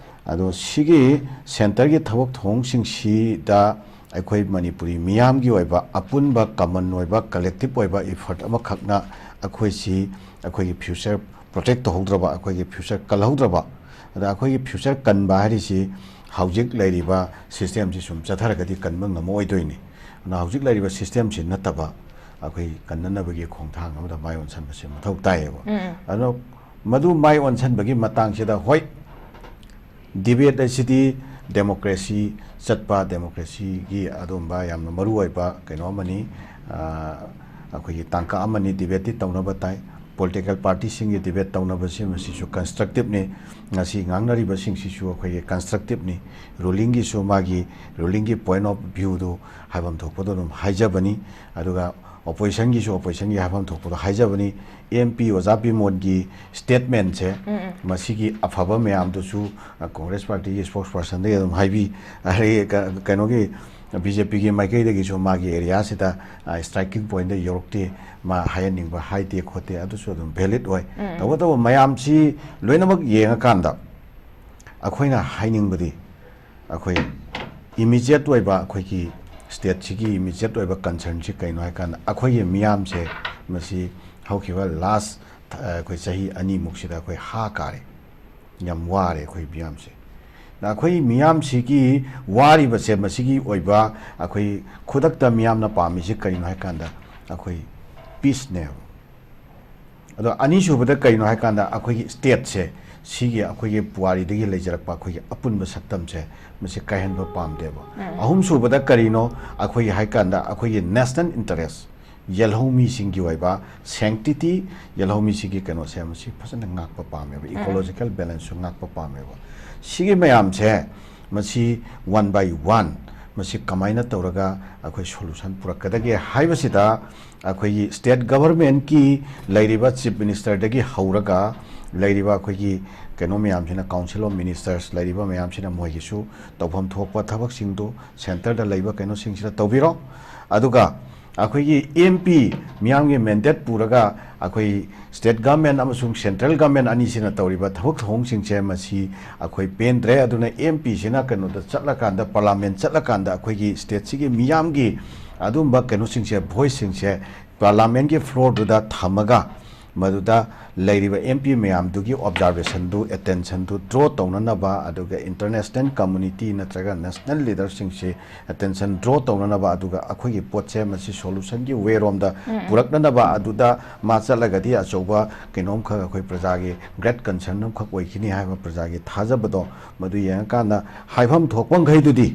ꯑꯗꯣ ꯁꯤꯒꯤ centre ꯒꯤ ꯊꯕꯛ ꯊꯧꯑꯣꯡꯁꯤꯡꯁꯤꯗ ꯑꯩꯈꯣꯏ ꯃꯅꯤꯄꯨꯔꯤ ꯃꯤꯌꯥꯝꯒꯤ ꯑꯣꯏꯕ ꯑꯄꯨꯟꯕ common ꯑꯣꯏꯕ collective ꯑꯣꯏꯕ effort ꯑꯃꯈꯛꯅ ꯑꯩꯈꯣꯏꯁꯤ, ꯑꯩꯈꯣꯏꯒꯤ future protect ꯇꯧꯍꯧꯗ꯭ꯔꯕ, ꯑꯩꯈꯣꯏꯒꯤ future ꯀꯜꯍꯧꯗ꯭ꯔꯕ, ꯑꯗ ꯑꯩꯈꯣꯏꯒꯤ future ꯀꯟꯕ ꯍꯥꯏꯔꯤꯁꯤ ꯍꯧꯖꯤꯛ ꯂꯩꯔꯤꯕ system ꯁꯤ ꯁꯨꯝ ꯆꯠꯊꯔꯒꯗꯤ ꯀꯟꯕ ꯉꯝꯃꯛꯑꯣꯏꯗꯣꯏꯅꯤ꯫ ꯑꯗꯨꯅ ꯍꯧꯖꯤꯛ ꯂꯩꯔꯤꯕ system ꯁꯤ ꯅꯠꯇꯕ ꯑꯩꯈꯣꯏ ꯀꯟꯅꯅꯕꯒꯤ ꯈꯣꯡꯊꯥꯡ ꯑꯃꯗ ꯃꯥꯏ ꯑꯣꯟꯁꯤꯟꯕꯁꯤ ꯃꯊꯧ ꯇꯥꯏꯌꯦꯕ꯫ ꯎꯝ꯫ ꯑꯗꯣ ꯃꯗꯨ ꯃꯥꯏ ꯑꯣꯟꯁꯤꯟꯕꯒꯤ ꯃꯇꯥꯡꯁꯤꯗ, ꯍꯣꯏ, debate ꯑꯁꯤꯗꯤ democracy ꯆꯠꯄ, democracy ꯒꯤ ꯑꯗꯨꯒꯨꯝꯕ ꯌꯥꯝꯅ ꯃꯔꯨ ꯑꯣꯏꯕ ꯀꯩꯅꯣ ꯑꯃꯅꯤ꯫ ꯑ, ꯑꯩꯈꯣꯏꯒꯤ ꯇꯥꯡꯀꯛ ꯑꯃꯅꯤ, debate ꯇꯤ ꯇꯧꯅꯕ ꯇꯥꯏ꯫ Political party ꯁꯤꯡꯒꯤ debate ꯇꯧꯅꯕꯁꯤ ꯃꯁꯤꯁꯨ constructive ꯅꯤ꯫ ꯉꯁꯤ ꯉꯥꯡꯅꯔꯤꯕꯁꯤꯡꯁꯤꯁꯨ ꯑꯩꯈꯣꯏꯒꯤ constructive ꯅꯤ꯫ Ruling ꯒꯤꯁꯨ ꯃꯥꯒꯤ ruling ꯒꯤ point of view ꯗꯨ ꯍꯥꯏꯐꯝ ꯊꯣꯛꯄꯗꯣ ꯑꯗꯨꯝ ꯍꯥꯏꯖꯕꯅꯤ꯫ ꯑꯗꯨꯒ opposition ꯒꯤꯁꯨ opposition ꯒꯤ ꯍꯥꯏꯐꯝ ꯊꯣꯛꯄꯗꯣ ꯍꯥꯏꯖꯕꯅꯤ꯫ M P ꯑꯣꯖꯥ ꯕꯤꯃꯣꯟꯒꯤ statement ꯁꯦ, ꯎꯝ, ꯎꯝ꯫ ꯃꯁꯤꯒꯤ ꯑꯐꯕ ꯃꯌꯥꯝꯗꯨꯁꯨ, ꯑ, Congress party ꯒꯤ spokesperson ꯗꯒꯤ ꯑꯗꯨꯝ ꯍꯥꯏꯕꯤ, ꯍꯥꯏꯗꯤ ꯀ-, ꯀꯩꯅꯣꯒꯤ B J P ꯒꯤ ꯃꯥꯏꯀꯩꯗꯒꯤꯁꯨ ꯃꯥꯒꯤ area ꯁꯤꯗ, ꯑ, striking point ꯗ ꯌꯧꯔꯛꯇꯦ, ꯃꯥ ꯍꯥꯏꯍꯟꯅꯤꯡꯕ ꯍꯥꯏꯗꯦ ꯈꯣꯠꯇꯦ, ꯑꯗꯨꯁꯨ ꯑꯗꯨꯝ valid ꯑꯣꯏ꯫ ꯎꯝ꯫ ꯇꯧꯕꯇꯕꯨ ꯃꯌꯥꯝꯁꯤ ꯂꯣꯏꯅꯃꯛ ꯌꯦꯡꯉꯀꯥꯟꯗ ꯑꯩꯈꯣꯏꯅ ꯍꯥꯏꯅꯤꯡꯕꯗꯤ, ꯑꯩꯈꯣꯏ immediate ꯑꯣꯏꯕ, ꯑꯩꯈꯣꯏꯒꯤ state ꯁꯤꯒꯤ immediate ꯑꯣꯏꯕ concern ꯁꯤ ꯀꯩꯅꯣ ꯍꯥꯏ ꯀꯥꯟꯗ, ꯑꯩꯈꯣꯏꯒꯤ ꯃꯤꯌꯥꯝꯁꯦ ꯃꯁꯤ ꯍꯧꯈꯤꯕ last, ꯑ, ꯑꯩꯈꯣꯏ ꯆꯍꯤ ꯑꯅꯤꯃꯨꯛꯁꯤꯗ ꯑꯩꯈꯣꯏ ꯍꯥ ꯀꯥꯔꯦ, ꯌꯥꯝ ꯋꯥꯔꯦ ꯑꯩꯈꯣꯏ ꯃꯤꯌꯥꯝꯁꯦ꯫ ꯑꯗ ꯑꯩꯈꯣꯏ ꯃꯤꯌꯥꯝꯁꯤꯒꯤ ꯋꯥꯔꯤꯕꯁꯦ, ꯃꯁꯤꯒꯤ ꯑꯣꯏꯕ ꯑꯩꯈꯣꯏ ꯈꯨꯗꯛꯇ ꯃꯤꯌꯥꯝꯅ ꯄꯥꯝꯃꯤꯁꯤ ꯀꯔꯤꯅꯣ ꯍꯥꯏ ꯀꯥꯟꯗ, ꯑꯩꯈꯣꯏ peace ꯅꯦꯕ꯫ ꯑꯗꯣ ꯑꯅꯤꯁꯨꯕꯗ ꯀꯔꯤꯅꯣ ꯍꯥꯏ ꯀꯥꯟꯗ, ꯑꯩꯈꯣꯏꯒꯤ state ꯁꯦ, ꯁꯤꯒꯤ ꯑꯩꯈꯣꯏꯒꯤ ꯄꯨꯋꯥꯔꯤꯗꯒꯤ ꯂꯩꯖꯔꯛꯄ ꯑꯩꯈꯣꯏꯒꯤ ꯑꯄꯨꯟꯕ ꯁꯛꯇꯝꯁꯦ, ꯃꯁꯤ ꯀꯥꯏꯍꯟꯕ ꯄꯥꯝꯗꯦꯕ꯫ ꯎꯝ꯫ ꯑꯍꯨꯝꯁꯨꯕꯗ ꯀꯔꯤꯅꯣ ꯑꯩꯈꯣꯏꯒꯤ ꯍꯥꯏ ꯀꯥꯟꯗ, ꯑꯩꯈꯣꯏꯒꯤ national interest, ꯌꯦꯜꯍꯧꯃꯤꯁꯤꯡꯒꯤ ꯑꯣꯏꯕ sanctity, ꯌꯦꯜꯍꯧꯃꯤꯁꯤꯡꯒꯤ ꯀꯩꯅꯣꯁꯦ ꯃꯁꯤ ꯐꯖꯅ ꯉꯥꯛꯄ ꯄꯥꯝꯃꯦꯕ, ꯎꯝ, ꯎꯝ꯫ Ecological balance ꯁꯨ ꯉꯥꯛꯄ ꯄꯥꯝꯃꯦꯕ꯫ ꯁꯤꯒꯤ ꯃꯌꯥꯝꯁꯦ, ꯃꯁꯤ one by one, ꯃꯁꯤ ꯀꯃꯥꯏꯅ ꯇꯧꯔꯒ ꯑꯩꯈꯣꯏ solution ꯄꯨꯔꯛꯀꯗꯒꯦ ꯍꯥꯏꯕꯁꯤꯗ, ꯑꯩꯈꯣꯏꯒꯤ state government ꯀꯤ ꯂꯩꯔꯤꯕ Chief Minister ꯗꯒꯤ ꯍꯧꯔꯒ, ꯂꯩꯔꯤꯕ ꯑꯩꯈꯣꯏꯒꯤ ꯀꯩꯅꯣ ꯃꯌꯥꯝꯁꯤꯅ, Council of Ministers ꯂꯩꯔꯤꯕ ꯃꯌꯥꯝꯁꯤꯅ ꯃꯣꯏꯒꯤꯁꯨ ꯇꯧꯐꯝ ꯊꯣꯛꯄ ꯊꯕꯛꯁꯤꯡꯗꯨ centreꯗ ꯂꯩꯕ ꯀꯩꯅꯣꯁꯤꯡꯁꯤꯗ ꯇꯧꯕꯤꯔꯣ꯫ ꯑꯗꯨꯒ ꯑꯩꯈꯣꯏꯒꯤ MP ꯃꯤꯌꯥꯝꯒꯤ mandate ꯄꯨꯔꯒ ꯑꯩꯈꯣꯏ state government ꯑꯃꯁꯨꯡ central government ꯑꯅꯤꯁꯤꯅ ꯇꯧꯔꯤꯕ ꯊꯕꯛ ꯊꯧꯑꯣꯡꯁꯤꯡꯁꯦ ꯃꯁꯤ ꯑꯩꯈꯣꯏ ꯄꯦꯟꯗ꯭ꯔꯦ꯫ ꯑꯗꯨꯅ MPꯁꯤꯅ ꯀꯩꯅꯣꯗ ꯆꯠꯂꯀꯥꯟꯗ, parliament ꯆꯠꯂꯀꯥꯟꯗ ꯑꯩꯈꯣꯏꯒꯤ stateꯁꯤꯒꯤ ꯃꯤꯌꯥꯝꯒꯤ ꯑꯗꯨꯝꯕ ꯀꯩꯅꯣꯁꯤꯡꯁꯦ, voiceꯁꯤꯡꯁꯦ parliamentꯀꯤ floorꯗꯨꯗ ꯊꯝꯃꯒ ꯃꯗꯨꯗ ꯂꯩꯔꯤꯕ MP ꯃꯌꯥꯝꯗꯨꯒꯤ observationꯗꯨ, attentionꯗꯨ draw ꯇꯧꯅꯅꯕ, ꯑꯗꯨꯒ international community ꯅꯠꯇ꯭ꯔꯒ national leaderꯁꯤꯡꯁꯤ attention draw ꯇꯧꯅꯅꯕ, ꯑꯗꯨꯒ ꯑꯩꯈꯣꯏꯒꯤ ꯄꯣꯠꯁꯦ ꯃꯁꯤ solutionꯒꯤ way ꯔꯣꯝꯗ ꯎꯝ, ꯎꯝ꯫ ꯄꯨꯔꯛꯅꯅꯕ, ꯑꯗꯨꯗ ꯃꯥ ꯆꯠꯂꯒꯗꯤ ꯑꯆꯧꯕ ꯀꯩꯅꯣꯝꯈꯛ, ꯑꯩꯈꯣꯏ ꯄ꯭ꯔꯖꯥꯒꯤ great concern ꯑꯃꯈꯛ ꯑꯣꯏꯈꯤꯅꯤ ꯍꯥꯏꯕ ꯄ꯭ꯔꯖꯥꯒꯤ ꯊꯥꯖꯕꯗꯣ ꯃꯗꯨ ꯌꯦꯡꯉꯀꯥꯟꯗ ꯍꯥꯏꯐꯝ ꯊꯣꯛꯄ ꯃꯈꯩꯗꯨꯗꯤ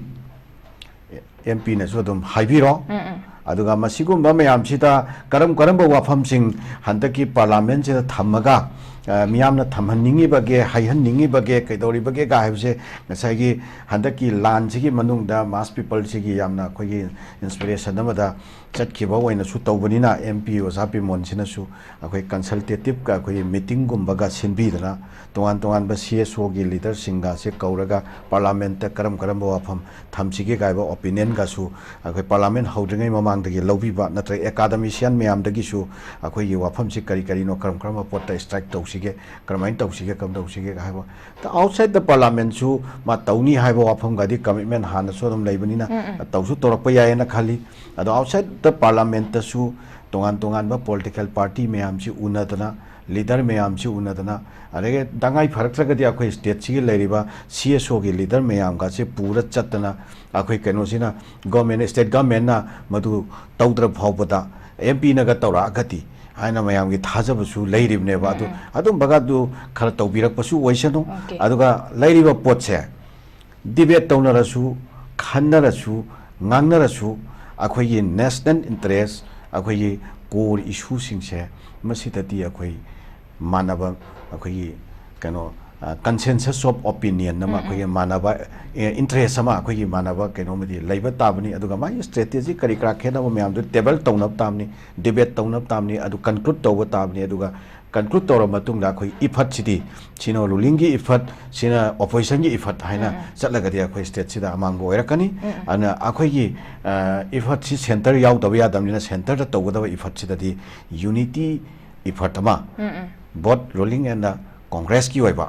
MPꯅꯁꯨ ꯑꯗꯨꯝ ꯍꯥꯏꯕꯤꯔꯣ꯫ ꯎꯝ, ꯎꯝ꯫ ꯑꯗꯨꯒ ꯃꯁꯤꯒꯨꯝꯕ ꯃꯌꯥꯝꯁꯤꯗ ꯀꯔꯝ ꯀꯔꯝꯕ ꯋꯥꯐꯝꯁꯤꯡ ꯍꯟꯗꯛꯀꯤ parliamentꯁꯤꯗ ꯊꯝꯃꯒ, ꯑ, ꯃꯤꯌꯥꯝꯅ ꯊꯝꯍꯟꯅꯤꯡꯉꯤꯕꯒꯦ, ꯍꯥꯏꯍꯟꯅꯤꯡꯉꯤꯕꯒꯦ, ꯀꯩꯗꯧꯔꯤꯕꯒꯦꯒ ꯍꯥꯏꯕꯁꯦ ꯉꯁꯥꯏꯒꯤ ꯍꯟꯗꯛꯀꯤ ꯂꯥꯟꯁꯤꯒꯤ ꯃꯅꯨꯡꯗ mass peopleꯁꯤꯒꯤ ꯌꯥꯝꯅ ꯑꯩꯈꯣꯏꯒꯤ inspiration ꯑꯃꯗ ꯆꯠꯈꯤꯕ ꯑꯣꯏꯅꯁꯨ ꯇꯧꯕꯅꯤꯅ, MP ꯑꯣꯖꯥ ꯕꯤꯃꯣꯟꯁꯤꯅꯁꯨ ꯑꯩꯈꯣꯏ consultative ꯑꯩꯈꯣꯏꯒꯤ meetingꯒꯨꯝꯕꯒ ꯁꯤꯟꯕꯤꯗꯅ, ꯇꯣꯉꯥꯟ ꯇꯣꯉꯥꯟꯕ CSOꯒꯤ leaderꯁꯤꯡꯒꯁꯦ ꯀꯧꯔꯒ parliamentꯇ ꯀꯔꯝ ꯀꯔꯝꯕ ꯋꯥꯐꯝ ꯊꯝꯁꯤꯒꯦ ꯀꯥꯏꯕ opinionꯒꯁꯨ ꯑꯩꯈꯣꯏ parliament ꯍꯧꯗ꯭ꯔꯤꯉꯩ ꯃꯃꯥꯡꯗꯒꯤ ꯂꯧꯕꯤꯕ, ꯅꯠꯇ꯭ꯔꯒ academician ꯃꯌꯥꯝꯗꯒꯤꯁꯨ ꯑꯩꯈꯣꯏꯒꯤ ꯋꯥꯐꯝꯁꯤ ꯀꯔꯤ ꯀꯔꯤꯅꯣ, ꯀꯔꯝ ꯀꯔꯝꯕ ꯄꯣꯠꯇ strike ꯇꯧꯁꯤꯒꯦ, ꯀꯔꯝꯍꯥꯏꯅ ꯇꯧꯁꯤꯒꯦ, ꯀꯔꯝ ꯇꯧꯁꯤꯒꯦ ꯍꯥꯏꯕ꯫ Outside the parliamentꯁꯨ ꯃꯥ ꯇꯧꯅꯤ ꯍꯥꯏꯕ ꯋꯥꯐꯝꯒꯗꯤ commitment ꯍꯥꯟꯅꯁꯨ ꯑꯗꯨꯝ ꯂꯩꯕꯅꯤꯅ, ꯎꯝ, ꯎꯝ꯫ ꯇꯧꯁꯨ ꯇꯧꯔꯛꯄ ꯌꯥꯏꯌꯦꯅ ꯈꯜꯂꯤ꯫ ꯑꯗꯣ outside the parliamentꯇꯁꯨ ꯇꯣꯉꯥꯟ ꯇꯣꯉꯥꯟꯕ political party ꯃꯌꯥꯝꯁꯤ ꯎꯅꯗꯅ, leader ꯃꯌꯥꯝꯁꯤ ꯎꯅꯗꯅ, ꯑꯗꯒꯤ ꯇꯉꯥꯏ ꯐꯔꯛꯇ꯭ꯔꯒꯗꯤ ꯑꯩꯈꯣꯏ stateꯁꯤꯒꯤ ꯂꯩꯔꯤꯕ CSOꯒꯤ leader ꯃꯌꯥꯝꯒꯁꯦ ꯄꯨꯔ ꯆꯠꯇꯅ, ꯑꯩꯈꯣꯏ ꯀꯩꯅꯣꯁꯤꯅ, government, state governmentꯅ ꯃꯗꯨ ꯇꯧꯗ꯭ꯔ ꯐꯥꯎꯕꯗ MPꯅꯒ ꯇꯧꯔꯛꯑꯒꯗꯤ ꯍꯥꯏꯅ ꯃꯌꯥꯝꯒꯤ ꯊꯥꯖꯕꯁꯨ ꯂꯩꯔꯤꯕꯅꯦꯕ꯫ ꯑꯗꯨ, ꯎꯝ, ꯎꯝ꯫ ꯑꯗꯨꯝꯕꯒ ꯑꯗꯨ ꯈꯔ ꯇꯧꯕꯤꯔꯛꯄꯁꯨ ꯑꯣꯏꯁꯅꯨ꯫ Okay꯫ ꯑꯗꯨꯒ ꯂꯩꯔꯤꯕ ꯄꯣꯠꯁꯦ debate ꯇꯧꯅꯔꯁꯨ, ꯈꯟꯅꯔꯁꯨ, ꯉꯥꯡꯅꯔꯁꯨ, ꯑꯩꯈꯣꯏꯒꯤ national interest, ꯑꯩꯈꯣꯏꯒꯤ core issueꯁꯤꯡꯁꯦ, ꯃꯁꯤꯗꯗꯤ ꯑꯩꯈꯣꯏ ꯃꯥꯟꯅꯕ, ꯑꯩꯈꯣꯏꯒꯤ ꯀꯩꯅꯣ, ꯀꯟꯁꯦꯟꯁꯁ ꯑꯣꯐ ꯑꯣꯄꯤꯅꯤꯌꯟ ꯑꯃ, ꯑꯩꯈꯣꯏꯒꯤ ꯃꯥꯟꯅꯕ ꯏꯟꯇꯔꯦꯁ ꯑꯃ, ꯑꯩꯈꯣꯏꯒꯤ ꯃꯥꯟꯅꯕ ꯀꯩꯅꯣꯃꯗꯤ ꯂꯩꯕ ꯇꯥꯕꯅꯤ꯫ ꯑꯗꯨꯒ ꯃꯥꯒꯤ ꯁ꯭ꯇ꯭ꯔꯦꯇꯦꯖꯤ ꯀꯔꯤ ꯀꯔꯥ ꯈꯦꯠꯅꯕ ꯃꯌꯥꯝꯗꯨ ꯇꯦꯕꯜ ꯇꯧꯅꯕ ꯇꯥꯕꯅꯤ, ꯗꯤꯕꯦꯠ ꯇꯧꯅꯕ ꯇꯥꯕꯅꯤ, ꯑꯗꯨ ꯀꯟꯀ꯭ꯂꯨꯗ ꯇꯧꯕ ꯇꯥꯕꯅꯤ꯫ ꯑꯗꯨꯒ ꯀꯟꯀ꯭ꯂꯨꯗ ꯇꯧꯔꯕ ꯃꯇꯨꯡꯗ ꯑꯩꯈꯣꯏ ꯏꯐꯠꯁꯤꯗꯤ, ꯁꯤꯅ ꯔꯨꯂꯤꯡꯒꯤ ꯏꯐꯠ, ꯁꯤꯅ ꯑꯣꯄꯣꯖꯤꯁꯟꯒꯤ ꯏꯐꯠ ꯍꯥꯏꯅ ꯆꯠꯂꯒꯗꯤ ꯑꯩꯈꯣꯏ ꯁ꯭ꯇꯦꯠꯁꯤꯗ ꯑꯃꯥꯡꯕ ꯑꯣꯏꯔꯛꯀꯅꯤ꯫ ꯑꯗꯨꯅ ꯑꯩꯈꯣꯏꯒꯤ ꯏꯐꯠꯁꯤ ꯁꯦꯟꯇꯔ ꯌꯥꯎꯗꯕ ꯌꯥꯗꯕꯅꯤꯅ, ꯁꯦꯟꯇꯔꯗ ꯇꯧꯒꯗꯕ ꯏꯐꯠꯁꯤꯗꯗꯤ ꯌꯨꯅꯤꯇꯤ ꯏꯐꯔꯠ ꯑꯃ, ꯕꯣꯠ ꯔꯨꯂꯤꯡ ꯑꯦꯟ ꯀꯣꯡꯒ꯭ꯔꯦꯁꯀꯤ ꯑꯣꯏꯕ,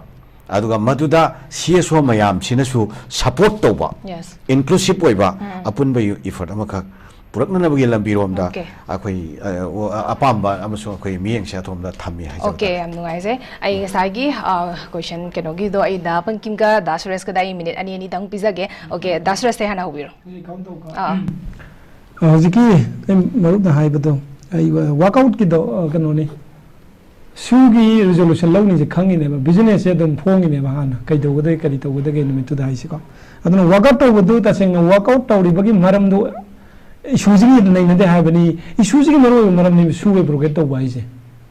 ꯑꯗꯨꯒ ꯃꯗꯨꯗ ꯁꯤ ꯑꯦꯁ ꯑꯣ ꯃꯌꯥꯝꯁꯤꯅꯁꯨ ꯁꯄꯣꯔꯠ ꯇꯧꯕ, ꯌꯦꯁ꯫ ꯏꯟꯀ꯭ꯂꯨꯁꯤꯞ ꯑꯣꯏꯕ ꯑꯄꯨꯟꯕ ꯏꯐꯔꯠ ꯑꯃꯈꯛ ꯄꯨꯔꯛꯅꯅꯕꯒꯤ ꯂꯝꯕꯤꯔꯣꯝꯗ ꯑꯣꯀꯦ꯫ ꯑꯩꯈꯣꯏ, ꯑ, ꯑ, ꯑꯄꯥꯝꯕ ꯑꯃꯁꯨꯡ ꯑꯩꯈꯣꯏ ꯃꯤꯠꯌꯦꯡꯁꯦ ꯑꯊꯣꯝꯗ ꯊꯝꯃꯤ ꯍꯥꯏꯖꯕ ꯑꯣꯀꯦ, ꯇꯥꯔꯦ꯫ ꯌꯥꯝ ꯅꯨꯡꯉꯥꯏꯖꯩ꯫ ꯑꯩ ꯉꯁꯥꯏꯒꯤ, ꯑ, ꯀꯣꯏꯁꯟ ꯀꯩꯅꯣꯒꯤꯗꯣ ꯑꯩ ꯗꯥ ꯄꯪꯀꯤꯝꯒ ꯗꯥ ꯁꯨꯔꯦꯁꯀꯗ ꯑꯩ ꯃꯤꯅꯤꯠ ꯑꯅꯤ ꯑꯅꯤꯗꯪ ꯄꯤꯖꯒꯦ꯫ ꯑꯣꯀꯦ, ꯗꯥ ꯁꯨꯔꯦꯁꯇꯩ ꯍꯥꯟꯅ ꯍꯧꯕꯤꯔꯣ꯫ ꯑꯩ ꯀꯥꯎꯟ ꯇꯧꯀꯣ꯫ ꯑꯥ꯫ ꯑ, ꯍꯧꯖꯤꯛꯀꯤ ꯑꯩ ꯃꯔꯨꯞꯅ ꯍꯥꯏꯕꯗꯣ, ꯑꯩ ꯋꯥ-, ꯋꯥꯛꯑꯥꯎꯠꯀꯤꯗꯣ, ꯑ, ꯀꯩꯅꯣꯅꯤ꯫ ꯁꯨꯒꯤ ꯔꯤꯖꯣꯂꯨꯁꯟ ꯂꯧꯅꯤꯁꯦ ꯈꯪꯉꯤꯅꯦꯕ, ꯕꯤꯖꯤꯅꯦꯁꯁꯦ ꯑꯗꯨꯝ ꯐꯣꯡꯉꯤꯅꯦꯕ ꯍꯥꯟꯅ, ꯀꯩꯗꯧꯒꯗꯒꯦ, ꯀꯔꯤ ꯇꯧꯒꯗꯒꯦ ꯅꯨꯃꯤꯠꯇꯨꯗ ꯍꯥꯏꯁꯤꯀꯣ꯫ ꯑꯗꯨꯅ ꯋꯥꯛꯑꯥꯎꯠ ꯇꯧꯕꯗꯨ ꯇꯁꯦꯡꯅ ꯋꯥꯛꯑꯥꯎꯠ ꯇꯧꯔꯤꯕꯒꯤ ꯃꯔꯝꯗꯨ ꯏꯁꯨꯁꯤꯒꯤ ꯅꯩꯅꯗꯦ ꯍꯥꯏꯕꯅꯤ, ꯏꯁꯨꯁꯤꯒꯤ ꯃꯔꯨꯑꯣꯏꯕ ꯃꯔꯝꯅꯤ ꯁꯨ ꯑꯦꯕ꯭ꯔꯣꯒꯦꯠ ꯇꯧꯕ ꯍꯥꯏꯁꯦ꯫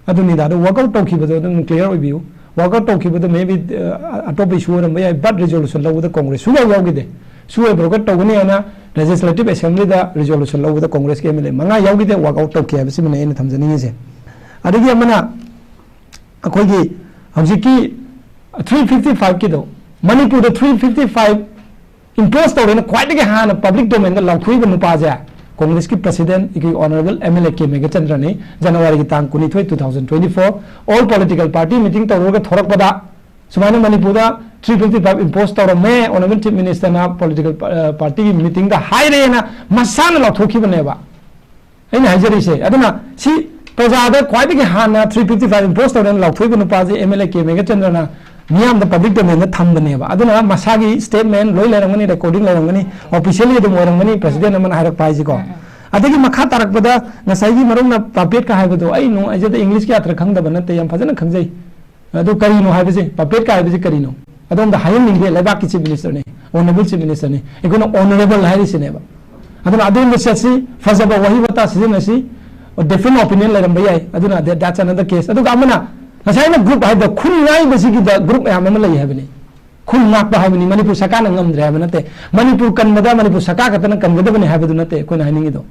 ꯑꯗꯨꯅꯤꯗ, ꯑꯗꯨ ꯋꯥꯛꯑꯥꯎꯠ ꯇꯧꯈꯤꯕꯗꯣ ꯑꯗꯨꯝ ꯀ꯭ꯂꯤꯌꯥꯔ ꯑꯣꯏꯕꯤꯌꯨ꯫ ꯋꯥꯛꯑꯥꯎꯠ ꯇꯧꯈꯤꯕꯗꯣ maybe, ꯑ, ꯑꯇꯣꯞꯄ ꯏꯁꯨ ꯑꯣꯏꯔꯝꯕ ꯌꯥꯏ, but ꯔꯤꯖꯣꯂꯨꯁꯟ ꯂꯧꯕꯗ ꯀꯣꯡꯒ꯭ꯔꯦꯁ ꯁꯨꯡꯌꯥꯎ ꯌꯥꯎꯈꯤꯗꯦ꯫ ꯁꯨ ꯑꯦꯕ꯭ꯔꯣꯒꯦꯠ ꯇꯧꯒꯅꯤ ꯍꯥꯏꯅ ꯂꯦꯖꯤꯁꯂꯦꯇꯤꯚ ꯑꯦꯁꯦꯝꯕ꯭ꯂꯤꯗ ꯔꯤꯖꯣꯂꯨꯁꯟ ꯂꯧꯕꯗ ꯀꯣꯡꯒ꯭ꯔꯦꯁꯀꯤ ꯑꯦꯝ ꯑꯦꯜ ꯑꯦ ꯃꯉꯥ ꯌꯥꯎꯈꯤꯗꯦ, ꯋꯥꯛꯑꯥꯎꯠ ꯇꯧꯈꯤ ꯍꯥꯏꯕꯁꯤꯃꯅꯦ ꯑꯩꯅ ꯊꯝꯖꯅꯤꯡꯉꯤꯁꯦ꯫ ꯑꯗꯒꯤ ꯑꯃꯅ ꯑꯩꯈꯣꯏꯒꯤ ꯍꯧꯖꯤꯛꯀꯤ ꯊ꯭ꯔꯤ ꯐꯤꯐꯇꯤ ꯐꯥꯏꯚꯀꯤꯗꯣ, ꯃꯅꯤꯄꯨꯔꯗ ꯊ꯭ꯔꯤ ꯐꯤꯐꯇꯤ ꯐꯥꯏꯚ ꯏꯝꯄꯣꯁ ꯇꯧꯔꯦꯅ ꯈ꯭ꯋꯥꯏꯗꯒꯤ ꯍꯥꯟꯅ ꯄꯕ꯭ꯂꯤꯛ ꯗꯣꯃꯦꯟꯗ ꯂꯥꯎꯊꯣꯛꯏꯕ ꯅꯨꯄꯥꯁꯦ ꯀꯣꯡꯒ꯭ꯔꯦꯁꯀꯤ ꯄ꯭ꯔꯁꯤꯗꯦꯟ ꯑꯩꯈꯣꯏ honourable M L A K ꯃꯦꯘꯆꯟꯗ꯭ꯔꯅꯤ꯫ ꯖꯅꯋꯥꯔꯤꯒꯤ ꯇꯥꯡ ꯀꯨꯟꯅꯤꯊꯣꯏ, two thousand twenty four, all political party meeting ꯇꯧꯔꯨꯔꯒ ꯊꯣꯔꯛꯄꯗ ꯁꯨꯃꯥꯏꯅ ꯃꯅꯤꯄꯨꯔꯗ ꯊ꯭ꯔꯤ ꯐꯤꯐꯇꯤ ꯐꯥꯏꯚ ꯏꯝꯄꯣꯁ ꯇꯧꯔꯝꯃꯦ, ꯑꯣꯅꯔꯦꯕꯜ ꯆꯤꯐ ꯃꯤꯅꯤꯁꯇꯔꯅ ꯄꯣꯂꯤꯇꯤꯀꯦꯜ ꯄꯥꯔꯇꯤꯒꯤ ꯃꯤꯇꯤꯡꯗ ꯍꯥꯏꯔꯦꯅ ꯃꯁꯥꯅ ꯂꯥꯎꯊꯣꯛꯈꯤꯕꯅꯦꯕ꯫ ꯑꯩꯅ ꯍꯥꯏꯖꯔꯤꯁꯦ, ꯑꯗꯨꯅ ꯁꯤ ꯄ꯭ꯔꯖꯥꯗ ꯈ꯭ꯋꯥꯏꯗꯒꯤ ꯍꯥꯟꯅ ꯊ꯭ꯔꯤ ꯐꯤꯐꯇꯤ ꯐꯥꯏꯚ ꯏꯝꯄꯣꯁ ꯇꯧꯔꯦꯅ ꯂꯥꯎꯊꯣꯛꯏꯕ ꯅꯨꯄꯥꯁꯦ ꯑꯦꯝ ꯑꯦꯜ ꯑꯦ ꯀꯦ ꯃꯦꯘꯆꯟꯗ꯭ꯔꯅ ꯃꯤꯌꯥꯝꯗ ꯄꯕ꯭ꯂꯤꯛ ꯗꯣꯃꯦꯟꯗ ꯊꯝꯕꯅꯦꯕ꯫ ꯑꯗꯨꯅ ꯃꯁꯥꯒꯤ ꯁ꯭ꯇꯦꯠꯃꯦꯟ ꯂꯣꯏ ꯂꯩꯔꯝꯒꯅꯤ, ꯔꯦꯀꯣꯔꯗꯤꯡ ꯂꯩꯔꯝꯒꯅꯤ, ꯑꯣꯐꯤꯁꯤꯌꯦꯜꯂꯤ ꯑꯗꯨꯝ ꯑꯣꯏꯔꯝꯒꯅꯤ, ꯄ꯭ꯔꯁꯤꯗꯦꯟ ꯑꯃꯅ ꯍꯥꯏꯔꯛꯄ ꯍꯥꯏꯁꯤꯀꯣ꯫ ꯑꯗꯒꯤ ꯃꯈꯥ ꯇꯥꯔꯛꯄꯗ ꯉꯁꯥꯏꯒꯤ ꯃꯔꯨꯞꯅ ꯄꯄꯦꯠꯀ ꯍꯥꯏꯕꯗꯣ, ꯑꯩ ꯅꯨꯡꯉꯥꯏꯖꯗꯦ, ꯏꯪꯂꯤꯁꯀꯤ ꯑꯥꯔꯊ ꯈꯪꯗꯕ ꯅꯠꯇꯦ, ꯌꯥꯝ ꯐꯖꯅ ꯈꯪꯖꯩ꯫ ꯑꯗꯨ ꯀꯔꯤꯅꯣ ꯍꯥꯏꯕꯁꯦ, ꯄꯄꯦꯠꯀ ꯍꯥꯏꯕꯁꯤ ꯀꯔꯤꯅꯣ? ꯑꯗꯣꯝꯗ ꯍꯥꯏꯍꯟꯅꯤꯡꯗꯦ, ꯂꯩꯕꯥꯛꯀꯤ ꯆꯤꯐ ꯃꯤꯅꯤꯁꯇꯔꯅꯤ, ꯑꯣꯅꯔꯦꯕꯜ ꯆꯤꯐ ꯃꯤꯅꯤꯁꯇꯔꯅꯤ, ꯑꯩꯈꯣꯏꯅ ꯑꯣꯅꯔꯦꯕꯜ ꯍꯥꯏꯔꯤꯁꯤꯅꯦꯕ꯫ ꯑꯗꯨꯅ ꯑꯗꯣꯝꯗ ꯆꯠꯁꯤ, ꯐꯖꯕ ꯋꯥꯍꯩ ꯋꯥꯇꯥ ꯁꯤꯖꯤꯟꯅꯁꯤ, ꯗꯤꯐ꯭ꯔꯦꯟ ꯑꯣꯄꯤꯅꯤꯌꯟ ꯂꯩꯔꯝꯕ ꯌꯥꯏ, ꯑꯗꯨꯅ that, that's another case꯫ ꯑꯗꯨꯒ ꯑꯃꯅ ꯉꯁꯥꯏꯅ ꯒ꯭ꯔꯨꯞ ꯍꯥꯏꯕꯗ ꯈꯨꯟ ꯉꯥꯛꯏꯕꯁꯤꯒꯤꯗ ꯒ꯭ꯔꯨꯞ ꯃꯌꯥꯝ ꯑꯃ ꯂꯩ ꯍꯥꯏꯕꯅꯤ꯫ ꯈꯨꯟ ꯉꯥꯛꯄ ꯍꯥꯏꯕꯅꯤ, ꯃꯅꯤꯄꯨꯔ ꯁꯔꯀꯥꯔꯅ ꯉꯝꯗ꯭ꯔꯦ ꯍꯥꯏꯕ ꯅꯠꯇꯦ꯫ ꯃꯅꯤꯄꯨꯔ ꯀꯟꯕꯗ ꯃꯅꯤꯄꯨꯔ ꯁꯔꯀꯥꯔ ꯈꯛꯇꯅ ꯀꯟꯒꯗꯕꯅꯤ ꯍꯥꯏꯕꯗꯨ ꯅꯠꯇꯦ ꯑꯩꯈꯣꯏꯅ ꯍꯥꯏꯅꯤꯡꯉꯤꯗꯣ꯫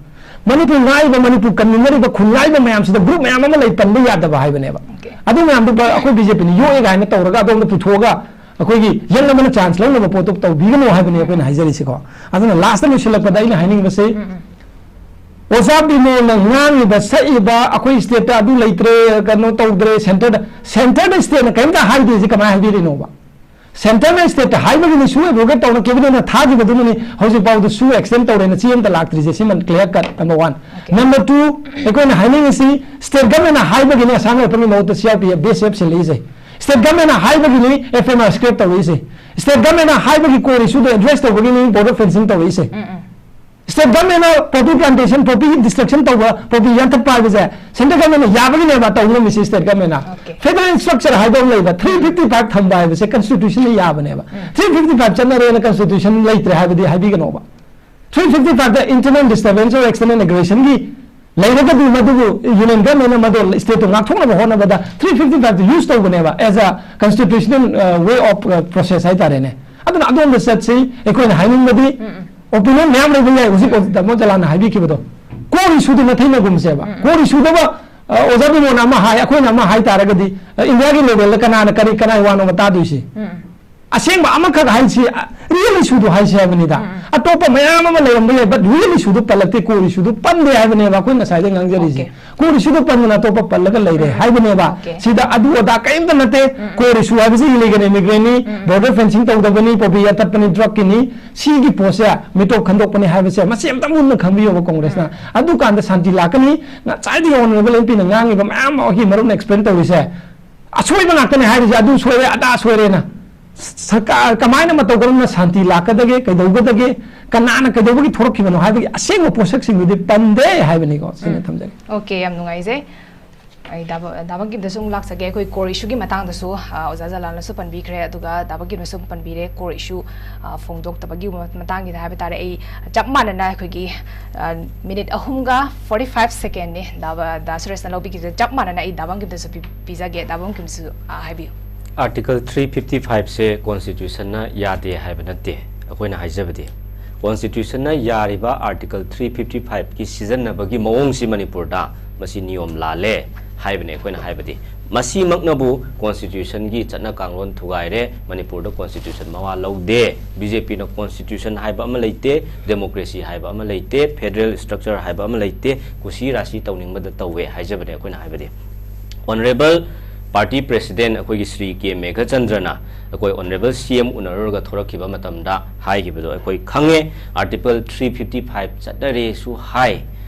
ꯃꯅꯤꯄꯨꯔ ꯉꯥꯛꯏꯕ, ꯃꯅꯤꯄꯨꯔ ꯀꯟꯃꯤꯟꯅꯔꯤꯕ ꯈꯨꯟ ꯉꯥꯛꯏꯕ ꯃꯌꯥꯝꯁꯤꯗ ꯒ꯭ꯔꯨꯞ ꯃꯌꯥꯝ ꯑꯃ ꯂꯩ, ꯄꯟꯕ ꯌꯥꯗꯕ ꯍꯥꯏꯕꯅꯦꯕ꯫ ꯑꯗꯨ ꯃꯌꯥꯝꯗꯨ ꯕ-, ꯑꯩꯈꯣꯏ ꯕꯤ ꯖꯦ ꯄꯤꯅ ꯌꯣꯛꯑꯦ ꯀꯥꯏꯅ ꯇꯧꯔꯒ ꯑꯗꯣꯝꯗ ꯄꯨꯊꯣꯛꯑꯒ ꯑꯩꯈꯣꯏꯒꯤ ꯌꯦꯠꯅꯕꯅ ꯆꯥꯟꯁ ꯂꯧꯅꯕ ꯄꯣꯠꯇꯨ ꯇꯧꯕꯤꯒꯅꯨ ꯍꯥꯏꯕꯅꯤ ꯑꯩꯈꯣꯏꯅ ꯍꯥꯏꯖꯔꯤꯁꯤꯀꯣ꯫ ꯑꯗꯨꯅ ꯂꯥꯁꯇ ꯂꯣꯏꯁꯤꯜꯂꯛꯄꯗ ꯑꯩꯅ ꯍꯥꯏꯅꯤꯡꯕꯁꯤ, ꯑꯣꯖꯥ ꯕꯤꯃꯣꯜꯅ ꯉꯥꯡꯉꯤꯕ, ꯁꯛꯏꯕ, ꯑꯩꯈꯣꯏ ꯁ꯭ꯇꯦꯠꯇ ꯑꯗꯨ ꯂꯩꯇ꯭ꯔꯦ, ꯀꯩꯅꯣ ꯇꯧꯗ꯭ꯔꯦ, ꯁꯦꯟꯇꯔꯗ, ꯁꯦꯟꯇꯔꯗ ꯁ꯭ꯇꯦꯠꯅ ꯀꯔꯤꯝꯇ ꯍꯥꯏꯗꯦꯁꯤ ꯀꯃꯥꯏꯅ ꯍꯥꯏꯕꯤꯔꯤꯅꯣꯕ? ꯁꯦꯟꯇꯔꯅ ꯁ꯭ꯇꯦꯠꯇ ꯍꯥꯏꯕꯒꯤꯅꯤ, ꯁꯨ ꯑꯦꯕ꯭ꯔꯣꯒꯦꯠ ꯇꯧꯅ ꯀꯦꯕꯤꯅꯦꯠꯅ ꯊꯥꯈꯤꯕꯗꯨꯅꯅꯤ ꯍꯧꯖꯤꯛ ꯐꯥꯎꯗ ꯁꯨ ꯑꯦꯛꯁꯇꯦꯟ ꯇꯧꯔꯦꯅ ꯆꯦ ꯑꯃꯇ ꯂꯥꯛꯇ꯭ꯔꯤꯁꯦ꯫ ꯁꯤꯃ clear cut, number one. Number two, ꯑꯩꯈꯣꯏꯅ ꯍꯥꯏꯅꯤꯡꯉꯤꯁꯤ, ꯁ꯭ꯇꯦꯠ ꯒꯚꯔꯟꯃꯦꯟꯠꯅ ꯍꯥꯏꯕꯒꯤꯅꯤ ꯑꯁꯥꯝ ꯔꯥꯏꯐꯜꯒꯤ ꯃꯍꯨꯠꯇ C R P F, B S F ꯁꯤꯜꯂꯛꯏꯁꯦ꯫ ꯁ꯭ꯇꯦꯠ ꯒꯚꯔꯟꯃꯦꯟꯠꯅ ꯍꯥꯏꯕꯒꯤꯅꯤ ꯑꯦꯐ ꯑꯦꯝ ꯑꯥꯔ ꯁ꯭ꯀ꯭ꯔꯦꯞ ꯇꯧꯔꯛꯏꯁꯦ꯫ ꯁ꯭ꯇꯦꯠ ꯒꯚꯔꯟꯃꯦꯟꯠꯅ ꯍꯥꯏꯕꯒꯤ ꯀꯣꯔ ꯏꯁꯨꯗ ꯑꯦꯗ꯭ꯔꯦꯁ ꯇꯧꯕꯒꯤꯅꯤ ꯕꯣꯔꯗꯔ ꯐꯦꯟꯁꯤꯡ ꯇꯧꯔꯛꯏꯁꯦ꯫ ꯁ꯭ꯇꯦꯠ ꯒꯚꯔꯟꯃꯦꯟꯠꯅ ꯄꯣꯄꯤ ꯄ꯭ꯂꯥꯟꯇꯦꯁꯟ, ꯄꯣꯄꯤ ꯗꯤꯁꯇ꯭ꯔꯛꯁꯟ ꯇꯧꯕ, ꯄꯣꯄꯤ ꯌꯥꯟꯊꯠꯄ ꯍꯥꯏꯕꯁꯦ ꯁꯦꯟꯇ꯭ꯔꯦꯜ ꯒꯚꯔꯟꯃꯦꯟꯠꯅ ꯌꯥꯕꯒꯤꯅꯦꯕ ꯇꯧ ꯉꯝꯃꯤꯁꯤ꯫ ꯁ꯭ꯇꯦꯠ ꯒꯚꯔꯟꯃꯦꯟꯠꯅ ꯐꯦꯗꯔꯦꯜ ꯁ꯭ꯇ꯭ꯔꯛꯆꯔ ꯍꯥꯏꯕ ꯑꯃ ꯂꯩꯕ, ꯊ꯭ꯔꯤ ꯐꯤꯐꯇꯤ ꯐꯥꯏꯚ ꯊꯝꯕ ꯍꯥꯏꯕꯁꯦ ꯀꯟꯁꯇꯤꯇ꯭ꯌꯨꯁꯟꯅ ꯌꯥꯕꯅꯦꯕ꯫ ꯊ꯭ꯔꯤ ꯐꯤꯐꯇꯤ ꯐꯥꯏꯚ ꯆꯠꯅꯔꯦꯅ ꯀꯟꯁꯇꯤꯇ꯭ꯌꯨꯁꯟ ꯂꯩꯇ꯭ꯔꯦ ꯍꯥꯏꯕꯗꯤ ꯍꯥꯏꯕꯤꯒꯅꯣꯕ꯫ ꯊ꯭ꯔꯤ ꯐꯤꯐꯇꯤ ꯐꯥꯏꯚꯇ internal disturbance or external aggressionꯒꯤ ꯂꯩꯔꯒꯗꯤ ꯃꯗꯨꯕꯨ ꯌꯨꯅꯤꯌꯟ ꯒꯚꯔꯟꯃꯦꯟꯠꯅ ꯃꯗꯨ ꯁ꯭ꯇꯦꯠꯇꯨ ꯉꯥꯛꯊꯣꯛꯅꯕ ꯍꯣꯠꯅꯕꯗ ꯊ꯭ꯔꯤ ꯐꯤꯐꯇꯤ ꯐꯥꯏꯚꯇ ꯌꯨꯁ ꯇꯧꯕꯅꯦꯕ, as a constitutional, uh, way of, uh, process ꯍꯥꯏꯇꯥꯔꯦꯅꯦ꯫ ꯑꯗꯨꯅ ꯑꯗꯣꯝꯗ ꯆꯠꯁꯤ꯫ ꯑꯩꯈꯣꯏꯅ ꯍꯥꯏꯅꯤꯡꯕꯗꯤ ꯑꯣꯄꯤꯅꯤꯌꯟ ꯃꯌꯥꯝ ꯂꯩꯕ ꯌꯥꯏ, ꯍꯧꯖꯤꯛ ꯇꯥꯃꯣ ꯖꯂꯥꯟꯅ ꯍꯥꯏꯕꯤꯈꯤꯕꯗꯣ꯫ ꯀꯣꯔ ꯏꯁꯨꯗꯨ ꯅꯥꯊꯩꯅꯒꯨꯝꯁꯦꯕ꯫ ꯀꯣꯔ ꯏꯁꯨꯗꯨꯕ, ꯑ, ꯑꯣꯖꯥ ꯕꯤꯃꯣꯜꯅ ꯑꯃ ꯍꯥꯏ, ꯑꯩꯈꯣꯏꯅ ꯑꯃ ꯍꯥꯏ ꯇꯥꯔꯒꯗꯤ, ꯑ, ꯏꯟꯗꯤꯌꯥꯒꯤ ꯂꯦꯚꯦꯜꯗ ꯀꯅꯥꯅ ꯀꯔꯤ, ꯀꯅꯥꯏ ꯋꯥꯅꯣꯕ ꯇꯥꯗꯣꯏꯁꯤ? ꯑꯁꯦꯡꯕ ꯑꯃꯈꯛ ꯍꯥꯏꯁꯤ, ꯑ, ꯔꯤꯌꯦꯜ ꯏꯁꯨꯗꯨ ꯍꯥꯏꯁꯤ ꯍꯥꯏꯕꯅꯤꯗ꯫ ꯑꯇꯣꯞꯄ ꯃꯌꯥꯝ ꯑꯃ ꯂꯩꯔꯝꯕ ꯌꯥꯏ, but ꯔꯤꯌꯦꯜ ꯏꯁꯨꯗꯨ ꯄꯜꯂꯛꯇꯦ, ꯀꯣꯔ ꯏꯁꯨꯗꯨ ꯄꯟꯗꯦ ꯍꯥꯏꯕꯅꯦꯕ ꯑꯩꯈꯣꯏ ꯉꯁꯥꯏꯗꯩ ꯉꯥꯡꯖꯔꯤꯁꯦ꯫ ꯀꯣꯔ ꯏꯁꯨꯗ ꯄꯟꯗꯅ ꯑꯇꯣꯞꯄ ꯄꯜꯂꯒ ꯂꯩꯔꯦ ꯍꯥꯏꯕꯅꯦꯕ꯫ ꯁꯤꯗ ꯑꯗꯨ ꯑꯗꯥ ꯀꯔꯤꯝꯇ ꯅꯠꯇꯦ꯫ ꯀꯣꯔ ꯏꯁꯨ ꯍꯥꯏꯕꯁꯤ ꯏꯂꯤꯒꯦꯜ ꯏꯃꯤꯒ꯭ꯔꯦꯟꯅꯤ, ꯕꯣꯔꯗꯔ ꯐꯦꯟꯁꯤꯡ ꯇꯧꯗꯕꯅꯤ, ꯄꯣꯄꯤ ꯌꯥꯟꯊꯠꯄꯅꯤ, ꯗ꯭ꯔꯒꯀꯤꯅꯤ꯫ ꯁꯤꯒꯤ ꯄꯣꯠꯁꯦ ꯃꯤꯇꯣꯞ ꯈꯟꯗꯣꯛꯄꯅꯤ ꯍꯥꯏꯕꯁꯦ ꯃꯁꯤ ꯑꯝꯇ ꯃꯨꯟꯅ ꯈꯪꯕꯤꯌꯣꯕ ꯀꯣꯡꯒ꯭ꯔꯦꯁꯅ꯫ ꯑꯗꯨꯀꯥꯟꯗ ꯁꯥꯟꯇꯤ ꯂꯥꯛꯀꯅꯤ꯫ ꯉꯁꯥꯏꯗꯒꯤ ꯑꯣꯅꯔꯦꯕꯜ ꯑꯦꯝ ꯄꯤꯅ ꯉꯥꯡꯉꯤꯕ ꯃꯌꯥꯝ ꯑꯃ ꯑꯩꯈꯣꯏꯒꯤ ꯃꯔꯨꯞꯅ ꯑꯦꯛꯁꯄ꯭ꯂꯦꯟ ꯇꯧꯔꯤꯁꯦ, ꯑꯁꯣꯏꯕ ꯉꯥꯛꯇꯅꯦ ꯍꯥꯏꯔꯤꯁꯦ, ꯑꯗꯨ ꯁꯣꯏꯔꯦ, ꯑꯗꯥ ꯁꯣꯏꯔꯦꯅ꯫ ꯁꯔꯀꯥꯔ ꯀꯃꯥꯏꯅ ꯃꯇꯧ ꯀꯔꯝꯅ ꯁꯥꯟꯇꯤ ꯂꯥꯛꯀꯗꯒꯦ, ꯀꯩꯗꯧꯒꯗꯒꯦ, ꯀꯅꯥꯅ ꯀꯩꯗꯧꯕꯒꯤ ꯊꯣꯛꯂꯛꯈꯤꯕꯅꯣ ꯍꯥꯏꯕꯒꯤ ꯑꯁꯦꯡꯕ ꯄꯣꯠꯁꯛꯁꯤꯡꯗꯨꯗꯤ ꯄꯟꯗꯦ ꯍꯥꯏꯕꯅꯤꯀꯣ꯫ ꯁꯤꯅ ꯊꯝꯖꯒꯦ꯫ ꯑꯣꯀꯦ, ꯌꯥꯝ ꯅꯨꯡꯉꯥꯏꯖꯩ꯫ ꯑꯩ ꯗꯥ ꯕ-, ꯗꯥ ꯕꯪꯀꯤꯝꯗꯁꯨ ꯑꯃꯨꯛ ꯂꯥꯛꯆꯒꯦ꯫ ꯑꯩꯈꯣꯏ core issue ꯒꯤ ꯃꯇꯥꯡꯗꯁꯨ, ꯑ, ꯑꯣꯖꯥ ꯖꯂꯥꯜꯅꯁꯨ ꯄꯟꯕꯤꯈ꯭ꯔꯦ, ꯑꯗꯨꯒ ꯗꯥ ꯕꯪꯀꯤꯝꯅꯁꯨ ꯄꯟꯕꯤꯔꯦ, core issue, ꯑ, ꯐꯣꯡꯗꯣꯛꯇꯕꯒꯤ ꯃꯇꯥꯡꯒꯤꯗ ꯍꯥꯏꯕ ꯇꯥꯔꯦ꯫ ꯑꯩ ꯆꯞ ꯃꯥꯟꯅꯅ ꯑꯩꯈꯣꯏꯒꯤ, ꯑ, minute ꯑꯍꯨꯝꯒ forty five second ꯅꯤ ꯗꯥ ꯕ-, ꯗꯥ ꯁꯨꯔꯦꯁꯅ ꯂꯧꯕꯤꯈꯤꯕꯗ, ꯆꯞ ꯃꯥꯟꯅꯅ ꯑꯩ ꯗꯥ ꯕꯪꯀꯤꯝꯗꯁꯨ ꯄꯤ-, ꯄꯤꯖꯒꯦ꯫ ꯗꯥ ꯕꯪꯀꯤꯝꯁꯨ, ꯑ, ꯍꯥꯏꯕꯤꯌꯨ꯫ Article three fifty five ꯁꯦ constitution ꯅ ꯌꯥꯗꯦ ꯍꯥꯏꯕ ꯅꯠꯇꯦ꯫ ꯑꯩꯈꯣꯏꯅ ꯍꯥꯏꯖꯕꯗꯤ, constitution ꯅ ꯌꯥꯔꯤꯕ Article three fifty five ꯀꯤ ꯁꯤꯖꯤꯟꯅꯕꯒꯤ ꯃꯑꯣꯡꯁꯤ ꯃꯅꯤꯄꯨꯔꯗ ꯃꯁꯤ ꯅꯤꯌꯣꯝ ꯂꯥꯜꯂꯦ ꯍꯥꯏꯕꯅꯦ ꯑꯩꯈꯣꯏꯅ ꯍꯥꯏꯕꯗꯤ꯫ ꯃꯁꯤꯃꯛꯅꯕꯨ constitution ꯒꯤ ꯆꯠꯅ ꯀꯥꯡꯂꯣꯟ ꯊꯨꯒꯥꯏꯔꯦ, ꯃꯅꯤꯄꯨꯔꯗ constitution ꯃꯋꯥ ꯂꯧꯗꯦ, B J P ꯅ constitution ꯍꯥꯏꯕ ꯑꯃ ꯂꯩꯇꯦ, democracy ꯍꯥꯏꯕ ꯑꯃ ꯂꯩꯇꯦ, federal structure ꯍꯥꯏꯕ ꯑꯃ ꯂꯩꯇꯦ, ꯀꯨꯁꯤ ꯔꯥꯁꯤ ꯇꯧꯅꯤꯡꯕꯗ ꯇꯧꯋꯦ ꯍꯥꯏꯖꯕꯅꯦ ꯑꯩꯈꯣꯏꯅ ꯍꯥꯏꯕꯗꯤ꯫ Honourable party president ꯑꯩꯈꯣꯏꯒꯤ ꯁ꯭ꯔꯤ ꯀꯦ ꯃꯦꯘꯆꯟꯗ꯭ꯔꯅ ꯑꯩꯈꯣꯏ Honourable C M ꯎꯅꯔꯨꯔꯒ ꯊꯣꯔꯛꯈꯤꯕ ꯃꯇꯝꯗ ꯍꯥꯏꯈꯤꯕꯗꯣ ꯑꯩꯈꯣꯏ ꯈꯪꯉꯦ꯫ Article three fifty five ꯆꯠꯅꯔꯦꯁꯨ ꯍꯥꯏ,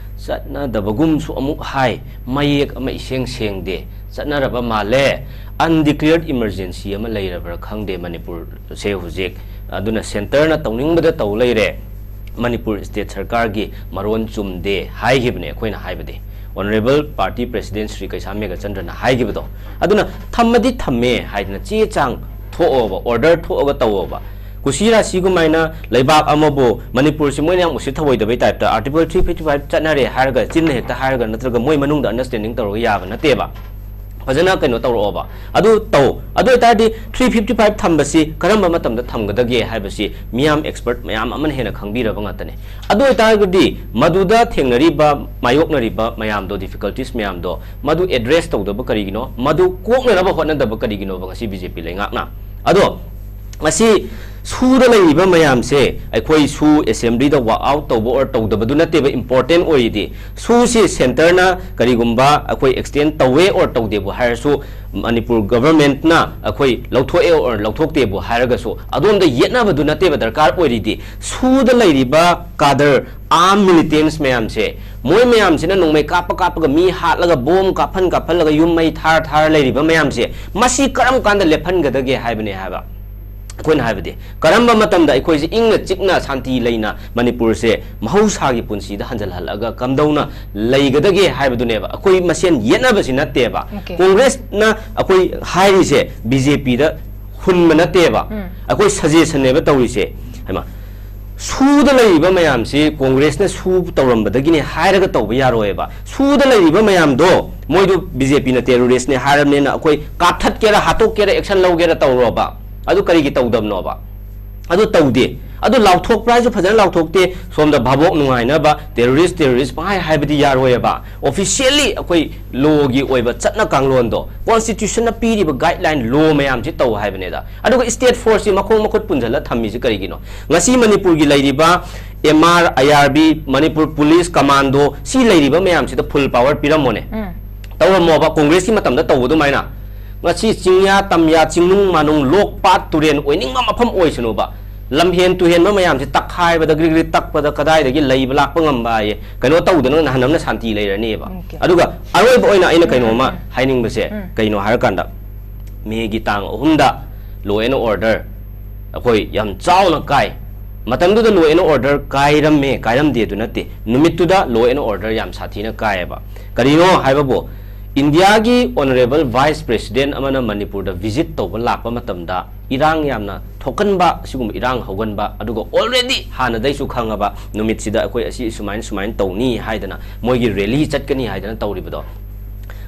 ꯆꯠꯅꯗꯕꯒꯨꯝꯁꯨ ꯑꯃꯨꯛ ꯍꯥꯏ, ꯃꯌꯦꯛ ꯑꯃ ꯏꯁꯦꯡ ꯁꯦꯡꯗꯦ, ꯆꯠꯅꯔꯕ ꯃꯥꯜꯂꯦ꯫ Undeclared emergency ꯑꯃ ꯂꯩꯔꯕ꯭ꯔꯥ ꯈꯪꯗꯦ ꯃꯅꯤꯄꯨꯔꯁꯦ ꯍꯧꯖꯤꯛ꯫ ꯑꯗꯨꯅ centre ꯅ ꯇꯧꯅꯤꯡꯕꯗ ꯇꯧ ꯂꯩꯔꯦ꯫ ꯃꯅꯤꯄꯨꯔ state ꯁꯔꯀꯥꯔꯒꯤ ꯃꯔꯣꯟ ꯆꯨꯝꯗꯦ ꯍꯥꯏꯈꯤꯕꯅꯦ ꯑꯩꯈꯣꯏꯅ ꯍꯥꯏꯕꯗꯤ꯫ Honourable party president ꯁ꯭ꯔꯤ ꯀꯩꯁꯥꯝ ꯃꯦꯘꯆꯟꯗ꯭ꯔꯅ ꯍꯥꯏꯈꯤꯕꯗꯣ꯫ ꯑꯗꯨꯅ ꯊꯝꯃꯗꯤ ꯊꯝꯃꯦ ꯍꯥꯏꯗꯅ ꯆꯦ ꯆꯥꯡ ꯊꯣꯛꯑꯣꯕ, order ꯊꯣꯛꯑꯒ ꯇꯧꯑꯣꯕ꯫ ꯀꯨꯁꯤ ꯔꯥꯁꯤꯒꯨꯝꯃꯥꯏꯅ ꯂꯩꯕꯥꯛ ꯑꯃꯕꯨ ꯃꯅꯤꯄꯨꯔꯁꯤ ꯃꯣꯏꯅ ꯌꯥꯝ ꯎꯁꯤꯠ ꯊꯑꯣꯏꯗꯕꯩ type ꯇ Article three fifty five ꯆꯠꯅꯔꯦ ꯍꯥꯏꯔꯒ ꯆꯤꯟꯅ ꯍꯦꯛꯇ ꯍꯥꯏꯔꯒ ꯅꯠꯇ꯭ꯔꯒ ꯃꯣꯏ ꯃꯅꯨꯡꯗ understanding ꯇꯧꯔꯒ ꯌꯥꯕ ꯅꯠꯇꯦꯕ꯫ ꯐꯖꯅ ꯀꯩꯅꯣ ꯇꯧꯔꯛꯑꯣꯕ꯫ ꯑꯗꯨ ꯇꯧ꯫ ꯑꯗꯨ ꯑꯣꯏꯇꯥꯔꯗꯤ three fifty five ꯊꯝꯕꯁꯤ ꯀꯔꯝꯕ ꯃꯇꯝꯗ ꯊꯝꯒꯗꯒꯦ ꯍꯥꯏꯕꯁꯤ ꯃꯤꯌꯥꯝ expert ꯃꯌꯥꯝ ꯑꯃꯅ ꯍꯦꯟꯅ ꯈꯪꯕꯤꯔꯕ ꯉꯥꯛꯇꯅꯦ꯫ ꯑꯗꯨ ꯑꯣꯏꯇꯥꯔꯒꯗꯤ ꯃꯗꯨꯗ ꯊꯦꯡꯅꯔꯤꯕ, ꯃꯥꯌꯣꯛꯅꯔꯤꯕ ꯃꯌꯥꯝꯗꯣ, difficulties ꯃꯌꯥꯝꯗꯣ, ꯃꯗꯨ address ꯇꯧꯗꯕ ꯀꯔꯤꯒꯤꯅꯣ? ꯃꯗꯨ ꯀꯣꯛꯅꯅꯕ ꯍꯣꯠꯅꯗꯕ ꯀꯔꯤꯒꯤꯅꯣꯕ ꯉꯁꯤ B J P ꯂꯩꯉꯥꯛꯅ? ꯑꯗꯣ ꯉꯁꯤ ꯁꯨꯗ ꯂꯩꯔꯤꯕ ꯃꯌꯥꯝꯁꯦ ꯑꯩꯈꯣꯏ ꯁꯨ assembly ꯗ walk out ꯇꯧꯕ or ꯇꯧꯗꯕꯗꯨ ꯅꯠꯇꯦꯕ important ꯑꯣꯏꯔꯤꯗꯤ꯫ ꯁꯨꯁꯤ centre ꯅ ꯀꯔꯤꯒꯨꯝꯕ ꯑꯩꯈꯣꯏ extend ꯇꯧꯋꯦ or ꯇꯧꯗꯦꯕꯨ ꯍꯥꯏꯔꯁꯨ, ꯃꯅꯤꯄꯨꯔ government ꯅ ꯑꯩꯈꯣꯏ ꯂꯧꯊꯣꯛꯑꯦ or ꯂꯧꯊꯣꯛꯇꯦꯕꯨ ꯍꯥꯏꯔꯒꯁꯨ, ꯑꯗꯣꯝꯗ ꯌꯦꯠꯅꯕꯗꯨ ꯅꯠꯇꯦꯕ ꯗꯔꯀꯥꯔ ꯑꯣꯏꯔꯤꯗꯤ꯫ ꯁꯨꯗ ꯂꯩꯔꯤꯕ cadre, armed militants ꯃꯌꯥꯝꯁꯦ, ꯃꯣꯏ ꯃꯌꯥꯝꯁꯤꯅ ꯅꯣꯡꯃꯩ ꯀꯥꯞꯄ ꯀꯥꯞꯄꯒ, ꯃꯤ ꯍꯥꯠꯂꯒ, bomb ꯀꯥꯞꯍꯟ ꯀꯥꯞꯍꯜꯂꯒ, ꯌꯨꯝ ꯃꯩ ꯊꯥꯔ ꯊꯥꯔ ꯂꯩꯔꯤꯕ ꯃꯌꯥꯝꯁꯦ, ꯃꯁꯤ ꯀꯔꯝ ꯀꯥꯟꯗ ꯂꯦꯞꯍꯟꯒꯗꯒꯦ ꯍꯥꯏꯕꯅꯦ ꯍꯥꯏꯕ꯫ ꯑꯩꯈꯣꯏꯅ ꯍꯥꯏꯕꯗꯤ ꯀꯔꯝꯕ ꯃꯇꯝꯗ ꯑꯩꯈꯣꯏꯁꯦ ꯏꯪꯅ ꯆꯤꯛꯅ ꯁꯥꯟꯇꯤ ꯂꯩꯅ ꯃꯅꯤꯄꯨꯔꯁꯦ ꯃꯍꯧꯁꯥꯒꯤ ꯄꯨꯟꯁꯤꯗ ꯍꯟꯖꯜꯍꯜꯂꯒ ꯀꯝꯗꯧꯅ ꯂꯩꯒꯗꯒꯦ ꯍꯥꯏꯕꯗꯨꯅꯦꯕ꯫ ꯑꯩꯈꯣꯏ ꯃꯁꯦꯟ ꯌꯦꯠꯅꯕꯁꯤ ꯅꯠꯇꯦꯕ꯫ Okay. ꯀꯣꯡꯒ꯭ꯔꯦꯁꯅ ꯑꯩꯈꯣꯏ ꯍꯥꯏꯔꯤꯁꯦ ꯕꯤ ꯖꯦ ꯄꯤꯗ ꯍꯨꯟꯕ ꯅꯠꯇꯦꯕ꯫ ꯎꯝ. ꯑꯩꯈꯣꯏ ꯁꯖꯦꯁꯟꯅꯦꯕ ꯇꯧꯔꯤꯁꯦ꯫ ꯍꯩꯃꯥ, ꯁꯨꯗ ꯂꯩꯔꯤꯕ ꯃꯌꯥꯝꯁꯤ ꯀꯣꯡꯒ꯭ꯔꯦꯁꯅ ꯁꯨ ꯇꯧꯔꯝꯕꯗꯒꯤꯅꯦ ꯍꯥꯏꯔꯒ ꯇꯧꯕ ꯌꯥꯔꯣꯏꯕ꯫ ꯁꯨꯗ ꯂꯩꯔꯤꯕ ꯃꯌꯥꯝꯗꯣ ꯃꯣꯏꯗꯨ ꯕꯤ ꯖꯦ ꯄꯤꯅ ꯇꯦꯔꯣꯔꯤꯁꯅꯦ ꯍꯥꯏꯔꯕꯅꯤꯅ ꯑꯩꯈꯣꯏ ꯀꯥꯞꯊꯠꯀꯦꯔꯥ, ꯍꯥꯠꯇꯣꯛꯀꯦꯔꯥ, ꯑꯦꯛꯁꯟ ꯂꯧꯒꯦꯔꯥ ꯇꯧꯔꯣꯕ꯫ ꯑꯗꯨ ꯀꯔꯤꯒꯤ ꯇꯧꯗꯕꯅꯣꯕ? ꯑꯗꯨ ꯇꯧꯗꯦ꯫ ꯑꯗꯨ ꯂꯥꯎꯊꯣꯛꯄ꯭ꯔꯥ ꯍꯥꯏꯁꯨ ꯐꯖꯅ ꯂꯥꯎꯊꯣꯛꯇꯦ꯫ ꯁꯣꯝꯗ ꯚꯥꯕꯣꯛ ꯅꯨꯡꯉꯥꯏꯅꯕ ꯇꯦꯔꯣꯔꯤꯁ, ꯇꯦꯔꯣꯔꯤꯁ ꯄꯪꯍꯥꯏ ꯍꯥꯏꯕꯗꯤ ꯌꯥꯔꯣꯏꯕ꯫ Officially ꯑꯩꯈꯣꯏ ꯂꯣꯒꯤ ꯑꯣꯏꯕ ꯆꯠꯅ ꯀꯥꯡꯂꯣꯟꯗꯣ, ꯀꯣꯟꯁꯇꯤꯇ꯭ꯌꯨꯁꯟꯅ ꯄꯤꯔꯤꯕ ꯒꯥꯏꯗꯂꯥꯏꯟ, ꯂꯣ ꯃꯌꯥꯝꯁꯤ ꯇꯧ ꯍꯥꯏꯕꯅꯦꯗ꯫ ꯑꯗꯨꯒ ꯁ꯭ꯇꯦꯠ ꯐꯣꯔꯁꯁꯤ ꯃꯈꯣꯡ ꯃꯈꯨꯠ ꯄꯨꯟꯁꯤꯜꯂ ꯊꯝꯃꯤꯁꯤ ꯀꯔꯤꯒꯤꯅꯣ? ꯉꯁꯤ ꯃꯅꯤꯄꯨꯔꯒꯤ ꯂꯩꯔꯤꯕ M R, I R B, Manipur police, commando, ꯁꯤ ꯂꯩꯔꯤꯕ ꯃꯌꯥꯝꯁꯤꯗ ꯐꯨꯜ ꯄꯥꯋꯔ ꯄꯤꯔꯝꯃꯣꯅꯦ꯫ ꯎꯝ. ꯇꯧꯔꯝꯃꯣꯕ, ꯀꯣꯡꯒ꯭ꯔꯦꯁꯀꯤ ꯃꯇꯝꯗ ꯇꯧꯕ ꯑꯗꯨꯃꯥꯏꯅ꯫ ꯉꯁꯤ ꯆꯤꯡꯌꯥ, ꯇꯝꯌꯥ, ꯆꯤꯡꯅꯨꯡ, ꯃꯥꯅꯨꯡ, ꯂꯣꯛ, ꯄꯥꯠ, ꯇꯨꯔꯦꯟ ꯑꯣꯏꯅꯤꯡꯕ ꯃꯐꯝ ꯑꯣꯏꯁꯅꯨꯕ, ꯂꯝꯍꯦꯟ ꯇꯨꯍꯦꯟꯕ ꯃꯌꯥꯝꯁꯤ ꯇꯛꯈꯥꯏꯕꯗ, ꯒ꯭ꯔꯤꯛ ꯒ꯭ꯔꯤꯛ ꯇꯛꯄꯗ ꯀꯗꯥꯏꯗꯒꯤ ꯂꯩꯕ ꯂꯥꯛꯄ ꯉꯝꯕ ꯍꯥꯏꯌꯦ? ꯀꯩꯅꯣ ꯇꯧꯗꯅ ꯅꯍꯥꯟ ꯑꯃꯅ ꯁꯥꯟꯇꯤ ꯂꯩꯔꯅꯦꯕ꯫ Okay. ꯑꯗꯨꯒ ꯑꯔꯣꯏꯕ ꯑꯣꯏꯅ ꯑꯩꯅ ꯀꯩꯅꯣꯝꯃ ꯎꯝ. ꯍꯥꯏꯅꯤꯡꯕꯁꯦ, ꯎꯝ. ꯀꯩꯅꯣ ꯍꯥꯏꯔꯀꯥꯟꯗ, ꯃꯦꯒꯤ ꯇꯥꯡ ꯑꯍꯨꯝꯗ law and order ꯑꯩꯈꯣꯏ ꯌꯥꯝ ꯆꯥꯎꯅ ꯀꯥꯏ꯫ ꯃꯇꯝꯗꯨꯗ law and order ꯀꯥꯏꯔꯝꯃꯦ, ꯀꯥꯏꯔꯝꯗꯦ ꯑꯗꯨ ꯅꯠꯇꯦ, ꯅꯨꯃꯤꯠꯇꯨꯗ law and order ꯌꯥꯝ ꯁꯥꯊꯤꯅ ꯀꯥꯏꯌꯦꯕ꯫ ꯀꯔꯤꯅꯣ ꯍꯥꯏꯕꯕꯨ, ꯏꯟꯗꯤꯌꯥꯒꯤ honourable vice president ꯑꯃꯅ ꯃꯅꯤꯄꯨꯔꯗ visit ꯇꯧꯕ ꯂꯥꯛꯄ ꯃꯇꯝꯗ ꯏꯔꯥꯡ ꯌꯥꯝꯅ ꯊꯣꯛꯀꯟꯕ, ꯑꯁꯤꯒꯨꯝꯕ ꯏꯔꯥꯡ ꯍꯧꯒꯟꯕ, ꯑꯗꯨꯒ already ꯍꯥꯟꯅꯗꯩꯁꯨ ꯈꯪꯉꯕ ꯅꯨꯃꯤꯠꯁꯤꯗ ꯑꯩꯈꯣꯏ ꯑꯁꯤ ꯁꯨꯃꯥꯏꯅ ꯁꯨꯃꯥꯏꯅ ꯇꯧꯅꯤ ꯍꯥꯏꯗꯅ, ꯃꯣꯏꯒꯤ rally ꯆꯠꯀꯅꯤ ꯍꯥꯏꯗꯅ ꯇꯧꯔꯤꯕꯗꯣ,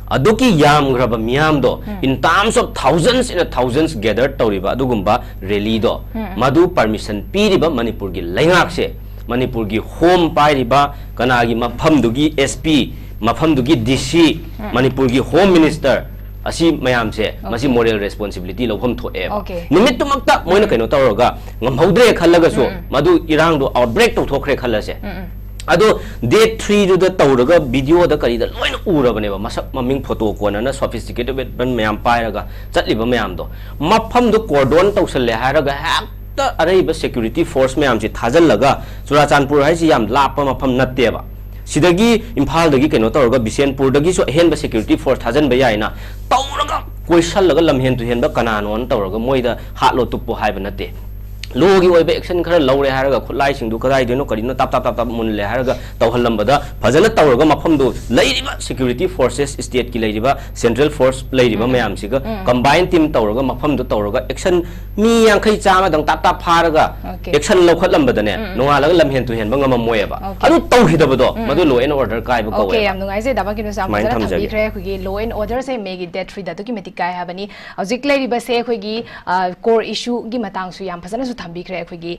ꯑꯗꯨꯒꯤ ꯌꯥꯝꯈ꯭ꯔꯕ ꯃꯤꯌꯥꯝꯗꯣ, in terms of thousands and thousands gather ꯇꯧꯔꯤꯕ ꯑꯗꯨꯒꯨꯝꯕ rally ꯗꯣ, ꯃꯗꯨ permission ꯄꯤꯔꯤꯕ ꯃꯅꯤꯄꯨꯔꯒꯤ ꯂꯩꯉꯥꯛꯁꯦ, ꯃꯅꯤꯄꯨꯔꯒꯤ home ꯄꯥꯏꯔꯤꯕ ꯀꯅꯥꯒꯤ, ꯃꯐꯝꯗꯨꯒꯤ S P, ꯃꯐꯝꯗꯨꯒꯤ D C, ꯃꯅꯤꯄꯨꯔꯒꯤ home minister, ꯑꯁꯤ ꯃꯌꯥꯝꯁꯦ ꯃꯁꯤ moral responsibility ꯂꯧꯐꯝ ꯊꯣꯛꯑꯦꯕ꯫ Okay. ꯅꯨꯃꯤꯠꯇꯨꯃꯛꯇ ꯃꯣꯏꯅ ꯀꯩꯅꯣ ꯇꯧꯔꯒ ꯉꯝꯍꯧꯗ꯭ꯔꯦ ꯈꯜꯂꯒꯁꯨ, ꯃꯗꯨ ꯏꯔꯥꯡꯗꯣ outbreak ꯇꯧꯊꯣꯛꯈ꯭ꯔꯦ ꯈꯜꯂꯁꯦ, ꯑꯗꯣ date three ꯗꯨꯗ ꯇꯧꯔꯒ video ꯗ ꯀꯔꯤꯗ ꯂꯣꯏꯅ ꯎꯔꯕꯅꯦꯕ, ꯃꯁꯛ ꯃꯃꯤꯡ photo ꯀꯣꯟꯅꯅ sophisticated weapon ꯃꯌꯥꯝ ꯄꯥꯏꯔꯒ ꯆꯠꯂꯤꯕ ꯃꯌꯥꯝꯗꯣ꯫ ꯃꯐꯝꯗꯣ cordon ꯇꯧꯁꯜꯂꯦ ꯍꯥꯏꯔꯒ ꯍꯦꯛꯇ ꯑꯔꯩꯕ security force ꯃꯌꯥꯝꯁꯤ ꯊꯥꯖꯤꯜꯂꯒ, ꯆꯨꯔꯥꯆꯥꯟꯄꯨꯔ ꯍꯥꯏꯁꯤ ꯌꯥꯝ ꯂꯥꯞꯄ ꯃꯐꯝ ꯅꯠꯇꯦꯕ, ꯁꯤꯗꯒꯤ ꯏꯝꯐꯥꯜꯗꯒꯤ ꯀꯩꯅꯣ ꯇꯧꯔꯒ ꯕꯤꯁꯦꯟꯄꯨꯔꯗꯒꯤꯁꯨ ꯑꯍꯦꯟꯕ security force ꯊꯥꯖꯤꯟꯕ ꯌꯥꯏꯅ ꯇꯧꯔꯒ ꯀꯣꯏꯁꯜꯂꯒ ꯂꯝꯍꯦꯟ ꯇꯨꯍꯦꯟꯕ ꯀꯅꯥꯅꯣꯅ ꯇꯧꯔꯒ ꯃꯣꯏꯗ ꯍꯥꯠꯂꯣ ꯇꯨꯞꯄꯣ ꯍꯥꯏꯕ ꯅꯠꯇꯦ꯫ ꯂꯣꯒꯤ ꯑꯣꯏꯕ ꯑꯦꯛꯁꯟ ꯈꯔ ꯂꯧꯔꯦ ꯍꯥꯏꯔꯒ ꯈꯨꯠꯂꯥꯏꯁꯤꯡꯗꯨ ꯀꯗꯥꯏꯗꯩꯅꯣ ꯀꯔꯤꯅꯣ ꯇꯥꯞ ꯇꯥꯞ ꯇꯥꯞ ꯇꯥꯞ ꯃꯨꯜꯂꯦ ꯍꯥꯏꯔꯒ ꯇꯧꯍꯜꯂꯝꯕꯗ ꯐꯖꯅ ꯇꯧꯔꯒ ꯃꯐꯝꯗꯨ ꯂꯩꯔꯤꯕ ꯁꯦꯀ꯭ꯌꯨꯔꯤꯇꯤ ꯐꯣꯔꯁꯦꯁ, ꯁ꯭ꯇꯦꯠꯀꯤ ꯂꯩꯔꯤꯕ ꯁꯦꯟꯇ꯭ꯔꯦꯜ ꯐꯣꯔꯁ ꯂꯩꯔꯤꯕ ꯃꯌꯥꯝꯁꯤꯒ ꯀꯝꯕꯥꯏꯟ ꯇꯤꯝ ꯇꯧꯔꯒ ꯃꯐꯝꯗꯨ ꯇꯧꯔꯒ ꯑꯦꯛꯁꯟ ꯃꯤ ꯌꯥꯡꯈꯩ ꯆꯥꯝꯃꯗꯪ ꯇꯥꯞ ꯇꯥꯞ ꯐꯥꯔꯒ ꯑꯦꯛꯁꯟ ꯂꯧꯈꯠꯂꯝꯕꯗꯅꯦ ꯅꯣꯡꯉꯥꯜꯂꯒ ꯂꯝꯍꯦꯟ ꯇꯨꯍꯦꯟꯕ ꯉꯝꯃꯝꯃꯣꯏꯕ꯫ ꯑꯗꯨ ꯇꯧꯈꯤꯗꯕꯗꯣ ꯃꯗꯨ ꯂꯣ ꯑꯦꯟ ꯑꯣꯔꯗꯔ ꯀꯥꯏꯕ ꯀꯧꯋꯦ꯫ ꯌꯥꯝ ꯅꯨꯡꯉꯥꯏꯖꯩ ꯗꯥ ꯕꯪꯀꯤꯝꯅꯁꯨ ꯌꯥꯝ ꯐꯖꯅ ꯊꯝꯕꯤꯈ꯭ꯔꯦ꯫ ꯑꯩꯈꯣꯏꯒꯤ ꯂꯣ ꯑꯦꯟ ꯑꯣꯔꯗꯔꯁꯦ ꯃꯦꯒꯤ ꯗꯦꯠ ꯊ꯭ꯔꯤꯗ ꯑꯗꯨꯛꯀꯤ ꯃꯇꯤꯛ ꯀꯥꯏ ꯍꯥꯏꯕꯅꯤ꯫ ꯍꯧꯖꯤꯛ ꯂꯩꯔꯤꯕꯁꯦ ꯑꯩꯈꯣꯏꯒꯤ ꯀꯣꯔ ꯏꯁꯨꯒꯤ ꯃꯇꯥꯡꯁꯨ ꯌꯥꯝ ꯐꯖꯅꯁꯨ ꯊꯝꯕꯤꯈ꯭ꯔꯦ꯫ ꯑꯩꯈꯣꯏꯒꯤ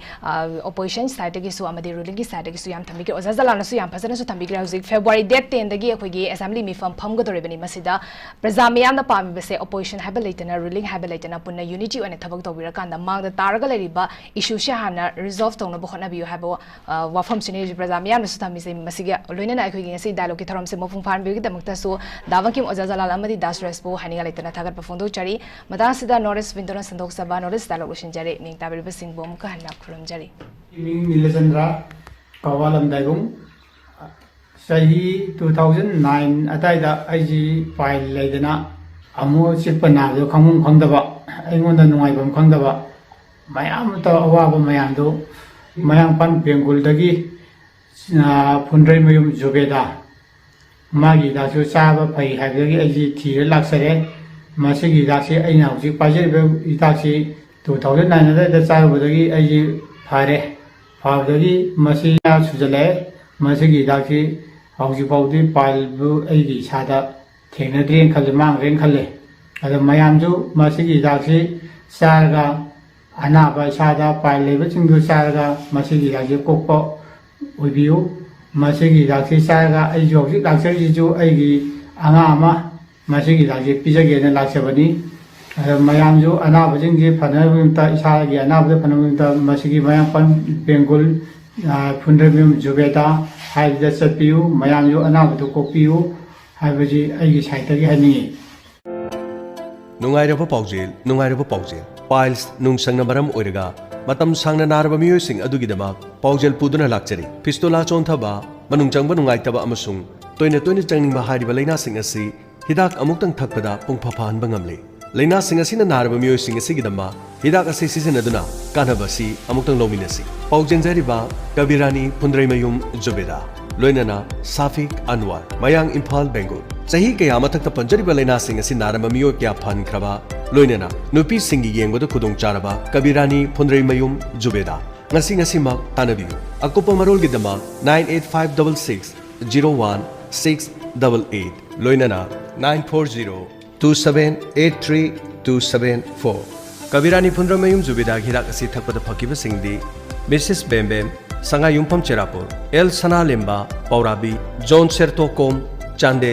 ꯑꯣꯄꯣꯖꯤꯁꯟ ꯁꯥꯏꯠꯇꯒꯤꯁꯨ ꯑꯃꯗꯤ ꯔꯨꯂꯤꯡꯒꯤ ꯁꯥꯏꯠꯇꯒꯤꯁꯨ ꯌꯥꯝ ꯊꯝꯕꯤꯈ꯭ꯔꯦ꯫ ꯑꯣꯖꯥ ꯖꯂꯥꯜꯅꯁꯨ ꯌꯥꯝ ꯐꯖꯅꯁꯨ ꯊꯝꯕꯤꯈ꯭ꯔꯦ꯫ ꯍꯧꯖꯤꯛ ꯐꯦꯕ꯭ꯔꯨꯋꯥꯔꯤ ꯗꯦꯠ ꯇꯦꯟꯗꯒꯤ ꯑꯩꯈꯣꯏꯒꯤ ꯑꯦꯁꯦꯝꯕ꯭ꯂꯤ ꯃꯤꯐꯝ ꯐꯝꯒꯗꯧꯔꯤꯕꯅꯤ꯫ ꯃꯁꯤꯗ ꯄ꯭ꯔꯖꯥ ꯃꯤꯌꯥꯝꯅ ꯄꯥꯝꯃꯤꯕꯁꯦ ꯑꯣꯄꯣꯖꯤꯁꯟ ꯍꯥꯏꯕ ꯂꯩꯇꯅ, ꯔꯨꯂꯤꯡ ꯍꯥꯏꯕ ꯂꯩꯇꯅ, ꯄꯨꯟꯅ ꯌꯨꯅꯤꯇꯤ ꯑꯣꯏꯅ ꯊꯕꯛ ꯇꯧꯕꯤꯔꯀꯥꯟꯗ ꯃꯥꯡꯗ ꯇꯥꯔꯒ ꯂꯩꯔꯤꯕ ꯏꯁꯨꯁꯦ ꯍꯥꯟꯅ ꯔꯤꯖꯣꯜꯚ ꯇꯧꯅꯕ ꯍꯣꯠꯅꯕꯤꯌꯨ ꯍꯥꯏꯕ ꯋꯥꯐꯝꯁꯤꯅꯤ ꯍꯧꯖꯤꯛ ꯄ꯭ꯔꯖꯥ ꯃꯤꯌꯥꯝꯅꯁꯨ ꯊꯝꯃꯤꯁꯦ꯫ ꯃꯁꯤꯒ ꯂꯣꯏꯅꯅ ꯑꯩꯈꯣꯏꯒꯤ ꯉꯁꯤ ꯗꯥꯏꯂꯣꯒꯀꯤ ꯊꯧꯔꯝꯁꯦ ꯃꯄꯨꯡ ꯐꯥꯍꯟꯕꯤꯕꯒꯤꯗꯃꯛꯇꯁꯨ ꯗꯥ ꯕꯪꯀꯤꯝ, ꯑꯣꯖꯥ ꯖꯂꯥꯜ ꯑꯃꯗꯤ ꯗꯥ ꯁꯨꯔꯦꯁꯄꯨ ꯍꯥꯏꯅꯤꯡꯉꯥꯏ ꯂꯩꯇꯅ ꯊꯥꯒꯠꯄ ꯐꯣꯡꯗꯣꯛꯆꯔꯤ꯫ ꯃꯇꯥꯡ ꯑꯁꯤꯗ ꯅꯣꯔꯠ ꯏꯁ ꯋꯤꯟꯗꯣꯅ ꯁꯟꯗꯣꯛꯆꯕ ꯅꯣꯔꯠ ꯏꯁ ꯗꯥꯏꯂꯣꯒ ꯂꯣꯏꯁꯤꯟꯖꯔꯦ꯫ ꯃꯤꯡ ꯇꯥꯕꯤꯔꯤꯕꯁꯤꯡꯕꯨ ꯑꯃꯨꯛꯀ ꯍꯟꯅ ꯈꯨꯔꯨꯝꯖꯔꯤ꯫ ꯃꯤꯡ ꯅꯤꯂꯆꯟꯗ꯭ꯔ, ꯀꯋꯥꯂꯝꯗꯥꯏꯕꯨꯡ꯫ ꯆꯍꯤ two thousand nine ꯑꯗꯥꯏꯗ ꯑꯩꯁꯤ ꯄꯥꯏꯜ ꯂꯩꯗꯅ ꯑꯃꯨꯛ ꯆꯤꯛꯄ ꯅꯥꯕꯗꯣ ꯈꯪꯐꯝ ꯈꯪꯗꯕ, ꯑꯩꯉꯣꯟꯗ ꯅꯨꯡꯉꯥꯏꯐꯝ ꯈꯪꯗꯕ, ꯃꯌꯥꯝ ꯑꯃ ꯇꯧꯔ ꯑꯋꯥꯕ ꯃꯌꯥꯝꯗꯨ ꯃꯌꯥꯡꯐꯥꯟ ꯕꯦꯡꯒꯨꯜꯗꯒꯤ, ꯑ, ꯐꯨꯟꯗ꯭ꯔꯩꯃꯌꯨꯝ ꯖꯨꯕꯦꯗꯥ, ꯃꯥꯒꯤ ꯍꯤꯗꯥꯛꯁꯨ ꯆꯥꯕ ꯐꯩ ꯍꯥꯏꯕꯗꯒꯤ ꯑꯩꯁꯤ ꯊꯤꯔ ꯂꯥꯛꯆꯔꯦ꯫ ꯃꯁꯤꯒꯤ ꯍꯤꯗꯥꯛꯁꯤ ꯑꯩꯅ ꯍꯧꯖꯤꯛ ꯄꯥꯏꯖꯔꯤꯕ ꯍꯤꯗꯥꯛꯁꯤ two thousand nine ꯑꯗꯨꯋꯥꯏꯗ ꯆꯥꯔꯨꯕꯗꯒꯤ ꯑꯩꯁꯤ ꯐꯔꯦ꯫ ꯐꯕꯗꯒꯤ ꯃꯁꯤ ꯁꯨꯖꯜꯂꯛꯑꯦ꯫ ꯃꯁꯤꯒꯤ ꯍꯤꯗꯥꯛꯁꯤ ꯍꯧꯖꯤꯛ ꯐꯥꯎꯗꯤ ꯄꯥꯏꯜꯕꯨ ꯑꯩꯒꯤ ꯏꯁꯥꯗ ꯊꯦꯡꯅꯗ꯭ꯔꯦꯅ ꯈꯜꯂꯦ, ꯃꯥꯡꯈ꯭ꯔꯦꯅ ꯈꯜꯂꯦ꯫ ꯑꯗꯣ ꯃꯌꯥꯝꯁꯨ ꯃꯁꯤꯒꯤ ꯍꯤꯗꯥꯛꯁꯤ ꯆꯥꯔꯒ ꯑꯅꯥꯕ ꯏꯁꯥꯗ ꯄꯥꯏꯜ ꯂꯩꯕꯁꯤꯡꯗꯨ ꯆꯥꯔꯒ ꯃꯁꯤꯒꯤ ꯍꯤꯗꯥꯛꯁꯤ ꯀꯣꯛꯄ ꯑꯣꯏꯕꯤꯌꯨ꯫ ꯃꯁꯤꯒꯤ ꯍꯤꯗꯥꯛꯁꯤ ꯆꯥꯔꯒ ꯑꯩꯁꯨ ꯍꯧꯖꯤꯛ ꯂꯥꯛꯆꯔꯤꯁꯤꯁꯨ ꯑꯩꯒꯤ ꯑꯉꯥꯡ ꯑꯃ ꯃꯁꯤꯒꯤ ꯍꯤꯗꯥꯛꯁꯤ ꯄꯤꯖꯒꯦꯅ ꯂꯥꯛꯆꯕꯅꯤ꯫ ꯑꯗ ꯃꯌꯥꯝꯁꯨ ꯑꯅꯥꯕꯁꯤꯡꯁꯤ ꯐꯅꯕꯒꯤꯗꯃꯛꯇ, ꯏꯁꯥꯒꯤ ꯑꯅꯥꯕꯗ ꯐꯅꯕꯒꯤꯗꯃꯛꯇ ꯃꯁꯤꯒꯤ ꯃꯌꯥꯡꯐꯥꯟ ꯕꯦꯡꯒꯨꯜ, ꯑ, ꯐꯨꯟꯗ꯭ꯔꯩꯃꯌꯨꯝ ꯖꯨꯕꯦꯗꯥ ꯍꯥꯏꯕꯗ ꯆꯠꯄꯤꯌꯨ꯫ ꯃꯌꯥꯝꯁꯨ ꯑꯅꯥꯕꯗꯨ ꯀꯣꯛꯄꯤꯌꯨ ꯍꯥꯏꯕꯁꯤ ꯑꯩꯒꯤ ꯁꯥꯏꯠꯇꯒꯤ ꯍꯥꯏꯅꯤꯡꯏ꯫ ꯅꯨꯡꯉꯥꯏꯔꯕ ꯄꯥꯎꯖꯦꯜ, ꯅꯨꯡꯉꯥꯏꯔꯕ ꯄꯥꯎꯖꯦꯜ꯫ ꯄꯥꯏꯜꯁ ꯅꯨꯡꯁꯪꯅ ꯃꯔꯝ ꯑꯣꯏꯔꯒ ꯃꯇꯝ ꯁꯥꯡꯅ ꯅꯥꯔꯕ ꯃꯤꯑꯣꯏꯁꯤꯡ ꯑꯗꯨꯒꯤꯗꯃꯛ ꯄꯥꯎꯖꯦꯜ ꯄꯨꯗꯨꯅ ꯂꯥꯛꯆꯔꯤ꯫ ꯐꯤꯁꯇꯨꯂꯥ ꯆꯣꯟꯊꯕ, ꯃꯅꯨꯡ ꯆꯪꯕ ꯅꯨꯡꯉꯥꯏꯇꯕ ꯑꯃꯁꯨꯡ ꯇꯣꯏꯅ ꯇꯣꯏꯅ ꯆꯪꯅꯤꯡꯕ ꯍꯥꯏꯔꯤꯕ ꯂꯥꯏꯅꯥꯁꯤꯡ ꯑꯁꯤ ꯍꯤꯗꯥꯛ ꯑꯃꯨꯛꯇꯪ ꯊꯛꯄꯗ ꯄꯨꯡꯐ ꯐꯍꯟꯕ ꯉꯝꯂꯦ꯫ ꯂꯥꯏꯅꯥꯁꯤꯡ ꯑꯁꯤꯅ ꯅꯥꯔꯕ ꯃꯤꯑꯣꯏꯁꯤꯡ ꯑꯁꯤꯒꯤꯗꯃꯛ ꯍꯤꯗꯥꯛ ꯑꯁꯤ ꯁꯤꯖꯤꯟꯅꯗꯨꯅ ꯀꯥꯟꯅꯕ ꯑꯁꯤ ꯑꯃꯨꯛꯇꯪ ꯂꯧꯃꯤꯟꯅꯁꯤ꯫ ꯄꯥꯎ ꯆꯦꯟꯖꯔꯤꯕ ꯀꯕꯤꯔꯥꯅꯤ ꯐꯨꯟꯗ꯭ꯔꯩꯃꯌꯨꯝ ꯖꯨꯕꯦꯗꯥ, ꯂꯣꯏꯅꯅ ꯁꯥꯐꯤꯛ ꯑꯟꯋꯔ, ꯃꯌꯥꯡ ꯏꯝꯐꯥꯜ ꯕꯦꯡꯒꯨꯜ꯫ ꯆꯍꯤ ꯀꯌꯥ ꯃꯊꯛꯇ ꯄꯟꯖꯔꯤꯕ ꯂꯥꯏꯅꯥꯁꯤꯡ ꯑꯁꯤ ꯅꯥꯔꯝꯕ ꯃꯤꯑꯣꯏ ꯀꯌꯥ ꯐꯍꯟꯈ꯭ꯔꯕ, ꯂꯣꯏꯅꯅ ꯅꯨꯄꯤꯁꯤꯡꯒꯤ ꯌꯦꯡꯕꯗ ꯈꯨꯗꯣꯡꯆꯥꯔꯕ ꯀꯕꯤꯔꯥꯅꯤ ꯐꯨꯟꯗ꯭ꯔꯩꯃꯌꯨꯝ ꯖꯨꯕꯦꯗꯥ꯫ ꯉꯁꯤ ꯉꯁꯤꯃꯛ ꯇꯥꯟꯅꯕꯤꯌꯨ꯫ ꯑꯀꯨꯞꯄ ꯃꯔꯣꯜꯒꯤꯗꯃꯛ nine eight five double six zero one six double eight, ꯂꯣꯏꯅꯅ nine four zero two seven eight three two seven four꯫ ꯀꯕꯤꯔꯥꯅꯤ ꯐꯨꯟꯗ꯭ꯔꯩꯃꯌꯨꯝ ꯖꯨꯕꯦꯗꯥꯒꯤ ꯍꯤꯗꯥꯛ ꯑꯁꯤ ꯊꯛꯄꯗ ꯐꯈꯤꯕꯁꯤꯡꯗꯤ ꯃꯤꯁꯦꯁ ꯕꯦꯝꯕꯦꯝ, ꯁꯉꯥꯏꯌꯨꯝꯐꯝ ꯆꯦꯔꯥꯄꯨꯔ, ꯑꯦꯜ ꯁꯅꯥꯂꯦꯝꯕ, ꯄꯧꯔꯥꯕꯤ, ꯖꯣꯟ ꯁꯦꯔꯇꯣꯀꯣꯝ, ꯆꯥꯟꯗꯦꯜ,